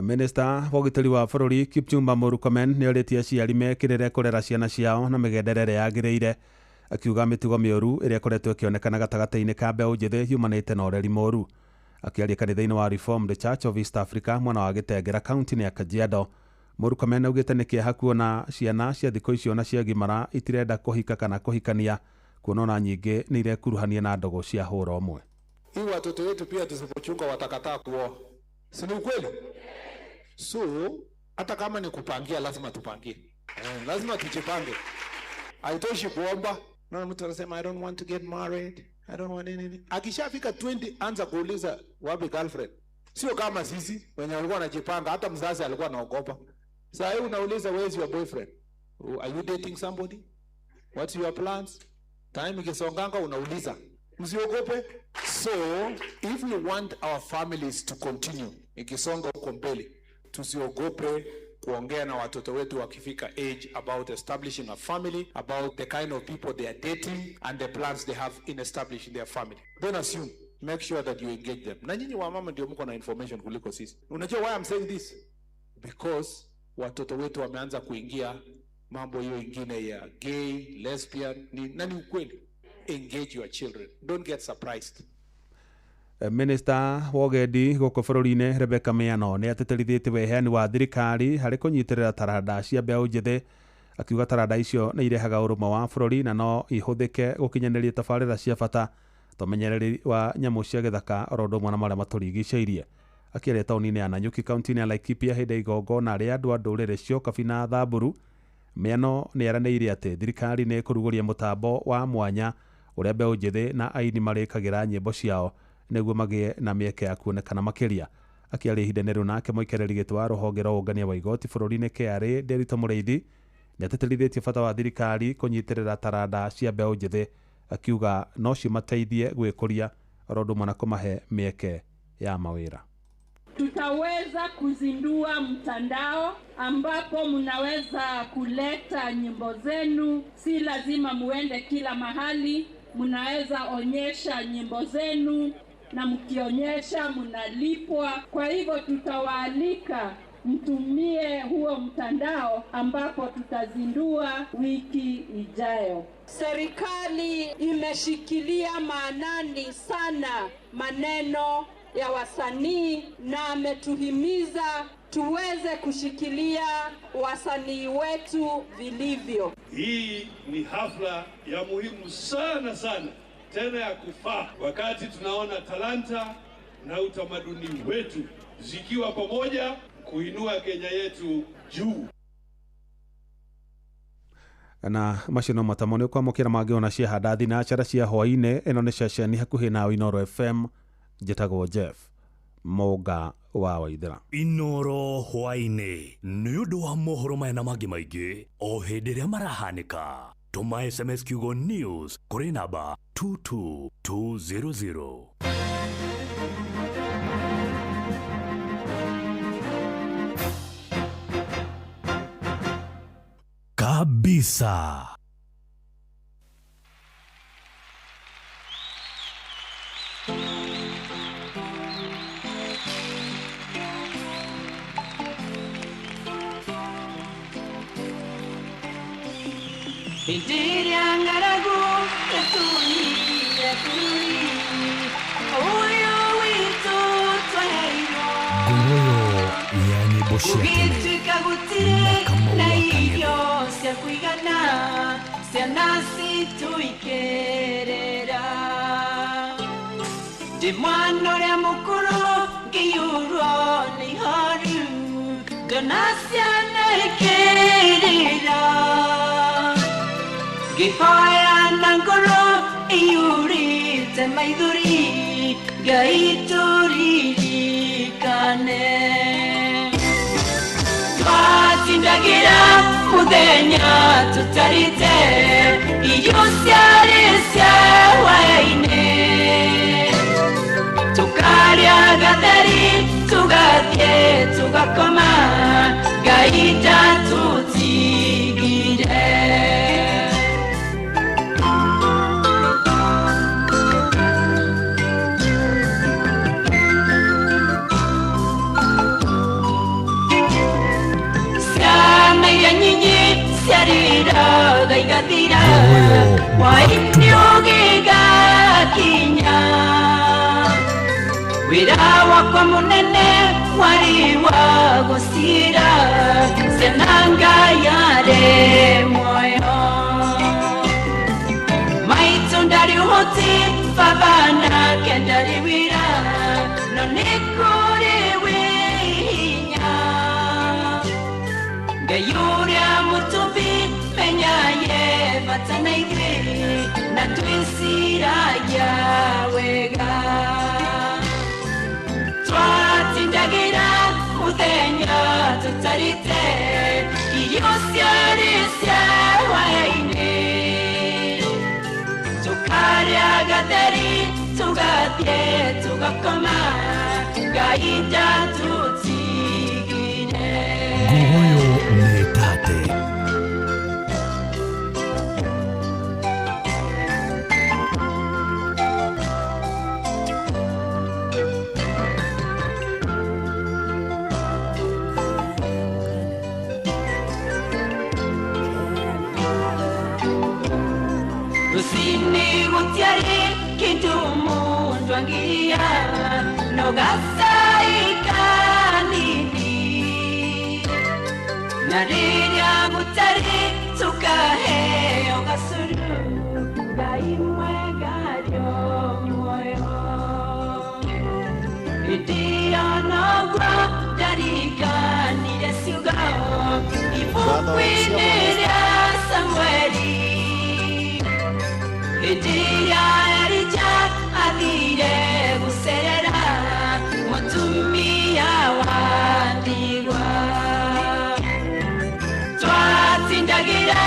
Minista wa ũgitĩri wa bũrũri Kipchumba Murkomen nĩ orĩtie aciari mekĩrĩre kũrera ciana ciao na mĩgendere ĩrĩa yagĩrĩire, akiuga mĩtugo mĩũru ĩrĩa ĩkoretwo ĩkĩonekana gatagatĩ-inĩ ka mbeũ njĩthĩ yumanĩte na ũreri mũũru. Akĩaria kanitha-inĩ wa Reformed Church of East Africa mwena wa Gĩtengera kaunti-inĩ ya Kajiado, Murkomen augĩte nĩ kĩeha kuona ciana cia thikũ icio na ciagimara itirenda kũhika kana kũhikania, kuona ona nyingĩ nĩ irekuruhania na ndũgũ cia hũra ũmwe. Hii watoto wetu pia tusipochunga watakataa kuoa, si ni ukweli? So hata kama ni kupangia lazima tupangie, lazima tujipange. Haitoshi kuomba. Na mtu anasema I don't want to get married, I don't want anything. Akishafika 20 anza kuuliza wapi girlfriend. Sio kama sisi wenye walikuwa wanajipanga, hata mzazi alikuwa anaogopa. Sasa hivi unauliza where is your boyfriend? Are you dating somebody? What's your plans? Time ikisonganga unauliza. Msiogope. So if we want our families to continue, ikisonga huko mbele, tusiogope kuongea na watoto wetu wakifika age about establishing a family, about the kind of people they are dating and the plans they have in establishing their family. Don't assume. Make sure that you engage them. Na nyinyi wamama ndio mko na information kuliko sisi. Unajua why I'm saying this? Because watoto wetu wameanza kuingia mambo hiyo ingine ya gay, lesbian, na ni ukweli. Engage your children. Don't get surprised. Minister wa ũgendi gũkũ bũrũri-inĩ Rebecca Miano nĩ atĩtĩrithĩtie weheani wa thirikari harĩ kũnyitĩrĩra taranda cia mbeũ njĩthĩ, akiuga taranda icio nĩ irehaga ũrũmwe wa bũrũri na no ihũthĩke gũkinyanĩria tabarĩra cia bata ta ũmenyereri wa nyamũ cia gĩthaka oro ũndũ ũmwe na marĩa matũrigicĩirie. Akĩaria taũni-inĩ ya Nanyuki kaunti-inĩ ya Laikipia hĩndĩ ya igongona rĩa andũ a ndũrĩrĩ cia Ũkabi na Thamburu, Miano nĩ eranĩire atĩ thirikari nĩ ĩkũrugũria mũtambo wa mwanya ũrĩa mbeũ njĩthĩ na aini marĩkagĩra nyĩmbo ciao nĩguo magĩe na mĩeke ya kuonekana makĩria. Akĩaria ihinda-inĩ rĩu nake mũikarĩri gĩtĩ wa rũhonge rwa ũngania wa igoti bũrũri-inĩ KRA Nderitu Mũrĩithi nĩ atĩtĩrithĩtie bata wa thirikari kũnyitĩrĩra taranda cia mbeũ njĩthĩ, akiuga no cimateithie gwĩkũria oro ũndũ ũmwe na kũmahe mĩeke ya mawĩra. Tutaweza kuzindua mtandao ambapo mnaweza kuleta nyimbo zenu, si lazima muende kila mahali, mnaweza onyesha nyimbo zenu na mkionyesha mnalipwa. Kwa hivyo tutawaalika mtumie huo mtandao ambapo tutazindua wiki ijayo. Serikali imeshikilia maanani sana maneno ya wasanii na ametuhimiza tuweze kushikilia wasanii wetu vilivyo. Hii ni hafla ya muhimu sana sana, tena ya kufaa, wakati tunaona talanta na utamaduni wetu zikiwa pamoja kuinua Kenya yetu juu. Na macio no matamo nĩ ũkwamũkĩra mangĩ ona cia handa thinacara cia hwainĩ ĩno nĩ ceceni hakuhĩ nawe Inooro FM. Njĩtagwo Jeff Mũnga wa Waithera. Inoro hwainĩ nĩ ũndũ wa mohoro maya na mangĩ maingĩ o hĩndĩ ĩrĩa marahanĩka, tũma SMS kiugo news kũrĩ namba 22200. Kabisa. Hĩndĩ ĩrĩa ng'aragu yatũnyire bũrũri ũyũ witũ twaheirwo, Nguruyo ya nyĩmbo cia tene gũgĩtuĩka gũtirĩ na Kamau na wa Kang'ethe. irio cia kũigana, ciana citũ ikĩrĩra. Ndĩ mwana ũrĩa mũkũrũ ngĩiyũrwo nĩ ihoru, ngona ciana ikĩrĩra. Ngĩhoya na ngoro ĩiyũrĩte maithori, Ngai tũririkane. Twatindagĩra mũthenya tũtarĩte irio ciarĩ cia hwaĩ-inĩ, tũkarĩa gatheri tũgathiĩ tũgakoma, Ngai ndatũtigire. Ciana iria nyingĩ ciarĩraga igathira, hwaĩ-inĩ ũgĩgakinya. Wĩra wakwa mũnene warĩ wa gũcira, ciana Ngai arĩ muoyo. Maitũ ndarĩ ũhoti, baba nake ndarĩ wĩra, no nĩ kũrĩ wĩ hinya. Ngai ũrĩa mũtũmbi menya ye bata na ithuĩ, na twĩciragia wega. Twatindagĩra mũthenya tũtarĩte irio ciarĩ cia hwaĩ-inĩ, tũkarĩa gatheri tũgathiĩ tũgakoma, Ngai ndatũtigire. Nguruyo nĩ tate. Rũcinĩ gũtiarĩ kĩndũ mũndũ angĩrĩa, no gacai kanini. Na rĩrĩa gũtarĩ tũkaheo gacũrũ, Ngai mwega arĩ o muoyo. Hĩndĩ ĩyo noguo ndariganire ciugo ibuku-inĩ rĩa Samueli. Hĩndĩ ĩrĩa Elija athire gũcerera mũtumia wa ndigwa, twatindagĩra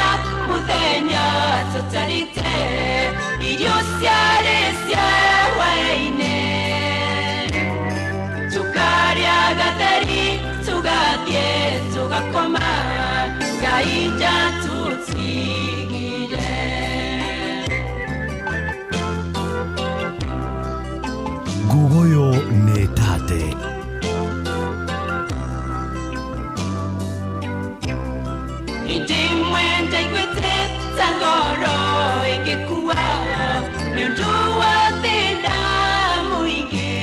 mũthenya tũtarĩte irio ciarĩ cia hwaĩ-inĩ, tũkarĩa gatheri tũgathiĩ tũgakoma, Ngai ndatũtigire. Nguruyo nĩ tate. Ta ngoro ĩngĩkua nĩ ũndũ wa thĩna mũingĩ.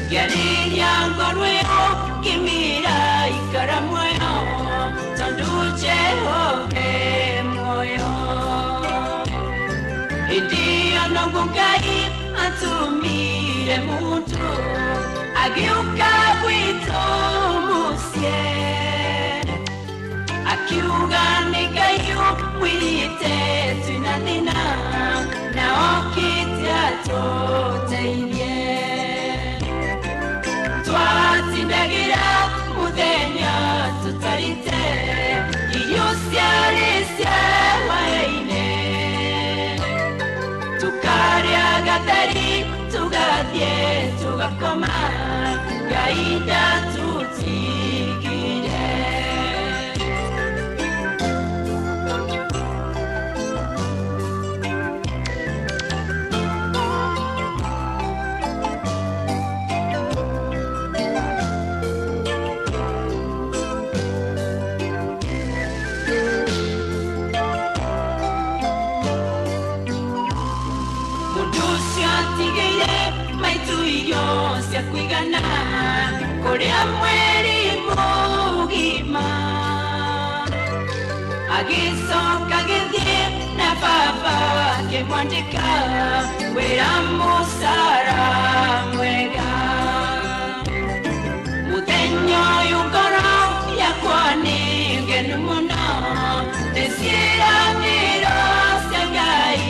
Ngĩarĩria ngoro ĩyo ngĩmĩra ikara muoyo tondũ Jehova e muoyo. Hĩndĩ ĩyo noguo Ngai atũmire mũndũ agĩũka gwitũ mũciĩ akiuga nĩ Ngai ũmwĩrĩte twĩna thĩna na okĩte atũteithie. Twatindagĩra mũthenya tũtarĩte irio ciarĩ cia hwaĩ-inĩ tukarĩa gatheri tugathiĩ tugakoma Ngai ndatũtigire. Mũndũ ũcio atigĩire maitũ irio cia kũigana kũrĩa mweri mũgima agĩcoka agĩthiĩ na baba akĩmwandĩka wĩra mũcara mwega. Mũthenya ũyũ ngoro yakwa nĩ ngenu mũno nĩ ciĩranĩro cia Ngai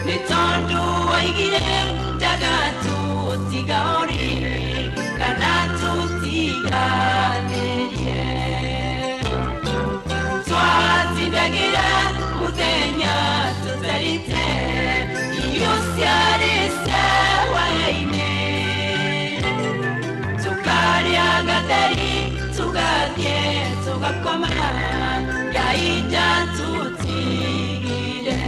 nĩ tondũ waigire ndagatũtiga ũrĩ kana tũtiganĩrie. Twatindagĩra mũthenya tũtarĩte irio ciarĩ cia hwaĩ-inĩ tukarĩa gatheri tugathiĩ tugakoma Ngai ndatũtigire.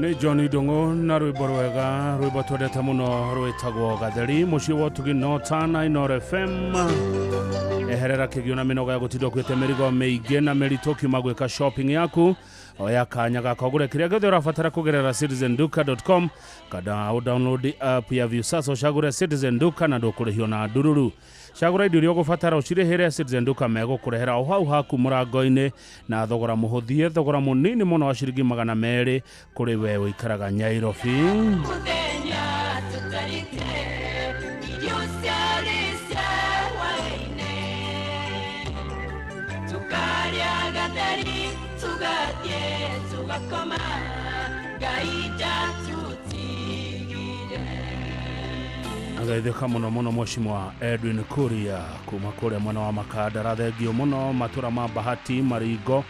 Nĩ John Ndung'u na rwĩmbo rwega rwĩmbo twendete mũno rwĩtagwo Gatheri mũciĩ wa ũtugi Nota na Inooro FM. Eherera kĩgio na mĩnoga ya gũtinda ũkuĩte mĩrigo mĩingĩ na mĩritũ ũkiuma gwĩka shopping yaku oya kanya gaka ũgũre kĩrĩa gĩothe ũrabatara kũgerera citizenduka.com kana ũdownload app ya Viusasa ũcagũre Citizen Duka na ndũkũrĩhio na ndururu. Cagũra indo iria ũgũbatara ũcirĩhĩre Citizen Duka megũkũrehera o hau haku mũrango-inĩ na thogora mũhũthie thogora mũnini mũno wa ciringi 200 kũrĩ we ũikaraga Nyairobi. Mũthenya tũtarĩte irio ciarĩ cia hwaĩ-inĩ tukarĩa gatheri tugathiĩ tugakoma Ngai ndatũtigire. Agaithĩka mũno mũno Mheshimiwa Edwin Kuria kuma kũrĩa mwena wa Makandara. Thengio mũno matũra ma Bahati, Marigo,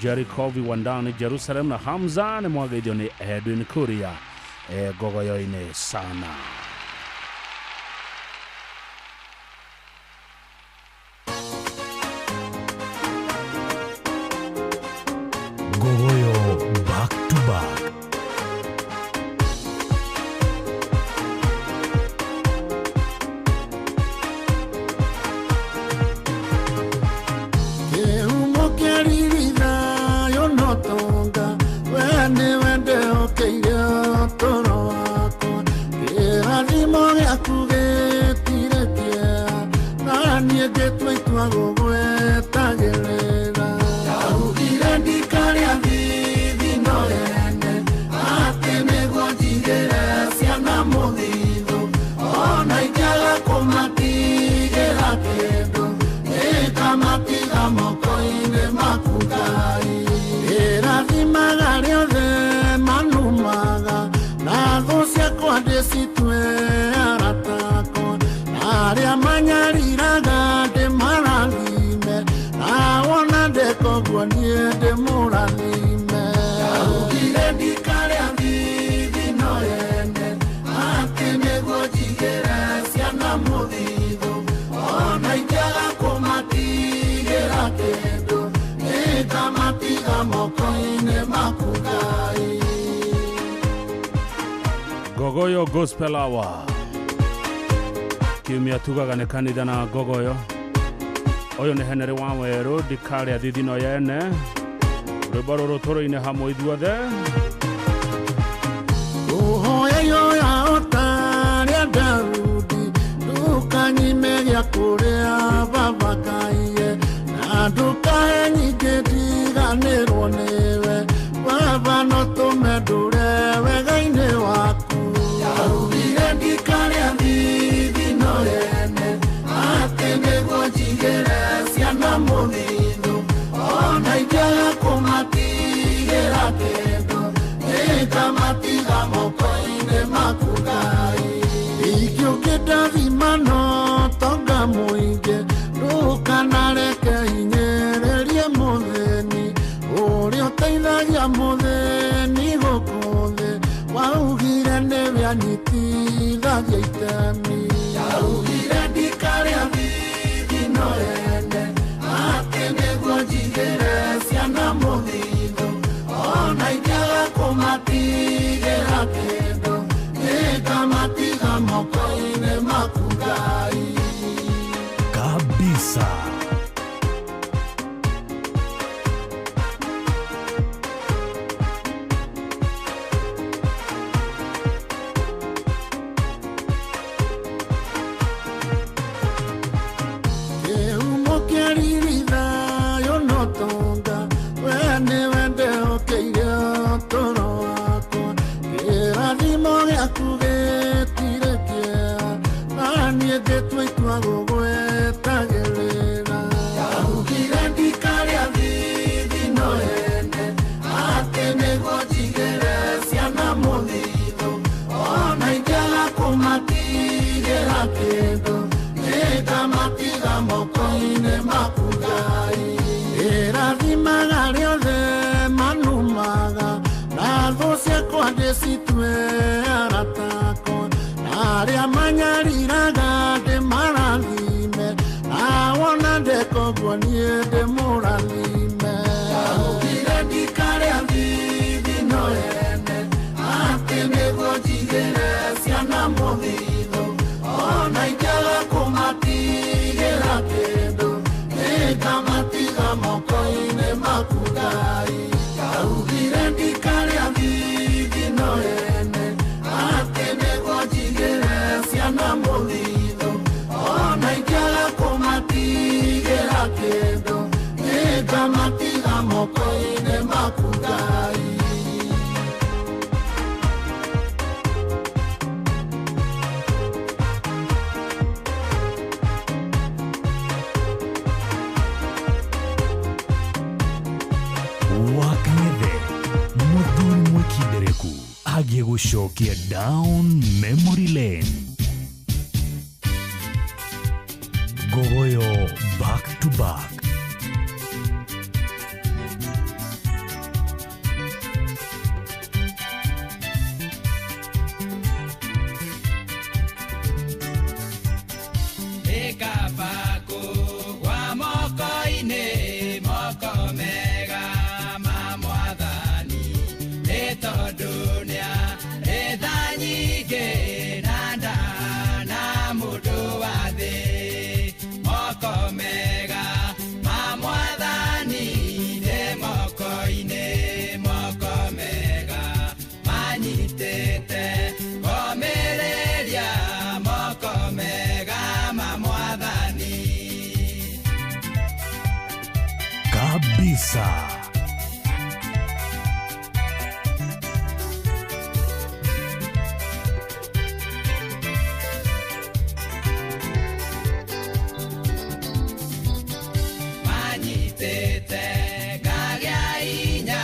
Jericho, Viwandani, Jerusalem na Hamza nĩ mwageithio nĩ Edwin Kuria e ngogoyo-inĩ sana. Ngogoyo back to back. Kĩhumo kĩa riri thayũ no tonga we nĩwe ndehokeire ũtũũro wakwa kĩrathimo gĩaku gĩtirĩ kĩeha na niĩ ngĩtua itua gũgwetagĩrĩra. Ndaugire ndikarĩa thithino ene atĩ nĩguo njigĩre ciana mũthithũ ona ingĩaga kũmatigĩra kĩndũ nĩngamatiga moko-inĩ maku Ngai. Ĩrathimaga rĩothe manumaga na thũ ciakwa ndĩcitue arata akwa na arĩa manyariraga ndĩmarathime na wona ndeka ũguo niĩ ndĩmũrathime. Ndaugire ndikarĩa thithino ene atĩ nĩguo njigĩre ciana mũthithũ ona ingĩaga kũmatigĩra kĩndũ nĩngamatiga moko-inĩ maku Ngai. Ngogoyo Gospel Hour kiumia tugaga nĩ kanitha na ngogoyo Ũyũ nĩ Henry wa Werũ ndikarĩa thithino yene rwĩmbo rũrũ tũrũine hamwe ithuothe. Uhoya yoya otarĩa Daudi ndũkanyime gĩa kũrĩa baba kaiye na ndũkahe nyingĩ ndiganĩrwo nĩwe baba no tũme ndũre wega-inĩ waku. Ndaugire ndikarĩa thithino yene atĩ nĩguo njigĩre ciana mũthithũ ona ingĩaga kũmatigĩra kĩndũ nĩngamatiga moko-inĩ maku Ngai. Ingĩũkĩndathima no tonga mũingĩ ndũkanareke hinyĩrĩrie mũthĩni ũrĩa ũteithagia mũthĩni gũkũ thĩ waugire nĩwe anyitithagia itemi. Ndaugire ndikarĩa thithino yene atĩ nĩguo njigĩre ciana mũthithũ ona ingĩaga kũmatigĩra kĩndũ nĩngamatiga moko-inĩ maku Ngai. Kabisa. Kĩhumo kĩa riri thayũ no tonga we nĩwe ndehokeire ũtũũro wakwa kĩrathimo gĩaku gĩtirĩ kĩeha na niĩ ngĩtua itua gũgwetagĩrĩra. Ndaugire ndikarĩa thithino yene atĩ nĩguo njigĩre ciana mũthithũ ona ingĩaga kũmatigĩra kĩndũ nĩngamatiga moko-inĩ maku Ngai. Ĩrathimaga rĩothe manumaga na thũ ciakwa ndĩcitue arata akwa na arĩa manyariraga ndĩmarathime na wona ndeka ũguo niĩ ndĩmũrathime. Ndaugire ndikarĩa thithino yene atĩ nĩguo njigĩre ciana mũthithũ ona ingĩaga kũmatigĩra kĩndũ nĩngamatiga moko-inĩ maku Ngai. Ndaugire ndikarĩa thithino yene atĩ nĩguo njigĩre ciana mũthithũ ona ingĩaga kũmatigĩra kĩndũ nĩngamatiga moko-inĩ maku Ngai. Wakang'ethe mũthuri mwĩkindereku agiĩ gũcokia down memory lane. Ngogoyo back to back. Ĩkabakũ gwa moko-inĩ moko mega ma mwathani nĩ tondũ nĩarĩ tha nyingĩ na ndana mũndũ wa thĩ. Moko mega ma mwathani nĩ moko-inĩ moko mega manyitĩte ngomĩrĩria moko mega ma mwathani. Kabisa. Manyitĩte ngagĩa hinya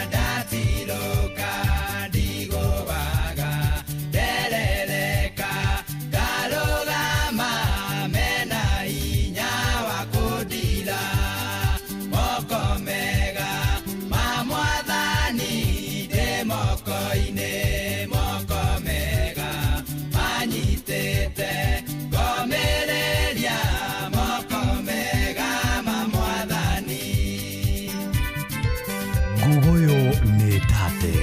ndatirũka ndigũaga nderereka ngarũgama mena hinya wa kũndira. Moko mega ma mwathani ndĩ moko-inĩ moko mega manyitĩte ngomĩrĩria moko mega ma mwathani. Ngogoyo nĩ tate.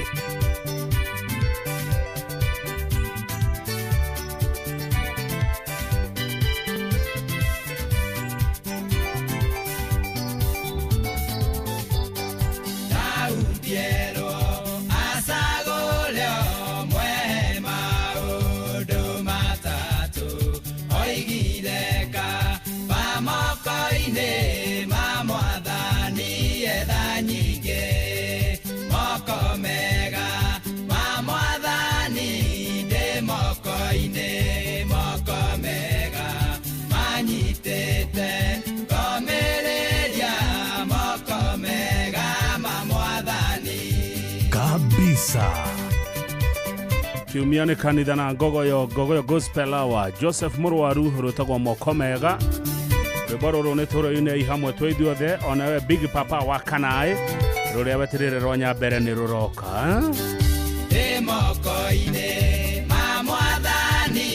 Kabisa. Kiumia nĩ kanitha na ngogoyo, Ngogoyo Gospel Hour. Joseph Mũrwaru, rwĩtagwo Moko Mega. Rwĩmbo rũrũ nĩ tũrũinei hamwe twĩ ithuothe, onawe Big Papa wa Kanaĩ, rũrĩa weterere rwa Nyambere nĩ rũroka. Ndĩ moko-inĩ ma Mwathani,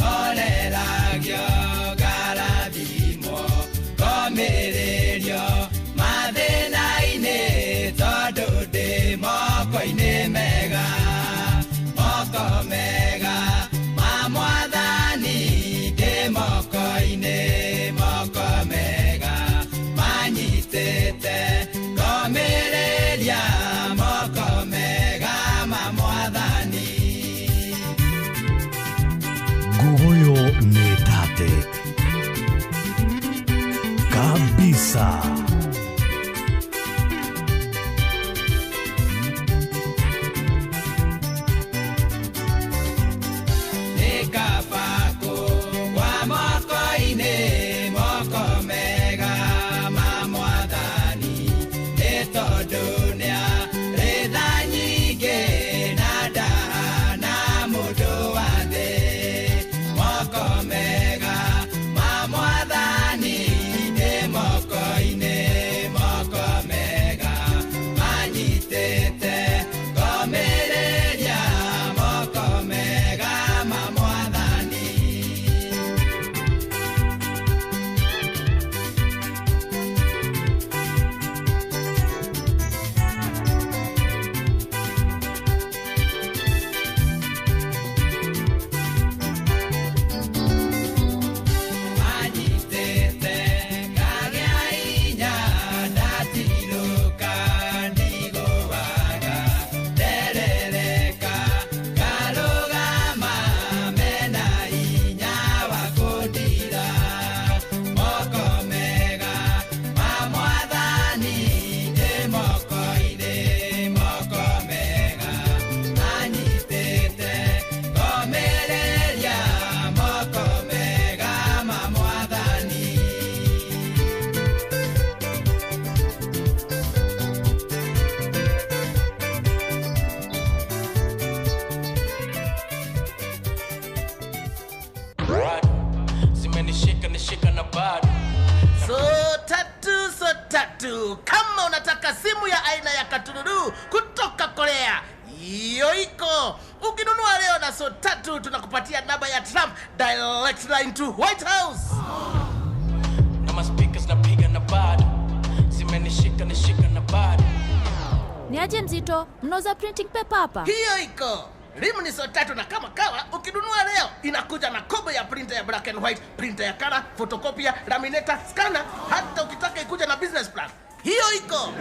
horeragio ngarathimwo, ngomĩrĩrio mathĩna-inĩ, tondũ ndĩ moko-inĩ mega, moko mega ma Mwathani, ndĩ moko-inĩ, moko mega manyitĩte, ngomĩrĩria moko mega ma Mwathani. Ngogoyo nĩ tate. Kabisa. Nĩ kaba kũgwa moko-inĩ, moko mega ma Mwathani, nĩ tondũ nĩarĩ tha nyingĩ na ndahana mũndũ wa thĩ. Moko mega ma Mwathani, ndĩ moko-inĩ, moko mega manyitĩte, ngomĩrĩria moko mega ma Mwathani. Manyitĩte ngagĩa hinya, ndatirũka ndigũaga, nderereka ngarũgama, mena hinya wa kũndira. Moko mega ma Mwathani, ndĩ moko-inĩ, moko mega manyitĩte, ngomĩrĩria moko mega ma Mwathani. Zimenishika nishika na bado. So tatu, so tatu. Kama unataka simu ya aina ya katululu kutoka Korea, hiyo iko. Ukinunua leo na so tatu, tunakupatia namba ya Trump direct line to White House. Na maspeakers napiga na bado. Zimenishika nishika na bado. Ni aje mzito, mnauza printing paper hapa? Hiyo iko. Rimu ni so tatu, na kama kawa ukinunua leo inakuja na kobo ya printer ya black and white, printer ya color, photocopier, laminator, scanner, hata ukitaka ikuja na business plan. Hiyo iko.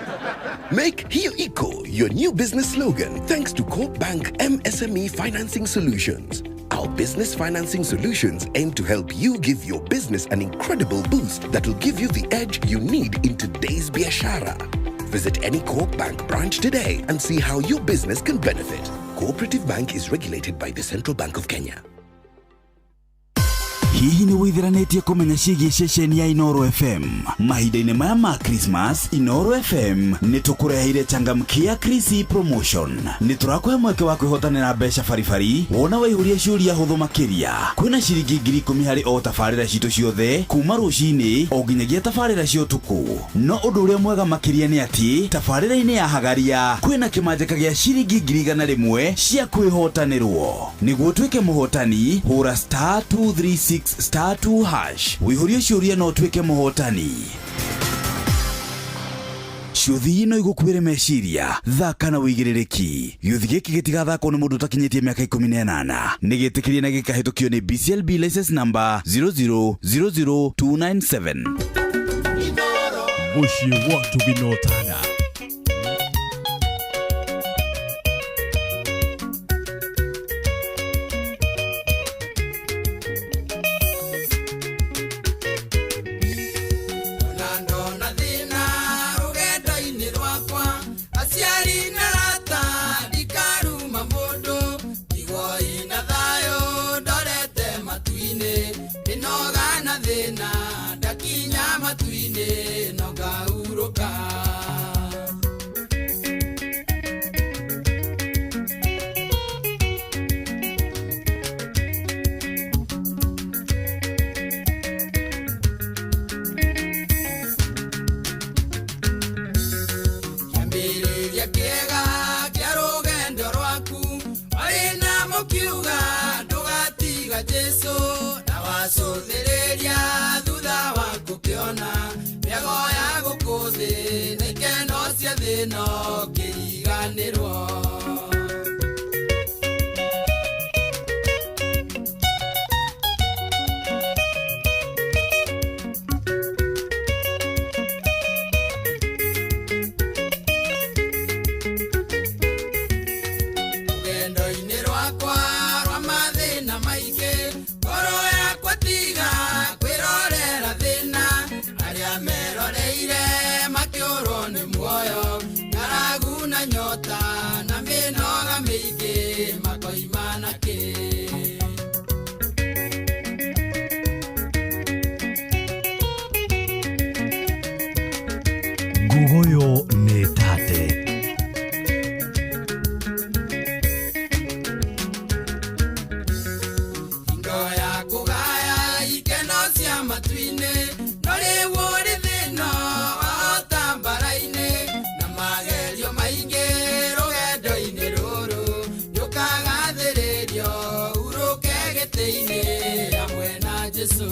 Make Hiyo Iko your new business slogan thanks to Corp Bank MSME Financing Solutions. Our business financing solutions aim to help you give your business an incredible boost that will give you the edge you need in today's biashara. Visit any Corp Bank branch today and see how your business can benefit. Cooperative Bank is regulated by the Central Bank of Kenya. Hihi nĩ wĩthiranĩtie kũmenya ciĩgiĩ ceceni ya Inoro FM? Mahinda-inĩ maya ma Christmas, Inoro FM nĩ tũkũreheire changamkia Krisi promotion. Nĩ tũrakũhe mweke wa kwĩhotanĩra mbeca baribari wona waihũria ciũria hũthũ makĩria. Kwĩna ciringi 10,000 harĩ o tabarĩra citũ ciothe kuma rũcinĩ o nginyagia tabarĩra cia ũtukũ. No ũndũ ũrĩa mwega makĩria nĩ atĩ tabarĩra-inĩ ya Hagaria kwĩna kĩmanjĩka gĩa ciringi 100,000 cia kwĩhotanĩrwo. Nĩguo ũtuĩke mũhotani, hũra star 236 star 2 hash wĩihũrie ciũria na ũtuĩke mũhotani. Ciũthi ino igũkuĩre meciria, thaka na wĩigĩrĩrĩki. Gĩũthi gĩkĩ gĩtigathakwo nĩ mũndũ ũtakinyĩtie mĩaka 18. Nĩ gĩtĩkĩrie na gĩkahĩtũkio nĩ BCLB license number 0000297. Mũciĩ wa Tuginotana. Ona thĩna rũgendo-inĩ rwakwa, aciari na arata ndikaruma mũndũ, ndigoi na thayũ ndorete matu-inĩ, ndĩnoga na thĩna ndakinya matu-inĩ no ngahurũka. gĩtĩ-inĩ hamwe na Jesũ.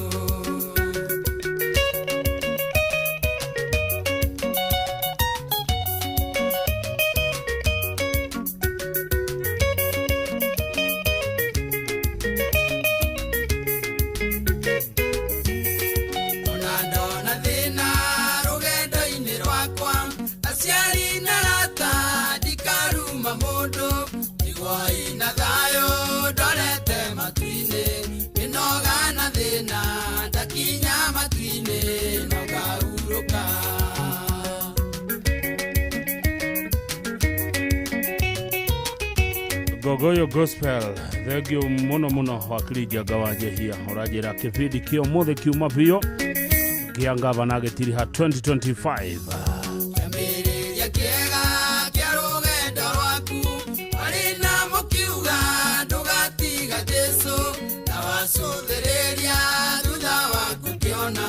Ona ndona thĩna rũgendo-inĩ rwakwa, aciari na arata ndikaruma mũndũ, iguai na thayũ ndorete matu-inĩ, mĩnoga na thĩna ndakinya matu-inĩ no ngahurũka. Gogoyo Gospel, thengio muno muno wakiri Njenga wa Njehia ũranjĩra kĩbindi kĩa ũmũthĩ kiuma biũ kĩa ngavana gĩtiriha 2025. Kĩambĩrĩria kĩega kĩa rũgendo rwaku, warĩ na mũkiuga ndũgatiga Jesũ, na wacũthĩrĩria thutha waku kĩona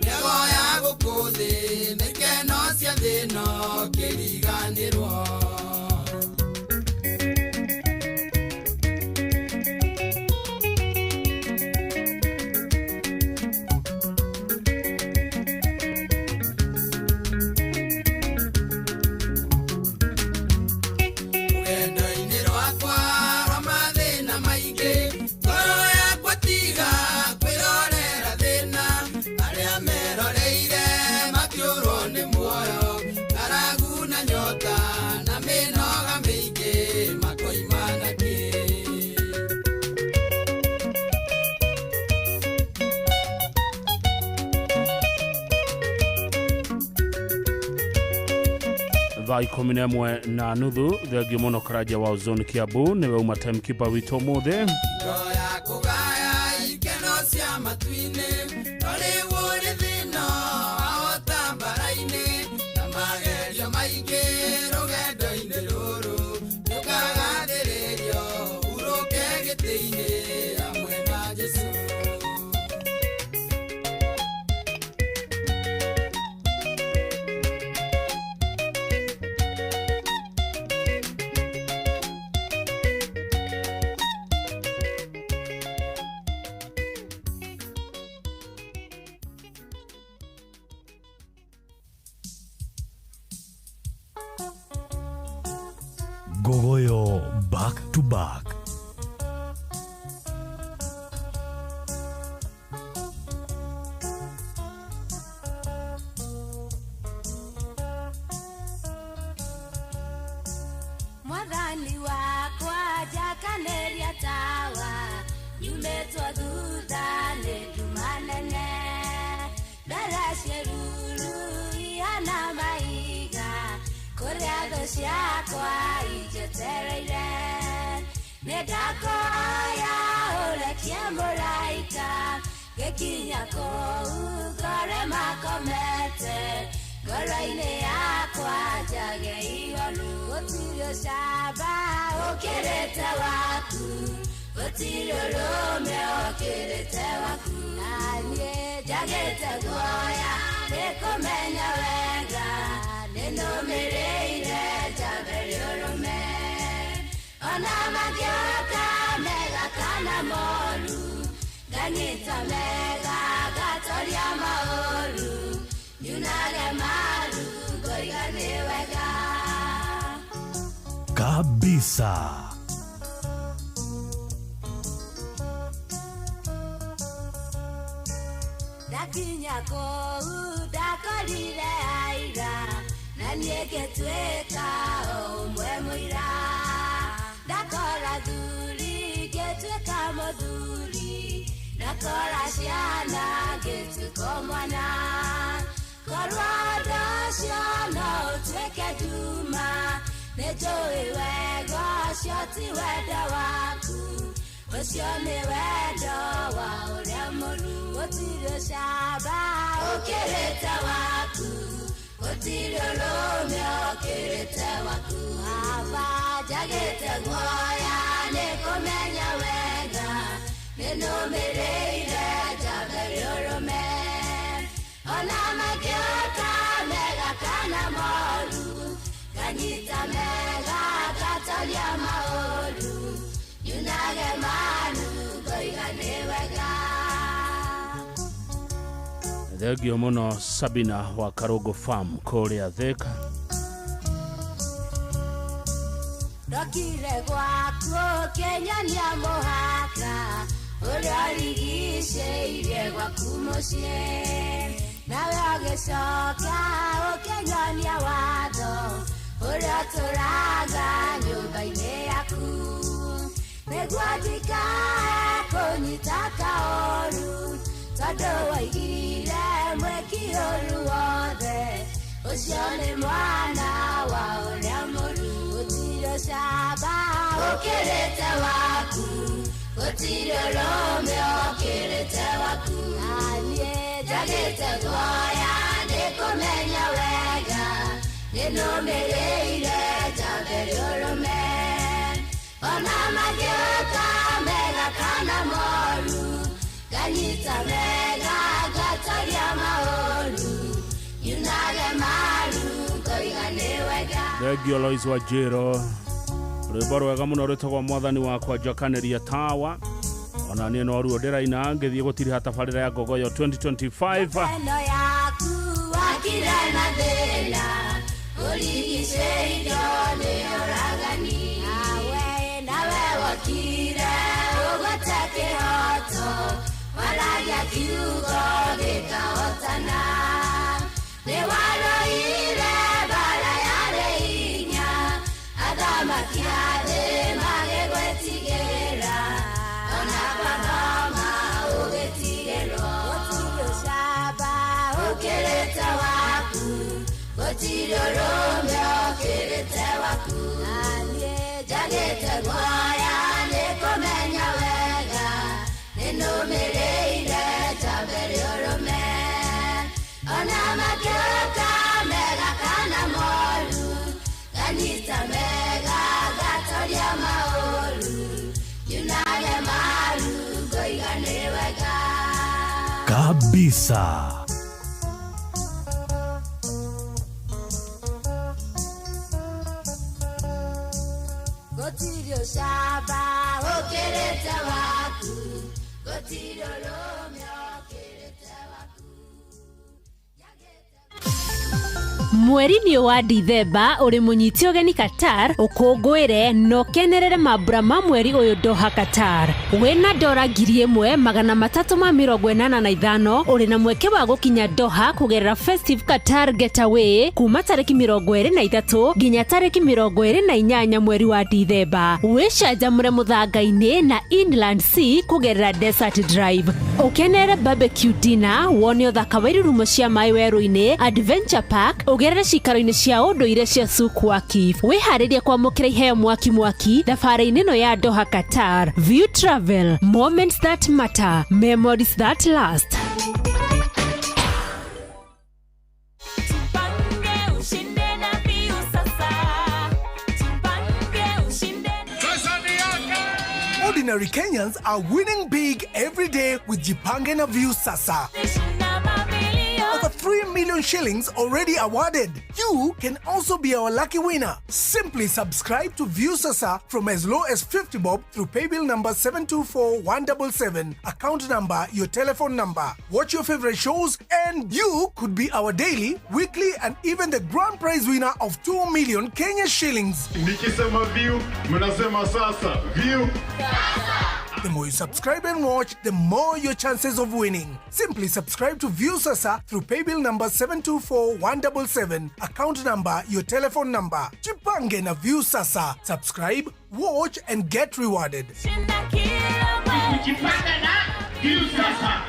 mĩago ya gũkũ thĩ na ikeno cia thĩ no kĩriganĩrwo. Rũgendo-inĩ rwakwa rwa mathĩna maingĩ, ngoro yakwa tiga kwĩrorera thĩna, arĩa meroreire makĩũrwo nĩ muoyo, ng'aragu na nyota na mĩnoga mĩingĩ makoima nakĩ. Thaa 11:30 thengio mũno Karanja wa Ozone Kiambu nĩwe uma timekeeper witũ ũmũthĩ. Ngoro ya kũgaya ikeno cia matu-inĩ, no rĩu ũrĩ thĩna wahota mbara-inĩ, na magerio maingĩ rũgendo-inĩ rũrũ, nĩũkagathĩrĩrio hurũke gĩtĩ-inĩ hamwe na Jesũ. Gogoyo back to back. Mwathani wakwa njakanĩria tawa, nyumĩtwo thutha nĩ nduma nene, ndara ciĩruru ihana mahiga, kũrĩa thũ ciakwa injetereire, nĩ ndakoya ũrekie mũraika, gĩkinya kũu ngore makomete, ngoro-inĩ yakwa njage ihoru, gũtirĩ ũcamba ũkĩrĩte waku, gũtirĩ ũrũme ũkĩrĩte waku, na niĩ njagĩte guoya nĩ kũmenya wega, nĩnũmĩrĩire njambĩrĩ ũrũme, ona mangĩoka mega kana moru, nganyita mega ngatoria maũru, nyunage maru ngoiga nĩ wega. Kabisa. Ndakinya kũu ndakorire aira, na niĩ ngĩtuĩka o ũmwe mũira, ndakora thuri ngĩtuĩka mũthuri, ndakora ciana ngĩtuĩka o mwana, korwo ũndũ ũcio no ũtuĩke nduma, nĩ njũĩ wega ũcio ti wendo waku, ũcio nĩ wendo wa ũrĩa mũru, gũtirĩ ũcamba ũkĩrĩte waku, gũtirĩ ũrũme ũkĩrĩte waku, baba njagĩte guoya nĩ kũmenya wega, nĩnũmĩrĩire njambĩrĩ ũrũme, ona mangĩoka mega kana moru, nganyita mega ngatoria maũru, nyunage maru ngoiga nĩ Thengio mũno Sabina wa Karũngũ Farm kũrĩa Thĩka. Ndokire gwaku ũkĩnyonia mũhaka ũrĩa ũrigicĩirie gwaku mũciĩ, nawe ũgĩcoka ũkĩnyonia watho ũrĩa ũtũraga nyũmba-inĩ yaku, nĩguo ndikae kũnyita kaũru, tondũ waigire mwĩki ũru wothe ũcio nĩ mwana wa ũrĩa mũru. Gũtirĩ ũcamba ũkĩrĩte waku, gũtirĩ ũrũme ũkĩrĩte waku, naniĩ njagĩte guoya nĩ kũmenya wega nĩnũmĩrĩire njambere ũrũme, ona mangĩũka mega kana moru, nganyita mega ngatoria maũru, nyunage maru ngoiga nĩ wega. Thengio Lois wa Njĩro, rwĩmbo rwega mũno rwĩtagwo mwathani wakwa njakanĩria tawa. Ona niĩ no ruo ndĩraina ngĩthiĩ gũtiriha tabarĩra ya Ngogoyo 2025. Ĩno yaku wakire na thĩna, ũrigicĩirio nĩ ũragani, nawe wokire ũgwate kĩhoto, waragia kiugo gĩkahotana, nĩ waroire mbara yarĩ hinya, athamaki a thĩ magĩgwĩtigĩra, ona mathoma ũgĩtigĩrwo. Gũtirĩ ũcamba ũkĩrĩte waku, gũtirĩ ũrũme ũkĩrĩte waku, naniĩ njagĩte guoya nĩ kũmenya wega nĩnũmĩrĩire njambere ũrũme, ona mangĩũka mega kana moru, nganyita mega ngatoria maũru, nyunage maru ngoiga nĩ wega. Kabisa. Gũtirĩ ũcamba ũkĩrĩte waku, gũtirĩ ũrũme ũkĩrĩte waku. Mweri-inĩ wa Dithemba ũrĩ mũnyite ũgeni Qatar ũkũngũĩre na ũkenerere mambura ma mweri ũyũ Doha Qatar. Wĩna dora 1385 ũrĩ na mweke wa gũkinya Doha kũgerera Festive Qatar Getaway kuma tarĩki 23 nginya tarĩki 28 mweri wa Dithemba. Wĩcanjamũre mũthanga-inĩ na Inland Sea kũgerera Desert Drive. Ũkenere barbecue dinner, wone ũthaka wa irurumo cia maĩ werũ-inĩ, Adventure Park, ũgerere cikaro-inĩ cia ũndũire cia Souk Waqif. Wĩharĩrie kwamũkĩra iheo mwaki mwaki thabarĩ-inĩ ĩno ya Doha Qatar. View Travel, moments that matter, memories that last. Ordinary Kenyans are winning big every day with Jipange na Viusasa. Over 3 million shillings already awarded. You can also be our lucky winner. Simply subscribe to Viusasa from as low as 50 bob through paybill number 724177, account number, your telephone number. Watch your favorite shows and you could be our daily, weekly and even the grand prize winner of 2 million Kenya shillings. Nikisema view, mnasema sasa. View. The more you subscribe and watch, the more your chances of winning. Simply subscribe to Viusasa through paybill number 724177, account number, your telephone number. Jipange na Viusasa. Subscribe, watch and get rewarded. Jipange na Viusasa.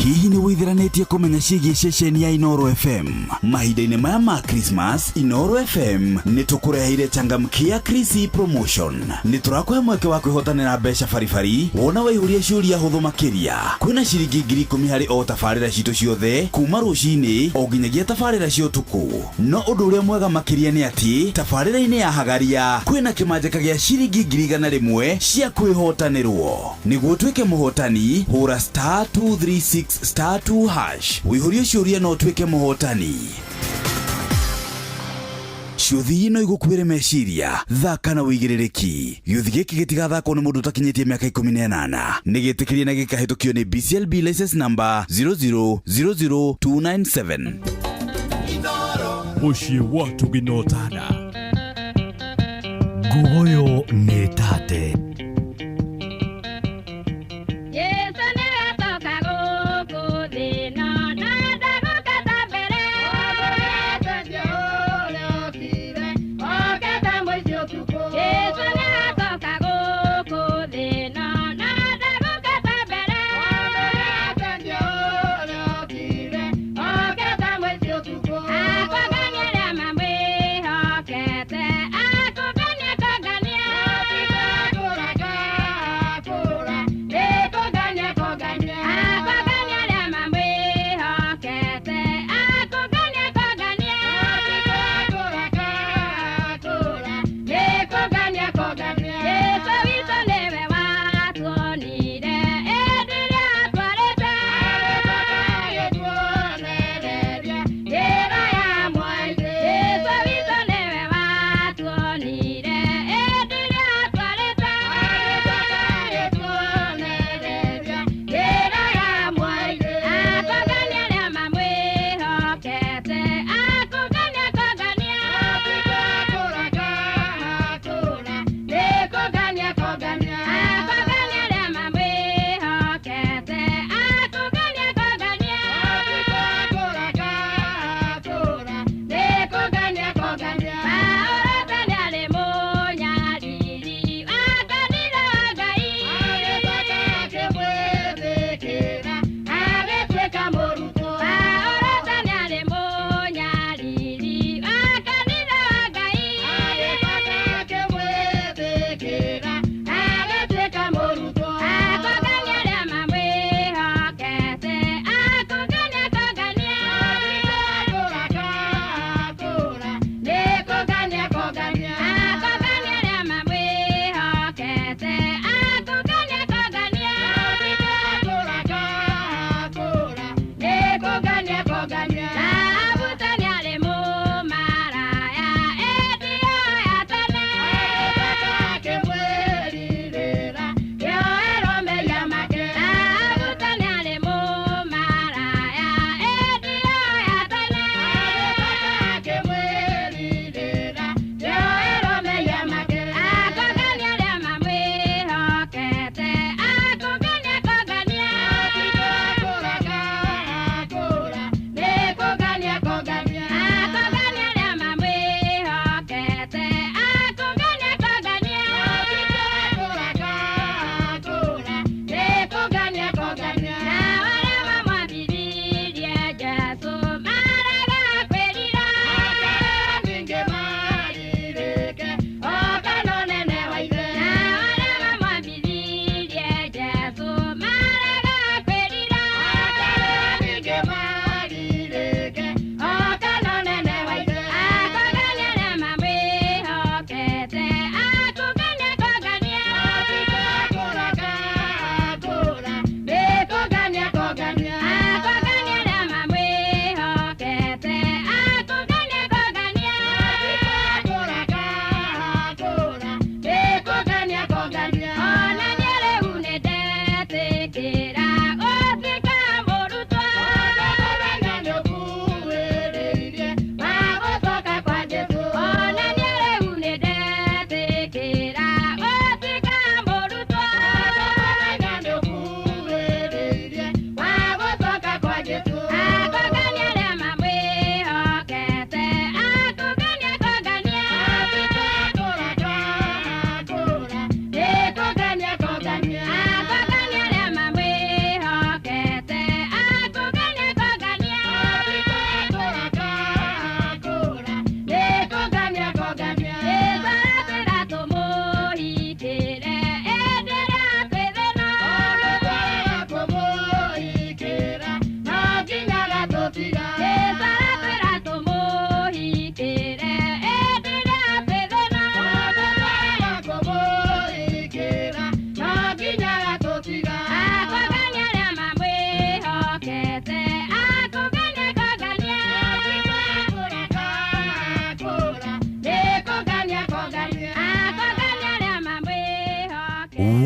Hihi nĩ wĩthiranĩtie kũmenya ciĩgiĩ ceceni ya Inooro FM? Mahinda-inĩ maya ma Christmas, Inooro FM nĩ tũkũreheire changamkia Krisi promotion. Nĩ tũrakũhe mweke wa kwĩhotanĩra mbeca baribari wona waihũria ciũria hũthũ makĩria. Kwĩna ciringi 10,000 harĩ o tabarĩra citũ ciothe kuma rũcinĩ o nginyagia tabarĩra cia ũtukũ. No ũndũ ũrĩa mwega makĩria nĩ atĩ tabarĩra-inĩ ya Hagaria kwĩna kĩmanjĩka gĩa ciringi 100,000 cia kwĩhotanĩrwo. Nĩguo ũtuĩke mũhotani, hũra star 236 star 2 hash. Wĩihũrie ciũria no ũtuĩke mũhotani. Ciũthi no igũkuĩre meciria, thaka na wĩigĩrĩrĩki. Gĩũthi gĩkĩ gĩtigathakwo nĩ mũndũ ũtakinyĩtie mĩaka 18. Nĩ gĩtĩkĩrie na gĩkahĩtũkio nĩ BCLB license number 0000297. Mũciĩ wa tũginotana nguoyo nĩ tate. Yesu nĩwe atoka gũkũ thĩ ĩno na ndagũka ta mbere. Yesu nĩwe atoka gũkũ thĩ ĩno na ndagũka ta mbere. Akũngania arĩa mamwĩhokete, akũngania kũngania.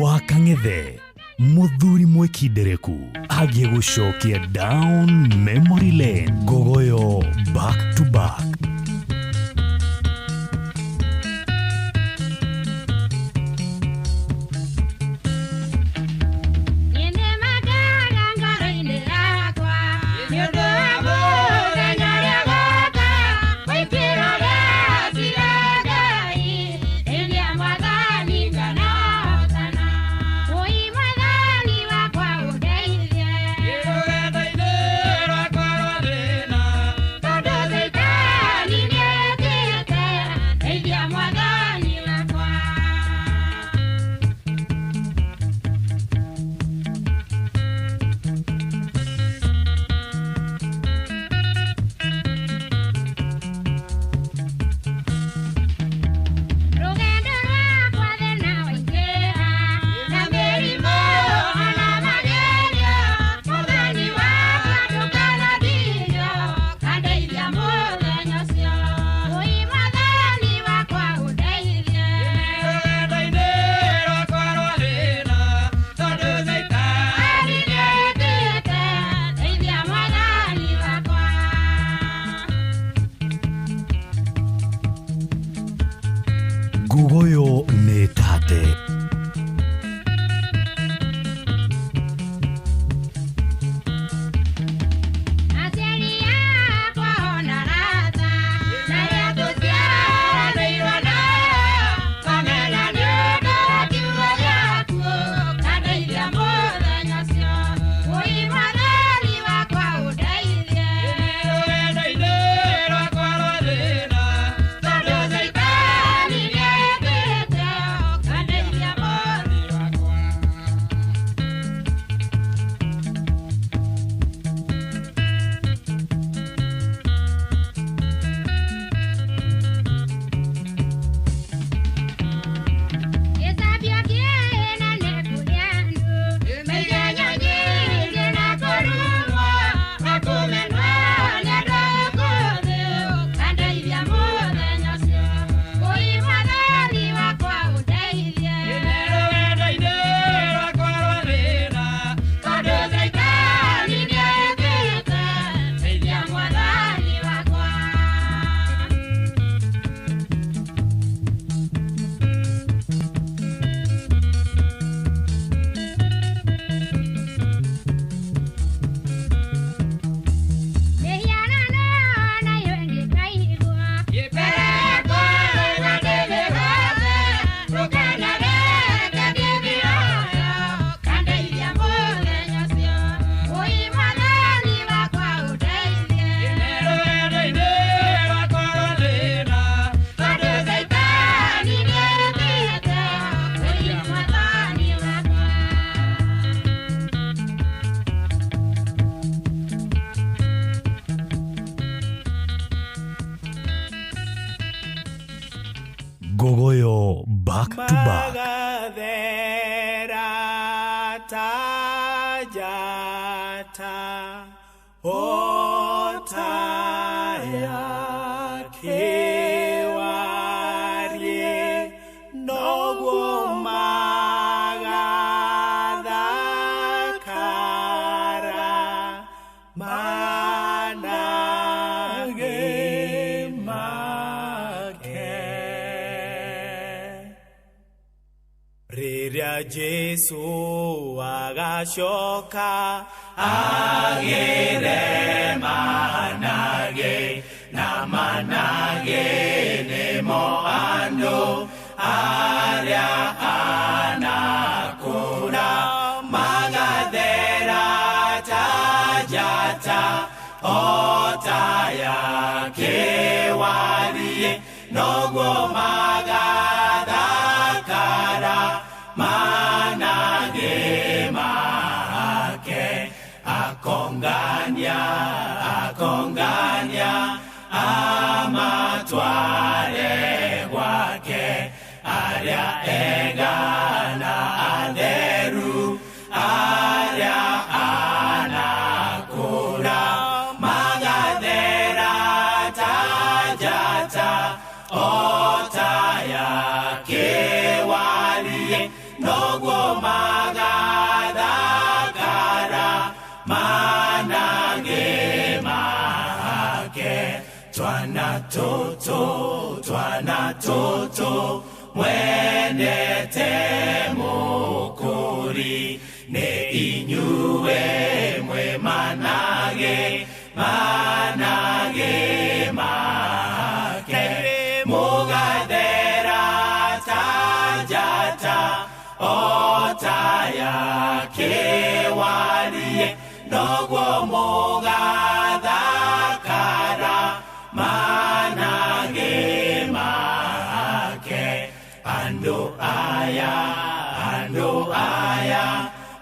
Wa Kang'ethe muthuri mwikindereku agĩgũcokia down memory lane. Ngogoyo back to back. Ngogoyo nĩ tate. Ngogoyo back to back. Magathera tajata otaya kewarie noguo magathakara manage make. Rĩrĩa Jesũ agacoka agĩre manage na manage nĩmo andũ arĩa anakũra magathera ta njata ota ya kĩwarie noguo magathakara manage make. Akongania akongania amatware gwake arĩa ega na atheru arĩa anakũra magathera ta njata ota ya kĩwarie noguo Twana tũtũ mwendete mũkũri nĩ inyuĩ mwĩ manage manage make mũgathera ta njata o ta ya kĩwarie noguo mũgathakara manage make andũ aya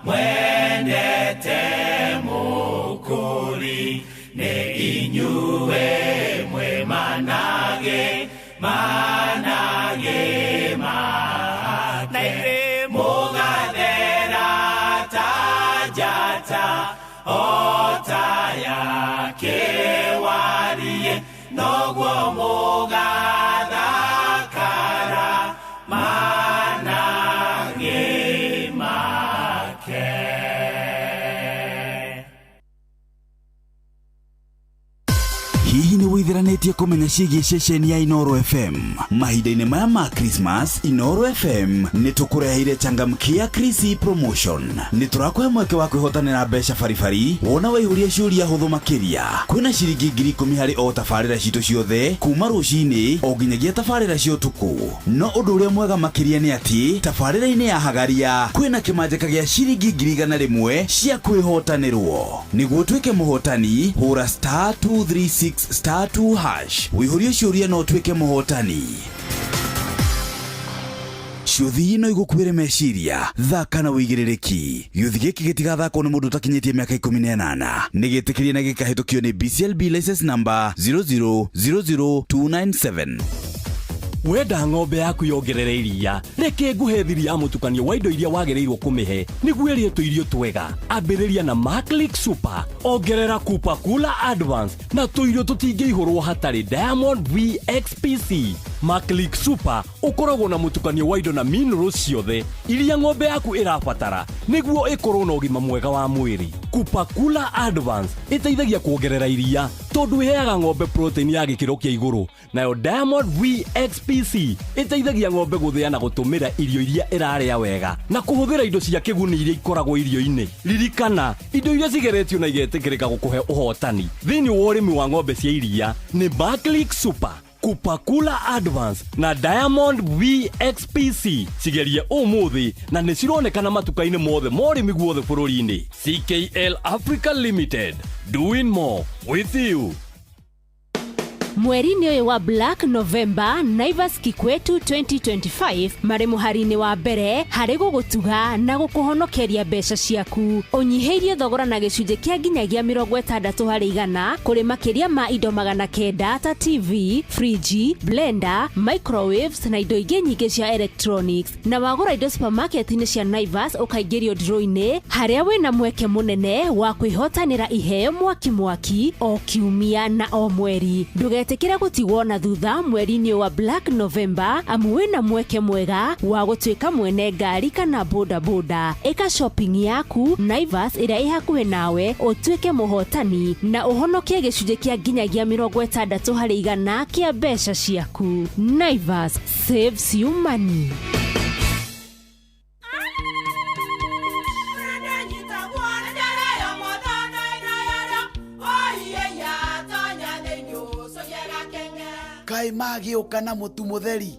mwendete mũkũri nĩ inyuĩ mwĩ manage manage make mũgathera ta njata o ta ya kĩwarie noguo mũgathakara manage make. Hihi nĩ wĩthiranĩtie kũmenya ciĩgiĩ ceceni ya Inooro FM? Mahinda-inĩ maya ma Christmas, Inooro FM nĩ tũkũreheire changamkia Krisi promotion. Nĩ tũrakũhe mweke wa kwĩhotanĩra mbeca baribari wona waihũria ciũria hũthũ makĩria. Kwĩna ciringi 10,000 harĩ o tabarĩra citũ ciothe kuma rũcinĩ o nginyagia tabarĩra cia ũtukũ. No ũndũ ũrĩa mwega makĩria nĩ atĩ tabarĩra-inĩ ya Hagaria kwĩna kĩmanjĩka gĩa ciringi 100,000 cia kwĩhotanĩrwo. Nĩguo ũtuĩke mũhotani, hũra *236 *2# wĩihũrie ciũria no ũtuĩke mũhotani. Ciũthi no igũkuĩre meciria, thaka na wĩigĩrĩrĩki. Gĩũthi gĩkĩ gĩtigathakwo nĩ mũndũ ũtakinyĩtie mĩaka 18. Nĩ gĩtĩkĩrie na gĩkahĩtũkio nĩ BCLB license number 0000297. Wenda ng'ombe yaku yongerere iria, reke nguhe thiri ya mũtukanio wa indo iria wagĩrĩirwo kũmĩhe nĩguo ĩrĩe tũirio twega. Ambĩrĩria na Maclick Super, ongerera Kupa Kula Advance na tũirio tũtingĩihũrwo hatarĩ Diamond VXPC. Maclick Super ũkoragwo na mũtukanio wa indo na minerals ciothe iria ng'ombe yaku ĩrabatara nĩguo ĩkorwo na ũgima mwega wa mwĩrĩ. Kupa Kula Advance ĩteithagia kuongerera iria tondũ ĩheaga ng'ombe protein ya gĩkĩro kĩa igũrũ, nayo Diamond VXPC ĩteithagia ng'ombe gũthĩa na gũtũmĩra irio iria ĩrarĩa wega na kũhũthĩra indo cia kĩguni iria ikoragwo irio-inĩ. Ririkana, indo iria cigeretio na igetĩkĩrĩka gũkũhe ũhotani thĩinĩ wa ũrĩmi wa ng'ombe cia iria nĩ Maclick Super, Kupakula Advance na Diamond VXPC. Cigerie ũmũthĩ na nĩ cironekana matuka-inĩ mothe ma ũrĩmi guothe bũrũri-inĩ. CKL Africa Limited, doing more with you. Mweri-inĩ ũyũ wa Black November, Naivas Kikwetu 2025 marĩ mũhari-inĩ wa mbere harĩ gũgũtuga na gũkũhonokeria mbeca ciaku. Ũnyihĩirie thogora na gĩcunjĩ kĩa nginyagia 60% kũrĩ makĩria ma indo 900 ta TV, friji, blender, microwaves na indo ingĩ nyingĩ cia electronics. Na wagũra indo supermarket-inĩ cia Naivas ũkaingĩrio draw-inĩ harĩa wĩna mweke mũnene wa kwĩhotanĩra iheo mwaki mwaki o kiumia na o mweri. Ndũgetĩkĩre gũtigwo na thutha mweri-inĩ wa Black November amu wĩna mweke mwega wa gũtuĩka mwene ngari kana bodaboda. Ĩka shopping yaku Naivas ĩrĩa ĩ hakuhĩ nawe ũtuĩke mũhotani na ũhonokie gĩcunjĩ kĩa nginyagia 60% kĩa mbeca ciaku. Naivas saves you money. Kai magĩũka na mũtu mũtheri.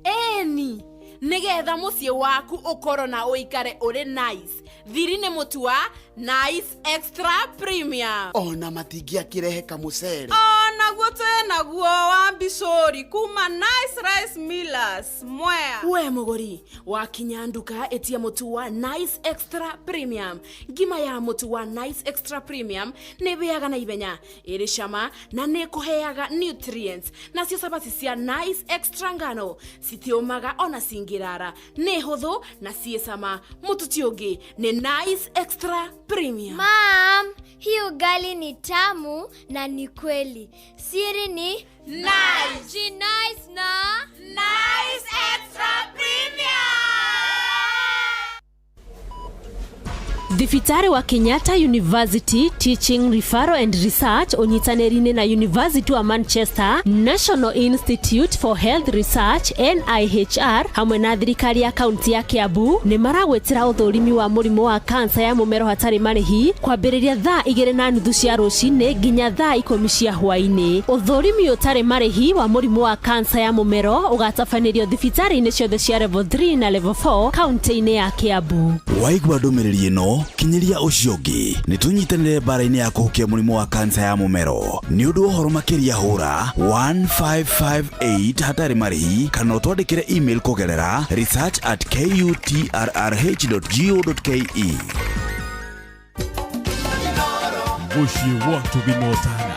Eni, nĩgetha mũciĩ waku ũkorwo na ũikare ũrĩ nice. Thiri nĩ mũtu wa Nice Extra Premium. Ona matingĩakĩrehe kamũcere. Onaguo twĩnaguo wa mbicũri kuma Nice Rice Millers Mwea. We mũgũri, wakinya nduka ĩtia mũtu wa Nice Extra Premium. Ngima ya mũtu wa Nice Extra Premium nĩ ĩhĩaga na ihenya, ĩrĩ cama na nĩ ĩkũheaga nutrients. Nacio cabaci cia Nice Extra ngano citiũmaga ona cingĩrara, nĩ hũthũ na ciĩ cama. Mũtu ti ũngĩ nĩ Nice Extra Premium. Mom, hii ugali ni tamu na ni kweli. Siri ni Nice. Ji nice na Nice Extra Premium. Thibitarĩ wa Kenyatta University Teaching Referral and Research ũnyitanĩri-inĩ na University wa Manchester, National Institute for Health Research NIHR hamwe na thirikari ya kaunti ya Kiambu nĩ maragwĩtĩra ũthũrimi wa mũrimũ wa kansa ya mũmero hatarĩ marĩhi kwambĩrĩria thaa 2:30 cia rũcinĩ nginya thaa 10 cia hwaĩ-inĩ. Ũthũrimi ũtarĩ marĩhi wa mũrimũ wa kansa ya mũmero ũgatabanĩrio thibitarĩ-inĩ ciothe cia level 3 na level 4 kaunti-inĩ ya Kiambu. Waigua ndũmĩrĩri ĩno kinyĩria ũcio ũngĩ nĩ tũnyitanĩre mbara-inĩ ya kũhukia mũrimũ wa kansa ya mũmero. Nĩ ũndũ wa ũhoro makĩria hũra 1558 hatarĩ marĩhi kana ũtwandĩkĩre email kũgerera research@kutrrh.go.ke. Mũciĩ wa Tũgimotana.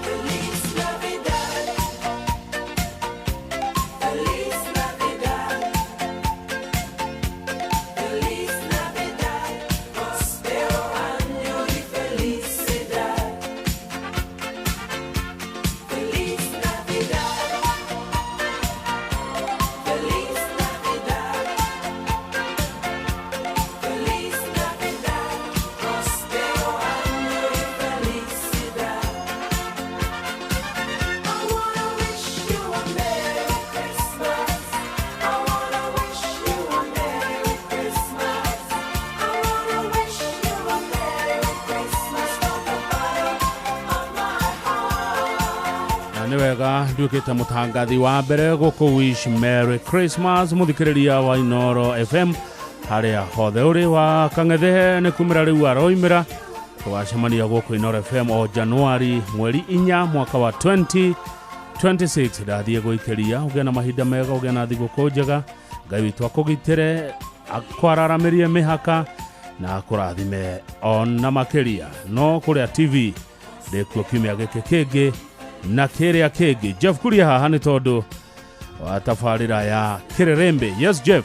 Feliz Navidad. Feliz Navidad. Feliz Navidad. Prospero año y felicidad. Feliz Navidad. Feliz Navidad. Feliz Navidad. Prospero año y felicidad. I wanna wish you a Merry Christmas. I wanna wish you a Merry Christmas. I wanna wish you a Merry Christmas from the bottom of my heart. Na nĩ wega nduĩkĩte mũtangathi wa mbere gũkũ wish Merry Christmas mũthikĩrĩria wa Inoro FM harĩa hothe ũrĩ wa kang'ethe nĩ kumĩra rĩu aroimĩra tũgacemania gũkũ Inoro FM o Januari mweri 4 mwaka wa 2026. Ndathiĩ gũikĩria ũgĩe na mahinda mega, ũgĩe na thigũkũ njega. Ngai witũ akũgitĩre, akwararamĩrie mĩhaka na akũrathime ona makĩria. No kũrĩa TV ndĩkuo kiumia gĩkĩ kĩngĩ na kĩrĩa kĩngĩ. Jeff Kuria haha nĩ tondũ wa tabarĩra ya Kĩrĩrĩmbĩ. Yes Jeff.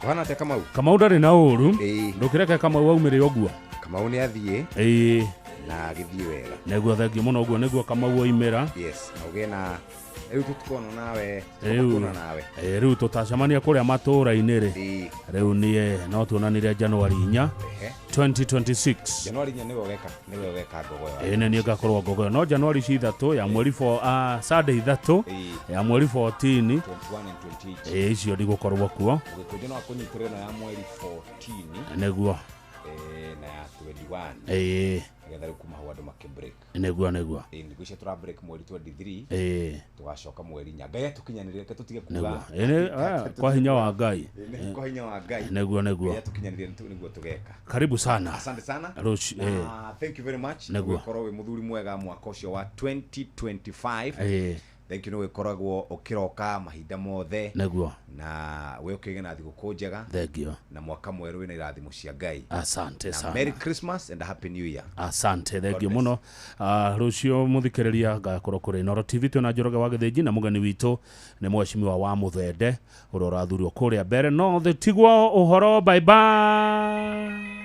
Kũhana atĩa Kamau? Kamau ndarĩ na ũru, ndũkĩreke Kamau aumĩre ũguo. Kamau nĩ athiĩ Ĩĩ, na agĩthiĩ wega. Nĩguo, thengiũ mũno, ũguo nĩguo Kamau oimĩra. Yes, na ũgĩe na rĩu tũtikona nawe, Rĩu tũkona nawe. ĩĩ, rĩu tũtacemania kũrĩa matũũra-inĩ rĩ, rĩu niĩ no tuonanire Januari 4 Ehe. 2026. Januari 4 nĩwe ũgeka ngogoyo. Ĩĩ nĩ niĩ ngakorwo ngogoyo, no Januari ci 3 ya mweri Sunday 3 ya mweri 14 21 and 28. Ĩĩ, icio ndigũkorwo kuo. Mũgĩkũnjũ no akũnyitĩre ĩno ya mweri 14 Nĩguo. Na ya 21. Ĩĩ. Nĩgetha rĩu kuma hau andũ makĩ break. Nĩguo nĩguo. Ĩĩ, nĩguo icio tũra break mweri 23. Ĩĩ. Tũgacoka mweri 4. Ngai atũkinyanĩrie, reke tũtige kuga. Nĩguo. Ĩĩ, kwa hinya wa Ngai. Ĩĩ, nĩ kwa hinya wa Ngai. Nĩguo nĩguo. Ngai atũkinyanĩrie nĩguo tũgeka. Karibu sana. Asante sana. Rũci- Na thank you very much. Nĩguo. Gũkorwo wĩ mũthuri mwega mwaka ũcio wa 2025. Ĩĩ. Thank you nĩ gũkoragwo ũkĩroka mahinda mothe. Nĩguo. Na we ũkĩgĩa na thigũkũ njega. Thank you. Na mwaka mwerũ wĩna irathimo cia Ngai. Asante Na sana. Merry Christmas and a Happy New Year. Asante, God thengio bless. mũno. Rũciũ mũthikĩrĩria ngakorwo kũrĩ Inoro TV twĩna Njoroge wa Gĩthĩnji na mũgeni witũ nĩ mheshimiwa wa Mũthende ũrĩa ũrathurirwo kũrĩa mbere. No thĩ tigwo ũhoro, bye bye.